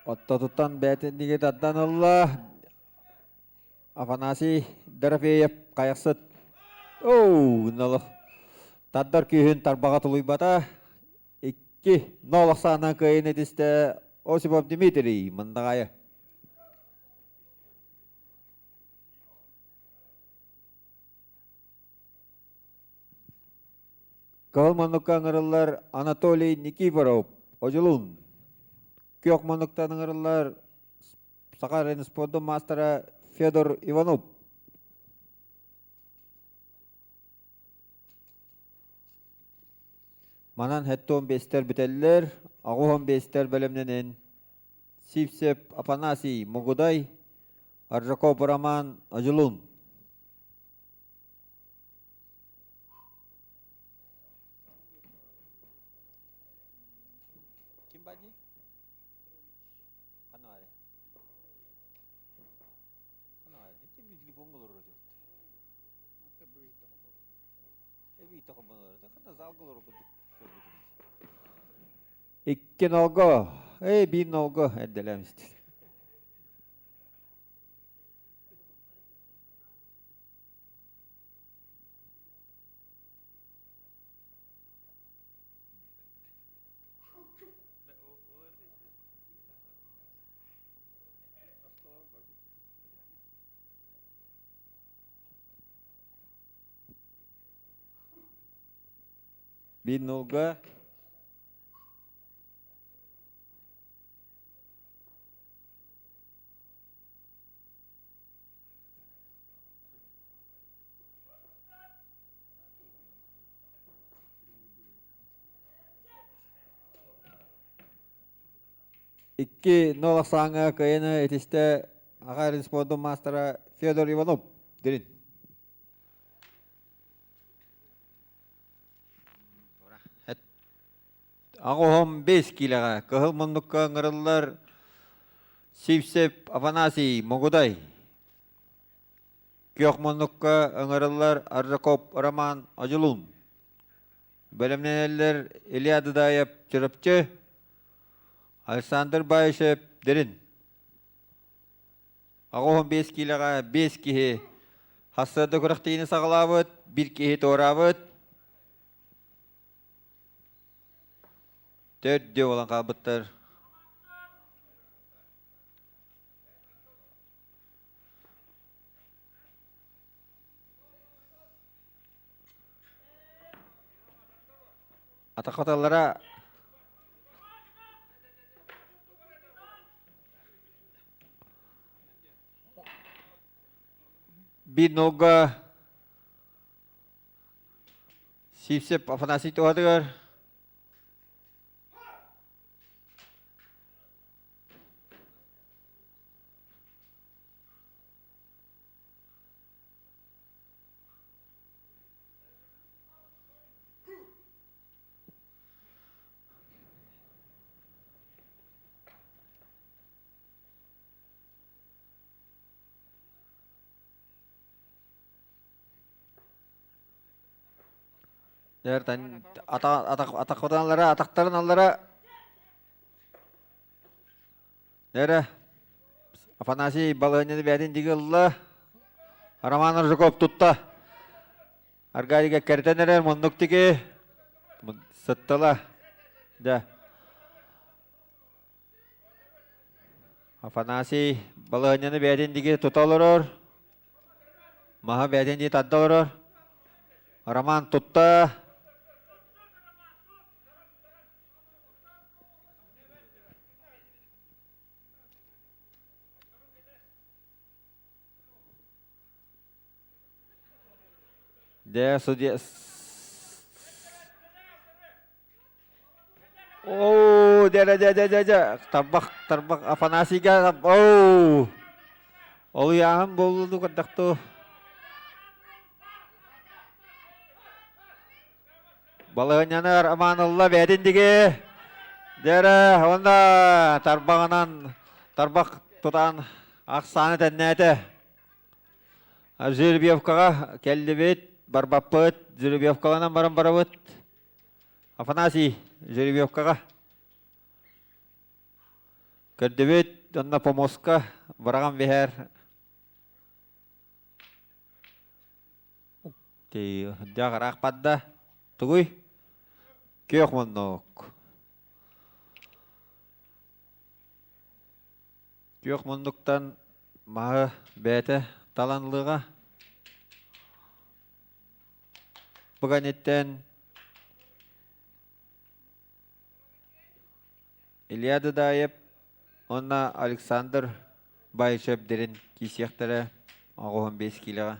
Оттотуттан бээтинниги тардан ылла. Афанасий Дорофеев хайахсыт. Оу, нолох. Тардар күүһүн тарбаҕа тулуйбата. Икки нол ахсаанынан кыайын этистэ Осипов Дмитрий Мындаҕайы. Кыһыл муннукка ыҥырыллар Анатолий Никифоров, Одьулуун. Күөх муннуктан ыҥырыллар Саха ренспордун маастара Федор Иванов. Манан хэттон бестер бүтэллэр, аҕуһон бестер бэлэмнэнин Сивцев Афанасий Мугудай, Аржаков Роман Одьулуун. Ким бади? Ханна Ханна Икки нолго, эй, биир нолго эрдэлээмистир. Биир нолга Икки нол ахсааҥҥа кыайыны этистэ аҕа спордун маастара Федор Иванов Дирин. Аҕыһом бес киилэҕэ кыһыл муннукка ыҥырыллар Сивцев Афанасий Мугудай. Күөх муннукка ыҥырыллар Аржаков Роман Одьулуун. Бэлэмнэнэллэр Илья Дудаев Чурапчы, Александр Баишев Дирин. 85 киилэҕэ 5 киһи хассыарда күрэхтэһиини саҕалаабыт, биир киһи туораабыт. Төрдүө буолан хаалбыттар. Атахаталлара биир нолга Сивцев Афанасий туһатыгар Атахтарын атахтарын аллара Эрэ Афанасий балаһыанньаны бэйэтин диги ылла. Роман Аржаков тутта. Аркадийга кэритэн эрэр муннук тиги сыттыла. Дьэ. Афанасий балаһыанньаны бэйэтин диги тута олорор. Маһа бэйэтин дии тарда олорор. Роман тутта. Дэ судья Оо, дэ дэ дэ дэ дэ тарбах тарбах Афанасийга оу Олуйааһын буоллуну көрдөхту Балаһыанньаны Роман ылла бэйэтин диги. Дьэрэ, уонна тарбаҕынан тарбах тутан ахсааны тэннээтэ. Жеребьевкаҕа кэллибит, барбаппыт, жеребьевкаланан баран барабыт. Афанасий, жеребьевкаҕа. Көрдүбүт, онно помоска быраҕан биһэр. Дьэ ыраах барда. Тугуй? Күөх муннук. Күөх муннуктан маһы бэйэтэ талан ылыаҕа. Бу кэнниттэн Илья Дадаев уонна Александр Баишев дирин киисиэхтэрэ 85 киилэҕэ.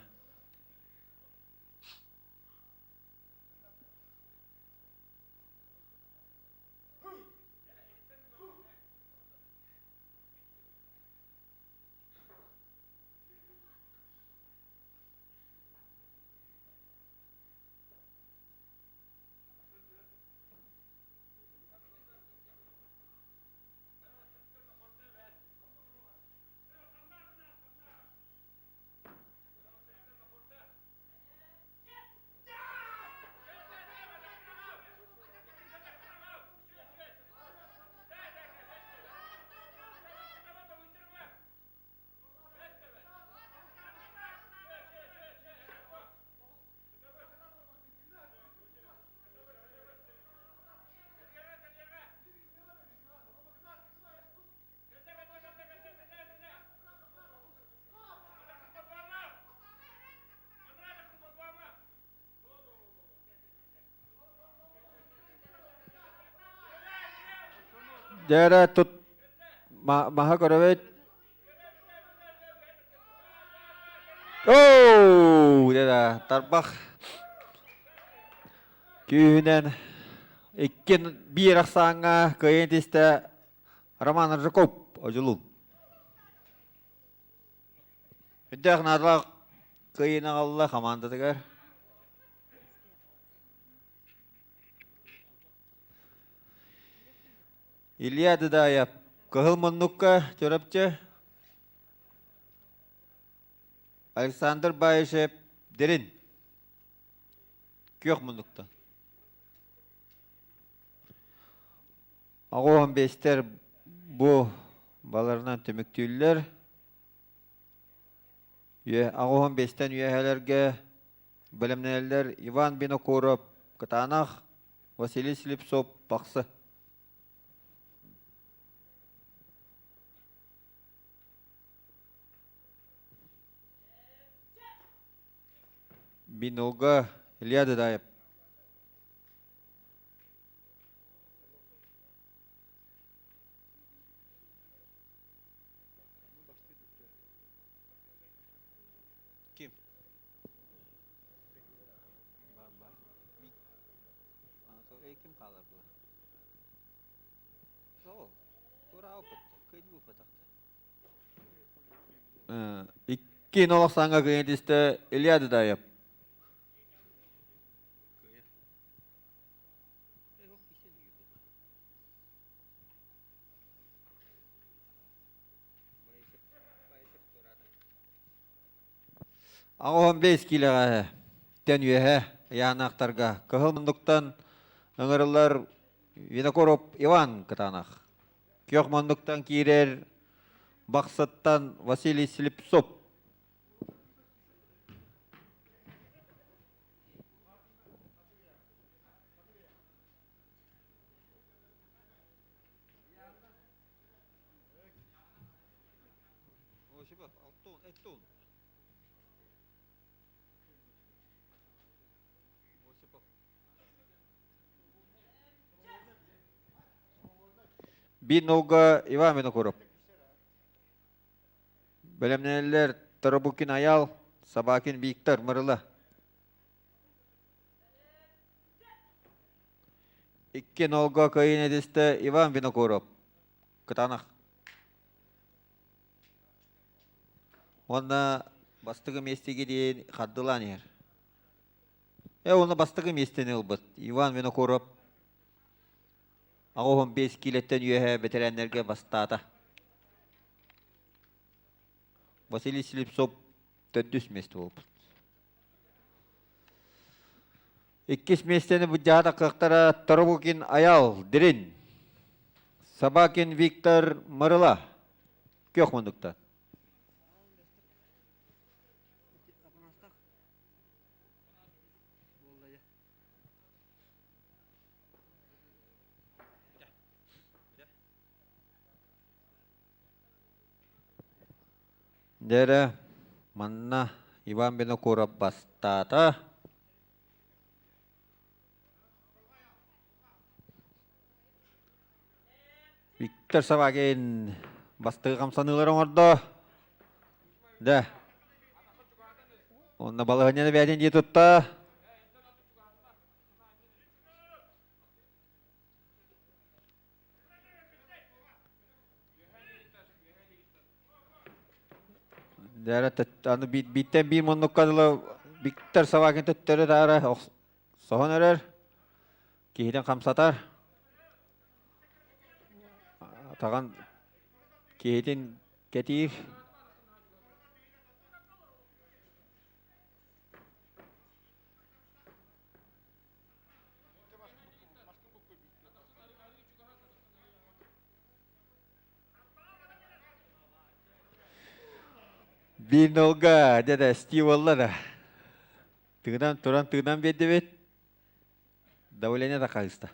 Дьэ эрэ тут маһа көрөбүт. Оу, дьэ тарбах күүһүнэн икки биир ахсааҥҥа кыайан тистэ Роман Аржаков Одьулуун. Үрдээх наадалаах кыайыыны аҕалла хамаандатыгар. Илья Дыдаев кыһыл муннукка Чурапчы Александр Баишев Дирин күөх муннуктан. 85-тэр бу баларынан түмүктүүллэр. Аҕыһын бэстэн үөһэлэргэ бэлэмнэнэллэр Иван Винокуров, Кытаанах, Василий Слепцов, Бахсы. Бинолга Илья Дадаев. Ким? Ким хаалар була? Икки нолох саҥа кыйын түстэ Илья Дудаев. Аҕыс бэс киилэҕэ тэн үөһэ ыйаанаахтарга кыһыл муннуктан ыҥырыллар Винокуров Иван Кытаанах. Күөх муннуктан киирэр Бахсыттан Василий Слепцов. Биир нолга Иван Винокуров. Бэлэмнэнэллэр Тарабукин Аял, Собакин Виктор Мырыла. Икки нолга кыайын этистэ Иван Винокуров. Кытаанах. Уонна бастакы миэстэгэ диэн хардылаан иһэр. Э уонна бастакы миэстэни ылбыт Иван Винокуров 85 киилэттэн үөһэ бэтэрээннэргэ бастаата. Василий Слепцов төрдүс миэстэ буолбут. Иккис миэстэни былдьаһа кыахтара Торобукин Аял Дирин, Собакин Виктор Мырыла күөх муннуктан. Дьэ манна Иван Винокуров бастаата. Виктор Собакин бастакы хамсаныылары оҥордо. Да. Онно балаһыанньаны бэйэтин дии тутта. Аны бииртэн биир муннукка дылы Виктор Собакин төттөрү таара соһон эрэр, киһитин хамсатар. Атаҕын киһитин кэтиир. Биир нолга дьэ Стив буолла да. Тыынан туран тыынан биэрдибит. Давление да хаһыста.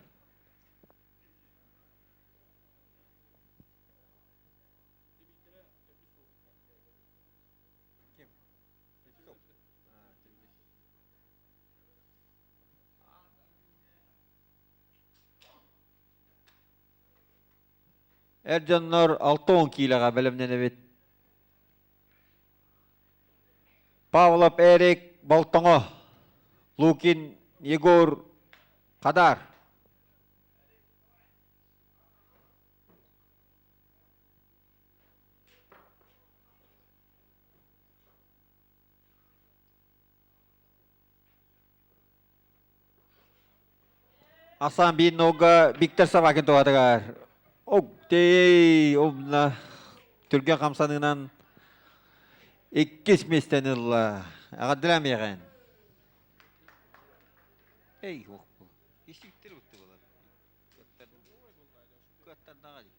Эр дьоннор 60 киилэҕэ бэлэмнэнэбит. Павлов Эрик Болтоҥо, Лукин Егор Хадар. Асан биир нога Виктор Собакин туһатыгар Октей умна түргэн хамсаныынан иккис миэстэни ылла. Аҕаддыра миэхин. Эй, Исиктер утты болар. Кыаттардаҕа дии.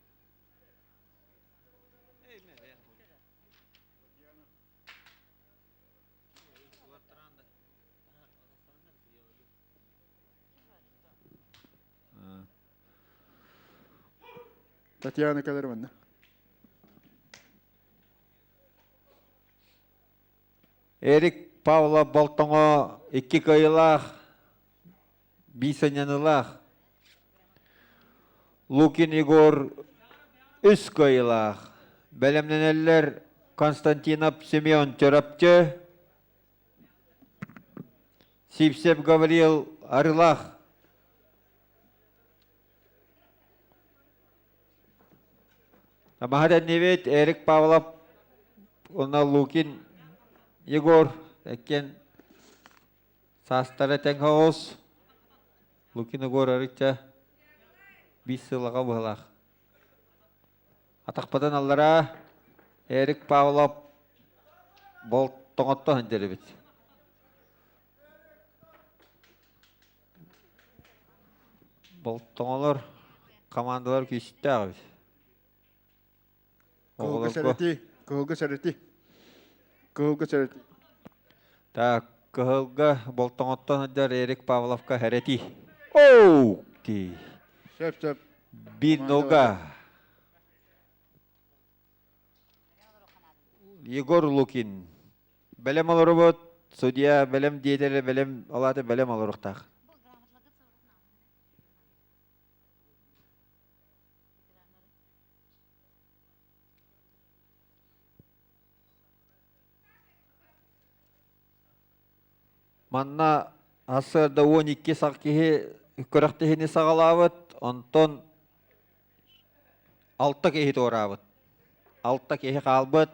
Татьяна кэлэр манна. Эрик Павлов Болтоҥо икки кыайыылаах, биир сынньаныылаах. Лукин Егор үс кыайыылаах. Бэлэмнэнэллэр Константинов Семен Чөрапчы, Сивцев Гаврил Арылах. Тамаха тэннибит Эрик Павлов уонна Лукин Егор эккен саастара тэҥ соҕус. Лукин Егор арычча биир сылаҕа быһалаах. Атахпытын аллараа Эрик Павлов болтоҥотто сылдьар эбит. Болтоҥолор командалар күүстээх эбит. Кыһылга сэрэти, кыһылга сэрэти. Кыһылга сэрэти. Так, кыһылга Болтоҥоттон сылдьар Эрик Павловка сэрэти. Оу! Ти. Сөп, сөп. Биир нога. Егор Лукин. Бэлэм олоробут. Судья бэлэм диэтэр бэлэм, ол аата бэлэм олоруохтаах. Манна сарсыарда 12 сах киһи күрэхтэһиини саҕалаабыт, онтон алта киһи туораабыт. Алта киһи хаалбыт.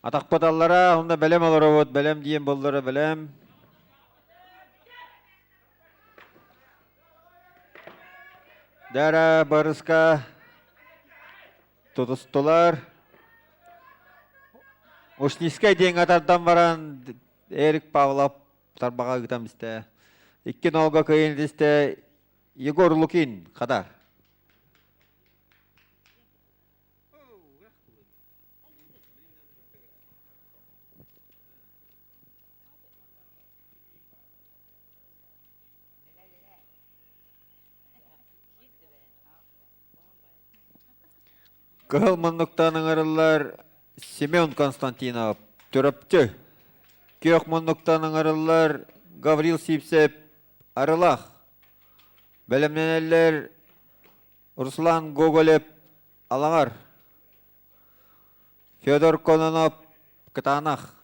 Атахпыт аллара, онно бэлэм олоробут, бэлэм диэн буоллара бэлэм. Дара барыска тутустулар. Ушнискай диэҥҥэ тардан баран Эрик Павлов тарбаҕа ыытан истэ. Икки нолга кыайан истэ Егор Лукин хата. Кыһыл муннуктан ыҥырыллар Семен Константинов, Чурапчы. Күөх муннуктан ыҥырыллар Гаврил Сивцев, Арылах. Бэлэмнэнэллэр Руслан Гоголев, Алаҕар. Федор Кононов, Кытаанах.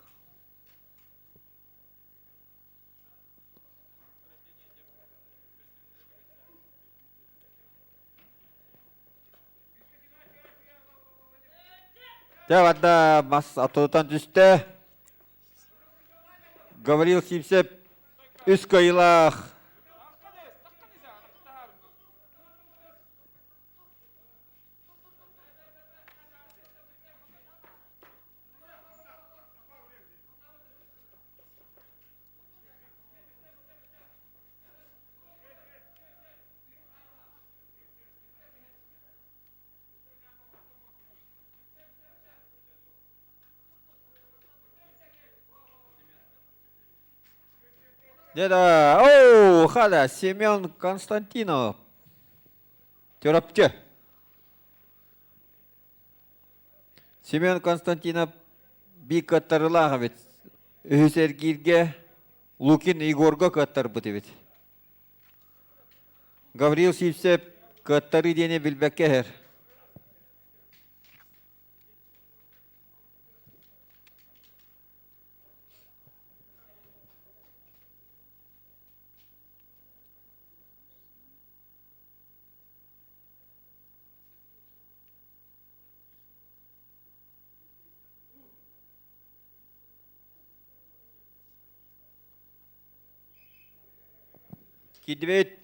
Дьэ, барда мас атылытан түстэ. Гаврил Сивцев үс кыайыылаах. Деда, оу, халя, Семен Константинов. Чурапчы. Семен Константинов би кыаттарылаах эбит. Үһүс эргииргэ Лукин Егорга кыаттарбыт эбит. Гаврил Сивцев кыаттарыы диэни билбэккэ иһэр. Кидибит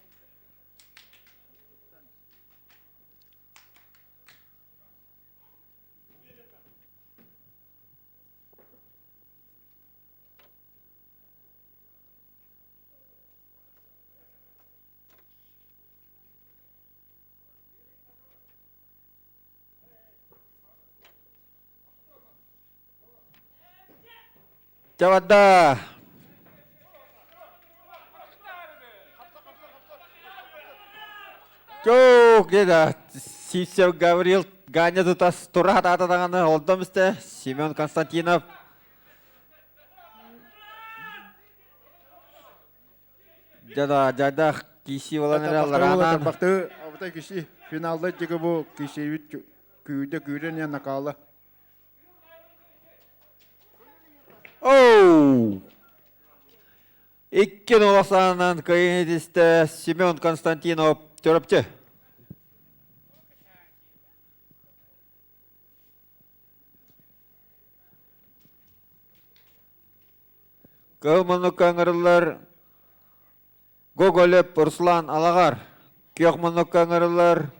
Чабарда! Чоок диэдэ Сивцев Гаврил Ганя тутас тура хатаата даҕаны олдом истэ Семен Константинов Дьада дьадах киси болан эрэ аллараанан Тарбахты абытай киси финалда диги бу кисибит күүдэ күүрэн я накала. Оу! Икки нолосаанан кыайын итистэ Семен Константинов Чурапчы. Кыһыл муннукка ыҥырыллар Гоголев Руслан Алаҕар, күөх муннукка ыҥырыллар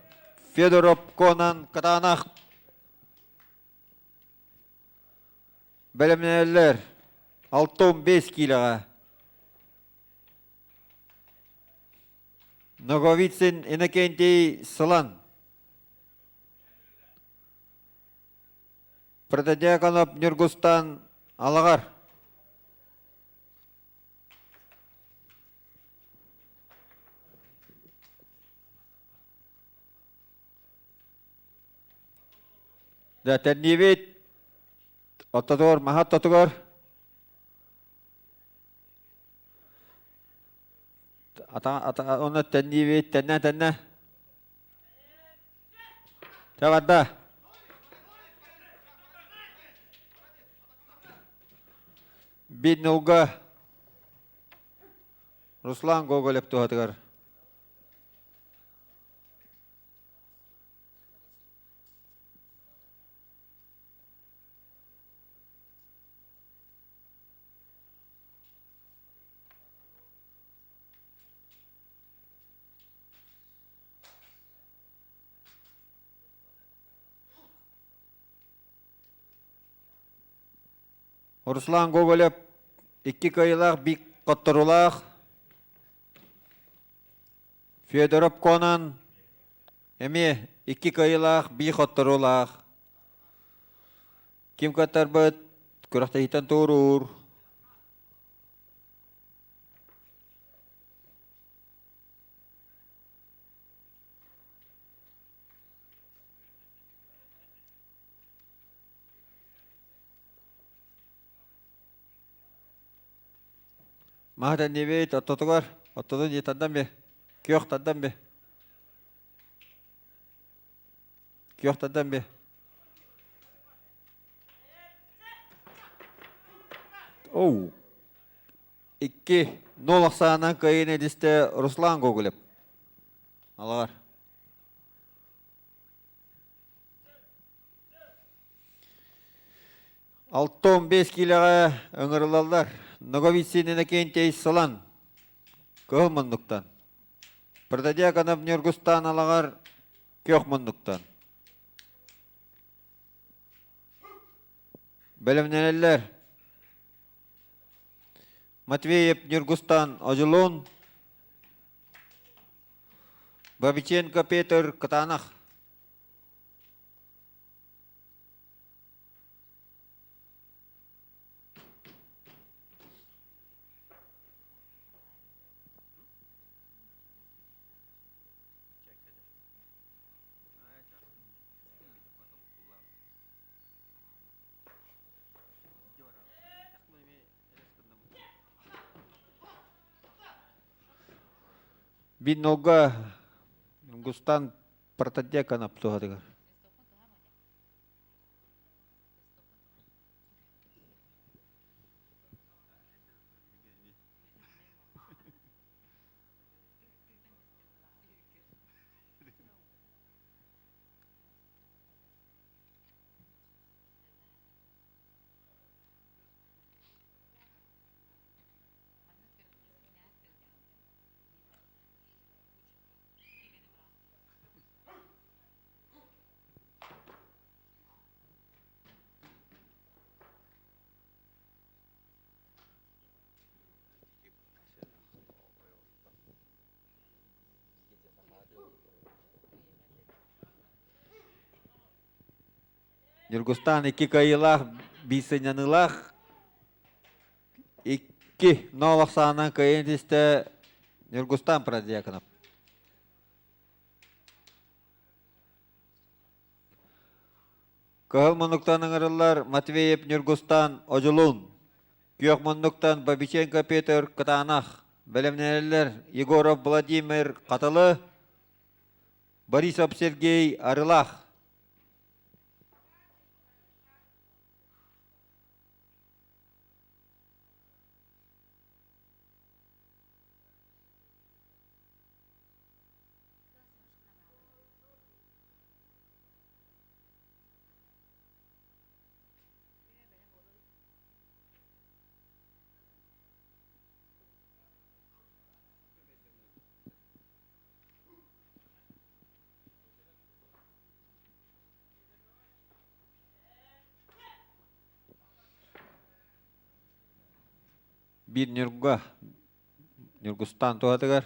Федоров Конан Кытаанах. Бэлэмнэнэллэр 65 киилэҕэ. Ноговицын Иннокентий Сылан. Протодьяконов Ньургустан Алаҕар. Да, тэнниибит оттотугар, маһа оттотугар. Ата, ата, онно тэнниибит, тэннэ, тэннэ. Чэ барда. Биннулга Руслан Гоголев туһатыгар. Руслан Гоголев икки кыайыылаах бик хотторуулаах Федоров Конан эмиэ икки кыайыылаах биир хотторуулаах. Ким кыаттарбыт күрэхтэһииттэн туоруур. Маһа тэннибит, оттотугар, оттотун дии тардан би, күөх тардан би. Күөх тардан би. Оу. Икки нол ахсаанынан кыайыыны эдистэ Руслан Гоголев. Алаҕар. 65 киилэҕэ ыҥырылаллар. Ноговицын Иннокентий Сылан кыһыл муннуктан. Протодьяконов Ньургустаан Алаҕар күөх муннуктан. Бэлэмнэнэллэр. Матвеев Ньургустан Одьулуун, Бабиченко Петр Кытаанах. Биннолга Густан Протодьяконов туһатыгар. Ньургустаан икки кыайыылаах, биир сынньаныылаах. Икки нол ахсаанынан кыайан тистэ Ньургустан Продьяконов. Кыһыл муннуктан ыҥырыллар Матвеев Ньургустан Одьулуун. Күөх муннуктан Бабиченко Петр Кытаанах. Бэлэмнэнэллэр Егоров Владимир Хатылы, Борисов Сергей Арылах. Биир Ньурга Ньургустаан туһатыгар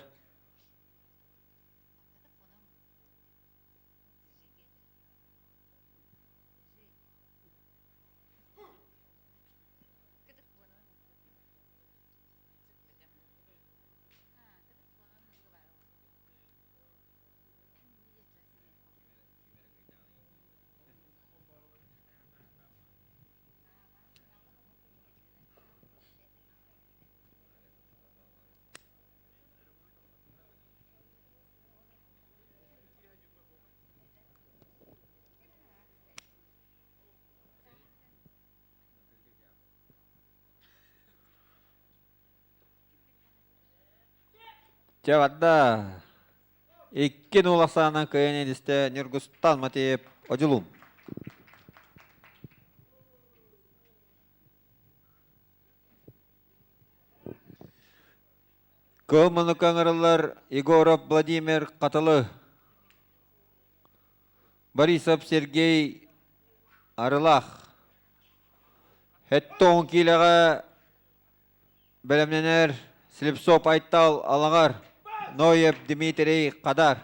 Чэ барда. Икки нуул ахсаанынан кыайан илистэ Ньургустан Матеев Одьулуун. Кыһыл муннукка ыҥырыллар Егоров Владимир Хатылы. Борисов Сергей Арылах. Хэттон киилэҕэ бэлэмнэнэр Слепцов Айтал Алаҕар, Ноев Дмитрий Хадар.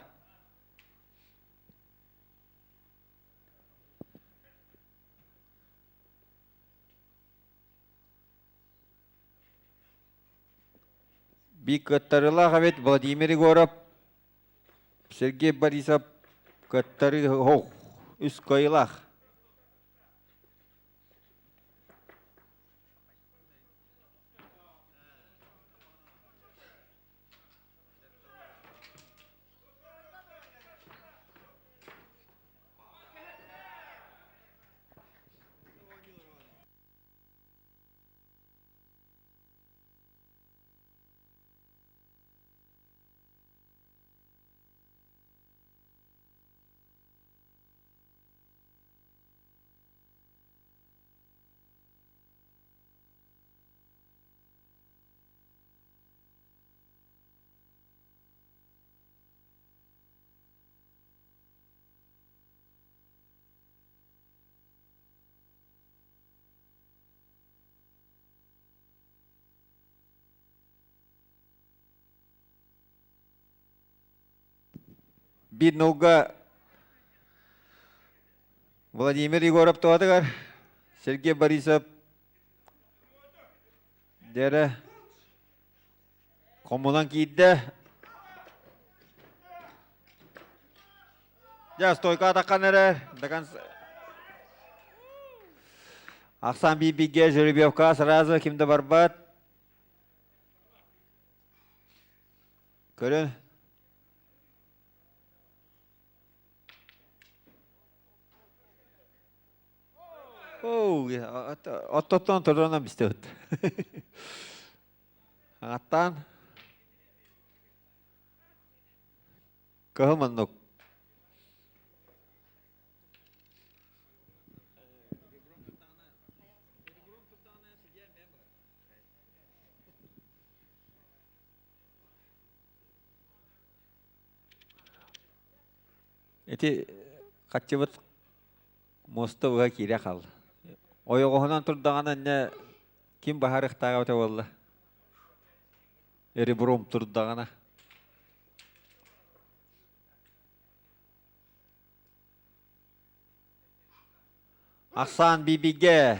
Биир кыаттарыылаах эбит Владимир Егоров, Сергей Борисов кыаттарыы үс кыайыылаах. Биир нолга Владимир Егоров туһатыгар Сергей Борисов дэрэ хомунан киирдэ. Дьэ, стойка атаххан эрэр. До конца. Ахсан биир-бииргэ жеребьевка сразу ким да барбат. Көрөн. Оттоттон турунан бистебит. Аттан кыһыл маннык. Ити хаччыбыт муоста быһа киирэ хаалла. Ойоҕоһунан турдаҕына иннэ ким баһарыахтааҕа эбитэ буолла? Ребром турдаҕына. Ахсаан Бибигэ.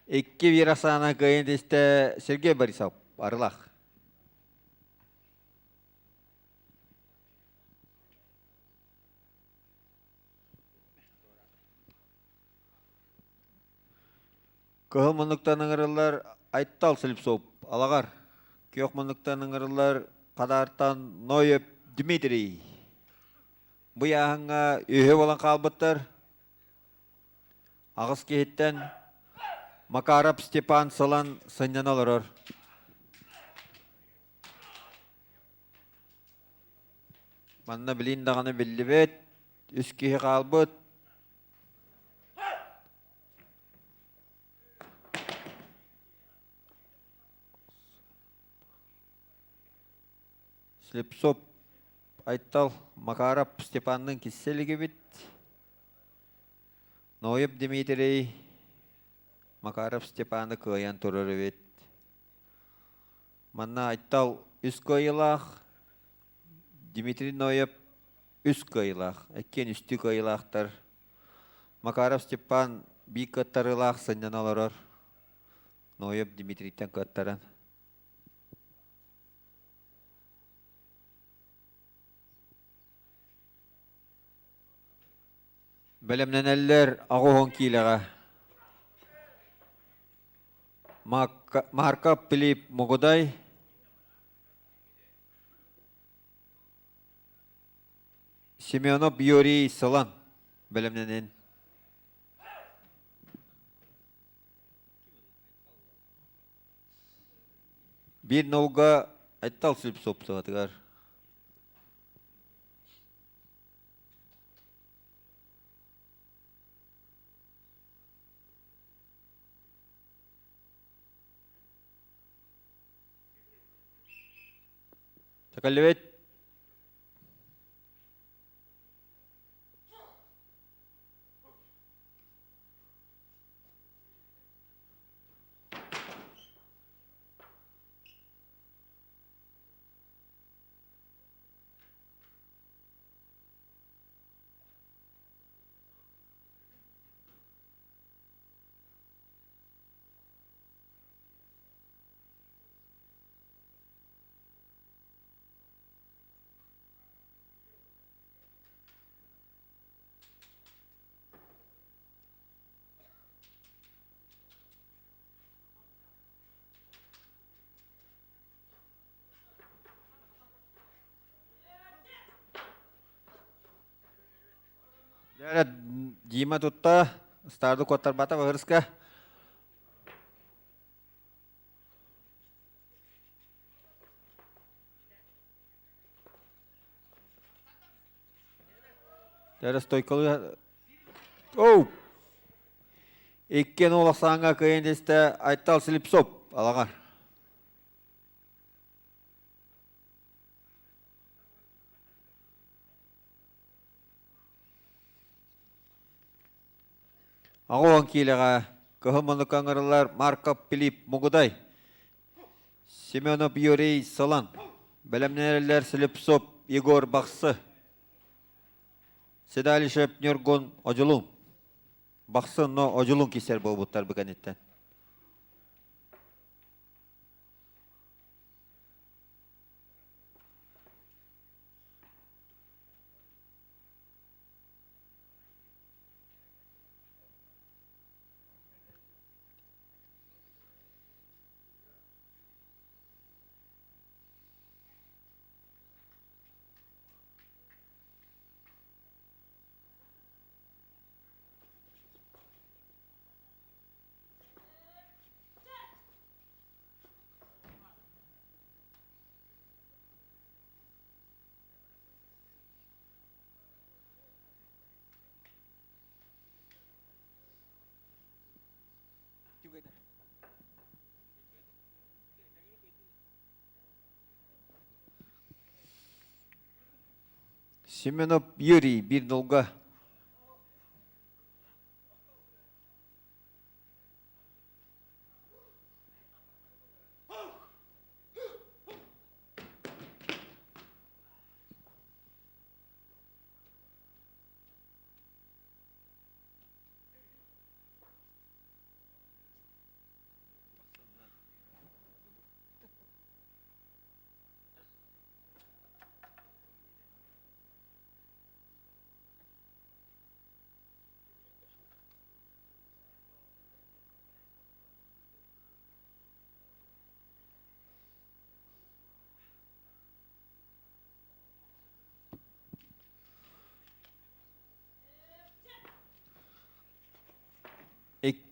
Икки биир ахсаана кыайын тистэ Сергей Борисов, Арылах. Кыһыл муннуктан ыҥырыллар Айтал Слепцов, Алаҕар. Күөх муннуктан ыҥырыллар Хадаартан Ноев Дмитрий. Бу ыйааһыҥҥа үһү буолан хаалбыттар. Аҕыс киһиттэн Макаров Степан Сылан сынньана олорор. Манна билин даҕаны биллибэт, үс киһи хаалбыт. Слепцов Айтал Макаров Степанныын киссе илигибит. Ноев Дмитрий Макаров Степаны кыайан турар эбит. Манна Айтал үс кыайыылаах, Дмитрий Ноев үс кыайыылаах, иккиэн үстүү кыайыылаахтар. Макаров Степан биир кыаттарыылаах сынньана олорор. Ноев Дмитрийтэн кыаттаран. Бэлэмнэнэллэр 80 киилэҕэ. Марков Пилип Мугудай Семенов Юрий Сылан бэлэмнэнин. Биир нолга Айтал Слепцов саҕатыгар. Тэкэллибит. Дьэ, Дима тутта, старды куоттарбата баһырыска. Дьэ, стойкалыы... Оу! Иккиэн улахсааҥҥа кыайан истэ Айтал Слепцов алаҕар. 80 киилэҕэ кыһыл муннукка ыҥырыллар Марков Пилип Мугудай, Семенов Юрий Сылан, бэлэмнэнэллэр Слепцов Егор Бахсы, Седалищев Ньургун Одьулуун. Бахсы но Одьулуун кисэр буолбуттар бу кэнниттэн. Семенов Юрий биир долга.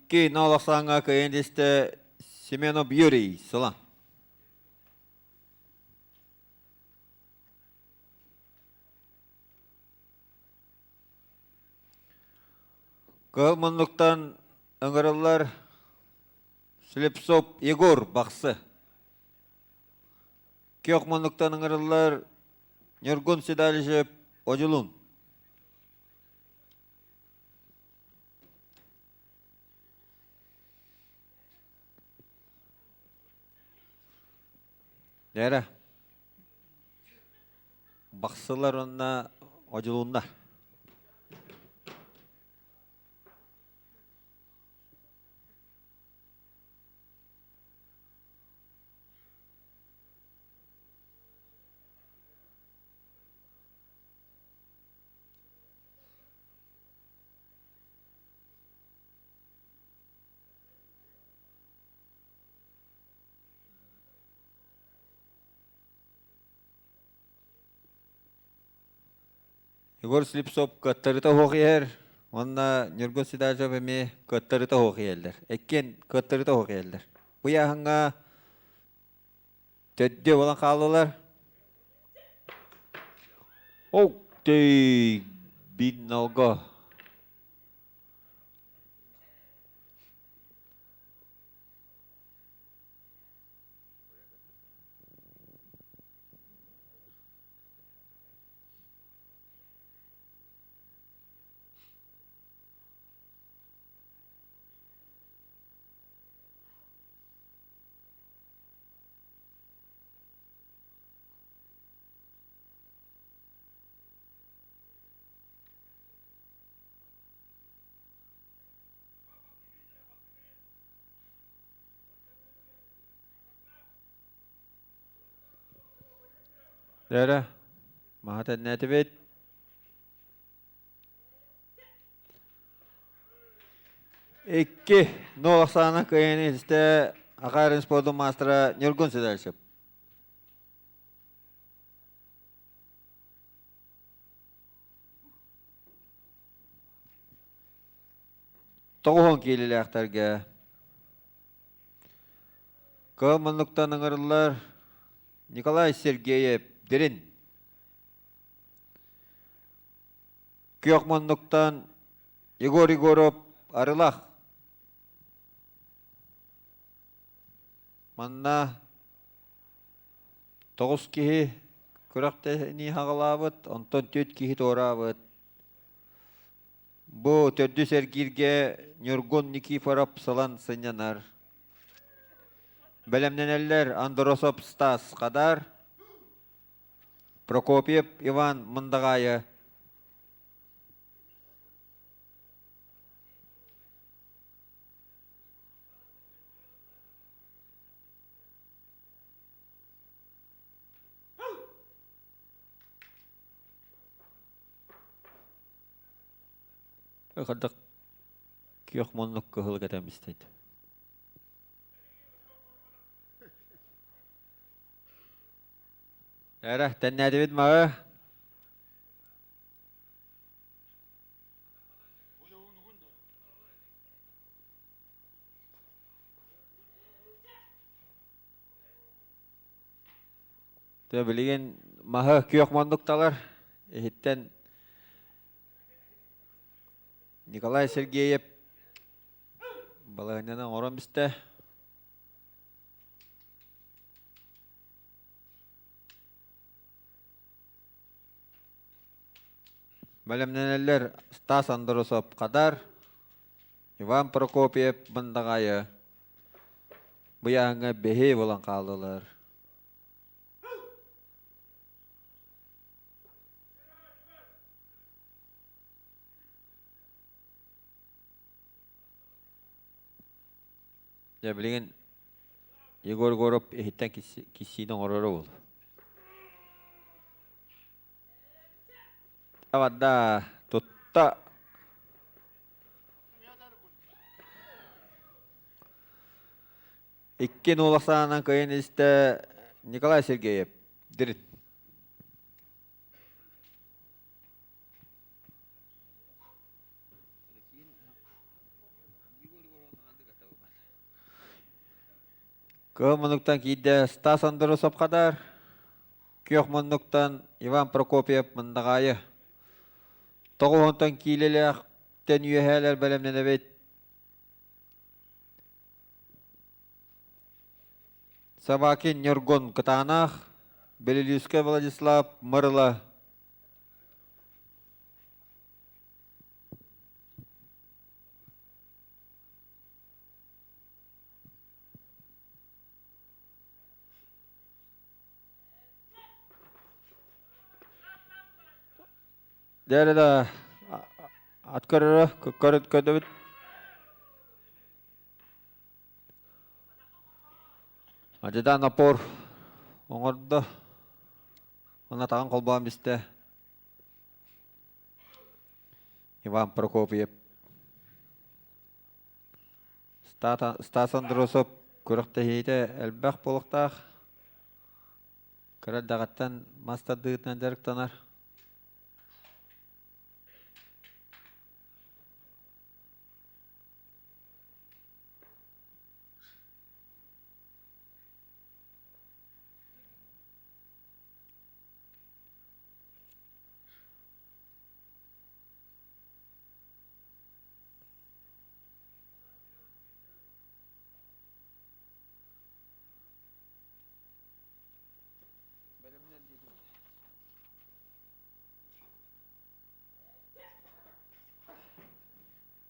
Икки нол ахсааҥҥа кыайан истэ Семенов Юрий Сылан. Кыһыл муннуктан ыҥырыллар Слепцов Егор Бахсы. Күөх муннуктан ыҥырыллар Ньургун Седалищев Одьулун. Лера, бахсылар уонна одьулууннар. Егор Слепцов кыаттарыта оһох иһэр уонна Ньургун Сидажев эмиэ кыаттарыта оһох иһэллэр. Иккиэн кыаттарыта оһох иһэллэр. Бу ыйааһыҥҥа төрдүө буолан хааллылар. Ок ты бинного. Эрэ, маһа тэннээтибит. Икки нол ахсаана кыайан истэ Акарын спордун маастара Ньургун Седальцев. Тоҕуһун киилилээхтэргэ Кыыл муннуктан ыҥырыллар Николай Сергеев Дирин. Күөх муннуктан Егор Егоров Арылах. Манна тоҕус киһи күрэхтэһинии хаҕалаабыт, онтон түөрт киһи туораабыт. Бу төрдүс эргииргэ Ньургун Никифоров сылан сынньанар. Бэлэмнэнэллэр Андросов Стас Хадар, Прокопьев Иван Мындаҕаайы. Хайдах күөх муннук кыһыл кэтэммистейт. Эрэ, тэннээтибит маҕы. Тэ билигин маһы күөх муннук талар. Иһиттэн Николай Сергеев балаһыанньаны оҥорон бистэ. Бэлэмнэнэллэр Стас Андросов Хадар, Иван Прокопьев Мындаҕаайы. Быйааҥҥа бэһиэ буолан хааллылар. Дьэ билигин Егор Егоров иһиттэн киссиини оҥороро буолуо. Абарда тутта Икки нуола саанан кыайан истэ Николай Сергеев Дирит. Кыһыл муннуктан киирдэ Стас Андросов Хадар, күөх муннуктан Иван Прокопьев Мындаҕаайы. Тоҕуһунтан киилэлээхтэн үөһээлэр бэлэмнэнэбит. Собакин Ньургун Кытаанах, Белелюскай Владислав Мырыла. Дьэ да ат көрөрө көрдөбүт. Адьыда напор оҥордо. Уонна таҕын холбоон бистэ. Иван Прокопьев. Стас Андросов күрэхтэһиитэ элбэх буолуохтаах. Кыра эрдэҕиттэн мас тардыытынан дьарыктанар.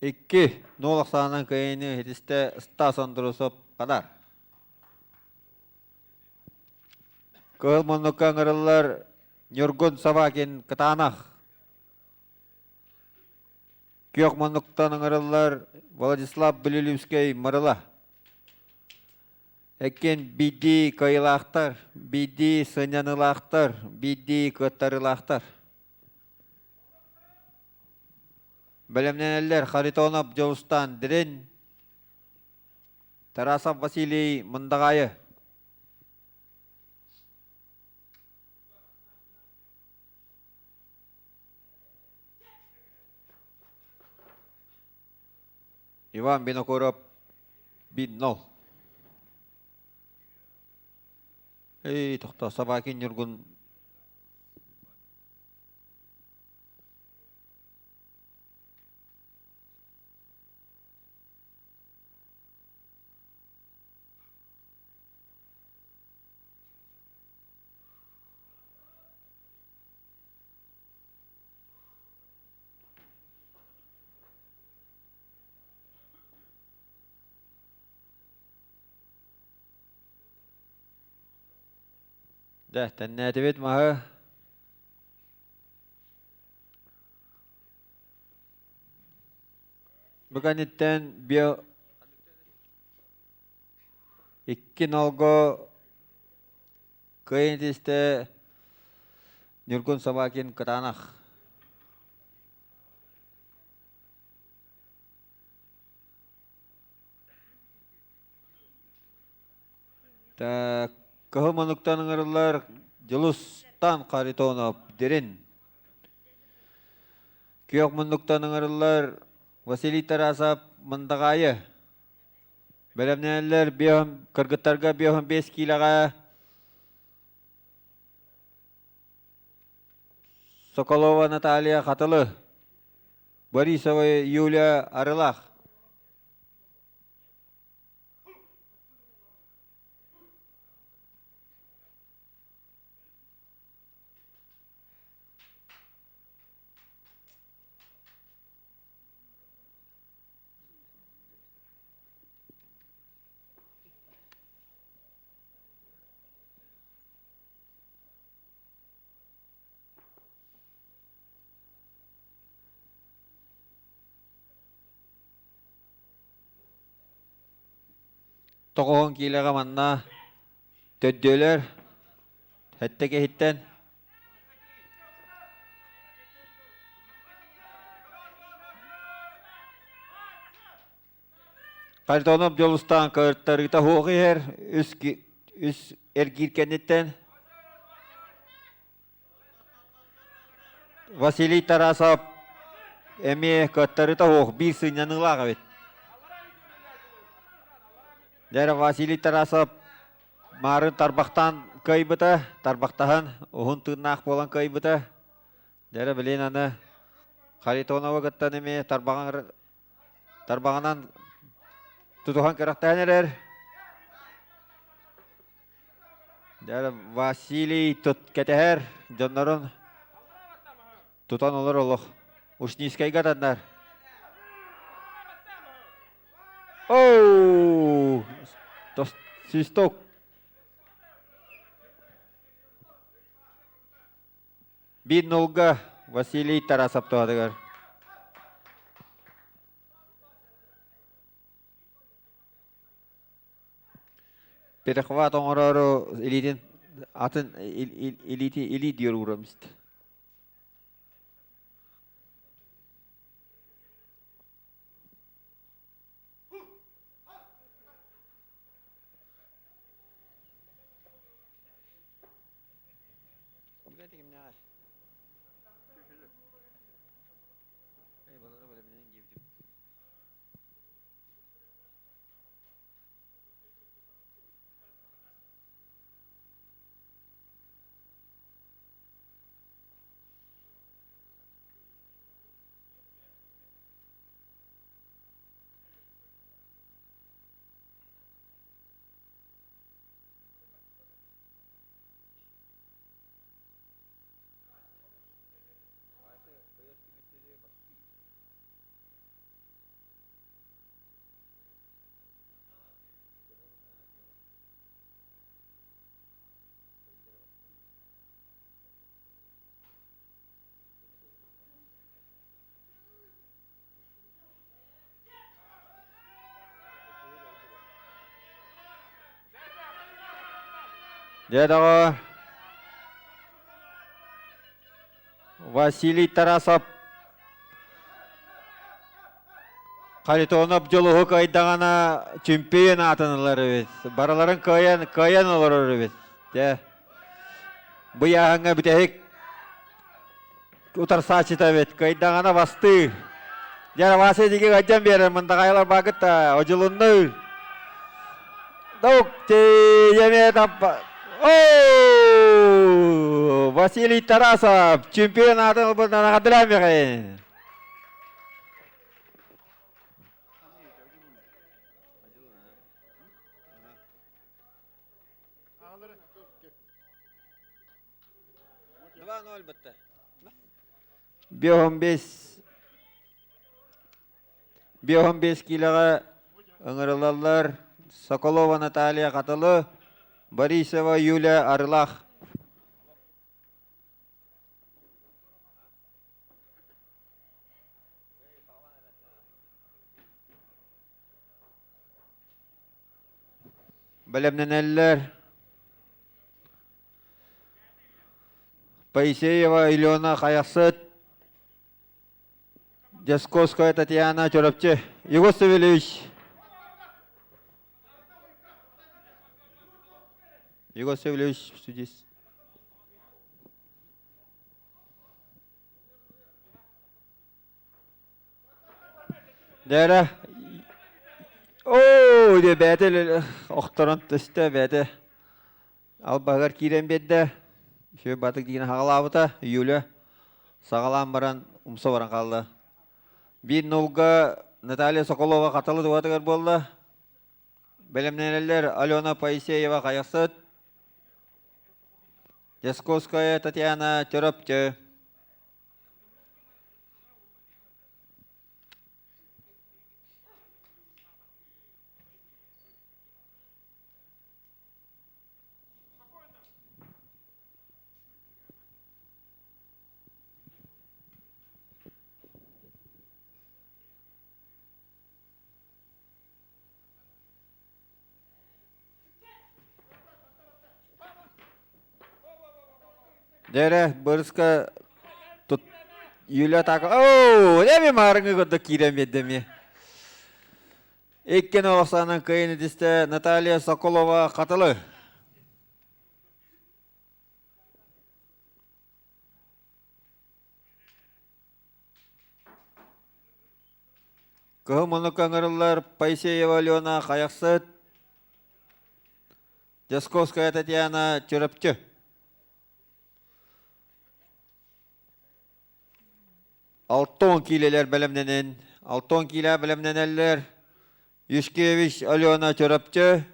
Икки нуол ахсаанынан кыайыыны ситистэ Стас Андросов Хадар. Кыһыл муннукка ыҥырыллар Ньургун Собакин Кытаанах. Күөх муннуктан ыҥырыллар Владислав Белолюбскай Мырыла. Эккин биирдии кыайыылаахтар, биирдии сынньаныылаахтар, биирдии кыаттарыылаахтар. Бэлэмнэнэллэр Харитонов Дьулустаан Дирин, Тарасов Василий Мындаҕаайы. Иван Винокуров 1-0. Эй, тохтоо, Собакин Ньургун Дьэ, тэннээтибит маһы. Бу кэнниттэн био икки нолго кыайан итистэ Ньургун Собакин кытаанах. Так, кыһыл муннуктан ыҥырыллар Дьулустан Харитонов Дирин. Күөх муннуктан ыҥырыллар Василий Тарасов Мындаҕаайы. Бэлэмнэнэллэр биэһин кыргыттарга 55 киилэҕэ Соколова Наталья Хатылы, Борисова Юлия Арылах. Тоҕуһун киилэҕэ манна төрдүөлэр сэттэ киһиттэн Харитонов Дьулустаан кыаттарыыта суох иһэр үс, үс эргиир кэнниттэн Василий Тарасов эмиэ кыаттарыыта суох биир сынньаныылаах эбит. Дьэ Василий Тарасов. Маарын тарбахтаан кыайбыта, тарбахтаһан уһун тыыннаах буолан кыайбыта. Дьэрэ билин аны Харитонова кыттан эмиэ тарбаҕын тарбаҕынан тутуһан кэрэхтээн эрэр. Дьэрэ Василий тут кэтэһэр дьоннорун тутан олор олох. Ушницкайга таннар. Оу! Свисток. Биир нулга Василий Тарасов туһатыгар. Перехват оҥороору илиитин атын илиити илии диир уурам истэ. Дьэ доҕоор, Василий Тарасов Харитонов дьолуһу кыайдаҕына чемпион аатын ылар эбит. Барыларын кыайан, кыайан олорор эбит. Дьэ, бу ыйааһыҥҥа бүтэһик утарсааччыта эбит. Кыайдаҕына бастыыр. Дьэ, Вася диги ыалдьан биэрэр мындаҕайылар баагыт одьулуннуур. Дук тиийэмиэ таппа. О, Василий Тарасов чемпион аатын ылбытынан эҕэрдэлээмиэхин. Два ноль бытты. 5-15 5-15 киилэҕэ ыҥырылаллар Соколова Наталья Хатылы, Борисова Юлия Арылах. Бэлэмнэнэллэр Поисеева Илена Хайахсыт, Дьасковская Татьяна Чурапчы. Егор Савельевич. Егор Савельевич, здесь. Дээрэ оо диэ бэйэтэ охторон түстэ бэйэтэ албаһыгар киирэн биэрдэ үчүгэй батык диэн хаҕалаабыта Юля саҕалаан баран умса баран хаалла биир нулга Наталья Соколова хатылы туһатыгар буолла бэлэмнэнэллэр Алена Поисеева хайахсыт Дьасковская Татьяна Чөрөпчө Дьэ бырыска тут Юля атака оо эми маарыҥы курдук киирэн биэрдэ эмиэ. Иккин олохсаанан кыайын итистэ Наталья Соколова Хатылы. Кыһыл муннукка ыҥырыллар Поисеева Алена Хайахсыт. Дьосковская Татьяна Чурапчы. Алтон киилэлэр бэлэмнэнин, Алтон киилэ бэлэмнэнэллэр. Юшкевич Алена Чурапчы,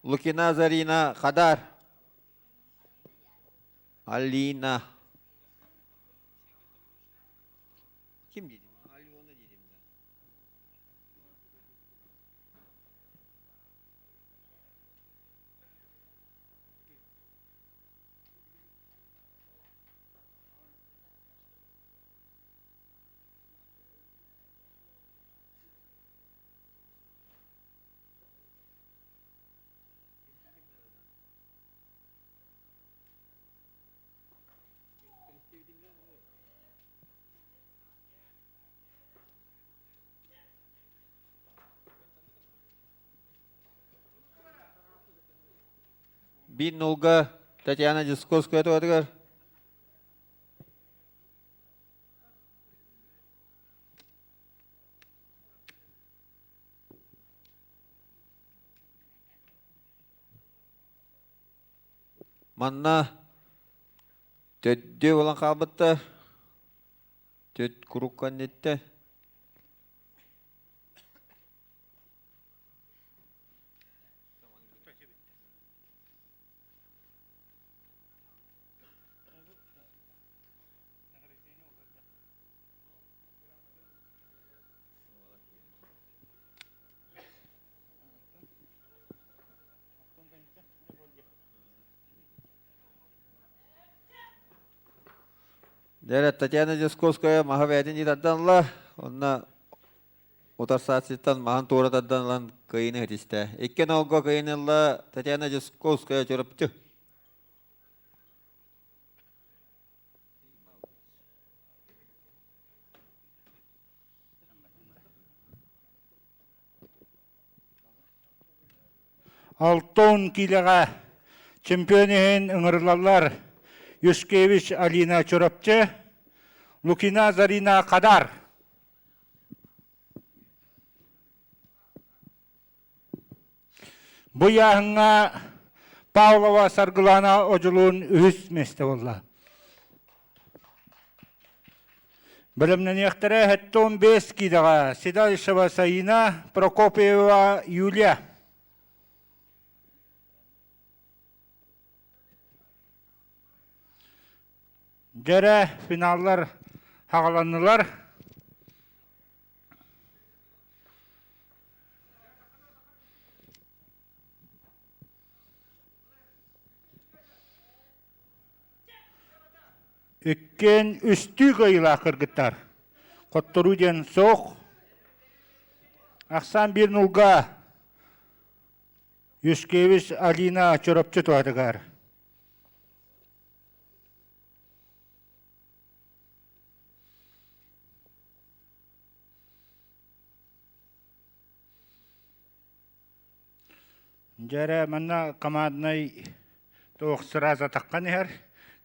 Лукина Зарина Хадар. Алина. Ким дедим? Алена дедим да. Биир нулга Татьяна Дисковская туһатыгар. Манна төрдүө буолан хаалбыттар. Төрт куруук кэнниттэн. Дьэ, Татьяна Дьосковская маһа бэйэтин дии тардан ылла. Онно утарсааччыттан маһын туора тардан ылан кыайыыны ситистэ. Икки нолго кыайыыны ылла Татьяна Дьосковская Чурапчы. Алтон киилэҕэ чемпион иһин ыҥырылаллар Юшкевич Алина Чурапчы, Лукина Зарина Хадар. Бу ыйааһыҥҥа Павлова Саргылана Одьулуун үһүс миэстэ буолла. Бэлэмнэниэхтэрэ 75 киилэҕэ Седалищева Саина, Прокопьева Юлия. Дьэрэ финаллар хаҕаланнылар. Иккиэн үстүү кыайыылаах кыргыттар. Хотторуу диэн суох. Ахсаан биир нулга Юшкевич Алина Чурапчы туһатыгар. Дьэ эрэ манна команднай туох сразу таххан иһэр,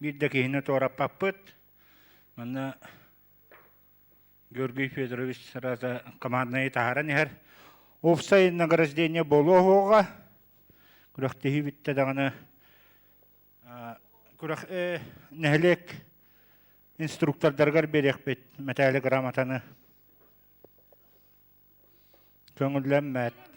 биир да киһини туораппаппыт. Манна Георгий Федорович сразу команднайы таһааран иһэр. Уопсай награждение буолуо уһуоҕа. Күрэхтэһии бүттэ даҕаны күрэх нэһилиэк инструктордарыгар биэриэхпит мэтээли грамотаны. Көҥүллэммэт.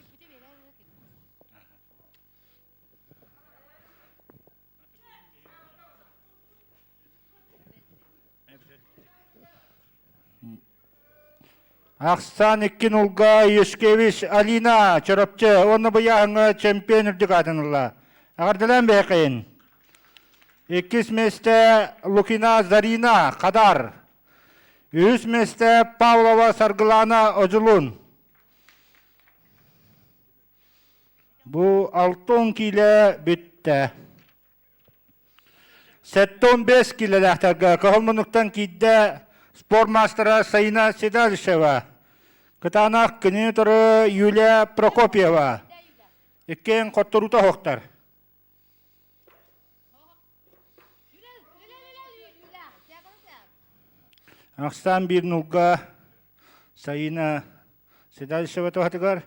Ахсаан икки нулга Юшкевич Алина Чурапчы уонна быйааһыҥҥа чемпион үрдүк аатын ылла. Аҕардалаан бэйэкэйин. Иккис миэстэ Лукина Зарина Хадар. Үһүс миэстэ Павлова Саргылана Одьулуун. Бу 60 киилэ бүттэ. 75 киилэлээхтэргэ кыһыл муннуктан киирдэ спорт маастара Саина Седалищева. Кытаанах кинини туру Юлия Прокопьева. Иккиэн хотторуута оһохтор. Ахсаан биир нулга Саина Седалищева туһатыгар.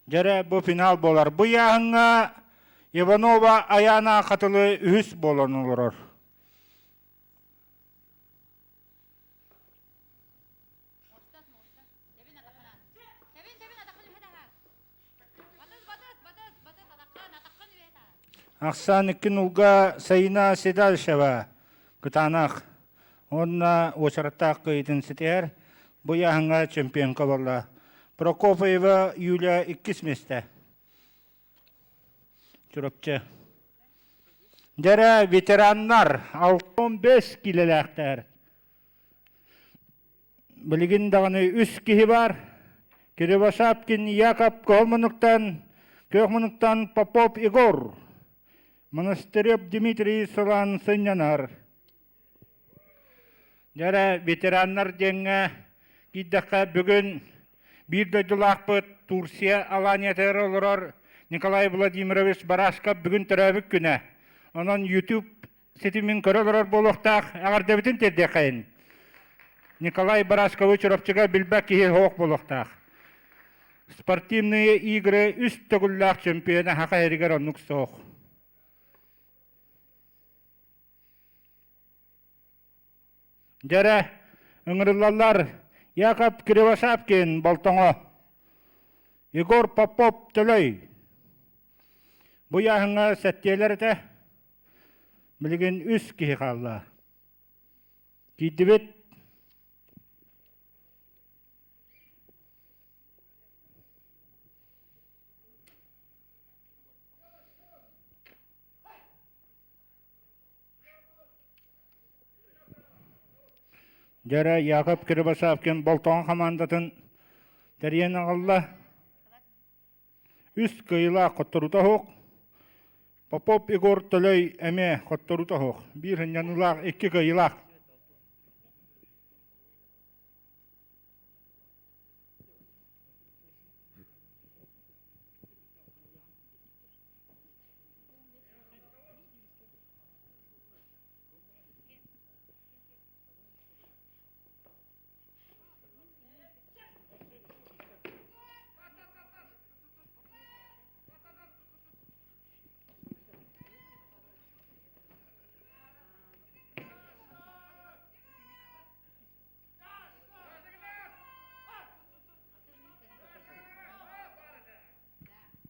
Дьэрэ бу финал буолар. Бу ыйааһыҥҥа Иванова Айаана Хатылы үһүс буолан олорор. Ахсаан иккин улга Сайына Седалищева кытаанах уонна уочараттаах кыайыытын ситиһэр. Бу ыйааһыҥҥа чемпионка буолла. Прокопьева Юлия иккис миэстэ. Чурапчы. Дьэрэ ветераннар 65 киилэлээхтэр. Билигин даҕаны үс киһи баар. Кривошапкин Яков Кыһыл муннуктан, Күөх муннуктан Попов Егор, Монастырев Дмитрий Сылан сынньанар. Дьэрэ ветераннар диэҥҥэ киирдэххэ бүгүн биир дойдулаахпыт Турция Аланиятыгар олорор Николай Владимирович Барашков бүгүн төрөөбүт күнэ. Онон YouTube ситимин көрө олорор буолуохтаах эҕэрдэбитин тиэрдиэххэйин. Николай Барашковы Чурапчыга билбэт киһи суох буолуохтаах. Спортивные игры үс төгүллээх чемпиона Саха сиригэр оннук суох. Дьэрэ, ыҥырыллаллар Яков Кривошапкин Болтоҥо, Егор Попов Төлөй. Бу ыйааһыҥҥа сэттиэлэр этэ. Билигин үс киһи хаалла. Киирдибит. Дьэрэ Яков Кривошапкин Болтоҥо хамаандатын тэрийэн аҕалла. Үс кыайыылаах хотторуута суох. Попов Егор Төлөй эмиэ хотторуута суох. Биир сынньаныылаах, икки кыайыылаах.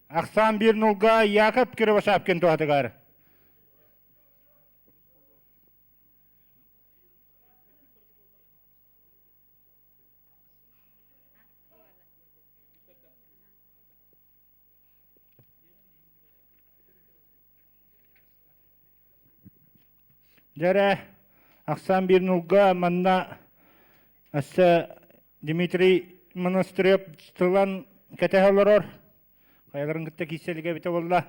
Ахсаан биир нулга Яков Кривошапкин туһатыгар. Дьэрэ, ахсаан биир нулга манна өссө Дмитрий Монастырев тылан кэтэһэ олорор. Хайаларын кытта киирсэлигэ эбитэ буолла.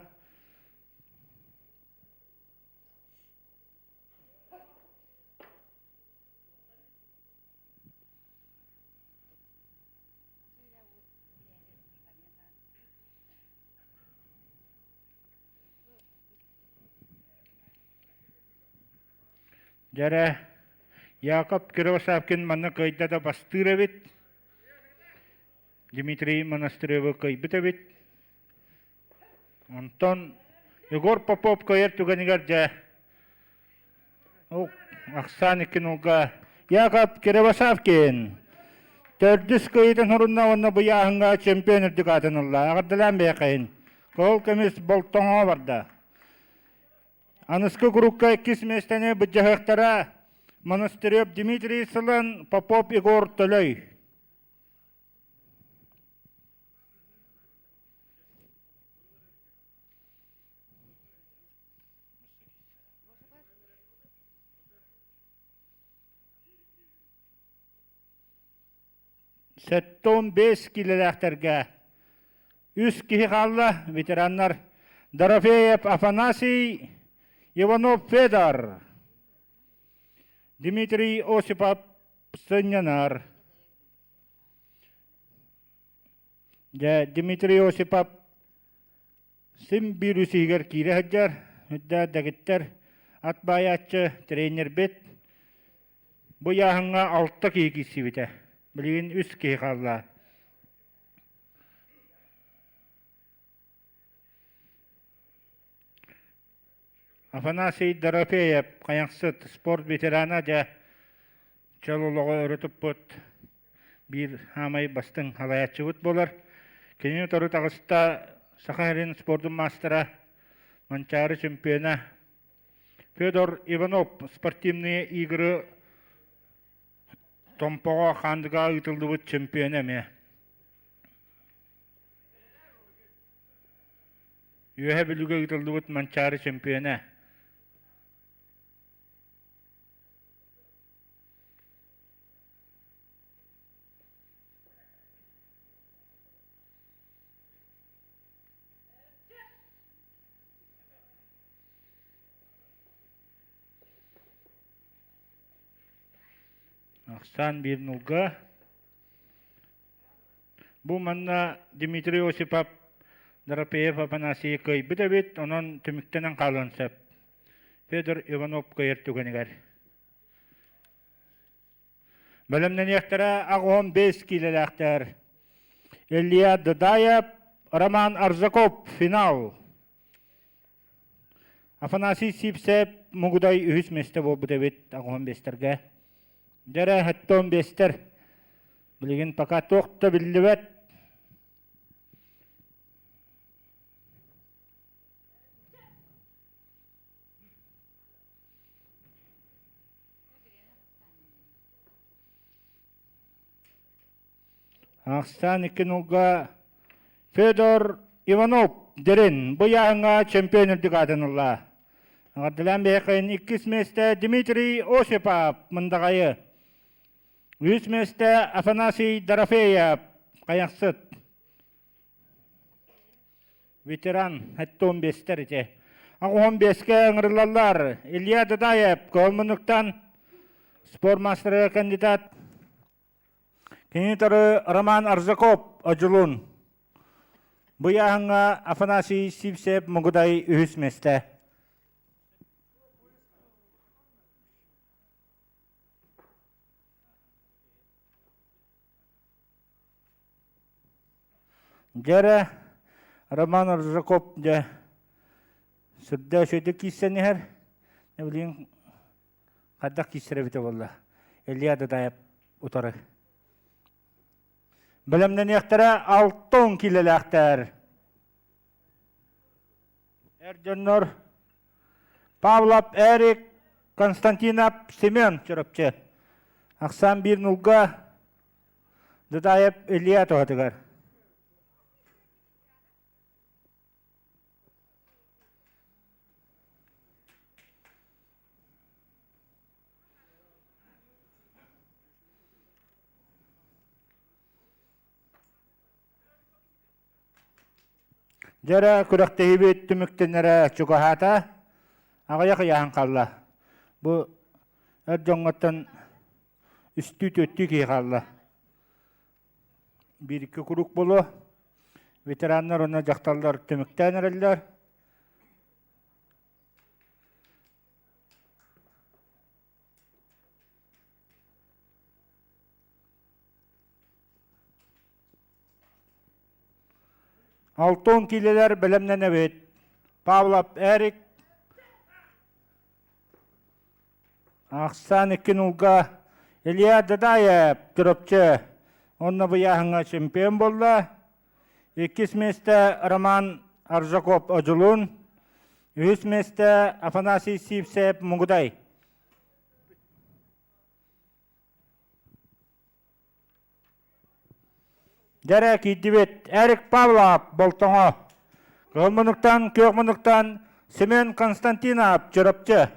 Дьэрэ, Яков Кривошапкин манна кыайда да бастыыр эбит. Дмитрий Монастыревы кыайбыт эбит. Онтон Егор Попов кыайар түгэнигэр дьэ Ахсаан икки нулга Яков Кривошапкин төрдүс кыайыытын сурунна уонна бу ыйааһыҥҥа чемпион үрдүк аатын ылла. Эҕэрдэлээн бэйэхэйин. Кыһыл көмүс Болтоҥоҕо барда. Аныскы курукка иккис миэстэни былдьаһыахтара Монастырев Дмитрий Сылан, Попов Егор Төлөй. 75 киилэлээхтэргэ үс киһи хаалла ветераннар Дорофеев Афанасий, Иванов Федор, Дмитрий Осипов сынньанар. Дьэ, Дмитрий Осипов Син биир үс иһигэр киирэ сылдьар, үрдээх дэгиттэр ат баайааччы тренербит бу ыйааһыҥҥа алта киһи киирсибитэ. Билигин үс киһи хаалла. Афанасий Дорофеев, хайахсыт, спорт ветерана дьэ чөл олоҕу өрө туппут биир хаамай бастыҥ халайааччыбыт буолар. Кинини утары таҕыста Саха сирин спордун маастара, Манчаары чемпиона Федор Иванов спортивные игры Томпоҕо Хаандыга ыытыллыбыт чемпиона эмиэ. Үөһэ Бүлүүгэ ыытыллыбыт Манчаары чемпиона. Ахсаан биир нулга. Бу манна Дмитрий Осипов Дорофеев Афанасий кыайбыт эбит, онон түмүктэнэн хаалыан сөп. Федор Иванов кыайар түгэнигэр. Бэлэмнэниэхтэрэ аҕыһон бэс киилэлээхтэр. Илья Дадаев, Роман Аржаков финал. Афанасий Сивцев Мугудай үһүс миэстэ буолбут эбит аҕыһын биэстэргэ. Дьэрэ хэттон биэстэр. Билигин пока туох да биллибэт. Ахсаан икки нулга Федор Иванов Дерин бу ыйааһыҥҥа чемпион үрдүк аатын ылла. Эҕэрдэлээн биһиэхэ иккис миэстэ Дмитрий Осипов Мындаҕайы. Үс миэстэ Афанасий Дорофеев Хайахсыт. Ветеран хэттон биэстэр ити. Аҕуһун биэскэ ыҥырыллаллар. Илья Дадаев Көһүл спорт маастарыгар кандидат. Кини утары Роман Аржаков Одьулуун. Бу ыйааһыҥҥа Афанасий Сивцев Мугудай үһүс миэстэ. Дьэ Роман Аржаков дьэ сүрдээх үчүгэйдик киирсэн иһэр. Билигин хайдах киирсэр эбитэ буолла? Илья Дадаев утары. Бэлэмнэниэхтэрэ 60 киилэлээхтэр. Эр дьоннор Павлов Эрик, Константинов Семен Чурапчы. Ахсаан биир нулга Дадаев Илья туһатыгар. Дьэ эрэ күрэхтэһиибит түмүктэнэрэ чугаһаата, аҕыйах ыйааһын хаалла. Бу эр дьоҥҥоттон үстүү-түөртүү киһи хаалла. Биир-икки куруук буолуо. Ветераннар уонна дьахталлар түмүктээн эрэллэр. Алтон киилэлэр бэлэмнэнэбит. Павлов Эрик Ахсаан икки нулга Илья Дадаев Чурапчы онно быйааһыҥҥа чемпион буолла. Иккис миэстэ Роман Аржаков Одьулуун. Үһүс миэстэ Афанасий Сивцев Мугудай. Дьэрэ киирдибит. Эрик Павлов Болтоҥо. Кыһыл муннуктан, күөх муннуктан Семен Константинов Чурапчы.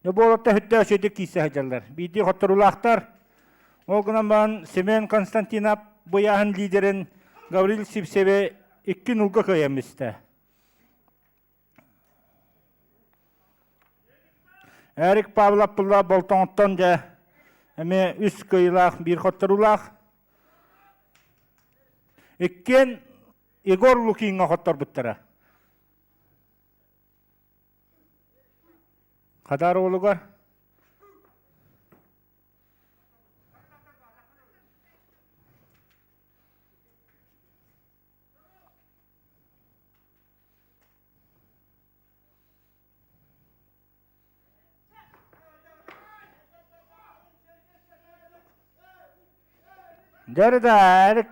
Буолатта хүттэ үчүгдүк киирсэ сылдьаллар. Биирдии хотторуулаахтар. Ол гынан баран Семен Константинов быйааһын лидерин Гаврил Сивцеви икки нулга кыайан бистэ. Эрик Павлов була Болтоҥоттон дьэ эмиэ үс кыайыылаах, биир хотторуулаах. Иккиэн Егор Лукиҥҥа хотторбуттара. Хадаар уолугар Дьэ да, Эрик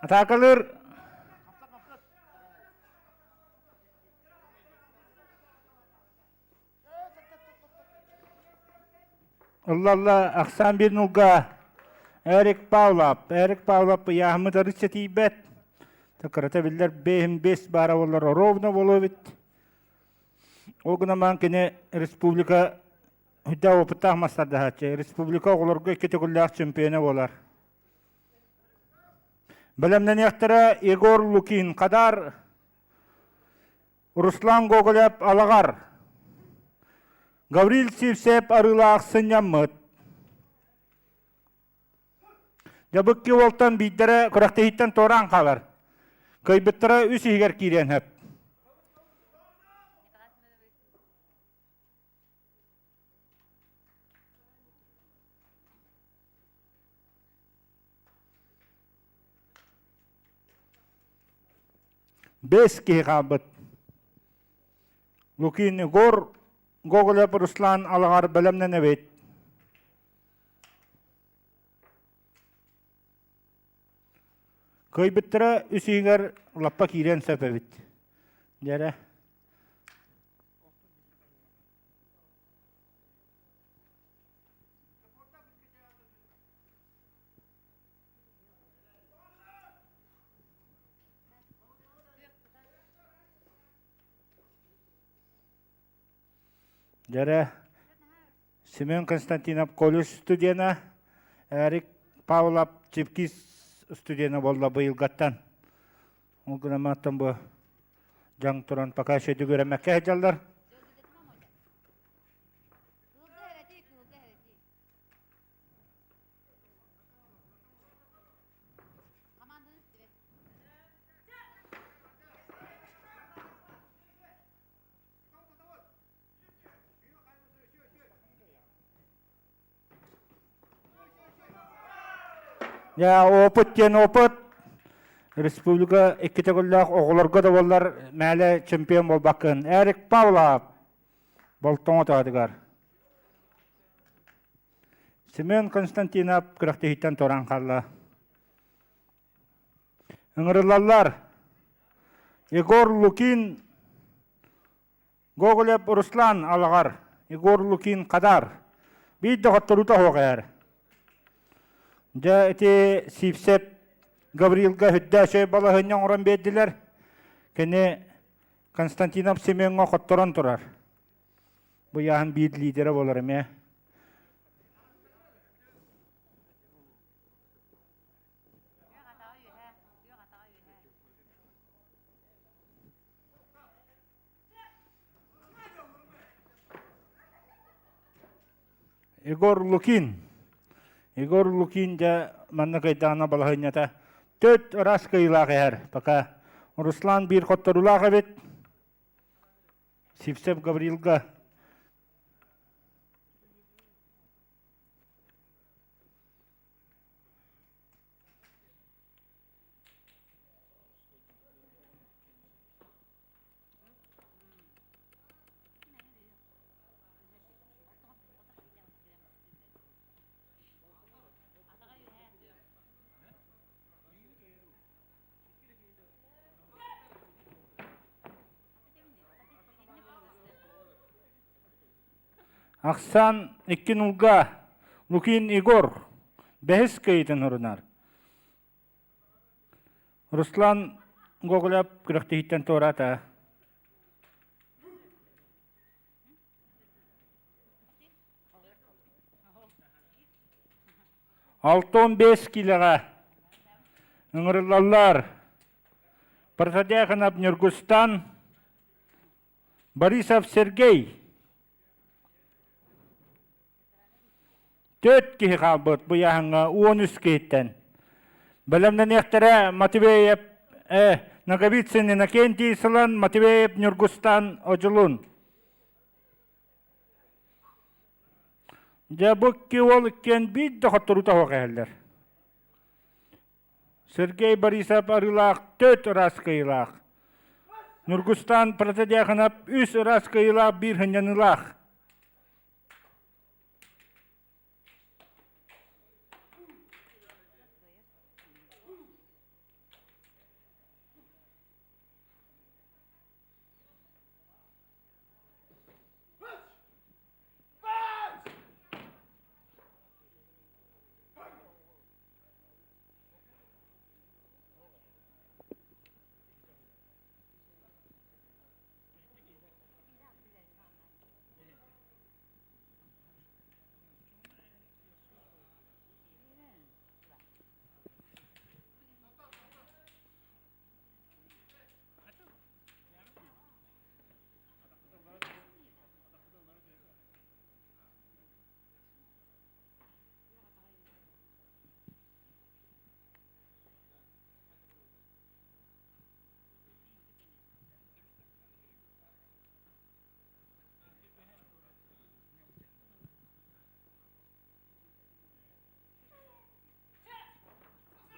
атаакалыыр. Ылла-ылла ахсаан биир нулга Эрик Павлов. Эрик Павлов ыйааһыммыт арыычча тиийбэт. Кырата биллэр бэһин бес баара буоллар ровно буолуо эбит. Ол гынан баран кини республика үрдээх опыттаах мастардаһааччы. Республика оҕолорго икки төгүллээх чемпиона буолар. Бэлэмнэниэхтэрэ Егор Лукин Хадар, Руслан Гоголев Алаҕар, Гаврил Сивцев Арыылаах сынньаммыт. Дьабыкки уолтан биирдэрэ күрэхтэһииттэн туораан хаалар. Кыайбыттара үс иһигэр киириэн сөп. Бэс киһи хаалбыт. Лукин Егор Гоголев Руслан Алаҕар бэлэмнэнэбит. Кыайбыттара үс иһигэр лаппа киириэн сөп эбит. Дьэрэ. Дьэрэ, Семен Константинов колледж студена, Эрик Павлов Чепкис студена буолла быйылгаттан. Ол гынан бу дьаҥ туран пока еще дүгүрэмэккэ сылдьаллар. Дьэ, опыт диэн опыт. Республика икки төгүллээх оҕолорго да буоллар мээлэ чемпион буолбаккын. Эрик Павлов Болтоҥо таатыгар. Семен Константинов күрэхтэһииттэн туораан хаалла. Ыҥырыллаллар. Егор Лукин Гоголев Руслан Алаҕар, Егор Лукин Хадар. Биир да хотторуута суох эһэр. Дьэ ити Сивцев Гаврилга үрдээх балаһыанньа оҥорон биэрдилэр. Кини Константинов Семеҥҥа хотторон турар. Бу ыйааһын биир лидерэ буолар эмиэ. Егор Лукин. Егор Лукин дьэ манна кыайдаҕына балаһыанньата төрт ыраас кыайыылаах иһэр. Пока Руслан биир хотторуулаах эбит. Сивцев Гаврилга Ахсаан икки нулга Лукин Егор бэһис кыайыытын урунар. Руслан Гоголев күрэхтэһииттэн туораата. 65 киилэҕэ ыҥырыллаллар. Протодьяконов Ньургустан, Борисов Сергей. Төрт киһи хаалбыт бу ыйааһыҥҥа 13 киһиттэн. Бэлэмнэниэхтэрэ Матвеев, Ноговицын Иннокентий Сылан, Матвеев Ньургустан Одьулун. Дьэ бу икки уол иккиэн биир да хотторуута суох иһэллэр. Сергей Борисов арыылаах төрт ыраас кыайыылаах. Ньургустан Протодьяконов үс ыраас кыайыылаах биир сынньаныылаах.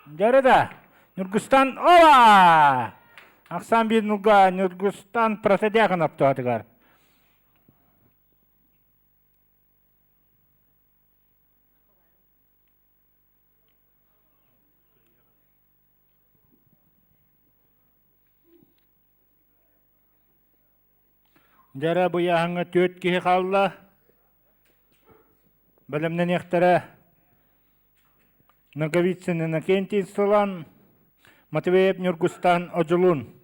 Дьэрэ да, Ньургустан Ола! Ахсаан биир нуга Ньургустан Протодьякон аптоатыгар. Дьэрэ быйааһыҥҥа түөрт киһи хаалла. Бэлэмнэниэхтэрэ Ноговицын Иннокентий Сылан, Матвеев Ньургустан Одьулуун.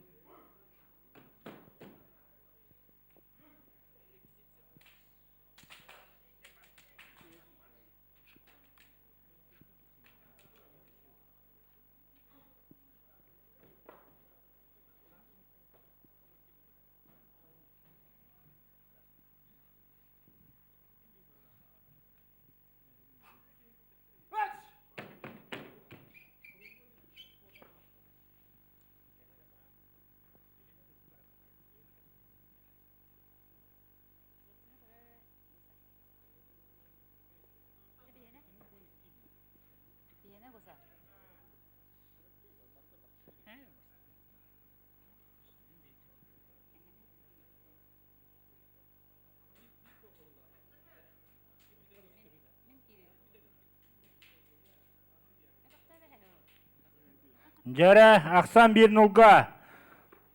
Дьэрэ, ахсаан биир нулга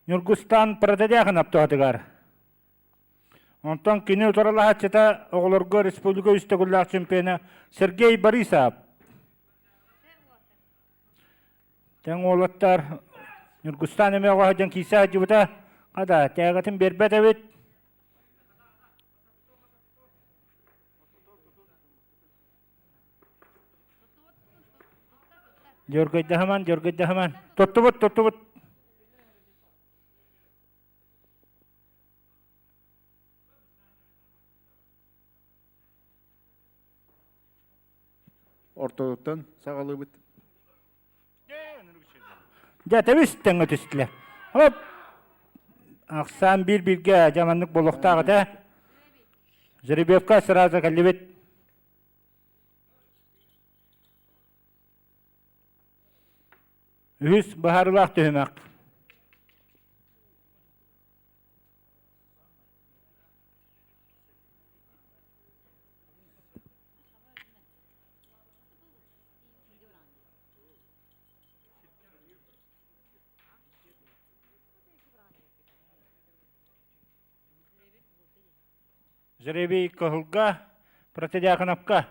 Ньургустан Протодьяконов туһатыгар. Онтон кини утарылаһааччыта оҕолорго республика үс төгүллээх чемпиона Сергей Борисов. Тэҥ уолаттар Ньургустан эмиэ оҕо сылдьан киирсэ сылдьыбыта. Хата, тээгэтин биэрбэт эбит. Дьөргөйдөһөмөн, дьөргөйдөһөмөн. Туттубут, туттубут. Ортотуттан саҕалыыбыт. Дьэ, тэбис тэҥҥэ түстүлэр. Хоп! Ахсаан биир-бииргэ дьэ маннык буолуохтаах этэ. Жеребьевка сразу кэллибит. Үһүс быһаарыылаах түһүмэх. Жребий Кыһылга, Протодьяконовка.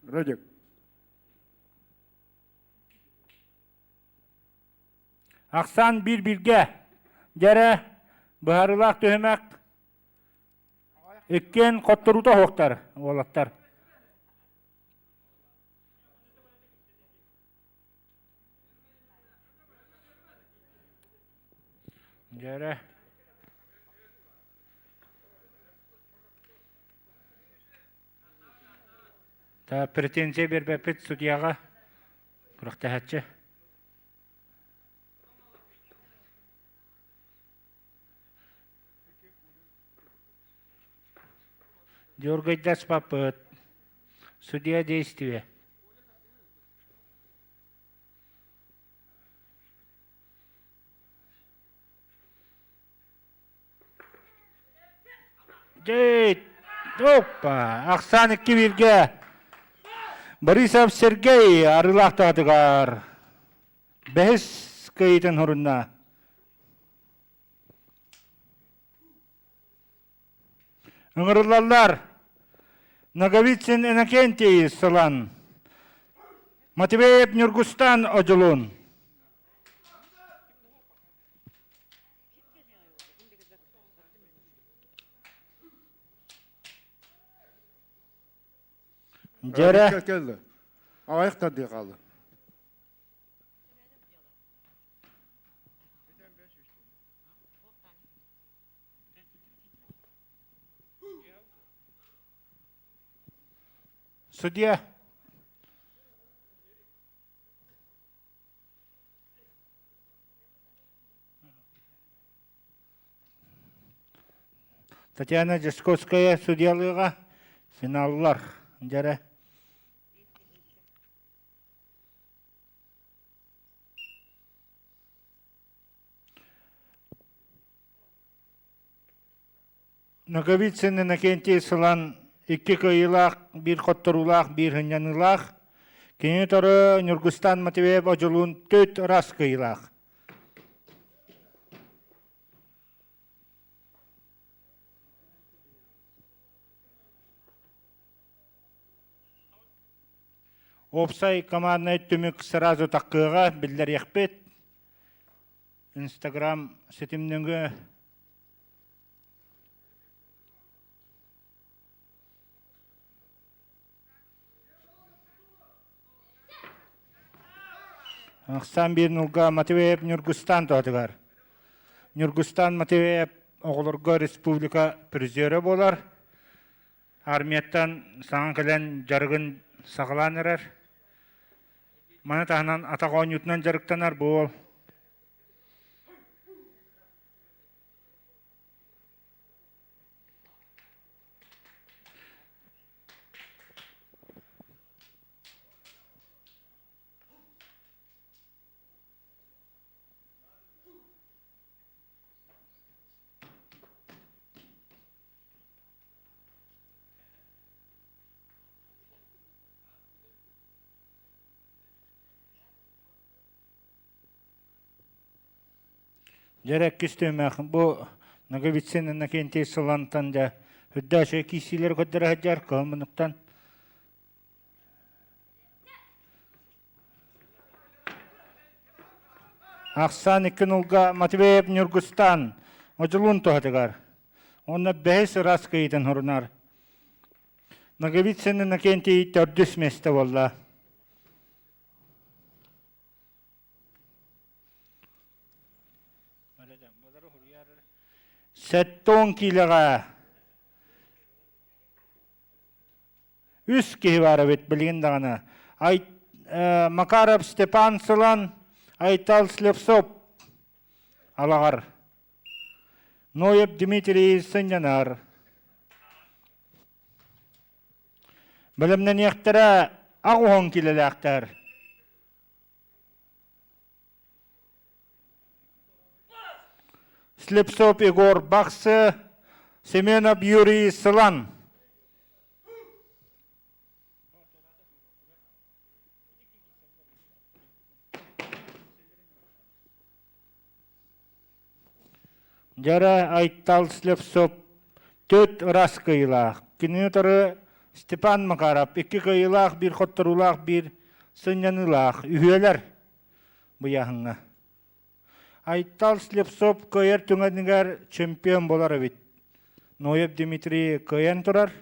Радик. Ахсаан биир-бииргэ. Дьэрэ, быһаарыылаах түһүмэх. Иккиэн хотторуута оһуохтар, уолаттар. Дьэрэ. Та претензия биэрбэппит судьяҕа күрэхтэһээччи. Дёргайдаспаппыт. Судья действие. Дьэ, опа, ахсаан икки бииргэ Борисов Сергей Арыылаах таатыгар бэһис кыайыытын хорунна. Ыҥырыллаллар Ноговицын Иннокентий Сылан, Матвеев Ньургустан Одьулуун. Дьэрэ. Кэллэ. Аҕайах тардыы хаалла. Судья. Татьяна Дьячковская судьялыыга финаллар дьэрэ. Ноговицын Иннокентий Сылан икки кыайыылаах, биир хотторуулаах, биир сынньаныылаах. Кини тору Ньургустан Матвеев Одьулуун төрт раз кыайыылаах. Уопсай команднай түмүк сразу таккыаҕа биллэриэхпит. Инстаграм ситим нөҥүө Ахсаан биир нулга Матвеев Ньургустан туһатыгар. Ньургустан Матвеев оҕолорго республика призера буолар. Армияттан саҥа кэлэн дьарыгын саҕалаан эрэр. Маны таһынан атах оонньуутунан дьарыктанар бу уол. Дьэ иккис түһүмэх бу Ноговицын Иннокентий Сылантан дьэ үрдэ үчүгэй киирсиилэри көрдөрө сылдьар кыһыл муннуктан Ахсаан икки нулга Матвеев Ньургустан Одьулуун туһатыгар уонна бэһис ыраас кыйытын хорунар. Ноговицын Иннокентий төрдүс миэстэ буолла. Сэттэ киилэҕэ үс киһи баар эбит билигин даҕаны. Ай, Макаров Степан Сылан, Айтал Слепцов Алаҕар. Ноев Дмитрий сынньанар. Бэлэмнэниэхтэрэ аҕуһун килэлээхтэр. Слепцов Егор Бахсы, Семенов Юрий Сылан. Дьара Айтал Слепцов төрт ырас кыайыылаах. Кинини утары Степан Макаров икки кыайыылаах, биир хотторуулаах, биир сынньаныылаах. Үһүөлэр быйаһыҥҥа. Айтал Слепцов кыайар түгэнигэр чемпион буолар эбит. Ноев Дмитрий кыайан турар.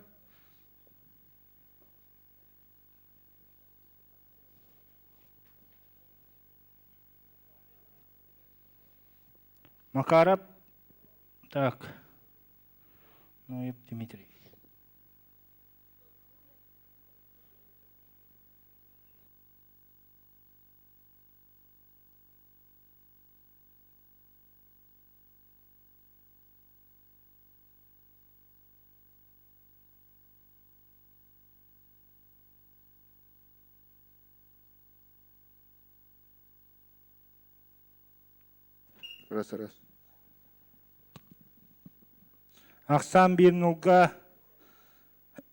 Макаров, так, Ноев Дмитрий. Раз, раз. Ахсаан биир нулга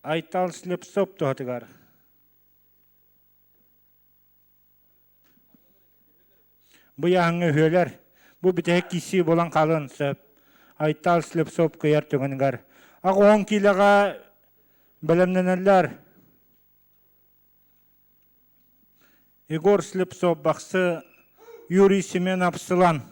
Айтал Слепцов туһатыгар. Бу яһаҥҥа үһүөлэр, бу бүтэһик киирсии буолан хаалыан сөп. Айтал Слепцов кыайар түгэнигэр. Аҕыс киилэҕэ бэлэмнэнэллэр. Егор Слепцов Бахсы, Юрий Семенов Сылан.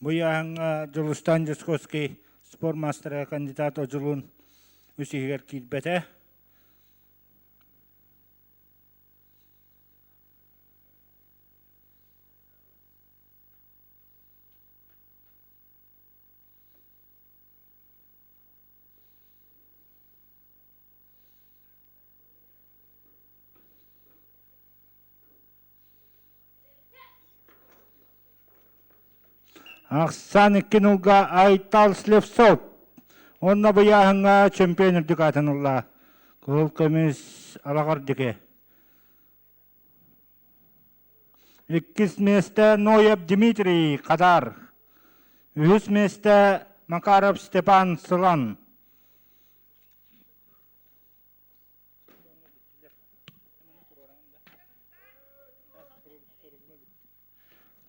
Бу ыйааһыҥҥа Дьулустаан Дьусковский спорт маастара кандидат Одьулуун үс иһигэр киирбэтэ. Ахсаан икки нулга Айтал Слепцов уонна быйааһыҥҥа чемпион үрдүк аатын ылла. Кыһыл көмүс Алаҕар диэки. Иккис миэстэ Ноев Дмитрий Хадар. Үһүс миэстэ Макаров Степан Сылан.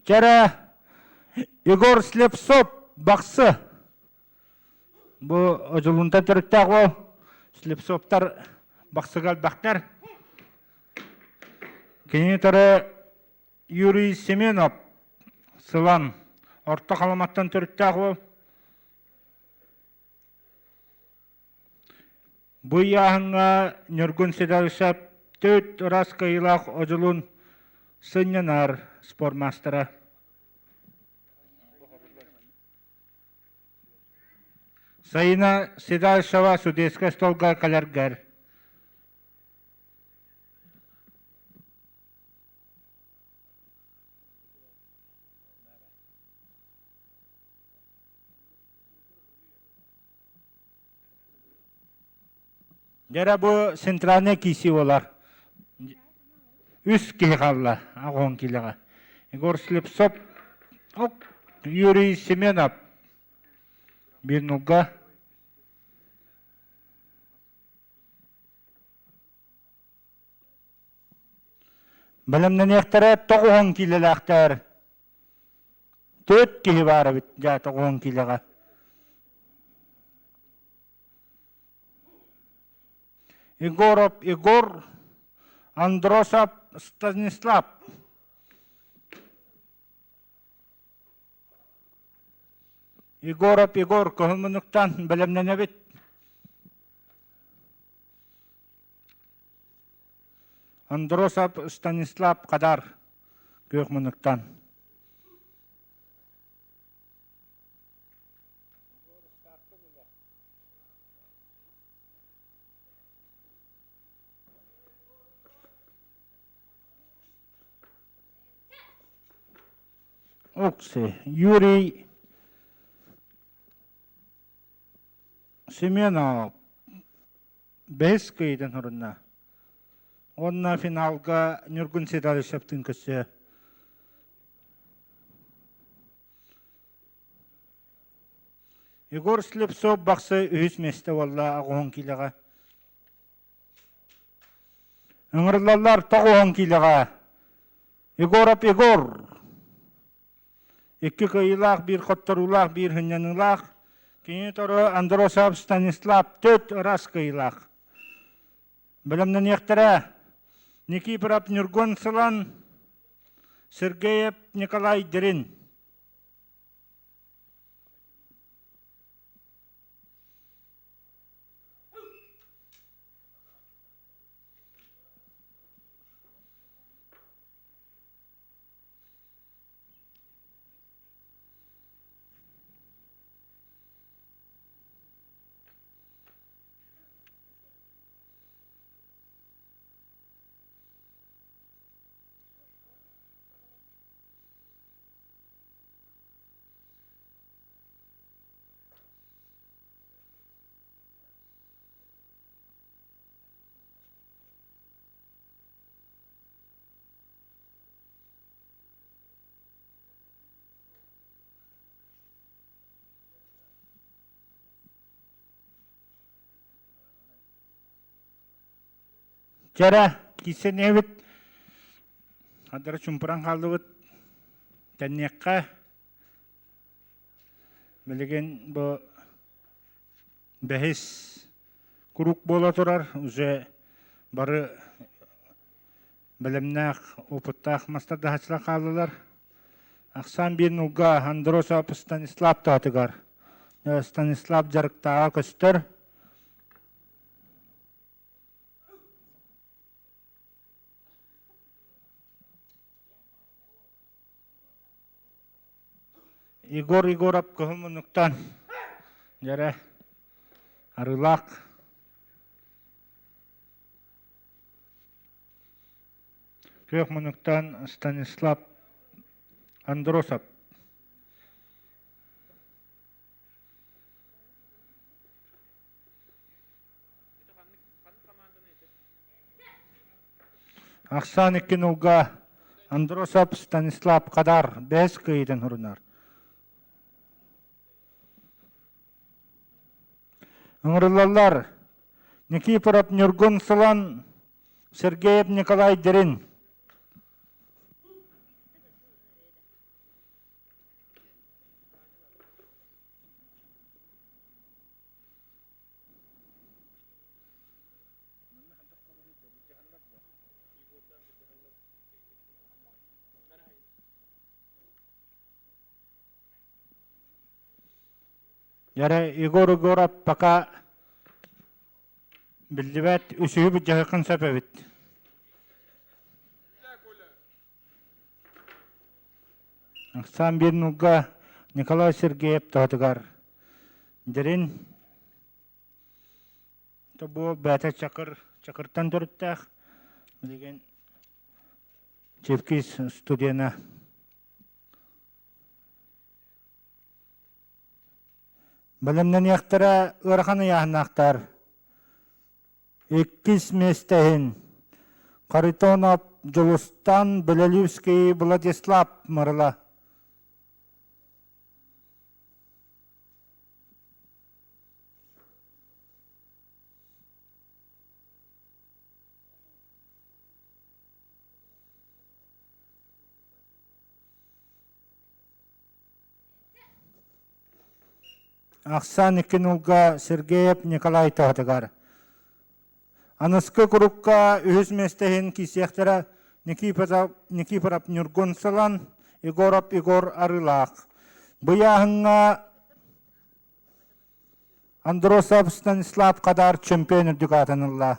Чэрэ Егор Слепцов Бахсы бу Одьулуунтан төрүттээх уол Слепцовтар Бахсыга элбэхтэр. Кинини төрө Юрий Семенов Сылан Орто Халыматтан төрүттээх уол. Бу ыйааһыҥҥа Ньургун Седалищев төрт ыраас кыайыылаах Одьулуун сынньанар спортмаастара. Сайына Седалищева судейскай столга кэлэргэр. Дьэ бу центральный киси буолар. Үс киһи хаалла аҕыһын киилэҕэ. Егор Слепцов, Юрий Семенов биир нулга. Бэлэмнэниэхтэрэ тоҕуһун киилэлээхтэр. Төрт киһи баар эбит дьэ тоҕуһун киилэҕэ. Егоров Егор, Андросов Станислав. Егоров Егор кыһыл муннуктан бэлэмнэнэбит. Андросов Станислав Хадар күөх муннуктан. Окси, Юрий Семенов бэһис кыайыытын сурунна. Уонна финалга Ньургун Седалищевтыын көрсө. Егор Слепцов бахсы үһүс миэстэ буолла аҕыһын киилэҕэ. Ыҥырыллаллар тоҕуһун киилэҕэ. Егоров Егор икки кыайыылаах, биир хотторуулаах, биир сынньаныылаах. Кини тору Андросов Станислав төрт ыраас кыайыылаах. Бэлэмнэниэхтэрэ Никифоров Ньургун Сылан, Сергеев Николай Дирин. Чэрэ, киссэниэбит, хадара чумпуран хааллыбыт, тэнниэххэ. Билигин бу бэһис куруук буола турар, уже бары бэлэмнээх, опыттаах мастардаһааччылар хааллылар. Ахсаан биир нулга Андросов Станислав туһатыгар. Станислав дьарыктааҕа көстөр. Егор Егоров кыһыл муннуктан дьэрэ Арыылаах Күөх муннуктан Станислав Андросов. Ахсаан икки нулга Андросов Станислав Хадар бэһис кыайыытын сурунар. Ыҥырыллаллар Никифоров Ньургун Сылан, Сергеев Николай Дирин. Ярэ Егор Егоров пока биллибэт үсүһү былдьаһыаххын сөп эбит. Ахсаан биир нуга Николай Сергеев туһатыгар Дирин бу бэйэтэ Чакыр Чакыртан төрүттээх билигин Чевкис студена Бэлэмнэниэхтэрэ ыарахан ыйааһыннаахтар. Иккис миэстэ иһин Харитонов Дьулустан Белолюбский Владислав Мырыла. Ахсаан икки нулга Сергеев Николай туһатыгар. Аныскы курукка үһүс миэстэ иһин киирсиэхтэрэ Никифоров, Никифоров Ньургун Сылан, Егоров Егор Арыылаах. Быйааһыҥҥа Андросов Станислав Хадар чемпион үрдүк аатын ылла.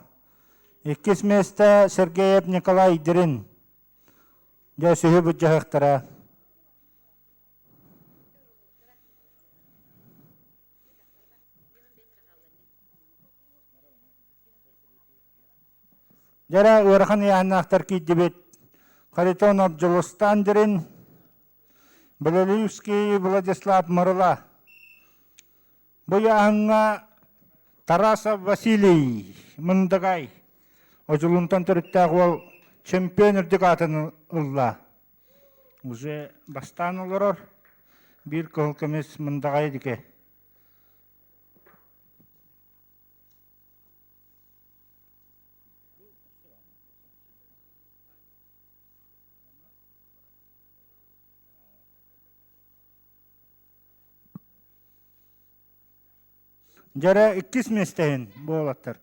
Иккис миэстэ Сергеев Николай Дирин. Дьэ, сүһү былдьаһыахтара. Дьэрэ ыарахан ыйааһыннаахтар киирдибит. Харитонов Дьулустан Дирин, Белолюбский Владислав Мырыла. Бу ыйааһыҥҥа Тарасов Василий Мындагай Одьулуунтан төрүттээх уол чемпион үрдүк аатын ылла. Уже бастаан олорор биир кыһыл көмүс Мындаҕай дике. Дьэрэ иккис миэстэһин буолаттар.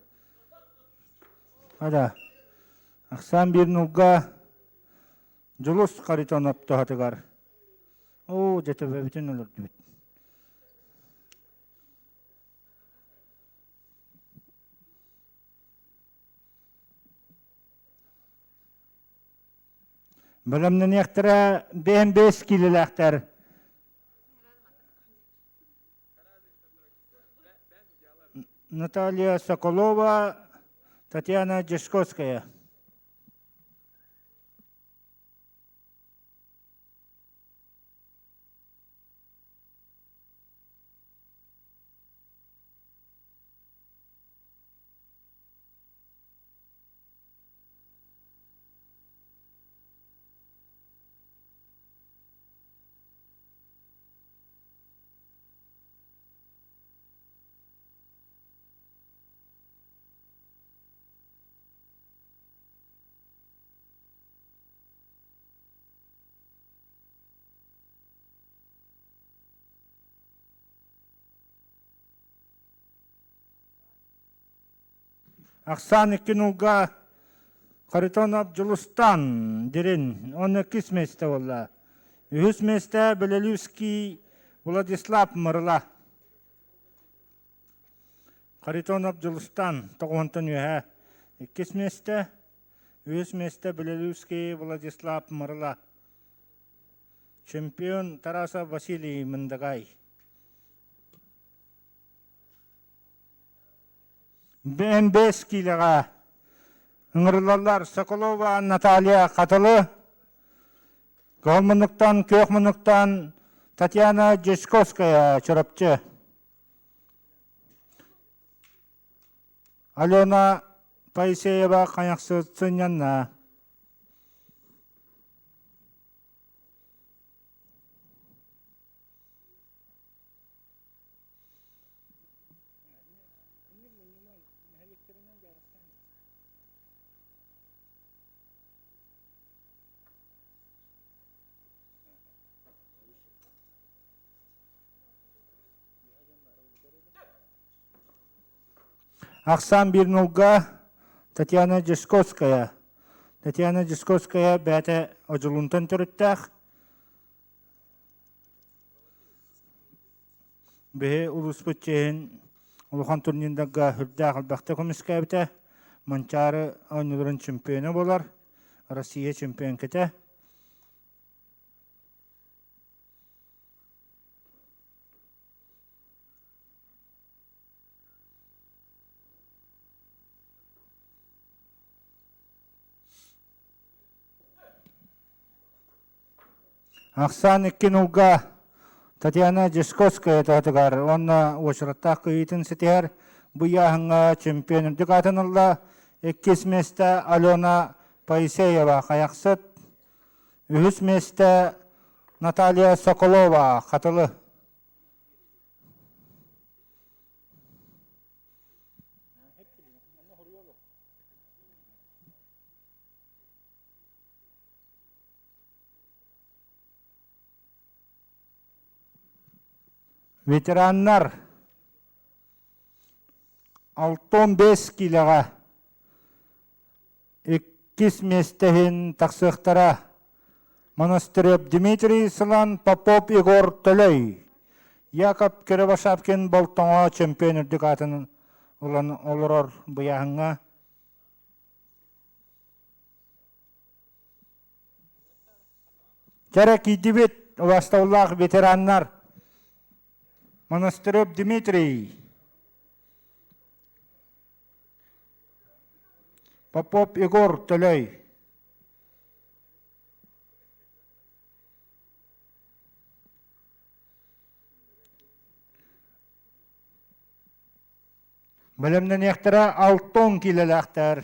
Ада. Ахсаан биир нулга Дьулус Харитонов туһатыгар. Оо, дьэ төбөбүтүн өлөрдүбүт. Бэлэмнэниэхтэрэ бэйэм бэс киилэлээхтэр. Наталья Соколова, Татьяна Дьячковская. Ахсаан икки нулга Харитонов Дьулустан Дирин уонна иккис миэстэ буолла. Үһүс миэстэ Белолюбский Владислав Мырыла. Харитонов Дьулустан тоҕуһунтан үөһэ. Иккис миэстэ, үһүс миэстэ Белолюбский Владислав Мырыла. Чемпион Тарасов Василий Мындагай. БМБ киилэҕэ ыҥырыллаллар Соколова Наталья Хатылы, Кыһыл муннуктан, күөх муннуктан Татьяна Дьячковская Чурапчы. Алена Поисеева Хайахсыт сынньанна. Ахсаан биир нулга Татьяна Дьячковская. Татьяна Дьячковская бэйэтэ Одьулуунтан төрүттээх. Биһи улууспут чиэһин улахан турнирдарга сүрдээх элбэхтэ көмүскээбитэ. Манчаары оонньууларын чемпиона буолар, Россия чемпионката. Ахсаан икки нулга Татьяна Дьячковская туһатыгар уонна уочараттаах кыайыытын ситиһэр бу ыйааһыҥҥа чемпион үрдүк аатын ылла. Иккис миэстэ Алена Поисеева Хайахсыт, үһүс миэстэ Наталья Соколова Хатылы. Ветераннар 65 киилэҕэ иккис миэстэ иһин тахсыахтара Монастырев Дмитрий Сылан, Попов Егор Төлөй, Яков Кривошапкин Болтоҥо чемпион үрдүк аатын ылан олорор быйааһыҥҥа. Кэрэ киирдибит убастабыллаах ветераннар Монастырев Дмитрий, Попов Егор Төлөй. Бэлэмнэниэхтэрэ 60 киилэлээхтэр.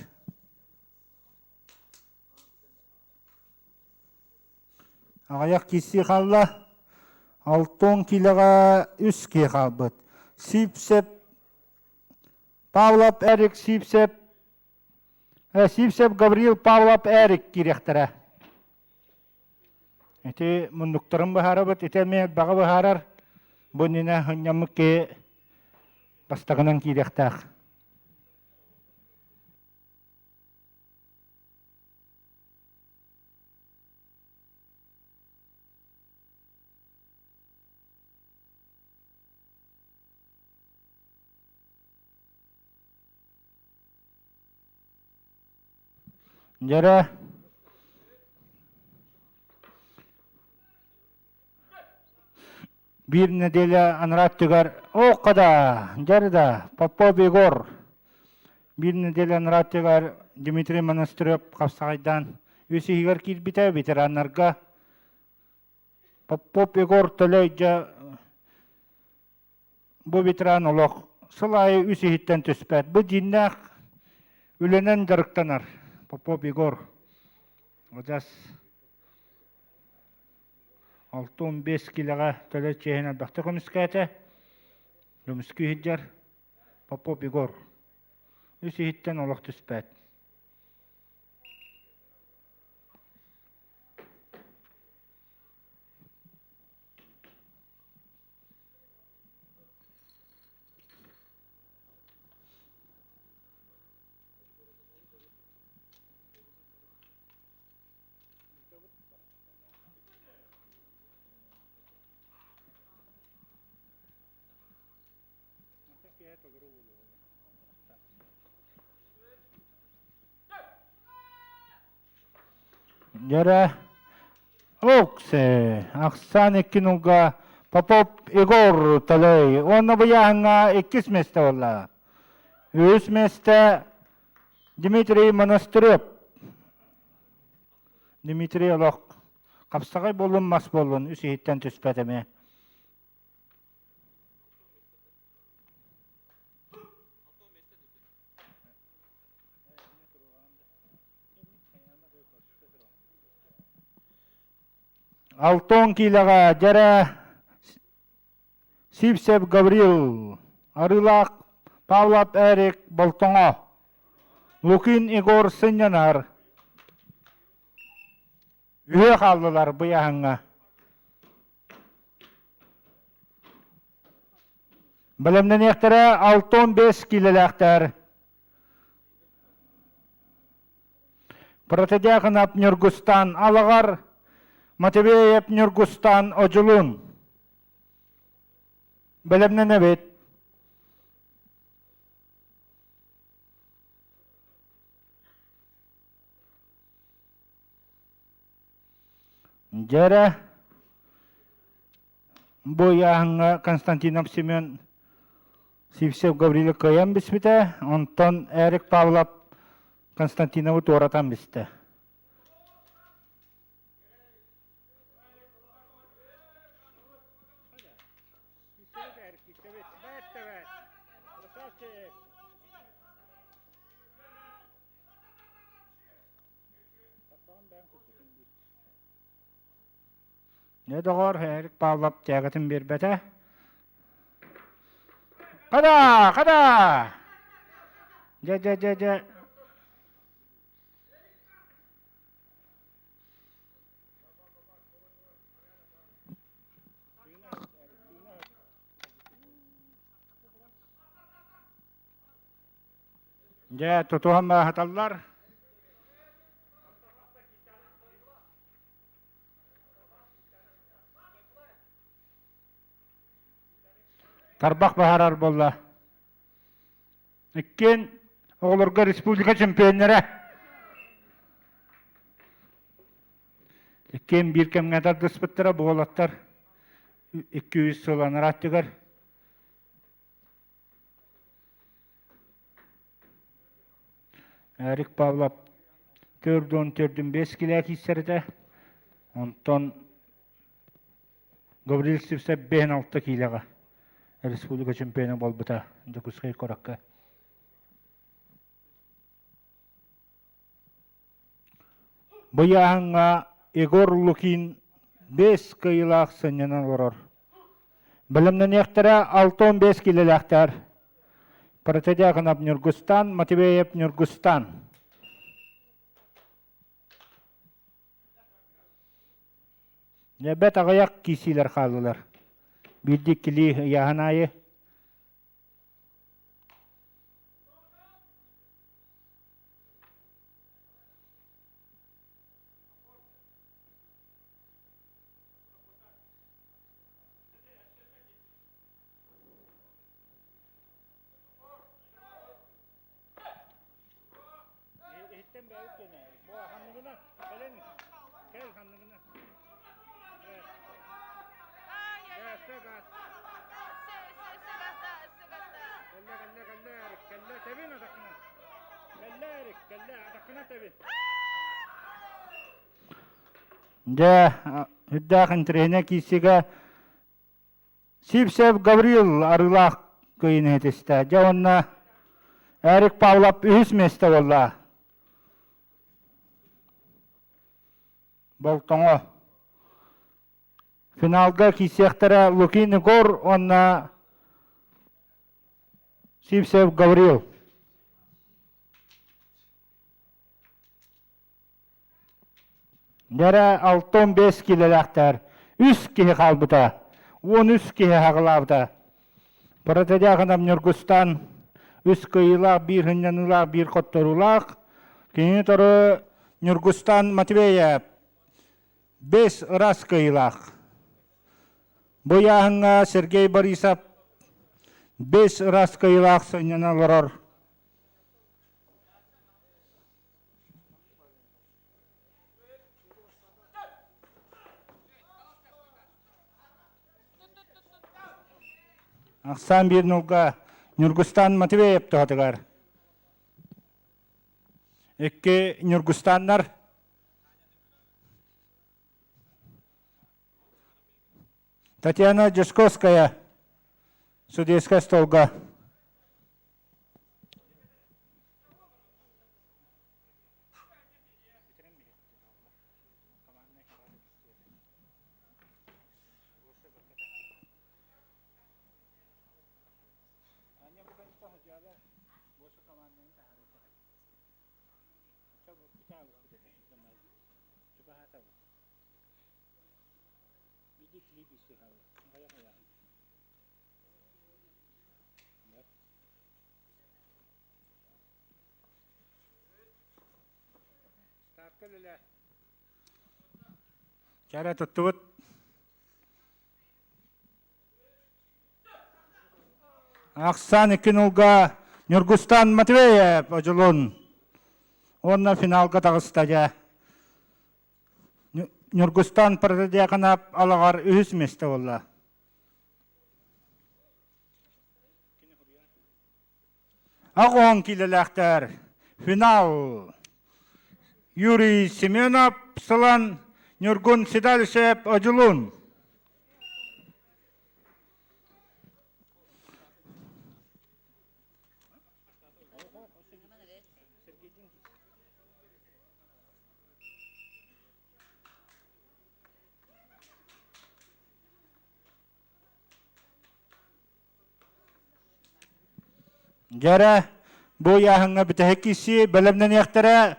Аҕыйах киирсии хаалла. 60 киилэҕэ үс киһи хаалбыт. Сипсеп Павлов Эрик Сипсеп Сипсеп Гаврил Павлов Эрик киириэхтэрэ. Ити муннуктарын быһаарабыт, ити эмиэ элбэҕи быһаарар. Бу иннинэ ынньаммыт киһи бастакынан киириэхтээх. Дьэрэ биир нэдиэлэ анараа өттүгэр оокко да дьэр да Попов Егор биир нэдиэлэ анараа өттүгэр Дмитрий Монастырев хапсаҕайдаан үс иһигэр киирбитэ ветераннарга Попов Егор Төлөй дьэ бу ветеран олох сыл аайы үс иһиттэн түспэт. Бу дьиҥнээх үлэнэн дьарыктанар Попов Егор. Адьас 65 килэҕэ төлө чиэһин элбэхтэ көмүскээтэ. Көмүскүү сылдьар Попов Егор. Үс иһиттэн олох түспэт. Дьэрэ Оксе, ахсаан икки нулга Попов Егор Төлөй уонна быйааһыҥҥа иккис миэстэ буолла. Үһүс миэстэ Дмитрий Монастырев. Дмитрий олох хапсаҕай буоллун мас буоллун үс иһиттэн түспэт эмиэ. Алтон киилэҕэ дьэрэ Сивцев Гаврил, Арыылаах Павлов Эрик Болтоҥо, Лукин Егор сынньанар. Үһүө хааллылар быйаһыҥҥа. Бэлэмнэниэхтэрэ 65 киилэлээхтэр. Протодьяконов Ньургустан Алаҕар, Матвеев Ньургустан Одьулуун. Бэлэмнэнэбит. Дьэ эрэ, бу ыйааһыҥҥа Константинов Семен Сивцев Гаврила кыайан биспитэ, онтон Эрик Павлов Константиновы туоратан бистэ. Дьэ, доҕоор, Эрик Павлов тягатын биэрбэтэ. Хада! Хада! Дьэ, дьэ, дьэ, дьэ. Дьэ, тутуһан бааһаталлар. Тарбах баһарар буолла. Иккиэн оҕолорго республика чемпионнара. Иккиэн биир кэмҥэ тардыспыттара буолаттар. 200 сыл анараа өттүгэр. Эрик Павлов 44 килэ киирсэр этэ. Онтон Гаврил Сивцев 56 киилэҕэ республика чемпиона буолбута Дьокуускай куоракка. Бу ыйааһыҥҥа Егор Лукин 5 кыайыылаах сынньанан олорор. Бэлэмнэниэхтэрэ 65 киилэлээхтэр. Протодьяконов Ньургустан, Матвеев Ньургустан. Бэт аҕыйах киисиилэр хааллылар. Биирдии иккилии ыйааһын аайы. Дьэ, үрдээх интэриэһинэй киирсиигэ Сивцев Гаврил Арыылаах кыайыыны ситистэ. Дьэ уонна Эрик Павлов үһүс миэстэ буолла. Болтоҥо. Финалга киирсиэхтэрэ Лукин Егор уонна Сивцев Гаврил. Дьэрэ 65 киилэлээхтэр үс киһи хаалбыта, 13 киһи хаҕылаабыта. Протодьяконов Ньургустан үс кыайыылаах, биир сынньаныылаах, биир хотторуулаах. Кинини тору Ньургустан Матвеев бэс ырас кыайыылаах. Бу ыйааһыҥҥа Сергей Борисов Бес ыраас кыайыылаах сынньана олорор. Ахсаан биир нулга Ньургустан Матвеев туһатыгар. Икки Ньургустаннар Татьяна Дьусковская судейскай столга. Чара туттубут. Ахсаан икки нулга Ньургустан Матвеев Одьулун уонна финалга таҕыста дьэ. Ньургустан Протодьяконов алаҕар үһүс миэстэ буолла. Аҕоон киилэлээхтэр финал Юрий Семенов Сылан Ньургун Седалищев Одьулун Дьэрэ, бу ыйааһыҥҥа бүтэһик киирсии бэлэмнэниэхтэрэ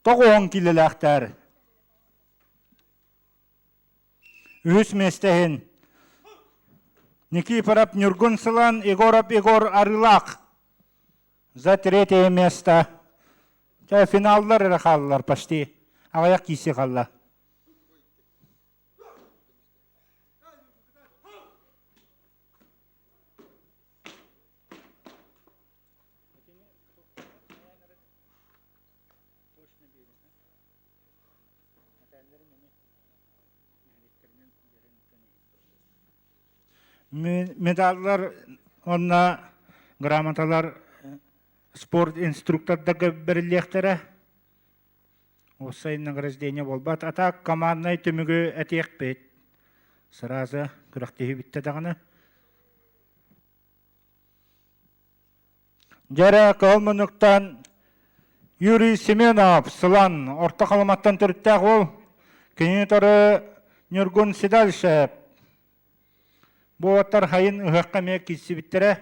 тоҕуһун киилэлээхтэр. Үһүс миэстэ иһин Никифоров Ньургун Сылан, Егоров Егор Арыылаах. За третье место. Чэ, финаллар эрэ хааллар почти. Аҕыйах киирсии хаалла. Медаллар уонна грамоталар спорт инструктордарга бэриллиэхтэрэ. Уопсай награждение буолбат. А так команднай түмүгү этиэхпит. Сразу күрэхтэһии бүттэ даҕаны. Дьэрэ кыһыл муннуктан Юрий Семенов Сылан Орто Халыматтан төрүттээх уол. Кинини торы Ньургун Седальшев. Бу уоттар хайын ыһыахха эмиэ киирсибиттэрэ.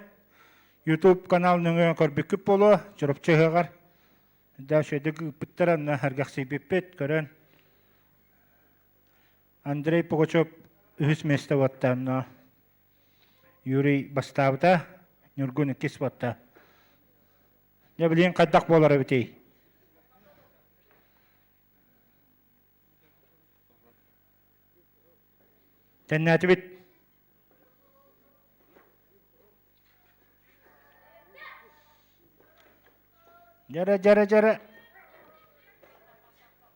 YouTube канал нөҥүө көрбүккүт буолуо, Чурапчы ыһыаҕар. Да үчүгэйдик ыыппыттара, онно сэргэхсийбиппит, көрөн. Андрей Пугачев үһүс миэстэ уотта, онно Юрий бастаабыта, Ньургун иккис буолта. Дьэ билигин хайдах буолар эбитий? Тэннээтибит. Дьэрэ, дьэрэ, дьэрэ.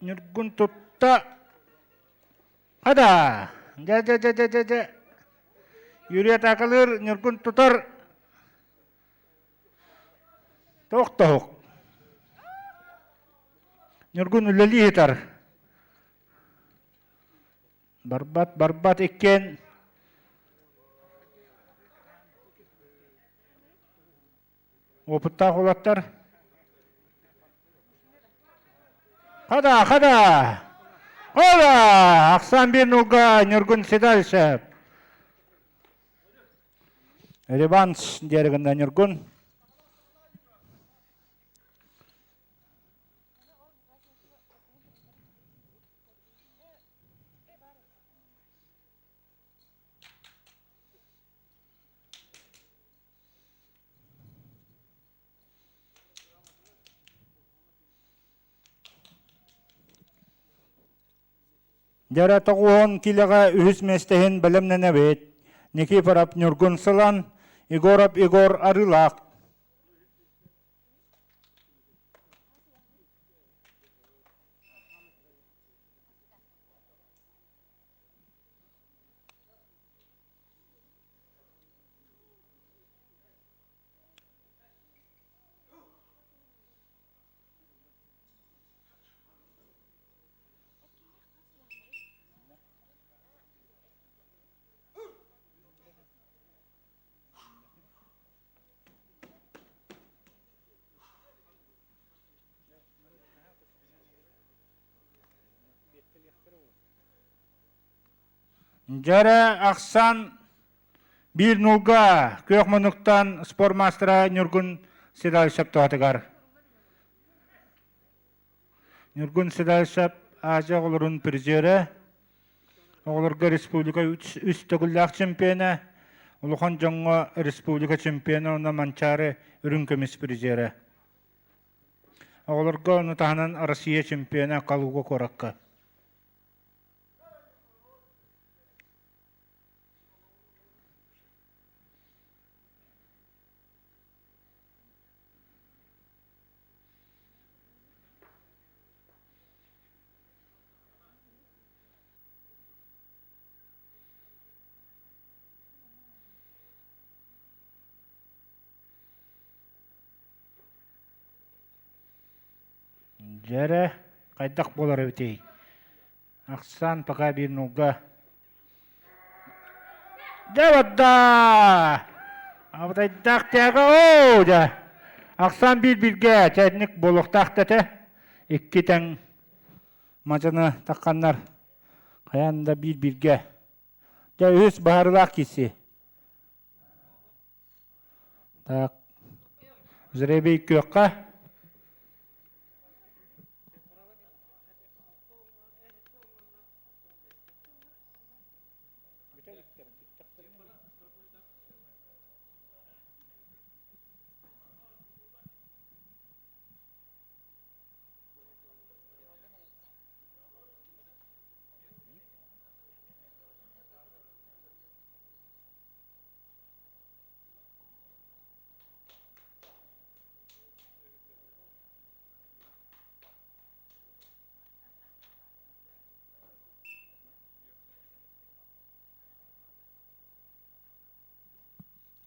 Ньургун тутта. Хада! Дьэ, дьэ, дьэ, дьэ, дьэ, дьэ. Юрий атаакалыыр, Ньургун тутар. Туох тоһук. Ньургун үлэлии сытар. Барбат, барбат иккиэн опыттаах уолаттар. Хада, хада! Ола! Ахсан биир нуга Ньургун Седальшев. Реванш диэри гынна Ньургун. Дьара тоҕуһун килэҕэ үһүс миэстэһин бэлэмнэнэбит. Никифоров Ньургун Сылан, Егоров Егор Арыылаах. Дьэрэ ахсан биир нулга күөх муннуктан спорт маастара Ньургун Седалищев туһатыгар. Ньургун Седалищев Азия оҕолорун призерэ, оҕолорго республика үс төгүллээх чемпиона, улахан дьоҥҥо республика чемпиона уонна Манчаары үрүҥ көмүс призерэ. Оҕолорго ону таһынан Россия чемпиона Калуга куоракка. Дьэ эрэ, хайдах буолар эбитий? Ахсаан пока биир нулга. Дьэ барда! Абытайдаах тээҕэ оо дьэ! Ахсаан биир бииргэ чээтинник буолуохтаах да этэ. Икки тэҥ мадьыны тахханнар хайаан да биир бииргэ. Дьэ үһүс баһарылаах киирсии. Так. Жребий күөххэ.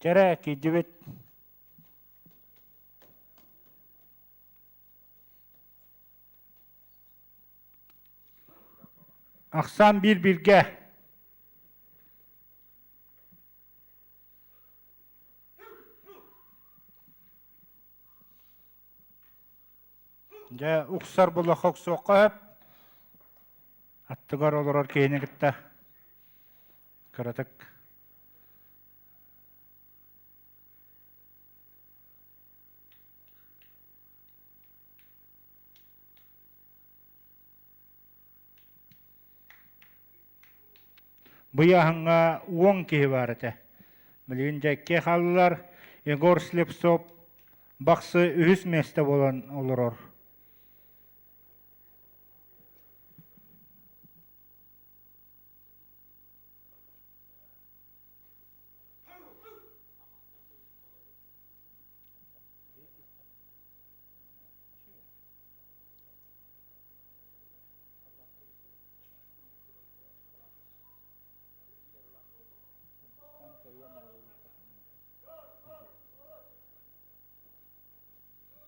Кэрэ киирдибит. Ахсаан биир бииргэ. Дьэ, уксар булуохха уксуохха сөп. Аттыгар олорор киһини кытта кыратык Быйаһыҥҥа уон киһи баар этэ. Билигин дьэккэ хааллылар. Егор Слепцов Бахсы үһүс миэстэ буолан олорор.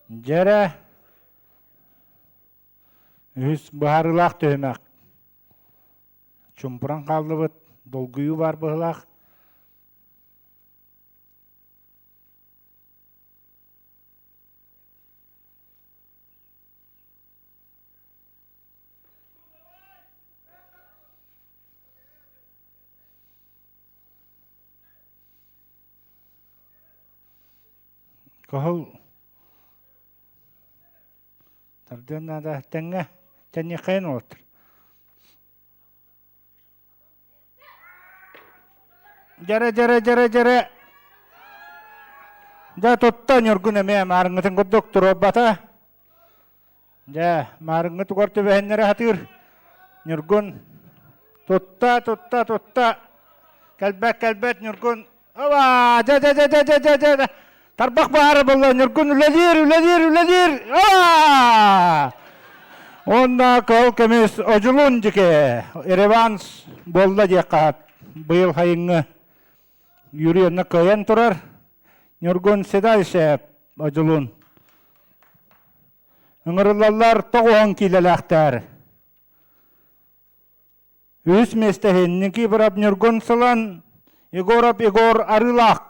Дьэрэ үһүс быһаарыылаах түһүмэх. Чумпуран хааллыбыт, долгуйуу баар быһыылаах. Кыһыл тардыан наада тэҥҥэ тэҥниэххэйин уолаттар. Дьэрэ дьэрэ дьэрэ дьэрэ Дьэ тутта Ньургун эмиэ маарыҥҥытын курдук туруорбата. Дьэ маарыҥҥы тугар түбэһиннэрэ сатыыр. Ньургун тутта тутта тутта кэлбэт кэлбэт Ньургун. Ова, дьэ дьэ дьэ дьэ дьэ дьэ дьэ. Тарбах баара буолла, Ньургун үлэлиир, үлэлиир, үлэлиир. Аа! Онна кыл көмүс Одьулуун дьике реванс буолла диэххэ быйыл хайыҥҥы Юрий онно кыайан турар. Ньургун седалище Одьулуун. Ыҥырыллаллар тоҕуһан киилэлээхтэр. Үс миэстэһин Никифоров Ньургун Сылан, Егоров Егор Арыылаах.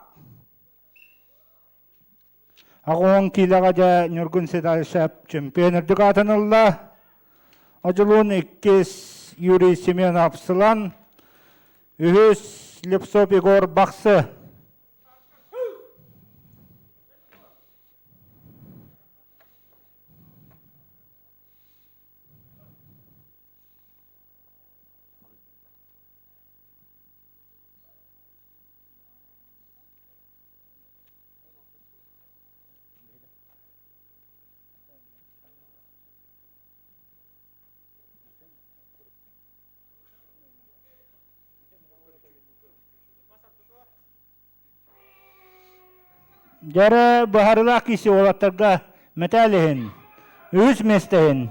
Аҕуһун киилэҕэ дьэ Ньургун Седалищев чемпион үрдүк аатын ылла. Одьулуун иккис Юрий Семенов Сылан, үһүс Лепсов Егор Бахсы. Дьэрэ быһарылаах киси уолаттарга мэтээл иһин, үһүс миэстэ иһин.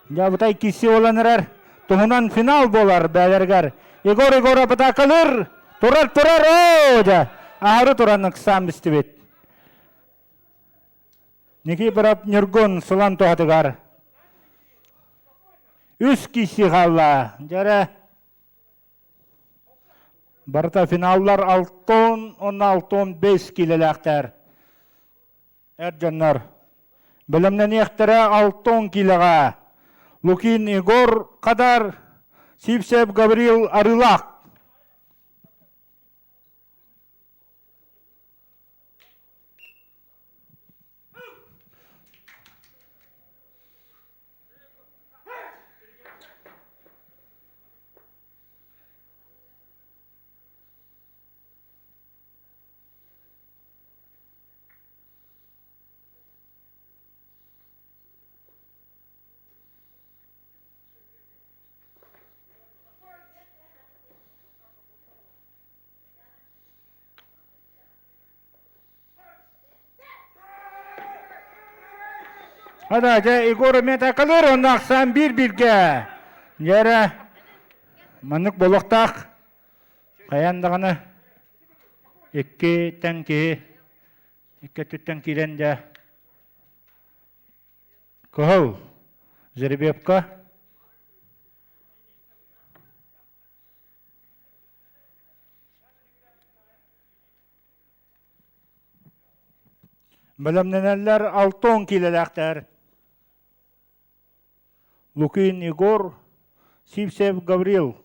Дьабытай киси уолан эрэр, туһунан финал буолар бээлэригэр. Егор Егоров атаакалыыр, турар турар, оо дьэ, аһары туран ыксаан бистибит. Никифоров Ньургун сылан туһатыгар. Үс киси хаалла. Дьэрэ Барыта финаллар алтон уонна алтон бэс киилэлээхтэр. Эр дьоннор. Бэлэмнэниэхтэрэ алтон киилэҕэ. Лукин Егор Хадар, Сивцев Гаврил Арылаах. Хада дьэ Егор эмиэ такалыр онно ахсаан биир бииргэ. Дьэрэ маннык буолуохтаах. Хайаан даҕаны икки тэҥ киһи икки өттүттэн киирэн дьэ кыһыл жеребьевка Бэлэмнэнэллэр 60 киилэлээхтэр. Лукин Егор, Сивцев Гаврил.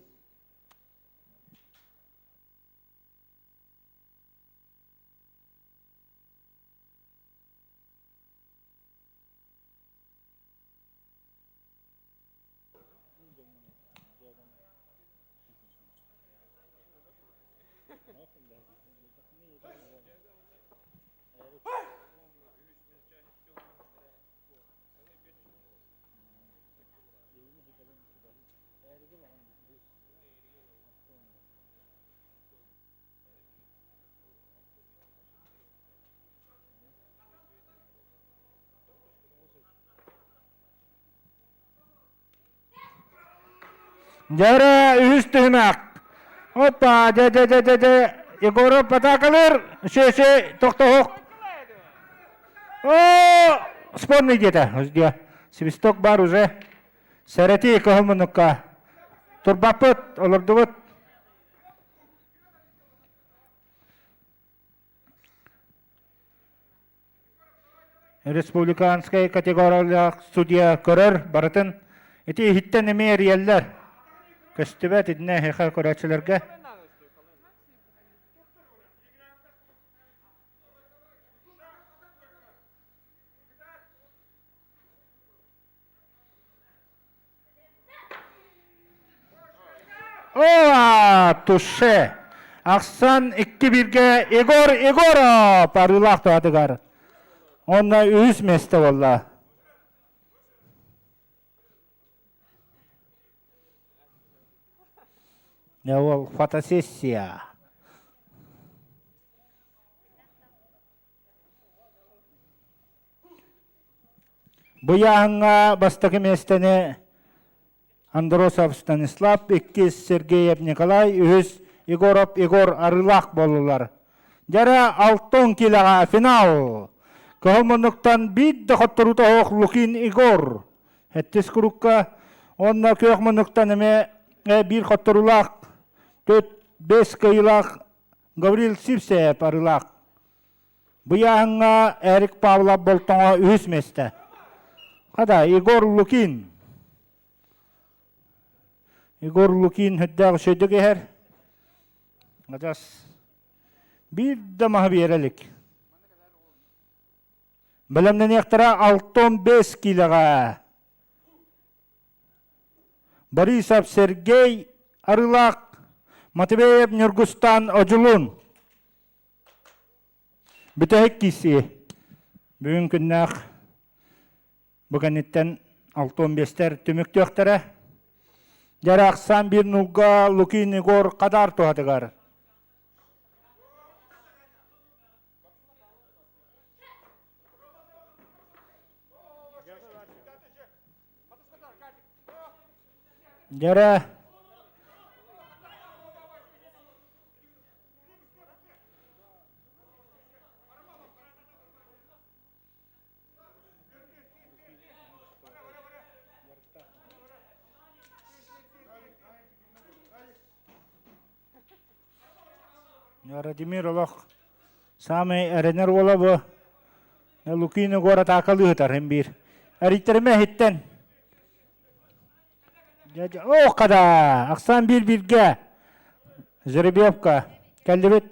Дьэрэ үһүс түһүмэх. Опа, дьэ дьэ дьэ дьэ дьэ Егоров атаакалыыр. Үсүөсү тохтоһук. О, спорный где-то. Где? Свисток бар уже. Сэрэтии кыһыл муннукка. Турбаппыт, олордубут. Республиканскай категориялаах судья көрөр барытын ити иһиттэн эмиэ эрийэллэр. Көстүбэт итинэ эһиэхэ көрөөччүлэргэ. О, туше! Ахсан икки бииргэ Егор Егоров арыылаах туһатыгар. Онно үһүс миэстэ буолла. Ол фотосессия. Бу ыйааһыҥҥа бастакы миэстэни Андросов Станислав, иккис Сергеев Николай, үһүс Егоров Егор Арыылаах буоллулар. Дьара алтан килэҕэ финал! Кыһыл муннуктан биир да хотторуута суох Лукин Егор. Сэттис курукка уонна күөх муннуктан эмиэ биир хотторуулаах төрт бэс кыайыылаах Гаврил Сивцев Арыылаах. Бу ыйааһыҥҥа Эрик Павлов Болтоҥо үһүс миэстэ. Хата, Егор Лукин. Егор Лукин үрдээх үчүгэйдик иһэр. Адьас биир да маһы биэрэ илик. Бэлэмнэниэхтэрэ 65 киилэҕэ. Борисов Сергей Арылаах, Матвеев Ньургустан Одьулуун. Бүтэһик киирсии. Бүгүн күннээх бу кэнниттэн 65-тэр түмүктүөхтэрэ. Дьэрэ ахсаан биир нуулга Лукин Егор Хадар туһатыгар. Дьэрэ Радимир олох саамай эрэнэр уола бу. Лукин Егор атаакалыы ыытар һин биир. Эрийтэримэ иһиттэн. Ох хада! Ахсаан биир бииргэ. Жеребьевка. Кэллибит.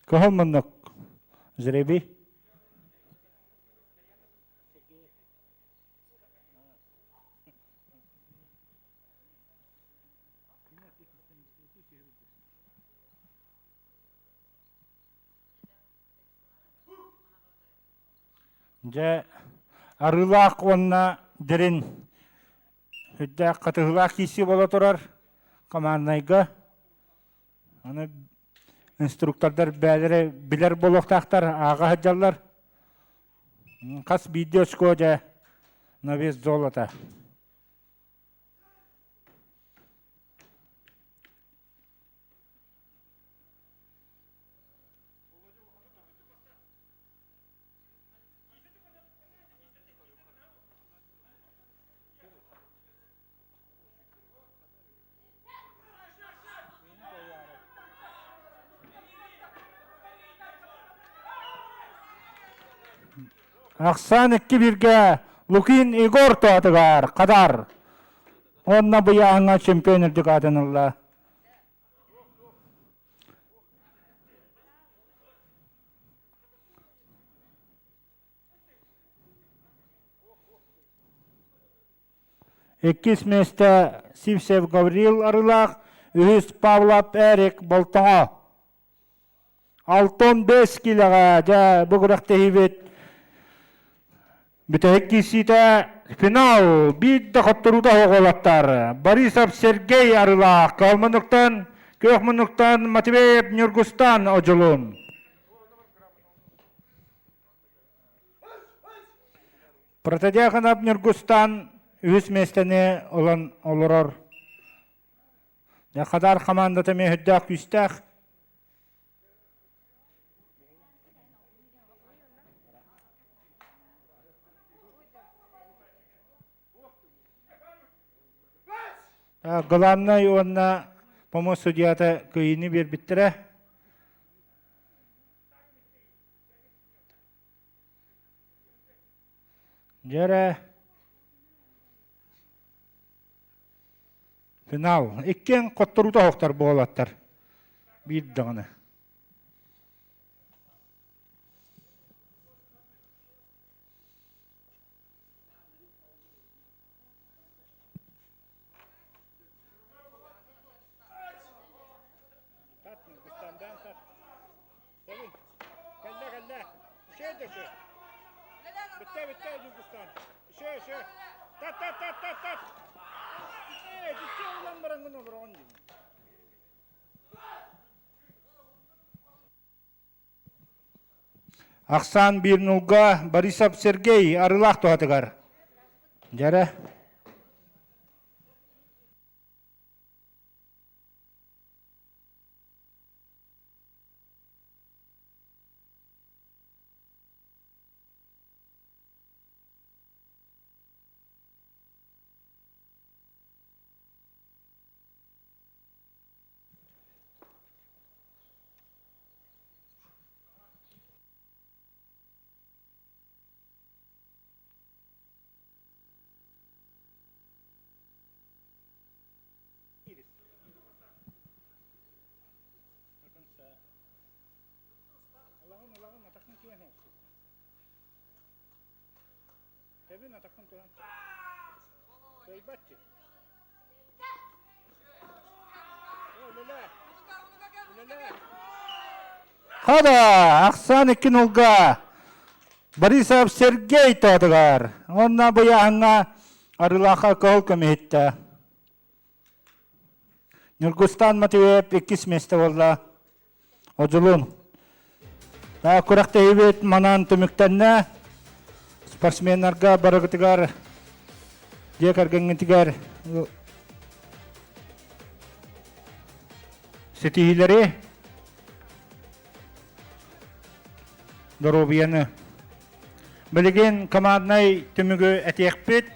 Кыһыл муннук. Жребий. Дьэ, Арыылаах уонна Дирин үрдээх хатыһыылаах киирсии буола турар команднайга. Аны инструктордар бэйэлэрэ билэр буолуохтаахтар, ааҕа сылдьаллар. Хас биирдии очко дьэ на вес золота. Ахсаан икки бииргэ Лукин Егор туһатыгар Хадар уонна быйааһыҥҥа чемпион үрдүк аатын ылла. Иккис миэстэ Сивцев Гаврил Арылаах, үһүс Павлов Эрик Болтоҥо. 65 киилэҕэ дьэ бу күрэхтэһиибит бүтэһик киирсиитэ финал биир да хотторуута суох уолаттар Борисов Сергей Арылаах кыһыл муннуктан күөх муннуктан Матвеев Ньургустан Одьулуун. Протодьяконов Ньургустан үһүс миэстэни ылан олорор. Хадаар хамаандата эмиэ үрдээх күүстээх. Главнай уонна помощь судьята кыайыыны биэрбиттэрэ. Дьэрэ финал. Иккиэн хотторуута оһохтор буолаттар. Биир даҕаны. Кэллэ, кэллэ. Үшөө да үшөө. Бүтте, бүтте, Ньургустан. Үшөө, үшөө. Тат, тат, тат, тат, тат. Ээ, диччи улан бараҥҥын олороҕун дии. Ахсаан биир нулга Борисов Сергей Арыылаах туһатыгар. Дьэрэ. Хада, ахсаан икки нулга Борисов Сергей тоотугар. Онна быйааһыҥҥа Арылаха кыһыл көмүһүттэ. Ньургустан Матвеев иккис миэстэ буолла. Одьулуун. Күрэхтэһиибит манан түмүктэннэ. Спортсменнарга барыгытыгар, дьиэ кэргэҥҥитигэр ситиһиилэри, доруобуйаны. Билигин команднай түмүгү этиэхпит.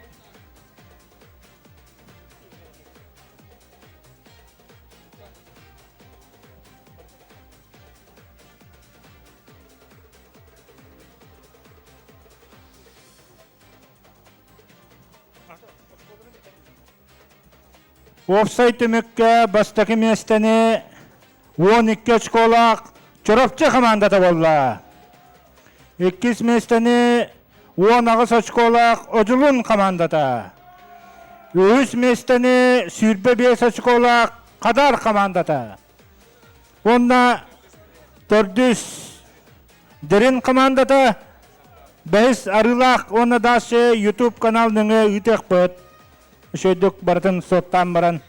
Уопсай түмүккэ бастакы миэстэни 12 очколаах Чурапчы хамаандата буолла. Иккис миэстэни 18 очколаах Одьулуун хамаандата. Үһүс миэстэни 25 очколаах Хадар хамаандата. Уонна төрдүс Дирин хамаандата бэһис Арыылаах уонна Даша YouTube канал нөҥүө ыытыахпыт. Үчүгэйдик барытын суоттаан баран.